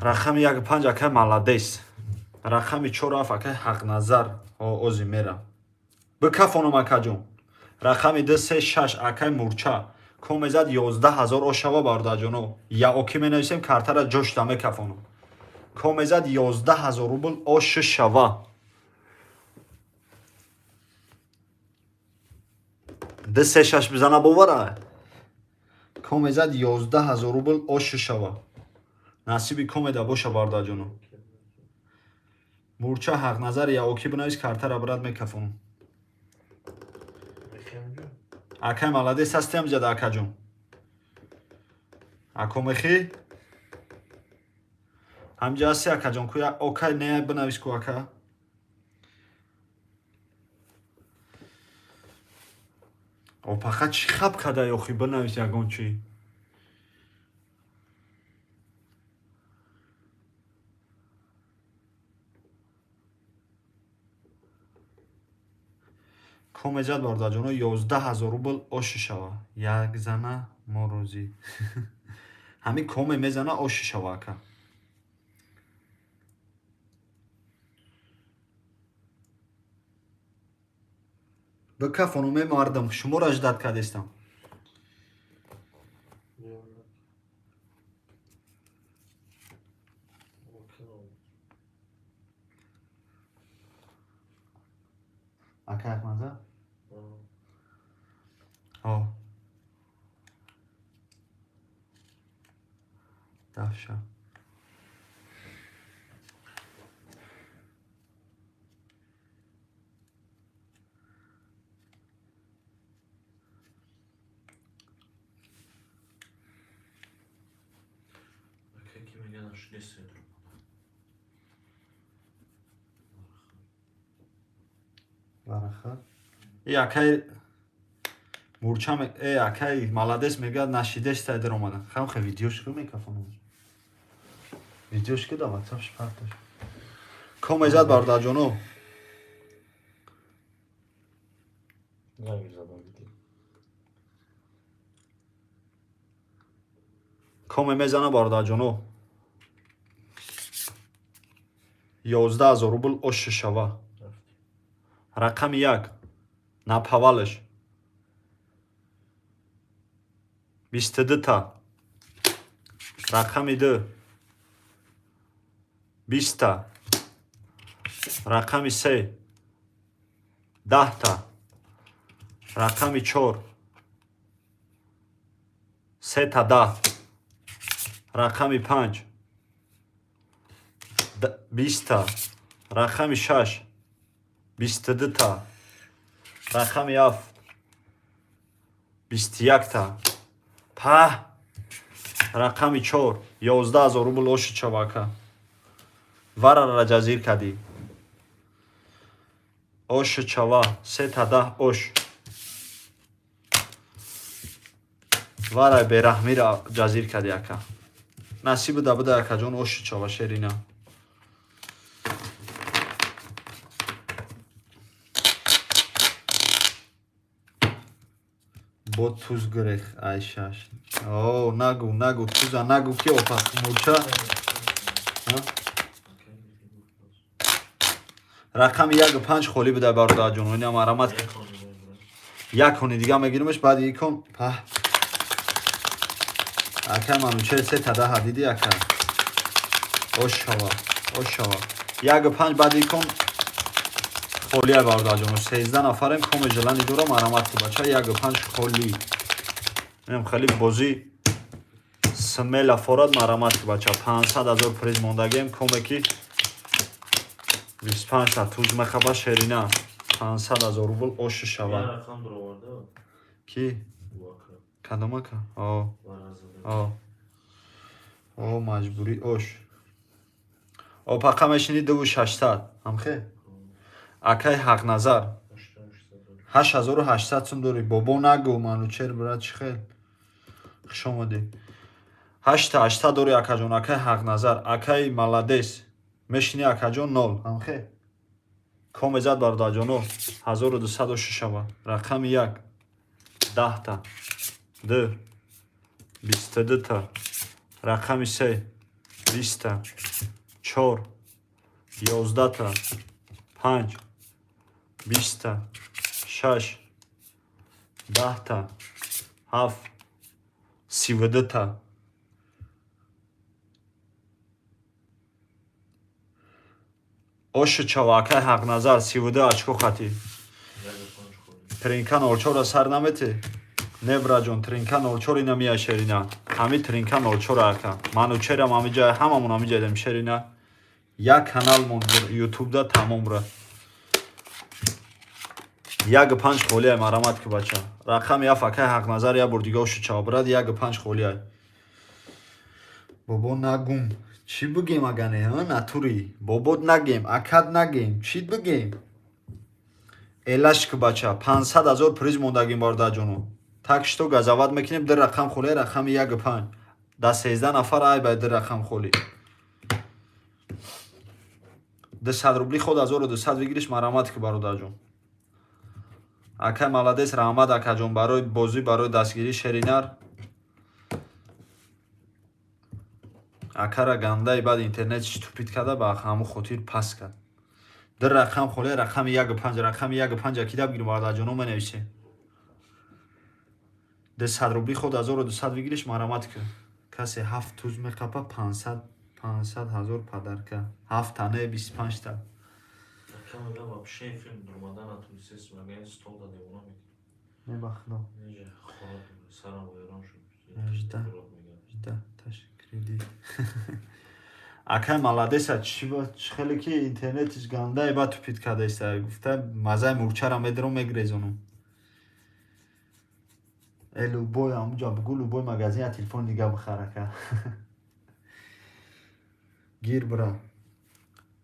Рақами 1 5, акай молодец. Рақами 4 7, акай Ҳақназар, ози мера. Бикафонам, акаҷон. Рақами 2 3 6, акай мурча. Комезад 11 000 ошава, бародарҷоно. Я оки менависем, картара ҷошта мекафонам. Комезад 11 000 рубл ош шава. 2 3 6 бизана, бовара. Комезад 11 000 рубл ош шава. Насиби комеда боша, бародарҷоно. Мурча, Ҳақназар, я оки бинавис, картара, брат, мекафонам. Акай молодец, ҳастиам ҷада, акаҷон. Ако мехӣ? Ҳамҷа ҳасти, акаҷон, ку окай не бинавис ку, ака. Опаха чӣ хаб кадай охи, бинавис ягон чӣ. Комеҷад, бародарҷоно, 11 000 рубл оши шава. Як зана мо розӣ. Ҳамин коме мезана, оши шава, ака. Бикафонуме, мардам, шуморо ждать кардестам. Ака Ҳақназар? Ҳо. Дафша. Вараха. И акай мурча акай молодец мегӯяд нашидеш тай даромада. Хам хе видеош ку микрофон. Видеош ку да WhatsApp парташ. Ком зад бародарҷоно. Коме мезана бародарҷоно. 11 000 рубл ош шава. Рақами 1 напавалаш 22 та. Рақами 2 20 та. Рақами 3 10 та. Рақами 4 3 та 10. Рақами 5 20 та. Рақами 6 22 та. Рақами 7 21 та. Паҳ. Рақами 4 11 000 рубл оши чавака. Варара ҷазир кардӣ. Оши чава 3 та 10 ош. Варай бераҳмира ҷазир кардӣ ака. Насиб да буда акаҷон оши чава шерина. Бо туз гирех ай шаш. О, нагу, нагу, туза нагу ки опах мурча. Рақами 1 5 холӣ буда бародарҷон. Инам аромат. Як хони дига мегиримш баъд икон. Паҳ. Ака Манучер 3 та 10 диди ака. Ош шава, ош шава. 1 5 баъд икон холия бародарҷон. 13 нафарем коме желани дорам аромат ки бача 1 5 холӣ. Инам хеле бозӣ смела форад марамат ки бача 500 000 приз мондагем коме ки 25 та туз мехаба шерина 500 000 рубл ош шава. Ки? Кадом ака? О. О. О маҷбурӣ ош. Опақа мешини 2600. Ҳамхе? Акай Ҳақназар 8800 сум дорӣ. Бобо нагу Манучер брат чӣ хел? Хуш омадӣ. 8800 дорӣ акаҷон, акай Ҳақназар, акай молодец. Мешини акаҷон 0. Ҳамхе? Коме зад бародарҷоно 1200 ош шава. Рақами 1 10 та. 2 22 та. Рақами 3 20 та. 4 11 та. 5 20 та. 6 10 та. 7 32 та. Оши чава акай Ҳақназар 32 очко хати. Тринка 04 сар намети? Не браҷон, тринка 04 ина мия шерина. Ҳами тринка 04 ака. Манучерам ҳами ҷай, ҳамамон ҳами ҷайдем шерина. Як канал монд ютубда тамом бра. 1 5 холия марамат ки бача. Рақами 7 акай Ҳақназар як бор дига оши чава брат 1 5 холия. Бобо нагум. Чӣ бигем агане, ҳа, натури? Бобот нагем, акад нагем, чӣ бигем? Элаш ки бача, 500 000 приз мондагим бародарҷоно. Так что газават мекунем ду рақам холӣ, рақами 1 5. Да 13 нафар ай ба ду рақам холӣ. 200 рубли худ 1200 выигрыш марамат ки бародарҷон. Акай молодец, раҳмат акаҷон барои бозӣ, барои дастгирӣ шеринар. Акара гандаи баъд интернетиш тупит карда ба ҳамун хотир пас кард. Ду рақам холӣ, рақами 1 5, рақами 1 5 акида бигир бародарҷоно менависе. 200 рубли худ 1200 выигрыш марамат ки. Касе 7 туз меқапа 500 500 000 подарка. 7 тане 25 та. Не бахно. Жда, таш кредит. Акай молодеса чӣ хеле ки интернетиш гандаи ба тупит кардаиста. Гуфта мазаи мурчара медаром мегрезонам. Любой амуҷа бугу любой магазин я телефон дига бихар ака. Гир бира.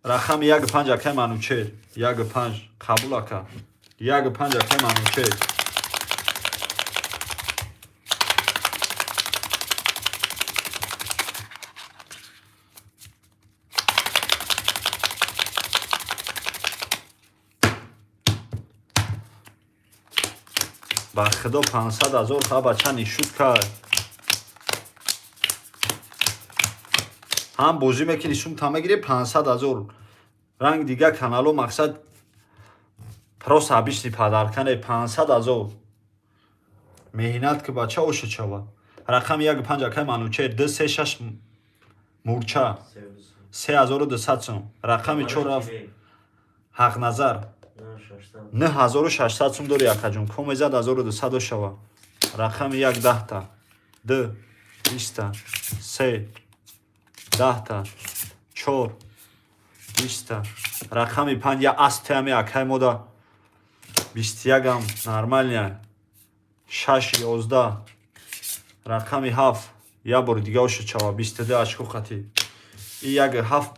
Рақами як панҷ, акай Манучер. Як панҷ қабул, ака. Як панҷ, акай Манучер. Ба худо, 500 000 ха, бача, нишуд кард. Ҳам бозӣ мекунӣ, сумта мегирӣ, 500 000. Ранг дига канало, мақсад, просто обычный подарка не, 500 000. Меҳнат ки, бача, оша чава. Рақами як панҷ, акай Манучер. Ду, се, шаш, мурча, 3200 сум. Рақами чор, Ҳақназар, 9600 сум дори, акаҷон. Комезад 1200 шава. Рақами як, 10-та, ду, 20-та, се, 10-та, чор, 20-та. Рақами панҷ, я астеами, акай мода, 21-ам нормальная. Шаш, 11. Рақами ҳафт, як бори дига оша чава, 22 очко хати. И як ҳафт,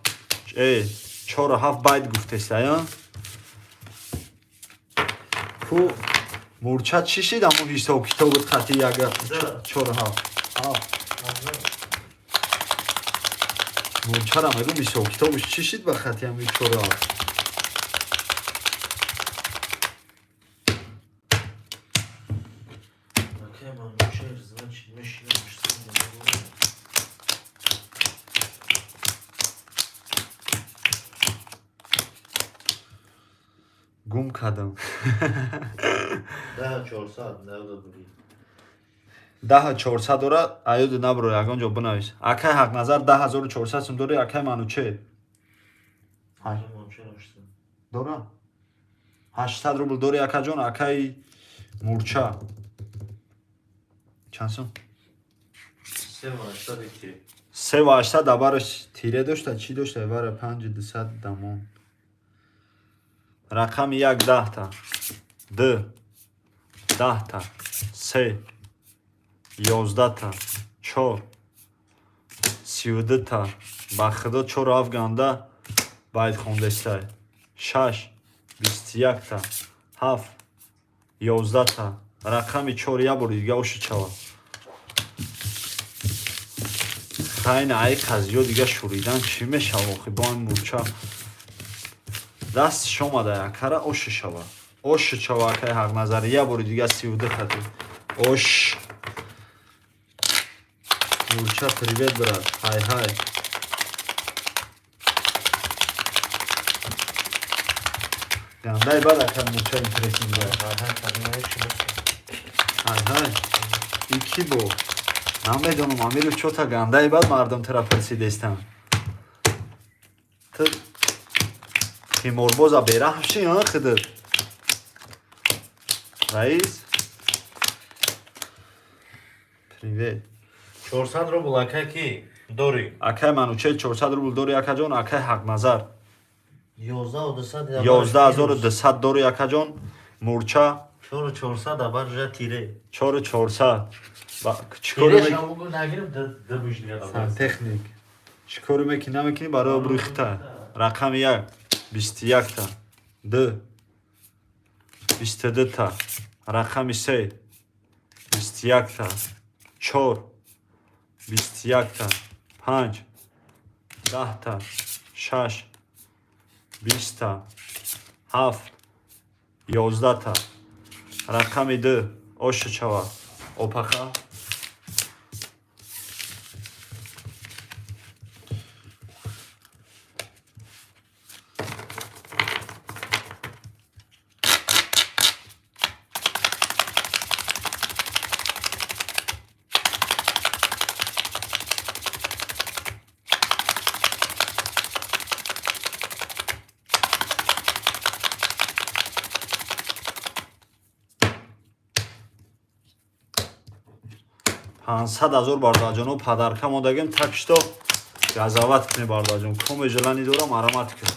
чору ҳафт байт гуфтеста. Ку мурча чӣ шид, аммо ҳисоб китобат хати як чору ҳафт. Мурчара мегум, ҳисоб китобаш чӣ шид ба хати ҳами чору ҳафт? Акай Манучер, значит, мешинам. Гум кардам. Даҳ чорсад навда бури. 10 400 дора, аёди набро, ягон ҷо бинавис. Акай Ҳақназар, 10 400 сум дори, акай Манучер. Манучер 800. Дора, 800 рубл дори, акаҷон. Акаи мурча, чанд сум? Севу ҳаштсад тире. Севу ҳаштсад. Абараш тире дошта, чӣ дошта? Бара панҷи дусад дамон. Рақами як, 10-та, ду, 10-та, се, 11-та, чор, 32-та. Ба худо, чору ҳафт ганда байт хондестай. Шаш, 21-та, ҳафт, 11-та. Рақами чор, як бори дига оши чава. Хайна, ай қазиё дига шуридан чӣ мешава охи? Бо ин мурча дастиш омада, акара, оши шава, оши чава. Акай Ҳақназар, як бори дига 32 хати ош. Мурча, привет, брат, ҳай ҳай. Гандай бад, ака мурча, интересный бад. Ҳай ҳай, и ки бо намедонам, амиру чота гандаи бад мардум тара пурсидестам. Ту қиморбоза бераҳм ши, а хидр раис, привет. 400 рубл, акай, ки дорӣ? Акай Манучер, 400 рубл дори, акаҷон. Акай Ҳақназар, 11 200. 11 200 дори, акаҷон. Мурча. Чору чорсад, абаржа тире. Чору чорсад. Сантехник чӣ коре мекунӣ, намекунӣ, барои обрӯи хита. Рақами як, 21-та, ду, 22-та. Рақами се, 21-та, чор, 21-та, панҷ, 10-та, шаш, 20-та, ҳафт, 11-та. Рақами ду, оша чава, опаха. 500 000, бародарҷоно, подарка модагем. Так что газават кунӣ, бародарҷон, коме желание дорам, аромат кун.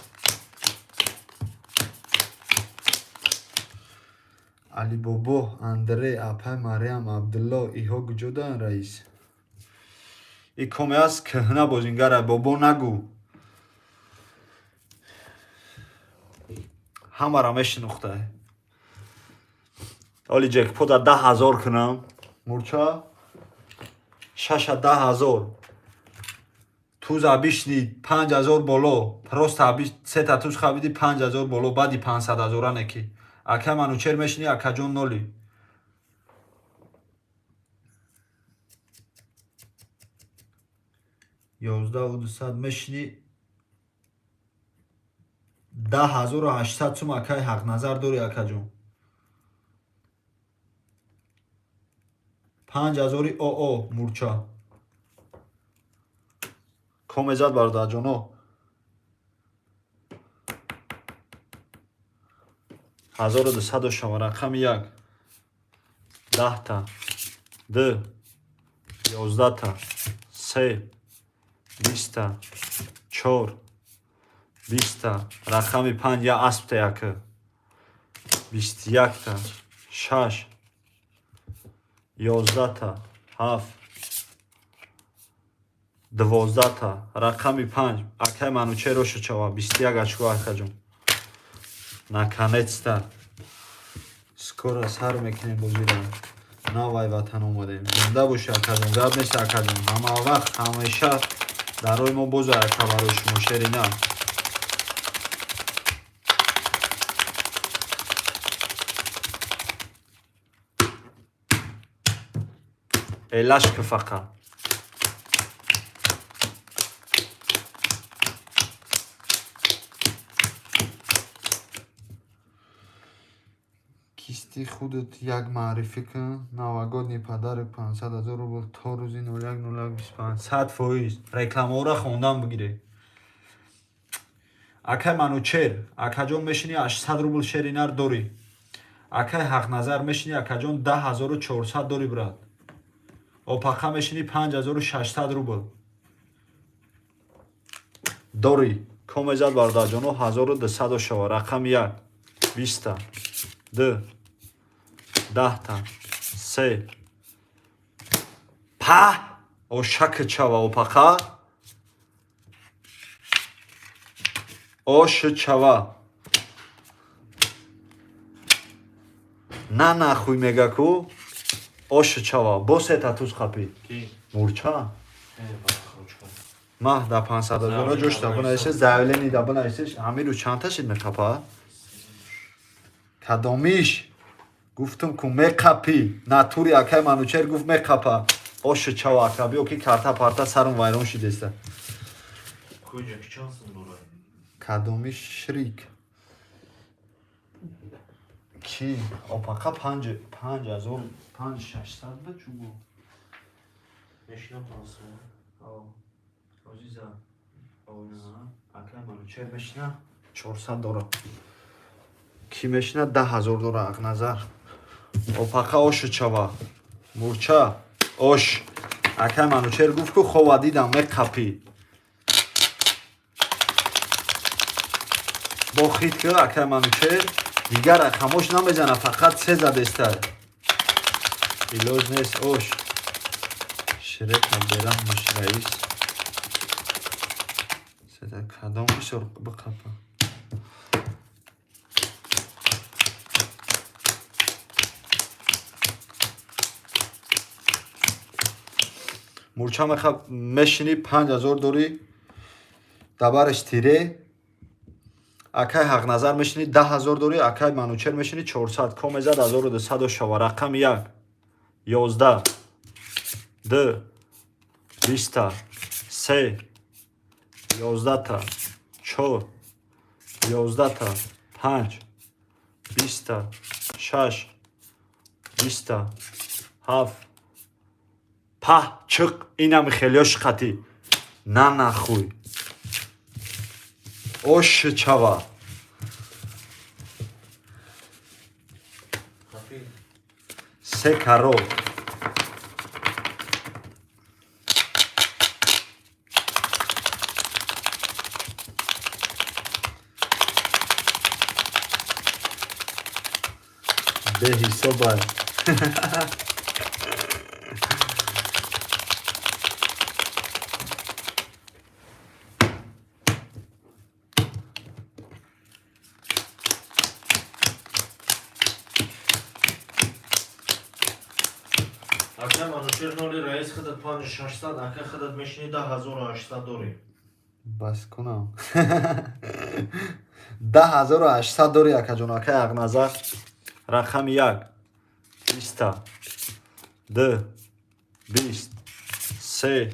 Алибобо, Андрей, апай Мариам, Абдулло, иҳо куҷодаанд, раис? И коме аст, кӯҳна бозингара, бобо нагӯ. Ҳамара мешинохтай. Оли ҷекпота 10 000 кунам. Мурча шаша 10 000. Туза бишни 5000 боло. Просто сета туз хабиди, 5000 боло, баъди 500 000-а неки. Акай Манучер мешини, акаҷон, ноли. 11 200 мешини, 10 800 сум, акай Ҳақназар дори, акаҷон. 5000-и оо мурча. Комезад, бародарҷоно. 1200 шава. Рақами як 10-та, д 11-та, се 20-та, чор 20-та, рақами панҷ я аспта яка 21-та, шаш 11-та, ҳафт 12-та, рақами панҷ, акай Манучер ошучава, 21 очко, акаҷон. Наконец-то скоро сар мекунем бозиро. Навай ватан омадем. Зинда боши, акаҷон, гап нест, акаҷон. Ҳама вақт, ҳамеша дар роҳи мо боза, ака, барои шумо шерина. Элашки фақат. Кисти худат як маърифӣ кун. Новогодний подарок 500 000 рубл то рӯзи 01.01.25. 100%. Рекламаҳоро хондан бигире. Акай Манучер, акаҷон, мешини, 800 рубл шери нар дорӣ. Акай Ҳақназар мешини, акаҷон, 10 400 дорӣ, брат. Опақа мешини, 5600 рубл. Дорӣ. Комезад, бародарҷоно, 1200 шава. Рақами як 20-та, д 10-та, се па ошаки чава, опақа ошчава. На нахуй мега ку ошчава. Бо сета туз хапи. Мурча. Маҳ да 500 000 ҷошта бинависеш, заявление да бинависеш. Ҳамин рӯз чандта шид меқапа? Кадомиш? Гуфтум ку меқапӣ. Натури акай Манучер гуфт меқапа. Ошчава, ака, биё ки карта парта сарум вайрон шидеста. Кадомиш шрик? Ки? Опақа панҷ 5000, панҷ шашсад ба чӯ гуфт? Мешинам 500. Азиза, акай Манучер мешина, 400 дора. Ки мешина, 10 000 дора, Ақназар. Опақа ошучава. Мурча ош. Акай Манучер гуфт ку хова дидам меқапӣ. Бо хит ки акай Манучер дигар рақамош намезана, фақат се задеста. Илоҷ нест, ош. Шрека бераҳмаш раис. Седа кадом бисёр биқапа. Мурча меха мешини, 5000 дорӣ, дабараш тире. Акай Ҳақназар мешини, 10 000 дорӣ, акай Манучер мешини, 400. Комезад, 1200 шава. Рақами як 11, д 20-та, се 11-та, чор 11-та, панҷ 20-та, шаш 20-та, ҳафт паҳ чиқ инами хелиёш қатӣ на нахуй ош чава. Қапи. Се каро. Беҳисобай. Ака Манучер ноли раис худат 5600, ака худат мешини 10800 дорӣ. Бас кунам. 10800 дорӣ, акаҷон, акай Ақназар. Рақами як. Биста. Ду. 20. Се.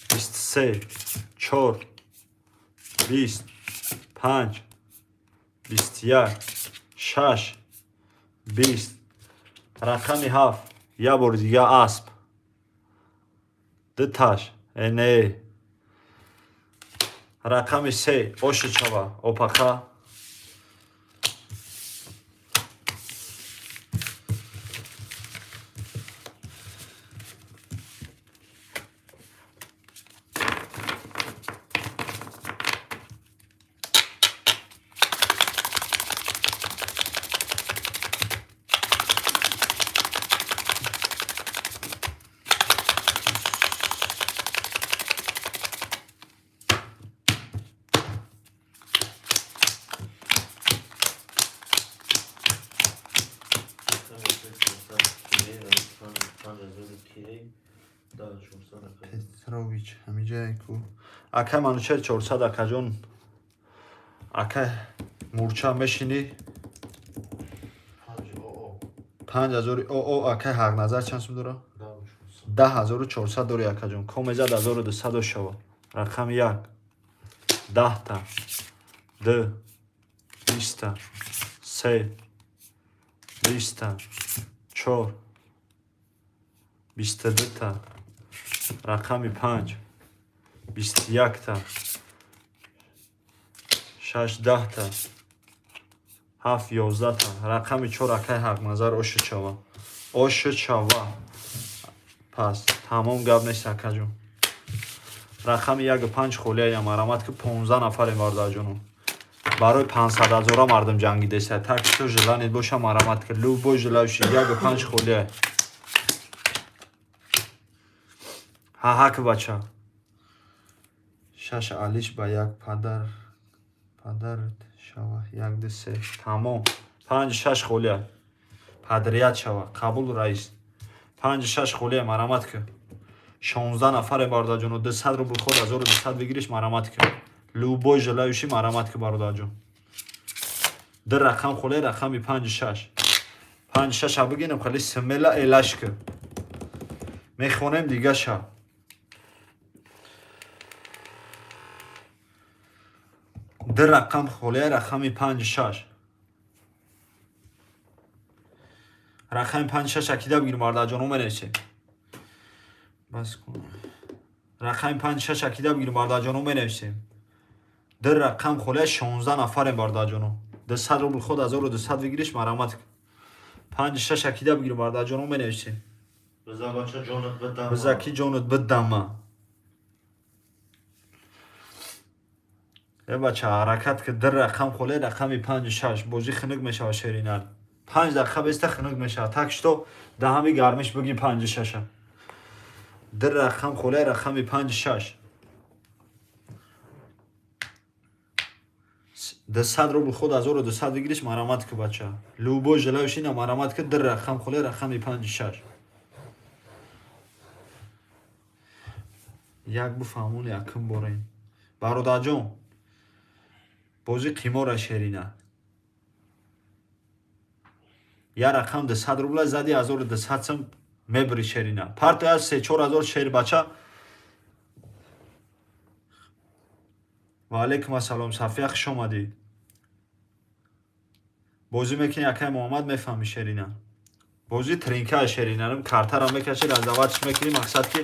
23. Чор. 20. Панҷ. 21. Шаш. 20. Рақами ҳафт. Як бори дига асп. Дуташ. Э не. Рақами се. Оши чава. Опака. Петрович ҳамиҷае ку. Акай Манучер 400, акаҷон. Акай Мурча мешинӣ? 5000 оо. Акай Ҳақназар чанд сум дора? 10400 дори, акаҷон. Комезад 1200 шава. Рақами як. Даҳта. Ду. Биста. Се. Биста. Чор. 22-та. Рақами панҷ. 21-та. Шаш даҳта. Ҳафт 11-та. Рақами чор, акай Ҳақназар, оши чава. Оши чава. Пас тамом, гап нест, акаҷон. Рақами яку панҷ холияям, марамат ки 15 нафарем, бародарҷоно. Барои 500 ҳазора мардум ҷангидеста. Так что желание боша, марамат ки любой желающий, яку панҷ холия. Ҳаҳак бача. Шаш алиш ба як падар падарат шава. Як, ду, се. Тамом. Панҷ шаш холия. Подряд шава. Қабул, раис. Панҷ шаш холия, марамат ки. 16 нафаре, бародарҷоно. 200 рубл ход 1200 выигрыш, марамат ки. Любой желающий, марамат ки, бародарҷон. Ду рақам холия, рақами панҷ шаш. Панҷ шаша бигинем, хеле смело элаш ки. Мехонем дига шаб. Ду рақам холия, рақами панҷ шаш. Рақами панҷ шаш акида бигирем, бародарҷоно, менависем. Бас кун. Рақами панҷ шаш акида бигирем, бародарҷоно, менависем. Ду рақам холия, 16 нафарем, бародарҷоно. 200 рубл ход 1200 выигрыш, марамат. Панҷ шаш акида бигирем, бародарҷоно, менависем. Биза бача ҷонат бидама. Биза ки ҷонат бидама. Э бача, ҳаракат ки, ду рақам холия, рақами панҷ шаш. Бозӣ хунук мешава, шеринар. 5 дақиқа беста хунук мешава. Так что даҳами гармиш биги панҷ шаша. Ду рақам холия, рақами панҷ шаш. 200 рубл ход 1200 выигрыш, марамат ки, бача. Любой желающий на марамат ки, ду рақам холия, рақами панҷ шаш. Як буфаҳмон якум борем. Бародарҷон, бозӣ қимора, шерина. Як рақам 200 рубла зади, 1200 сум мебири, шерина. Парто аз се чор ҳазор, шер бача. Ва алейкум ассалом, Сафия, хуш омадӣ. Бозӣ мекунӣ, акай Муҳаммад, мефаҳмӣ, шерина. Бозӣ тринка, шерина. Картара мекаши, раздавать мекунӣ, мақсад ки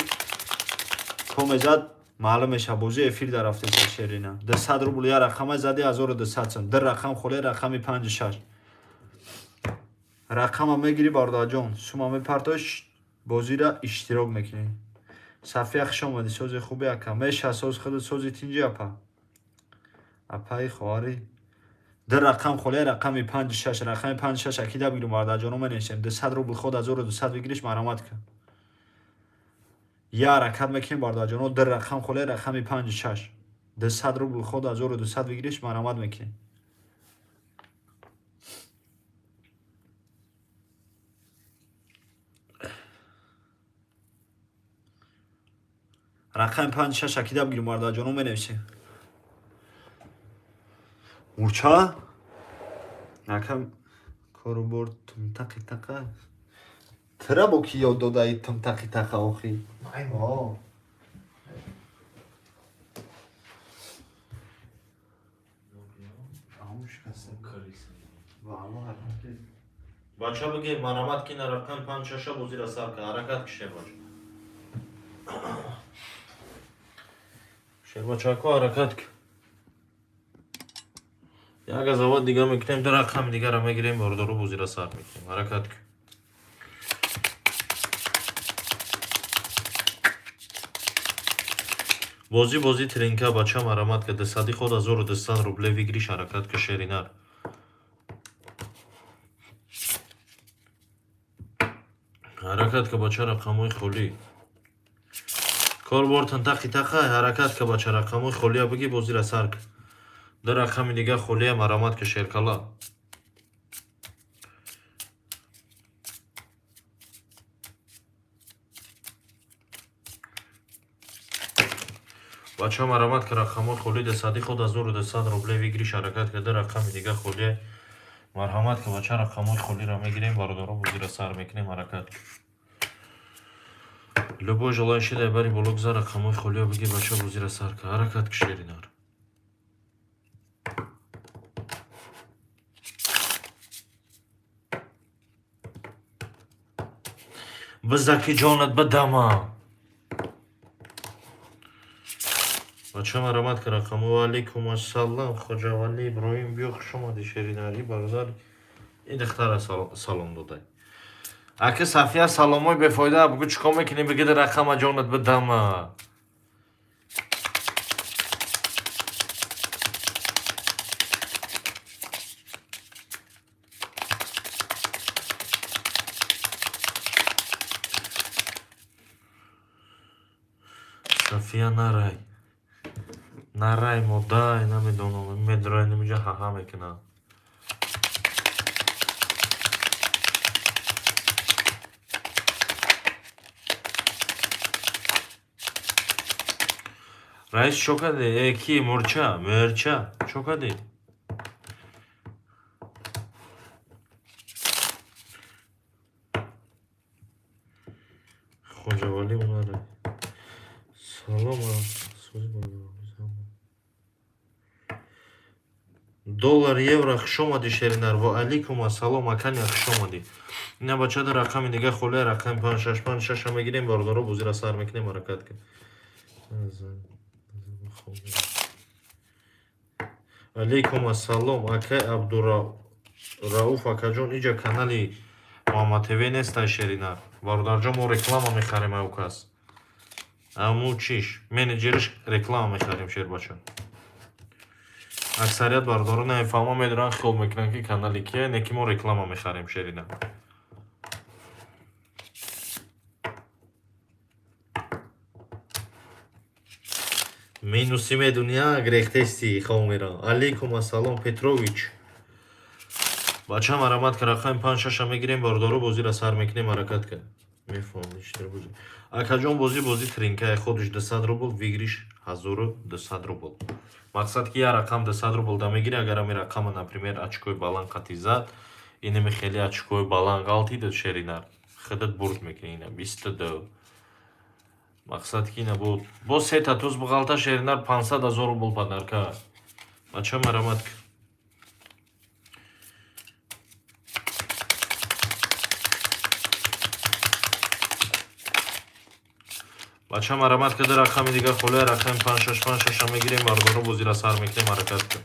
комезад маълум мешавад, бозӣ эфир дарафтеса, шерина. 200 рубл як рақама зади, 1200 сум. Ду рақам холия, рақами панҷ шаш. Рақама мегирӣ, бародарҷон, сума мепартош, бозира иштирок мекунӣ. Сафия, хуш омадӣ, сози хуби, ака. Меша соз худат, сози тинҷи, апа. Апаи хоҳарӣ. Ду рақам холия, рақами панҷ шаш. Рақами панҷ шаш акида бигирем, бародарҷоно, менависем. 200 рубл ход 1200 выигрыш, марамат кун. Я ҳаракат мекунем, бародарҷоно, ду рақам холия, рақами панҷ шаш. 200 рубл ход 1200 выигрыш, марамат мекунем. Рақами панҷ шаш акида бигирем, бародарҷоно, менависем. Мурча? Рақам корубор тумтақи тақа. Тира бо ки ёд додаи тумтақи тақа охи? О. Бача, биге, марамат ки на рақам панҷ шаша бозира сар ка, ҳаракат ки, шербача. Шербачако, ҳаракат ки. Як азавод дига мекунем, ду рақами дигара мегирем, бордору бозира сар мекунем. Ҳаракат ки. Бозӣ бозӣ тринка, бача, марамат ка, дусади ход 1200 рубле выигрыш, ҳаракат ка, шеринар. Ҳаракат ка, бача, рақамҳои холӣ. Кор бортан тақи тақа, ҳаракат ка, бача, рақамҳои холия биги, бозира сар ка. Ду рақами дига холия, марамат ка, шеркала. Бача, марамат ка, рақамҳои холӣ, дусади ход 1200 рубле выигрыш, ҳаракат ка, ду рақами дига холия. Марҳамат ка, бача, рақамҳои холиро мегирем, бародаро, бозира сар мекунем, ҳаракат ка. Любой желающий дар бари боло гузар, рақамҳои холиро биги, бача, бозира сар ка. Ҳаракат ки, шеринар. Бизаки ҷонат бидама. Бача, марамат ка, рақамҳо. Ва алайкум ассалом, Хоҷавали Иброҳим, биё, хуш омадӣ, шеринари бародар. Ин духтара салом додай. Аки Сафия, саломҳои бефоида, бугӯ, чӣ кор мекунӣ, бигида рақама, ҷонат бидама. Сафия, нарай. Нарай, модай, намедонам, медрай, намиҷа ҳаҳа мекунам. Раис, чо кардӣ? Э, ки мурча, мӯрча, чо кардӣ? Хоҷавалӣ омада. Салом, сози бародарон. Доллар, евро, хуш омадӣ, шеринар. Ва алайкум ассалом, аканя, хуш омадӣ. Ина, бача, дар рақами дига холия, рақами панҷ шаш панҷ шаша мегирем, бародаро, бозира сар мекунем, ҳаракат кун. Алейкум ассалом, акай Абдурауф, акаҷон, иҷа канали Муҳаммад ТВ нестай, шеринар. Бародарҷон, мо реклама мехарем, аю кас. Аму чиш, менеҷериш реклама мехарем, шербача. Аксарият бародарон намефаҳмам, медонанд, хиёл мекунанд, ки канали кия, не ки мо реклама мехарем, шеринар. Минуси медуни, а, грехтести хомера. Алейкум ассалом, Петрович. Бача, марамат ка, рақами панҷ шаша мегирем, бародаро, бозира сар мекунем, ҳаракат ка. Мефаҳмам, читар бозӣ. Акаҷон, бозӣ бозӣ тринкаи, ходиш 200 рубл, выигрыш 1200 рубл. Мақсад ки як рақам 200 рубл да мегири, агар ами рақама, например, очкои баланд қати зад, инами хеле очкои баланд ғалтида, шеринар. Худат бурд мекунӣ, ина 22. Мақсад ки ина буд. Боз сета туз буғалта, шеринар, 500 ҳазор рубл подарка. Бача, марамат ка. Бача, марамат ка, рақами дига холия, рақами панҷ шаш панҷ шаша мегирем, бародаро, бозира сар мекунем, ҳаракат ка.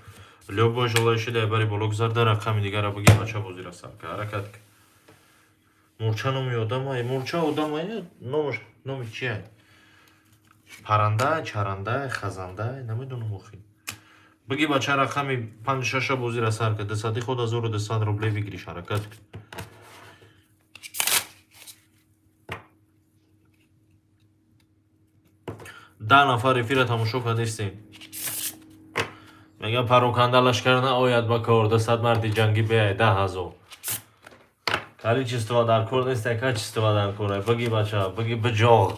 Любой желающий дар бари боло гузарда, рақами дигара биги, бача, бозира сар ка, ҳаракат ка. Мурча номи одамай, мурча одамай, номаш номи чия? Паранда, чаранда, хазанда, намедонам охи. Биги, бача, рақами панҷ шаша бозира сар ка, дусади ход 1200 рубле выигрыш, ҳаракат ка. 10 нафар эфира тамошо кардистем. Мегам, пароканда лашкар наояд ба кор, 200 марди ҷангӣ биай 10 000. Количество дар кор нест, качество дар кор. Биги, бача, биги, биҷоғ.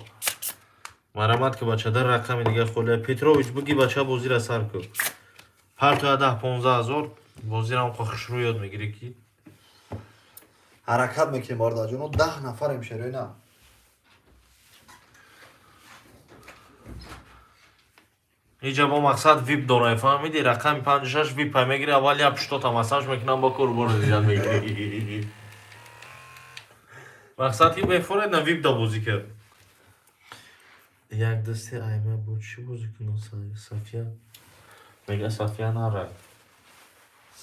Марамат ки, бача, дар рақами дига холия. Петрович, буги, бача, бозира сар кун. Партоя 10-15 ҳазор бозирам хушрӯ ёд мегирӣ ки. Ҳаракат мекунем, бародарҷоно, 10 нафарем, шерои на. Иҷа бо мақсад вип дорай, фаҳмиди? Рақами панҷу шаш вип пай мегири, аввал як пуштота массаж мекунам, бо коруборо дидан мегири. Мақсад ки бефоред на вип да бозӣ кард. Як дасти айма бо чӣ бозӣ кунам? Сафия мега, Сафия нарай.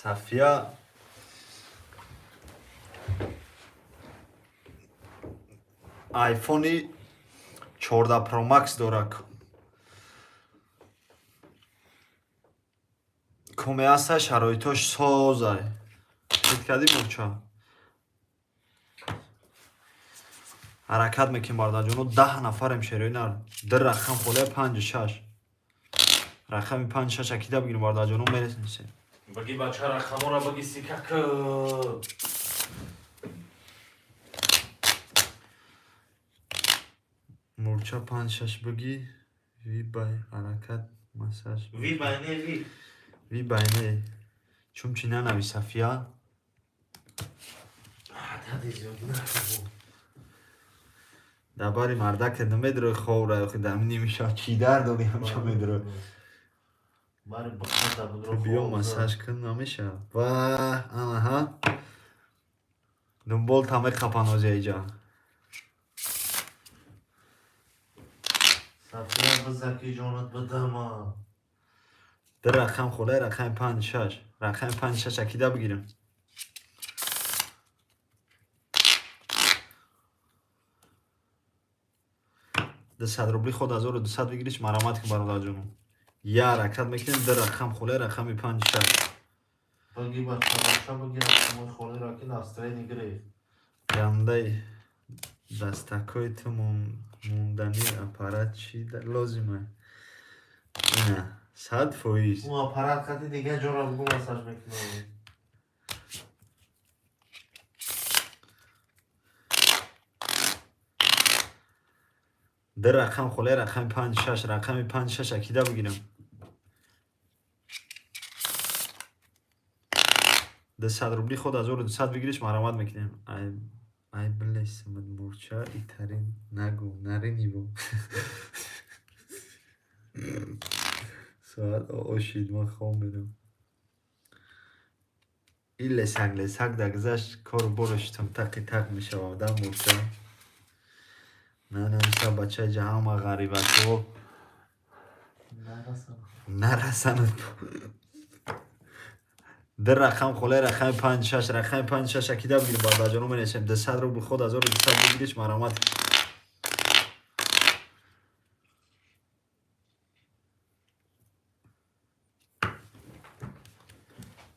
Сафия айфони 14 Pro Max дорад. Коме ҳаста, шароитош созай. Ҳид кардӣ, мурча? Ҳаракат мекунем, бародарҷоно, 10 нафарем, шерои нар. Ду рақам холия, панҷу шаш. Рақами панҷ шаш акида бигирем, бародарҷоно, мересем. Баги, бача, рақамора баги, сикак. Мурча, панҷ шаш бигӣ, вибай ҳаракат массаж. Вибай не, ви. Вибай не. Чун чи нанави, Сафия? Адади зиёд накун. Дар бари мардаке намедрои ховра, охи дар нимиша чӣ дар дори, ҳамча медрои. Бари бахата будро. Ту биё массаж кун, намеша. Ва анаҳа. Дунбол таме қапанози иҷа. Сафия, бизаки ҷонат бидама. Ду рақам холаи, рақами панҷ шаш. Рақами панҷ шаш акида бигирем. 200 рубли худ 1200 бигириш, марамат ки, бародарҷоно. Я ҳаракат мекунем, ду рақам холаи, рақами панҷ шаш. Баги, бача, бача, баги рақамои холиро ки настроение гирифт. Гандаи дастакҳои ту мондани аппарат чӣ лозима? Ина 100%. Ӯ аппарат қати дига ҷора бугу массаж мекунам. Ду рақам холаи, рақами панҷ шаш, рақами панҷ шаш акида бигирам. 200 рубли худ 1200 бигириш, марамат мекунем. Ай билесимад, мурча, итарин нагу наринибо. Соат ошид, ман хоб мерам. Ин лесак лесак да гузашт, кору борашитам тақи тақ мешавад, да, мурча? Нанависа, бачаи ҷаҳама ғарибако. Нарасам. Нарасанад. Ду рақам холаи, рақами панҷ шаш, рақами панҷ шаш акида бигир, бародарҷоно, менависем. 200 рубл худ 1200 бигириш, марамат.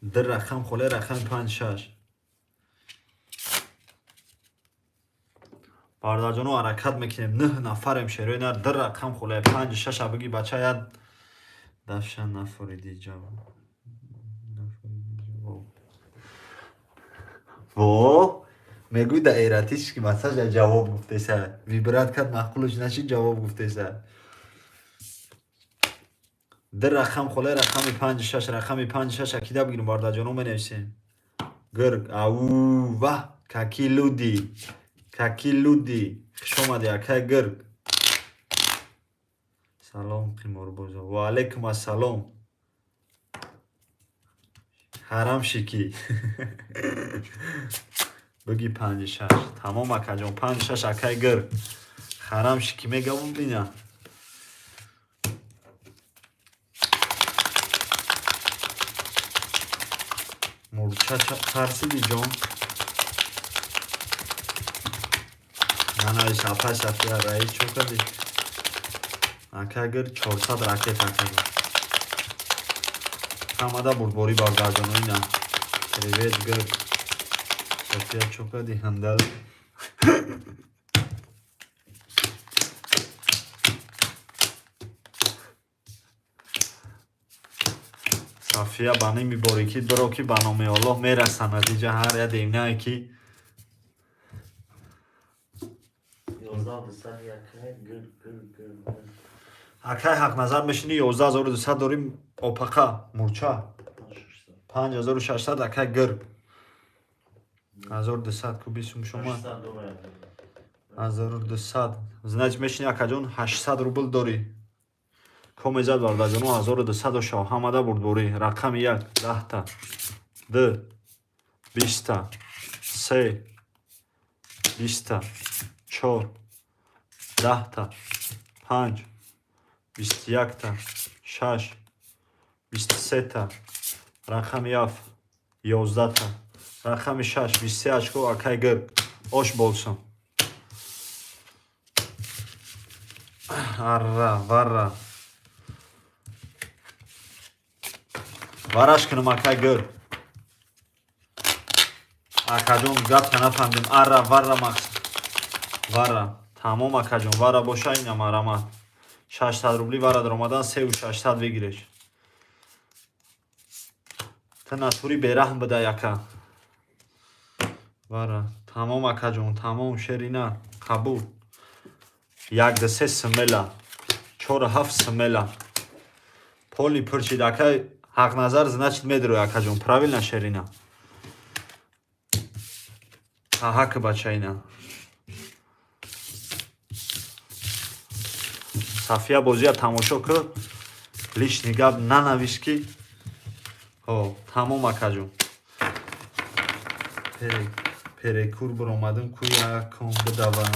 Ду рақам холаи, рақами панҷ шаш. Бародарҷоно, ҳаракат мекунем, нӯҳ нафарем, шерои нар. Ду рақам холаи, панҷ шаша бигӣ, бача, як дафша нафориди ҷавоб. Во мегӯй, да эратический массаж ҷавоб гуфтеса. Вибрат кард, маъқулш нашид, ҷавоб гуфтеса. Ду рақам холаи, рақами панҷ шаш, рақами панҷ шаш акида бигирем, бародарҷоно, менависем. Гирг ау ваҳ, какие люди, какие люди! Хуш омадӣ, акай Гирг. Салом, қиморбозо. Ва алайкум ассалом. Ҳарам шикӣ. Биги панҷи шаш. Тамом, акаҷон, панҷ шаш, акай Гирг. Ҳарам шикӣ мегавум бина. Мурча, тарсиди, ҷон? Нанавис, апай Сафия, раис чо кардӣ? Акай Гирг, 400 ракет, акаҷон. Ҳамада бурдборӣ, бародарҷоно, ина. Привет, Гирг. София, чо кардӣ, ҳандал? Сафия, ба ними борикӣ дуро ки ба номи Аллоҳ мерасанд. Натиҷа ҳар як демнае ки Акай Ҳақназар мешини, 11 200 дорим. Опақа мурча 5600. Акай гирг 1200 куби сум шума 1200, значит, мешини, акаҷон, 800 рубл дорӣ. Комезад, бародарҷоно, 1200 шав, ҳамада бурдборӣ. Рақами як: 10-та, ду, 20-та, се, 20-та, чор, 10-та, панҷ, 21-та, шаш, 23-та, рақами ҳафт, 11-та, рақами шаш, 23 очко. Акай гирг, ош болсун. Арра варра вараш кунам, акай гирг. Акаҷон, гапта нафаҳмидем. Арра варра мақсад варра. Тамом, акаҷон, варра боша, ина марамат. 600 рубли вара даромадан, сеу 600 выигрыш. Та натури бераҳм буда, яка. Вара тамом, акаҷон, тамом, шерина қабул. Як, ду, се, смело, чор, ҳафт, смело, поли пурчид. Акай Ҳақназар, значит, медрои, акаҷон, правильно, шерина. Ҳаки бачаина. Сафия, бозия тамошо кӯ, лишний гап нанавис ки. Ҳо, тамом, акаҷон. Перекур биромадем ку, як кон бидавам,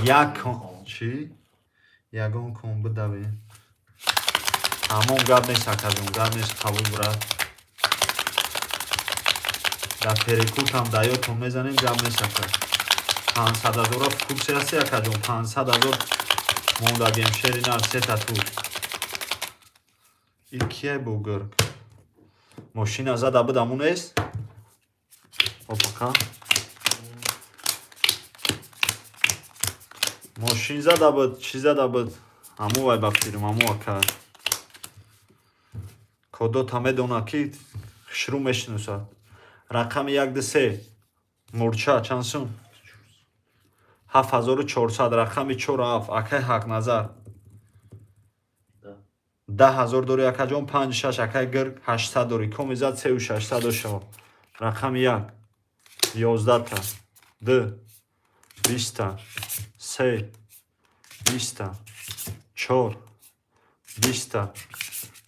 як кон чӣ, ягон кон бидавем. Тамом, гап нест, акаҷон, гап нест, қабул, брат. Дар перекуртам даётон мезанем, гап нест, ака. 500 ҳазора в курсе ҳасти, акаҷон? 500 000 мондагем, шери нар, сета тур. И кияй бо гирг мошина зада буд, аму нест. Опака мошин зада буд, чӣ зада буд, аму вай ба фирм, аму ака кодота медона ки хушрӯ мешиносад. Рақами як, ду, се, мурча чанд сум? 7400. Рақами чор, ҳафт, акай Ҳақназар, 10 000 дорӣ, акаҷон. Панҷ, шаш, акай гирг, 800 дорӣ. Комизад, сеу 600 шава. Рақами як: 11-та, ду, 20-та, се, 20-та, чор, 20-та,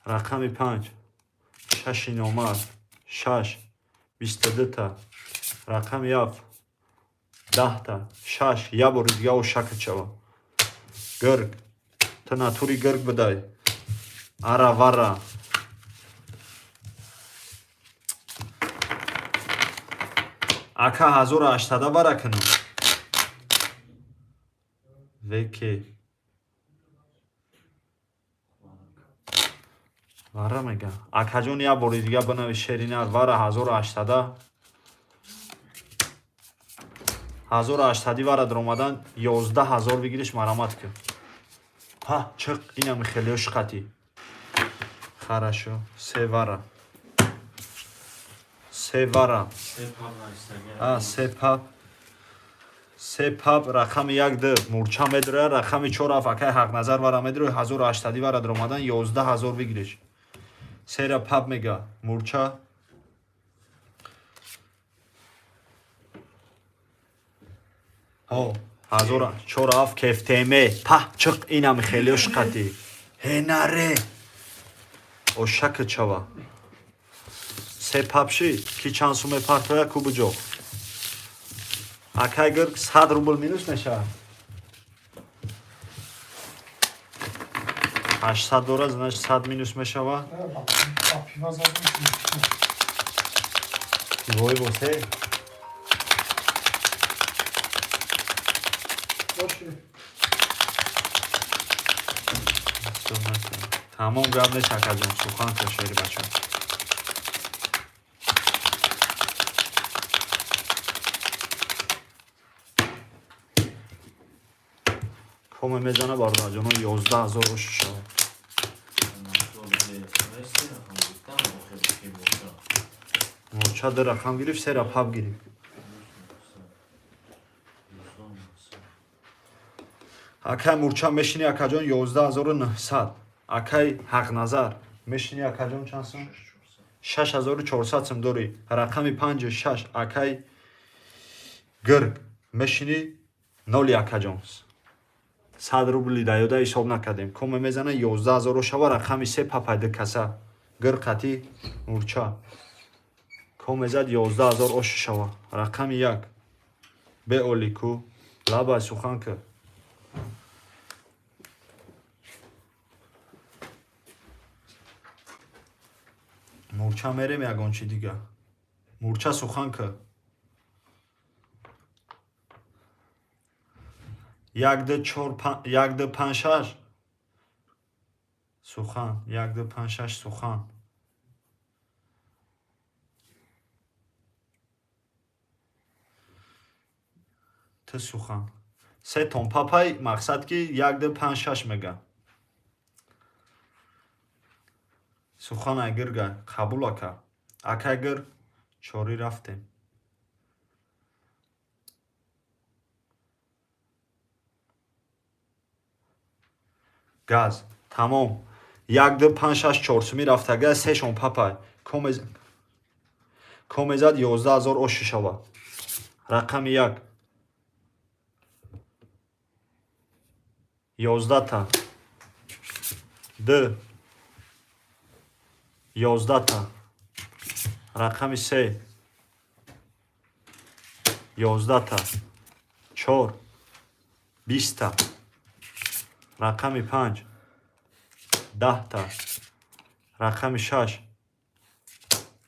рақами панҷ, шаши номард, шаш, 22-та, рақами ҳафт, 10-та, шаш. Як бори дига ошакат шава. Гирг, ту натури гирг бидай. Ара вара ака, 1800 вара кунам веке вара мега. Акаҷон, як бори дига бинавис, шеринар, вара 1800-а. 1800-и вара даромадан, 11 000 выигрыш, марамат кун. Ҳа, чиқ, инами хелеош қатӣ. Хорошо, се вара, се вара, се пап, се пап. Рақами як, ду, мурча медроя. Рақами чор, ҳафт, акай Ҳақназар, вара медрои. 1800-и вара даромадан, 11 000 выигрыш. Сера пап мега мурча. Ҳо, ҳазор чор, ҳафт, кефтеме па, чиқ, инами хелеош қатӣ. Ҳенаре ошака чава. Се папши ки чанд сум мепартоя ку буҷо. Акай гирг, 100 рубл минус мешавад. 800 дора, значит, 100 минус мешава. Пива задем. Пивои босе. Боши. Тамом, гап нест, акаҷон, сухан ка, шери бача. Коме мезана, бародарҷоно, 11 000 ош шавад. Мурча ду рақам гирифт, се пап гирифт. Акай Мурча мешини, акаҷон, 11 900. Акай Ҳақназар мешини, акаҷон, чанд сум? 6400 сум дорӣ. Рақами панҷу шаш. Акай Гирг мешини, ноли, акаҷон, 100 рубли даёда ҳисоб накардем. Коме мезана 11 000 шава. Рақами се, папайда каса гир қати Мурча комезад, 11 000 ошу шава. Рақами як беоли ку лабай сухан ки. Мурча мерем, ягон чи дига. Мурча, сухан ки. Як, ду, чор, як, ду, панҷ, шаш. Сухан, як, ду, панҷ, шаш, сухан. Ту сухан. Се тон папай, мақсад ки як, ду, панҷ, шаш мега. Сухан айгирга қабул, ака. Акай гир, чорӣ рафтем. Газ тамом. Як, ду, панҷ, шаш, чорсумӣ рафтага, сешон папай. Комезад 11 000 оши шава. Рақами як. 11та. Ду. 11та. Рақами се. 11та. Чор. 20та. Рақами панҷ. 10та. Рақами шаш.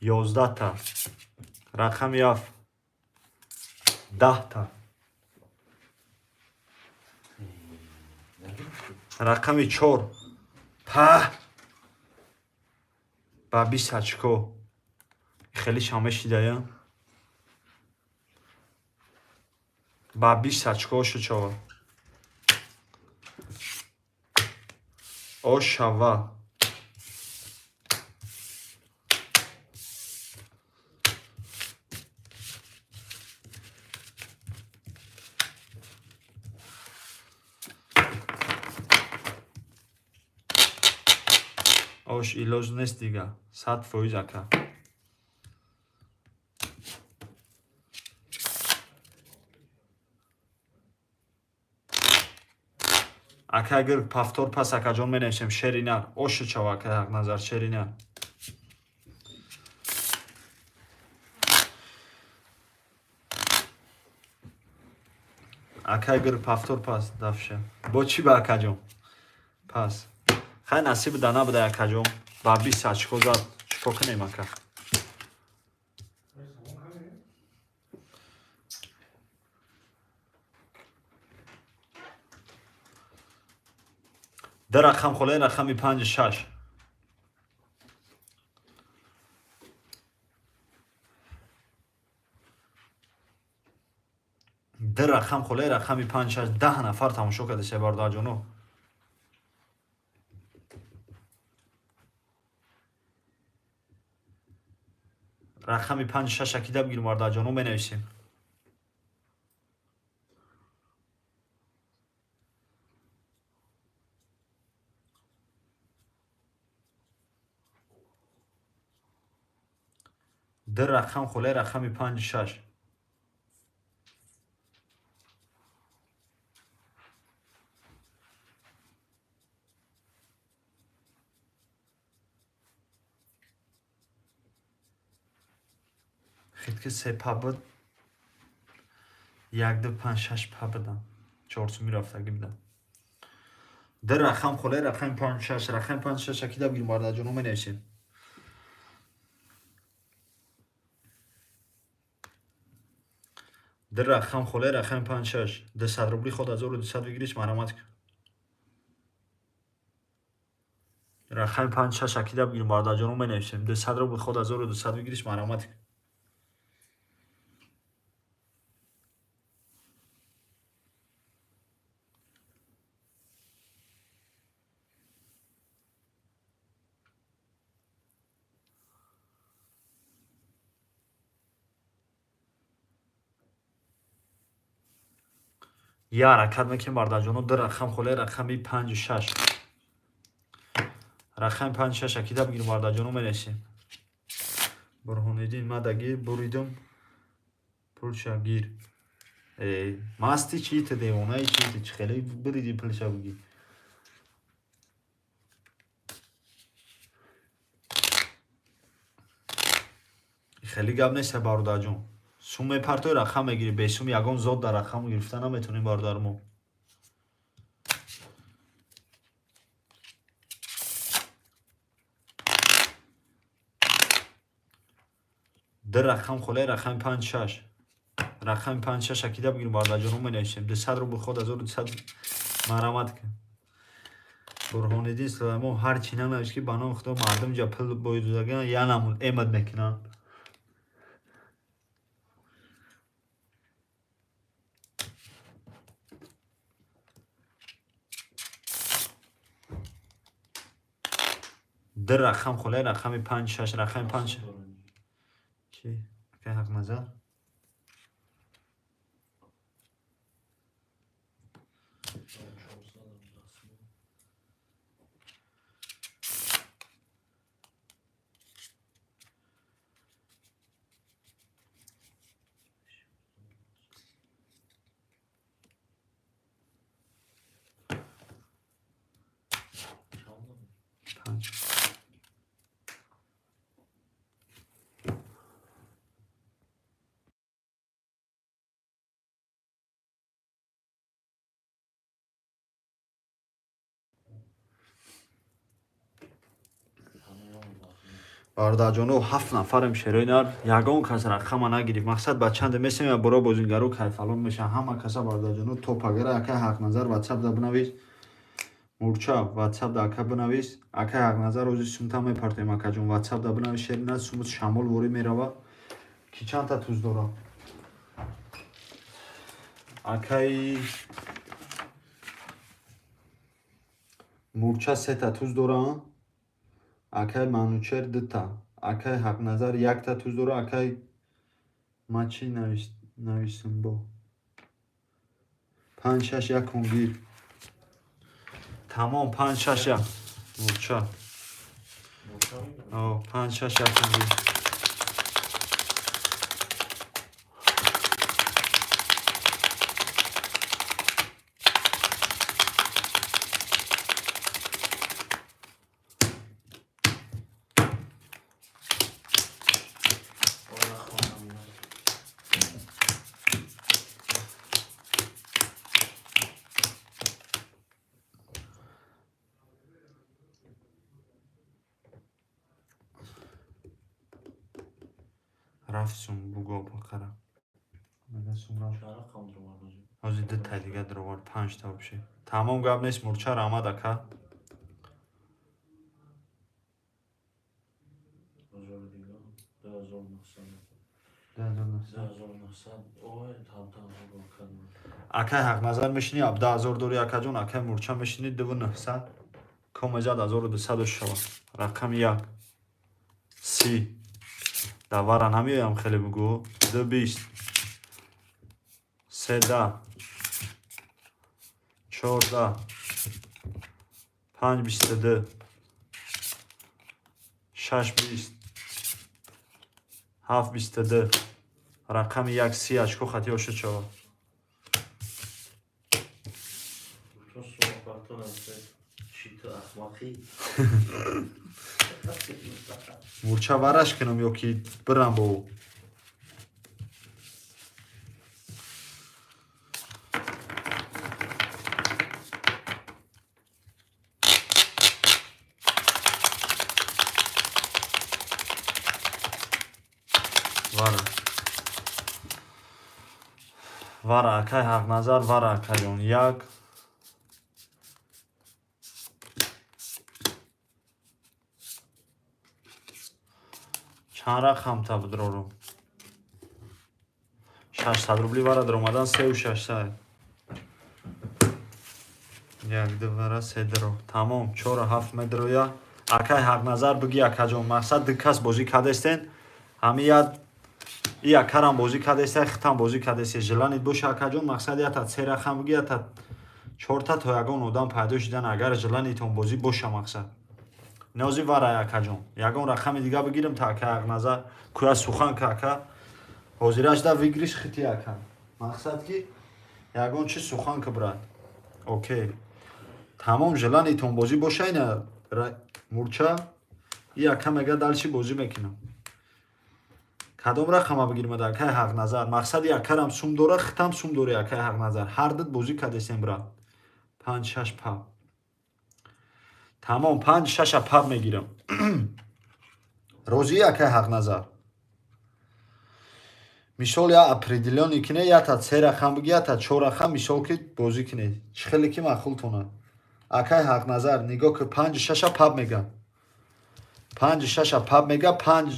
11та. Рақами ҳафт. 10та. Рақами чор. Па. Ба 20 очко. Хеле шамешидая. Ба 20 очко ошучава. Ошава. Ош илоҷ нест дига. 100%, ака. Ака агар повтор пас, акаҷон, менависем шери нар. Ошу чава, ака Ҳақназар, шери нар. Ака агар повтор пас дафша. Бо чӣ ба, акаҷон? Пас. Хай, насиб да набуда, акаҷон. Ба 20 очко зад. Чикор кунем, ака? Ду рақам холе, рақами панҷ, шаш. Ду рақам холе, рақами панҷ, шаш. 10 нафар тамошо карда се, бародарҷоно. Рақами панҷ, шаш акида бигирем, бародарҷоно, менависем. Ду рақам холе, рақами панҷ, шаш. Хитки се па буд. Як, ду, панҷ, шаш па будам. Чорсумӣ рафтагӣ будам. Ду рақам холе, рақами панҷ, шаш, рақами панҷ, шаш акида бигирем, бародарҷоно, менависем. Ду рақам холе, рақами панҷ, шаш. 200 рубли ход 1200 выигрыш, марамат. Рақами панҷ, шаш акида бигирем, бародарҷоно, менависем. 200 рубли ход 1200 выигрыш, марамат. Я ҳаракат мекунем, бародарҷоно, ду рақам холе, рақами панҷу шаш. Рақами панҷу шаш акида бигирем, бародарҷоно, менависем. Бурҳониддин, ма дагир буридум, пулша гир. Э, масти чи ту, девонаи чи ту, чӣ хеле бириди, пулша бигир? Хеле гап нест, бародарҷон. Сум мепартои, рақам мегирӣ, бесум ягон зот дар рақам гирифта наметонем, бародар мо. Ду рақам холе, рақами панҷ шаш. Рақами панҷ шаш акида бигирем, бародарҷоно, менависем. 200 рубл ход 1200, марамат кун. Бурҳониддин Сулаймон, ҳар чӣ нанавис, ки ба номи Худо мардум ҷа пул боидодаган я намуд эмад мекунанд. Ду рақам холе, рақами панҷ шаш, рақами панҷ. Ки? Акай Ҳақназар? Панҷ. Бародарҷоно, ҳафт нафарем, шерои нар, ягон кас рақама нагирифт. Мақсад ба чанде месем, я боро бозингаро кайфалон мешан ҳама каса, бародарҷоно, то пагара. Акай Ҳақназар, ватсап да бинавис. Мурча, ватсап да ака бинавис. Акай Ҳақназар, ози сумта мепартем, акаҷон, ватсап да бинавис. Шери нар, сумут шамол ворӣ мерава. Ки чандта туз дора? Акай Мурча сета туз дора, акай Манучер дута, акай Ҳақназар якта туз дора. Акай, ма чӣ нависам? Бо панҷ шаш як кун, гир. Тамом, панҷ шаш як, Мурча. Панҷ шаш як кун, гир. Рафт сум буго бақара. Мега сум рафт. Ҳозир дута дига даровард, панҷта вообще. Тамом, гап нест, Мурча, раҳмат, ака. Акай Ҳақназар, мешинӣ, 17 000 дорӣ, акаҷон. Акай Мурча, мешинӣ, дуву нӯҳсад комезад, 1200 шава. Рақами як си давара намеоям, хеле бугӯ. Ду бист, се да, чорда, панҷ 22, шаш 20, ҳафт 22. Рақами як си очко хати ошуд шава. То сума чӣ ту ахмақӣ? Мурча, вараш кунам ё ки бирам бо ӯ? Вара, вара, акай Ҳақназар, вара, акаҷон, як. Чанд рақамта бидрорум? 600 рубли вара даромадан, сеу шашсад. Як ду вара, се дро, тамом, чору ҳафт медроя. Акай Ҳақназар, биги, акаҷон. Мақсад, ду кас бозӣ кардестен, ҳами як. И акарам бозӣ кардеста, хитам бозӣ кардеста. Желание боша, акаҷон, мақсад ята се рақам буги, ята чорта, то ягон одам пайдо шудан, агар желание тон бозӣ боша, мақсад. Нози варай, акаҷон. Ягон рақами дига бигирам, та ака Ҳақназар куя сухан ка, ака. Ҳозираш да выигрыш хити, ака. Мақсад ки ягон чи сухан ка, брат. Окей. Тамом, желание тон бозӣ боша, ина мурча и ака мега дальше бозӣ мекунам. Кадом рақама бигирем, акай Ҳақназар? Мақсади акарам сум дора, хитам сум дори, акай Ҳақназар. Ҳар дид бозӣ кардесем, брат. Панҷ, шаш, паб. Тамом, панҷ, шаша паб мегирам. Розӣ, акай Ҳақназар? Мисол, я определённый кине, ята се рақам биги, ята чор рақам, мисол ки бозӣ кине. Чӣ хеле ки маъқултонад. Акай Ҳақназар, нигоҳ ки, панҷ шаша паб мега. Панҷ шаша паб мега, панҷ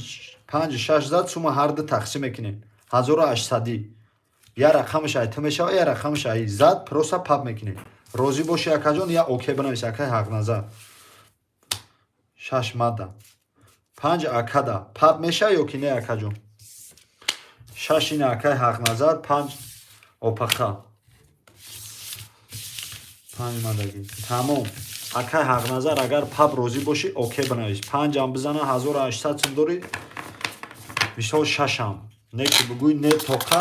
панҷ шаш зад, сума ҳар ду тақсим мекунем. 1800. Я рақамаш ай ту мешава, я рақамаш ай зад, просто паб мекунем. Розӣ бошӣ, акаҷон, я окей бинавис, акай Ҳақназар. Шаш мада. Панҷ акада. Паб меша ё ки не, акаҷон? Шаш ина акай Ҳақназар, панҷ опаха. Панҷ мадагӣ. Тамом. Акай Ҳақназар, агар паб розӣ бошӣ, окей бинавис. Панҷам бизана, 1800 сум дорӣ. Мисол, шашам. Не ки бугӯй не тоқа,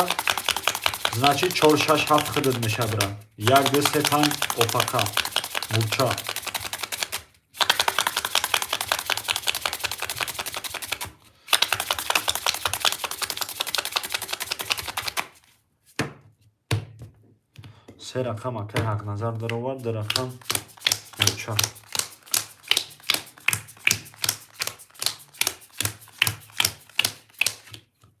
значит чор, шаш, ҳафт хидат меша, брат. Як, ду, се, панҷ опақа. Мурча. Се рақам акай Ҳақназар даровард, ду рақам мурча.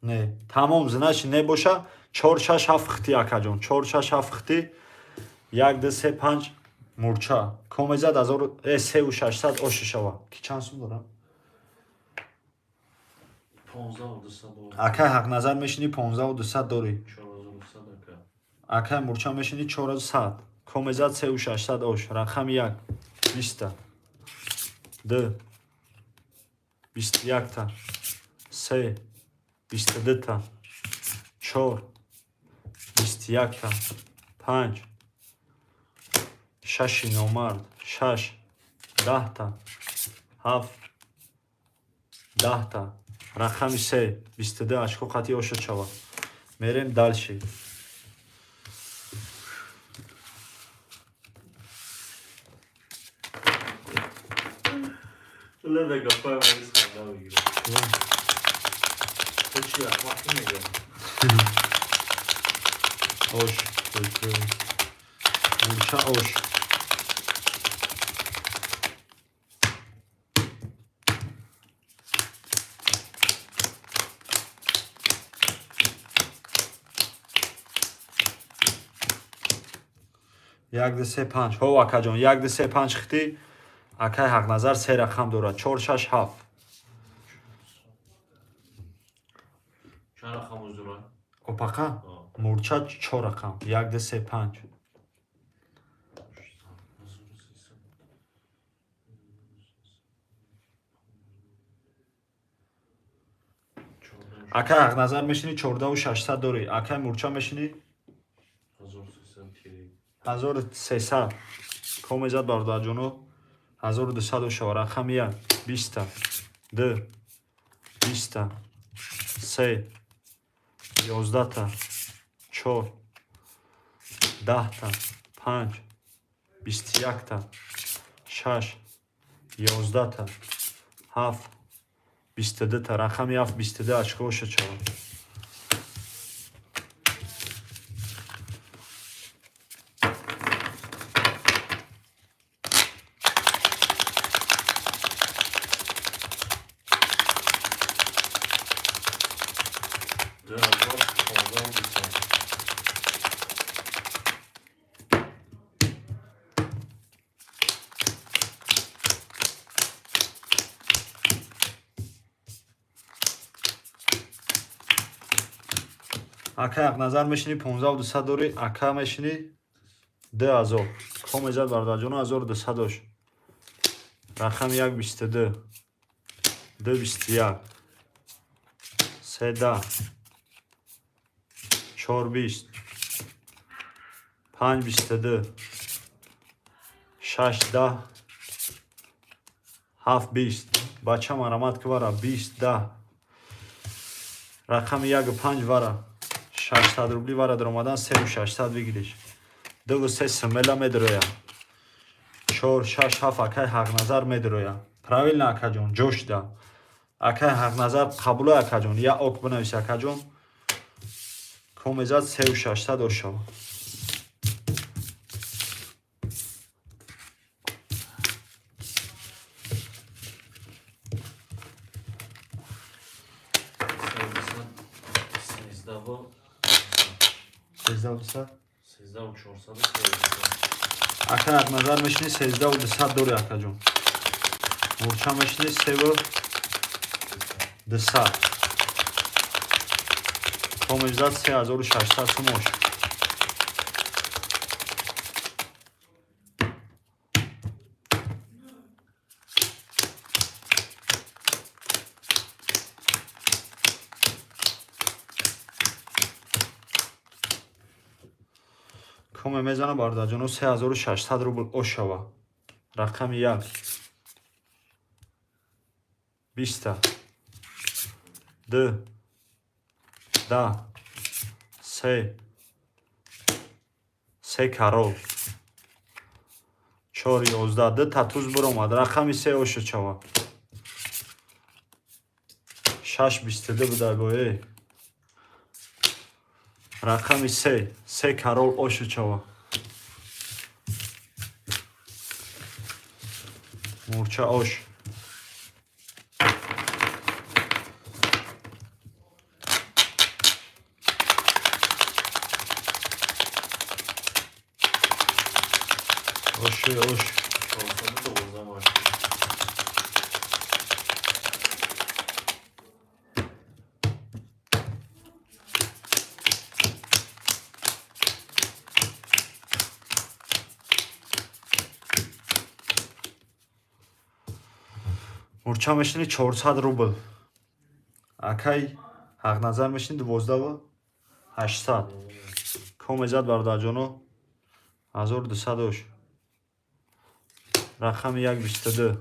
Не, тамом, значит не боша, чор, шаш, ҳафт хити, акаҷон. Чор, шаш, ҳафт хити, як, ду, се, панҷ мурча. Комезад ҳазор сеу шашсад оши шава. Ки чанд сум дорам? Акай Ҳақназар мешини, 15 200 дорӣ. Акай Мурча мешини, 4100. Комезад 3600 ош. Рақами як 20-та. Ду 21-та. Се 22-та. Чор 21-та. Панҷ шаши номард. Шаш 10-та. Ҳафт 10-та. Рақами се 22 очко қатъи ошад шавад. Мерем дальше. Леда гапай ма ханда мегирам. Ту чи ахмақӣ мегӯӣ? Ош. Мурча ош. Як, ду, се, панҷ. Ҳо, акаҷон, як, ду, се, панҷ хити. Акай Ҳақназар се рақам дорад. Чор, шаш, ҳафт. Чанд рақам узура? Опақа? Мурча чор рақам. Як, ду, се, панҷ. Акай Ҳақназар мешинӣ, 14 600 дорӣ. Акай Мурча мешинӣ, 1300. Комезад, бародарҷоно, 1200 шава. Рақами як 20-та. Ду 20-та. Се 11-та. Чор 10-та. Панҷ 21-та. Шаш 11-та. Ҳафт 22-та. Рақами ҳафт 22 очко ошад шавад. 2015 200. Ака Ҳақназар мешинӣ, 15 200 дорӣ. Ака мешинӣ, 2000. Комезад, бародарҷоно, 1200 ош. Рақами як 22. Ду 21. Се 10. 4 20, 5 22, 6 10, 7 20. Бача, марамат ки, вара 20 10, рақами 1 5 вара 600 рубли вара даромадан 3600 выигрыш. 2 3 смело медроя. 4 6 7, акай Ҳақназар медроя. Правильно, акаҷон, ҷошда. Акай Ҳақназар, қабулай, акаҷон, я ок бинавис, акаҷон. Комезад 3600 ошава. Сездаҳу 13 200. 13 400. Ака Ҳақназар, мешини 13 200 дори, акаҷон. Мурча мешини 3 200. Комезад 3600 сум ош. Коме мезана, бародарҷоно, 3600 рубл ошава. Рақами 1. 20-та. 2. 10. 3. 3 король. 4 11. Ду та туз биромад. Рақами 3 ошачава. 6 22 будай бо. Рақами 3. 3 король ошачава. Мурча ош. Оши, ош. 412 маш. Мурча мешини 400 рубл. Акай Ҳақназар мешини 12 800. Комезад, бародарҷоно, 1200 ош. Рақами 1 22.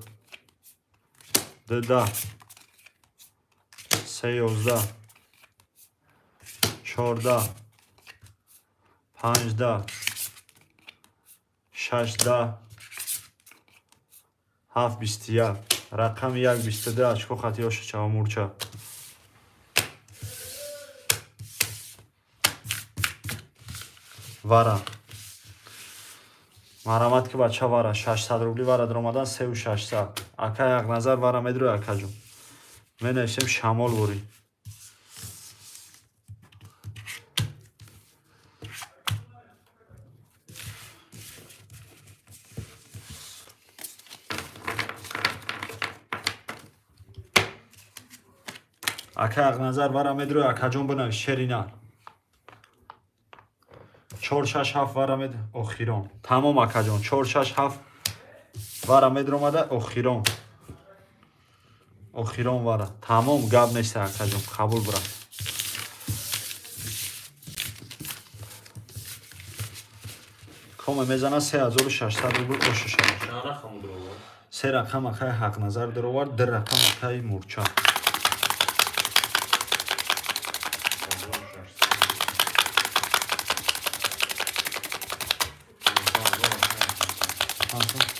2 10. 3 11. 14. 5 10. 6 10. 7 21. Рақами 1 22 очко хати оша чава, мурча. Вара. Марамат ки, бача, вара 600 рубли вара даромадан 3600. Акай Ҳақназар, вара медрои, акаҷон. Менависем шамол бурӣ. Акай Ҳақназар, вара медрои, акаҷон, бинавис шерина. 4 6 7 вара мед охирон. Тамом, акаҷон, 4 6 7 вара медромада охирон. Охирон вара. Тамом, гап нест, акаҷон, қабул брат. Коме мезана 3600 рубл ошашава. Чанд рақам дуровард? Се рақам акай Ҳақназар дуровард, ду рақам акай Мурча. 1600. Чанд?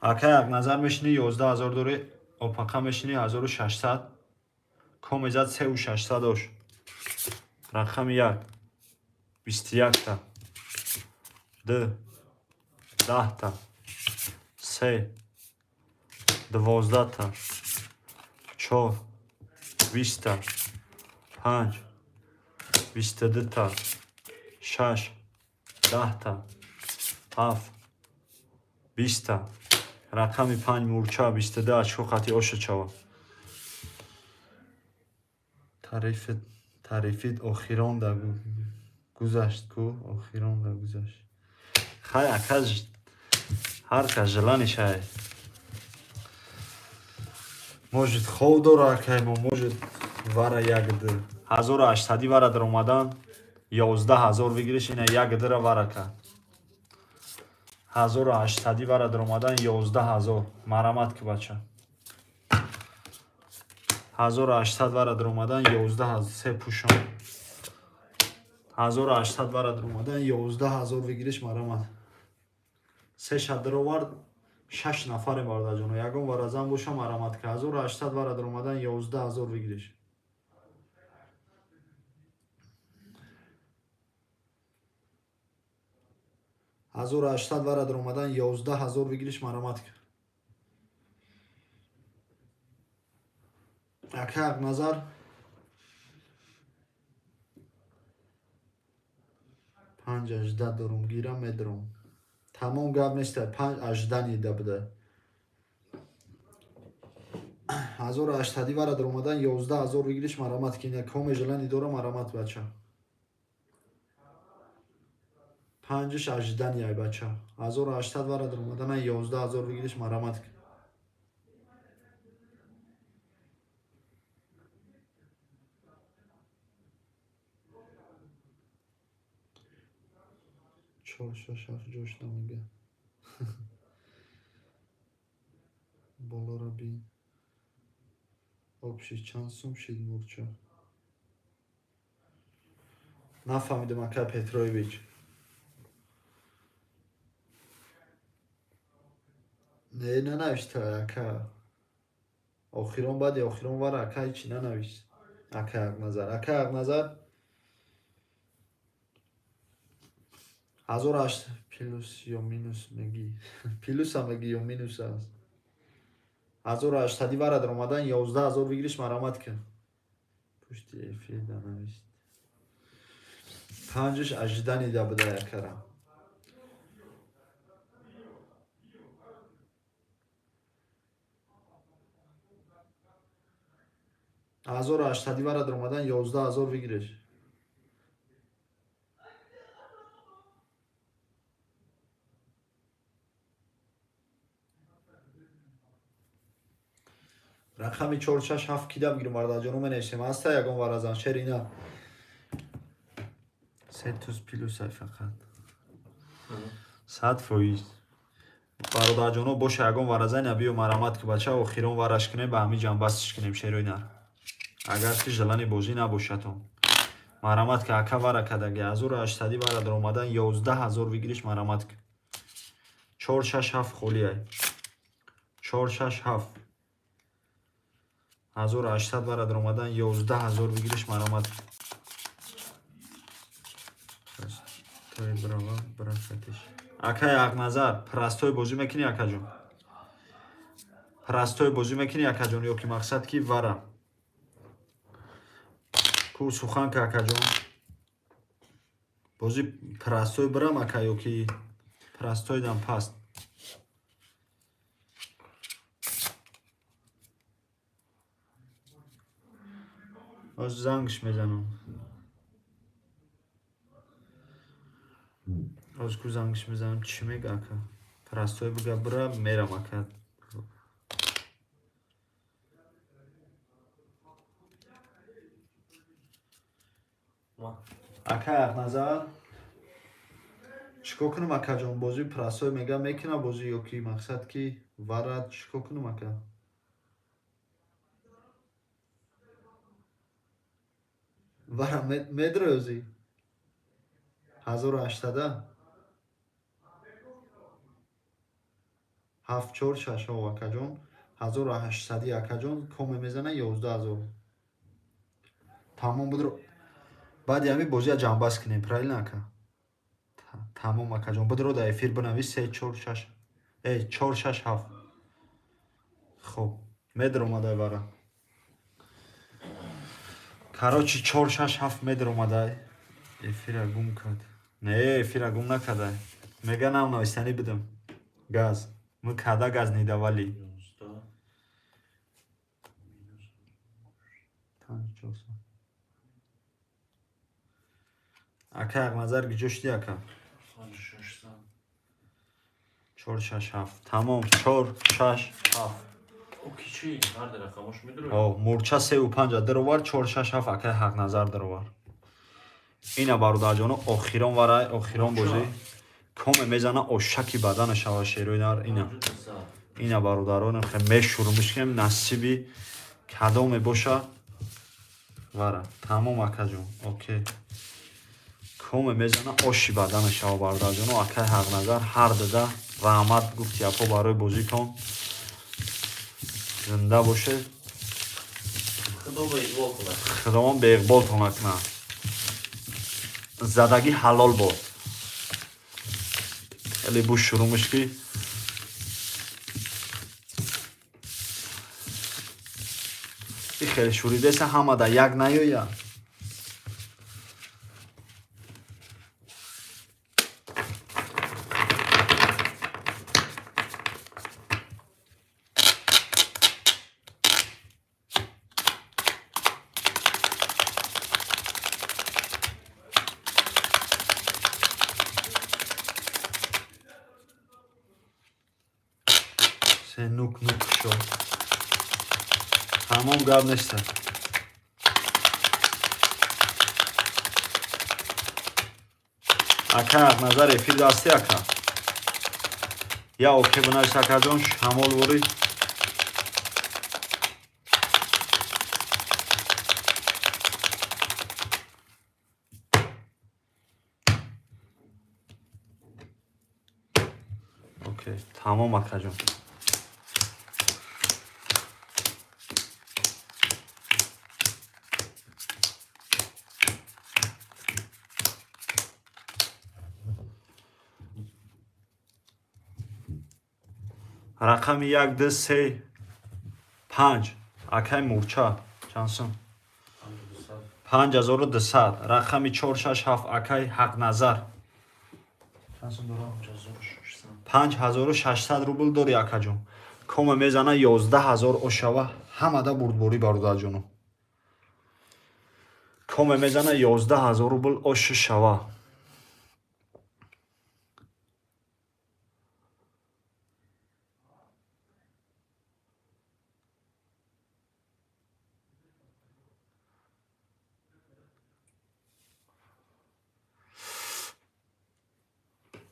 Акай Ҳақназар мешини 11 000 дори, опақа мешини 1600. Комезад 3600 ош. Рақами 1 21 та. 2 10 та. 3 12 та. 4 20 та. 5 22 та. 6 10 та. 7 20 та. Рақами 5 мурча 22 очко хати ошачава. Тарифит охирон да гузашт ку, охирон да гузашт. Хай, ака, ҳар кас желанишай. Может, хов дора акай мо, может, вара як д. 1800 вара даромадан, 11 000 выигрыш, ина як дра вара кард. 1800 вара даромадан, 11 000. Марамат ки, бача. 1800 вара даромадан, 11 000, се пӯшон. 1800 вара даромадан, 11 000 выигрыш, марамат. Се ша даровард, шаш нафаре, бародарҷоно. Ягон варазан боша, марамат ки. 1800 вара даромадан, 11 000 выигрыш. 1800 вара даромадан, 11 000 выигрыш, марамат ки. Ака Ақназар, панҷ ажда дорум, гира медорум. Тамом, гап неста, панҷ ажда нида буда. 1800 вара даромадан, 11 000 выигрыш, марамат ки. Коме желание дора, марамат, бача. Панҷиш аждани ай, бача. 1800 вара даромадан, 11 000 выигрыш, марамат ки. Чор, шаш, ҳафт ҷош намега. Болора бин. Общий чанд сум шид мурча? Нафаҳмидам, ака Петроевич. Не, нанавишта, ака. Охирон, баъди охирон вара, ака, ҳечи нанавишт. Ака Ақназар. Ака Ақназар, ҳазору ҳашт плюс ё минус мегӣ? Плюса мегӣ ё минус аст? 1800 вара даромадан, 11 000 выигрыш, марамат ки. Пушти эфир данавишт. Панҷиш аждани да буда якара. 1800 вара даромадан, 11 000 выигрыш. Рақами чор, шаш, ҳафт кида бигирем, бародарҷоно, менависем. Ҳаста ягон варазан шерина? Се туз плюсай фақат. 100%. Бародарҷоно, боша ягон варазан, биё, марамат ки, бача, охирон вараш кунем, ба ҳамин ҷамбастиш кунем, шерои нар. Агар ки желание бозӣ набошатон. Марамат ки, ака, вара кадаги. 1800 вара даромадан, 11 000 выигрыш, марамат ки. Чор, шаш, ҳафт холиай. Чор, шаш, ҳафт. 1800 вара даромадан, 11 000 выигрыш, марамат. Простой брава брафатиш. Акай Ақназар, простой бозӣ мекунӣ, акаҷон? Простой бозӣ мекунӣ, акаҷон, ё ки мақсад ки вара? Ку сухан ка, акаҷон. Бозӣ простой бирам, ака, ё ки простой дам паст? Ҳоз зангш мезанам. Ҳоз ку зангш мезанам, чӣ мега, ака? Простой бига, бира, мерам, ака. Ака Ақназар, чӣ кор кунам, акаҷон? Бозӣ простой мега, мекунам бозӣ ё ки мақсад ки вара, чӣ кор кунам, ака? Вара медроёзӣ? 1800-а? Ҳафт, чор, шаш, ҳо, акаҷон. 1800-и, акаҷон, коме мезана, 11 000. Тамом, будро. Баъди ҳамин бозия ҷамъбаст кунем, правильно, ака? Тамом, акаҷон, будро, дар эфир бинавис се, чор, шаш. Э, чор, шаш, ҳафт. Хоб, медромадай вара. Короче, чор, шаш, ҳафт медромадай. Эфира гум кард. Не, эфира гум накардай. Мега нам нависанӣ бидам. Газ. Мы когда газ не давали? 11. Панҷ, чорсад. Ака Ҳақназар, гиҷо шуди, ака? 4, 6, 7. Тамом, 4, 6, 7. Мурча 3 5 даровар, 4, 6, 7 акаи Ҳақназар даровар. Ина, бародарҷоно, охирон варай, охирон бозӣ. Коме мезана, ошаки бадана шава, шерои нар. Ина, ина, бародарон, мешурмишкем, насиби кадоме боша вара. Тамом, акаҷон, окей. Коме мезана, оши бадана шава, бародарҷоно. Акаи Ҳақназар ҳар дада раҳмат гуфти, апо, барои бозитон. Зинда бошед. Худованд беиқболтона кунад. Задагӣ ҳалол бод. Хеле бу шурӯъ ки и хеле шӯридеса, ҳама да як наёяд. Се нук нук шо. Тамом, гап неста. Ака Ҳақназар, эфир дасти, ака. Я оке бинавис, акаҷон, шамол ворид. Окей, тамом, акаҷон. Рақами як, ду, се, панҷ. Акай Мурча, чанд сум? 5200. Рақами чор, шаш, ҳафт, акай Ҳақназар. Чанд сум дорам? 5600 рубл дори, акаҷон. Кома мезана, 11 000 ошава, ҳамада бурдборӣ, бародарҷоно. Кома мезана, 11 000 рубл ошу шава.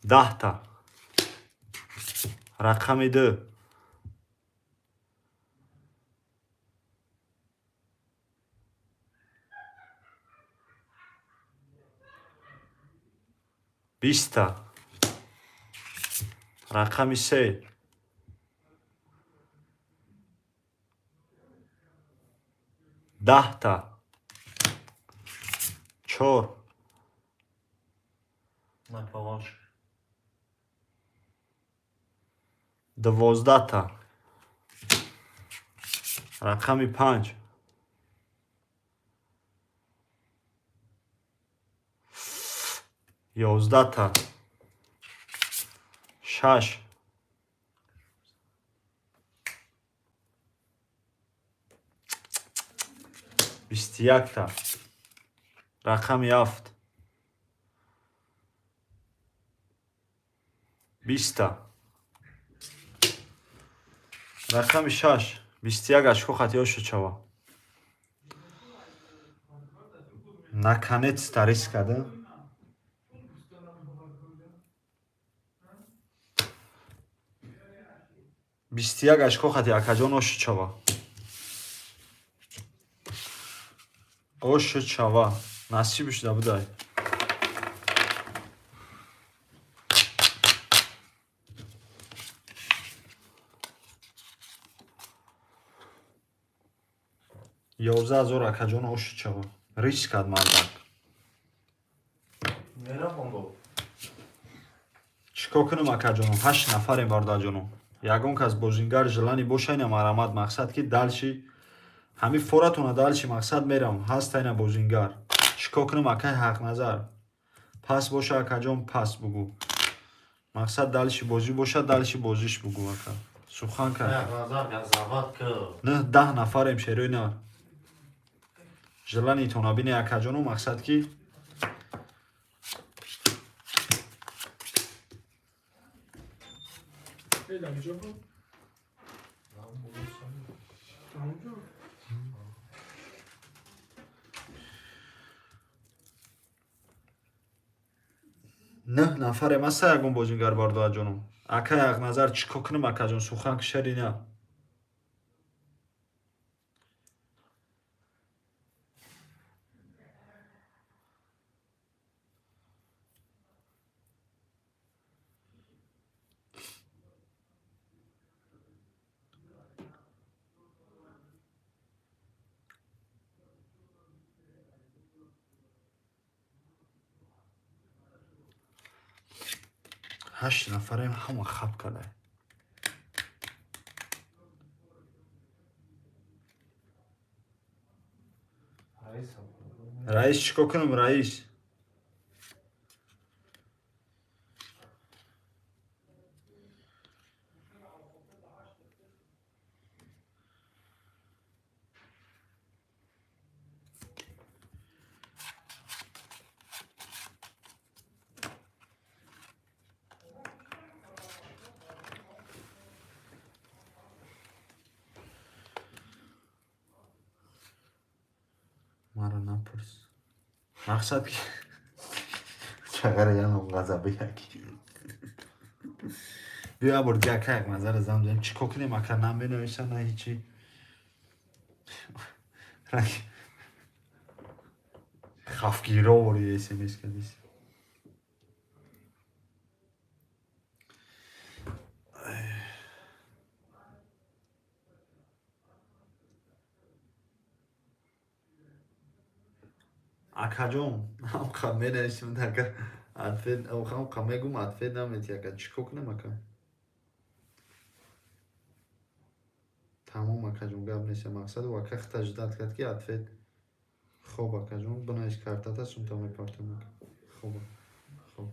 10та. Рақами ду. 20та. Рақами се. 10та. Чор. Наповал. 12та. Рақами панҷ. 11та. Шаш. 21та. Рақами ҳафт. 20та. Рақами шаш. 21 очко хати ошо чава. Наконец-то риск да? 21 очко хати, акаҷон, ошо чава. Ошо чава. Насиб шуда будай. 11 000, акаҷон, ошо чава. Риск кард мардак. Чӣ кор кунам, акаҷоно? Ҳашт нафарем, бародарҷоно. Ягон кас бозингар желание боша, ина марамат, мақсад ки дальше ҳамин форатона, дальше мақсад мерам. Ҳаста ина бозингар. Чӣ кор кунам, акай Ҳақназар? Пас боша, акаҷон, пас бугӯ. Мақсад дальше бозӣ боша, дальше бозиш бугӯ, ака. Сухан кард. Нӯҳ, 10 нафарем, шерои нар. Желание тона бине, акаҷоно, мақсад ки Нӯҳ нафаре маса ягон бозингар бародарҷоном. Ака Яқназар чӣ кор кунам акаҷон, сухан шери на. Ҳашт нафарем ҳама хаб карда. Раис чӣ кор кунам, раис? Маро напурс. Мақсад ки чағара янам ғазаби яки. Биё бор дига ака Яқназара зам додем. Чӣ кор кунем ака, на менависа на ҳичи. Хафгиро вори смс кардис. Акаҷон, ҳамқа менависем ака, ответ, ҳамқа мегум, ответ намети ака. Чӣ кор кунем ака? Тамом акаҷон, гап нест. Мақсаду ака хита ждат кард ки ответ. Хоб акаҷон, бинавис картата, сумта мепартам ака. Хоб. Хоб.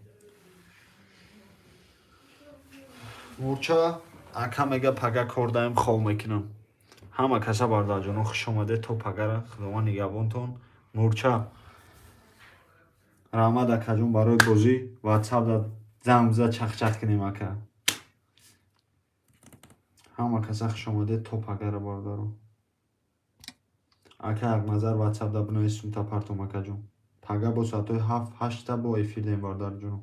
Мурча ака мега пага кор даем, хоб мекунам. Ҳама каса бародарҷоно хуш омадед то пагара. Худованд нигаҳбонтон. Мурча раҳмат акаҷон барои бозӣ. WhatsApp да занг биза, чахчах кунем ака. Ҳама каса хуш омадед то пагара бародаро. Ака Яқназар WhatsApp да бинавис, сумта партом акаҷон. Пага бо соатҳои 7-8 бо эфир дем бародарҷоно.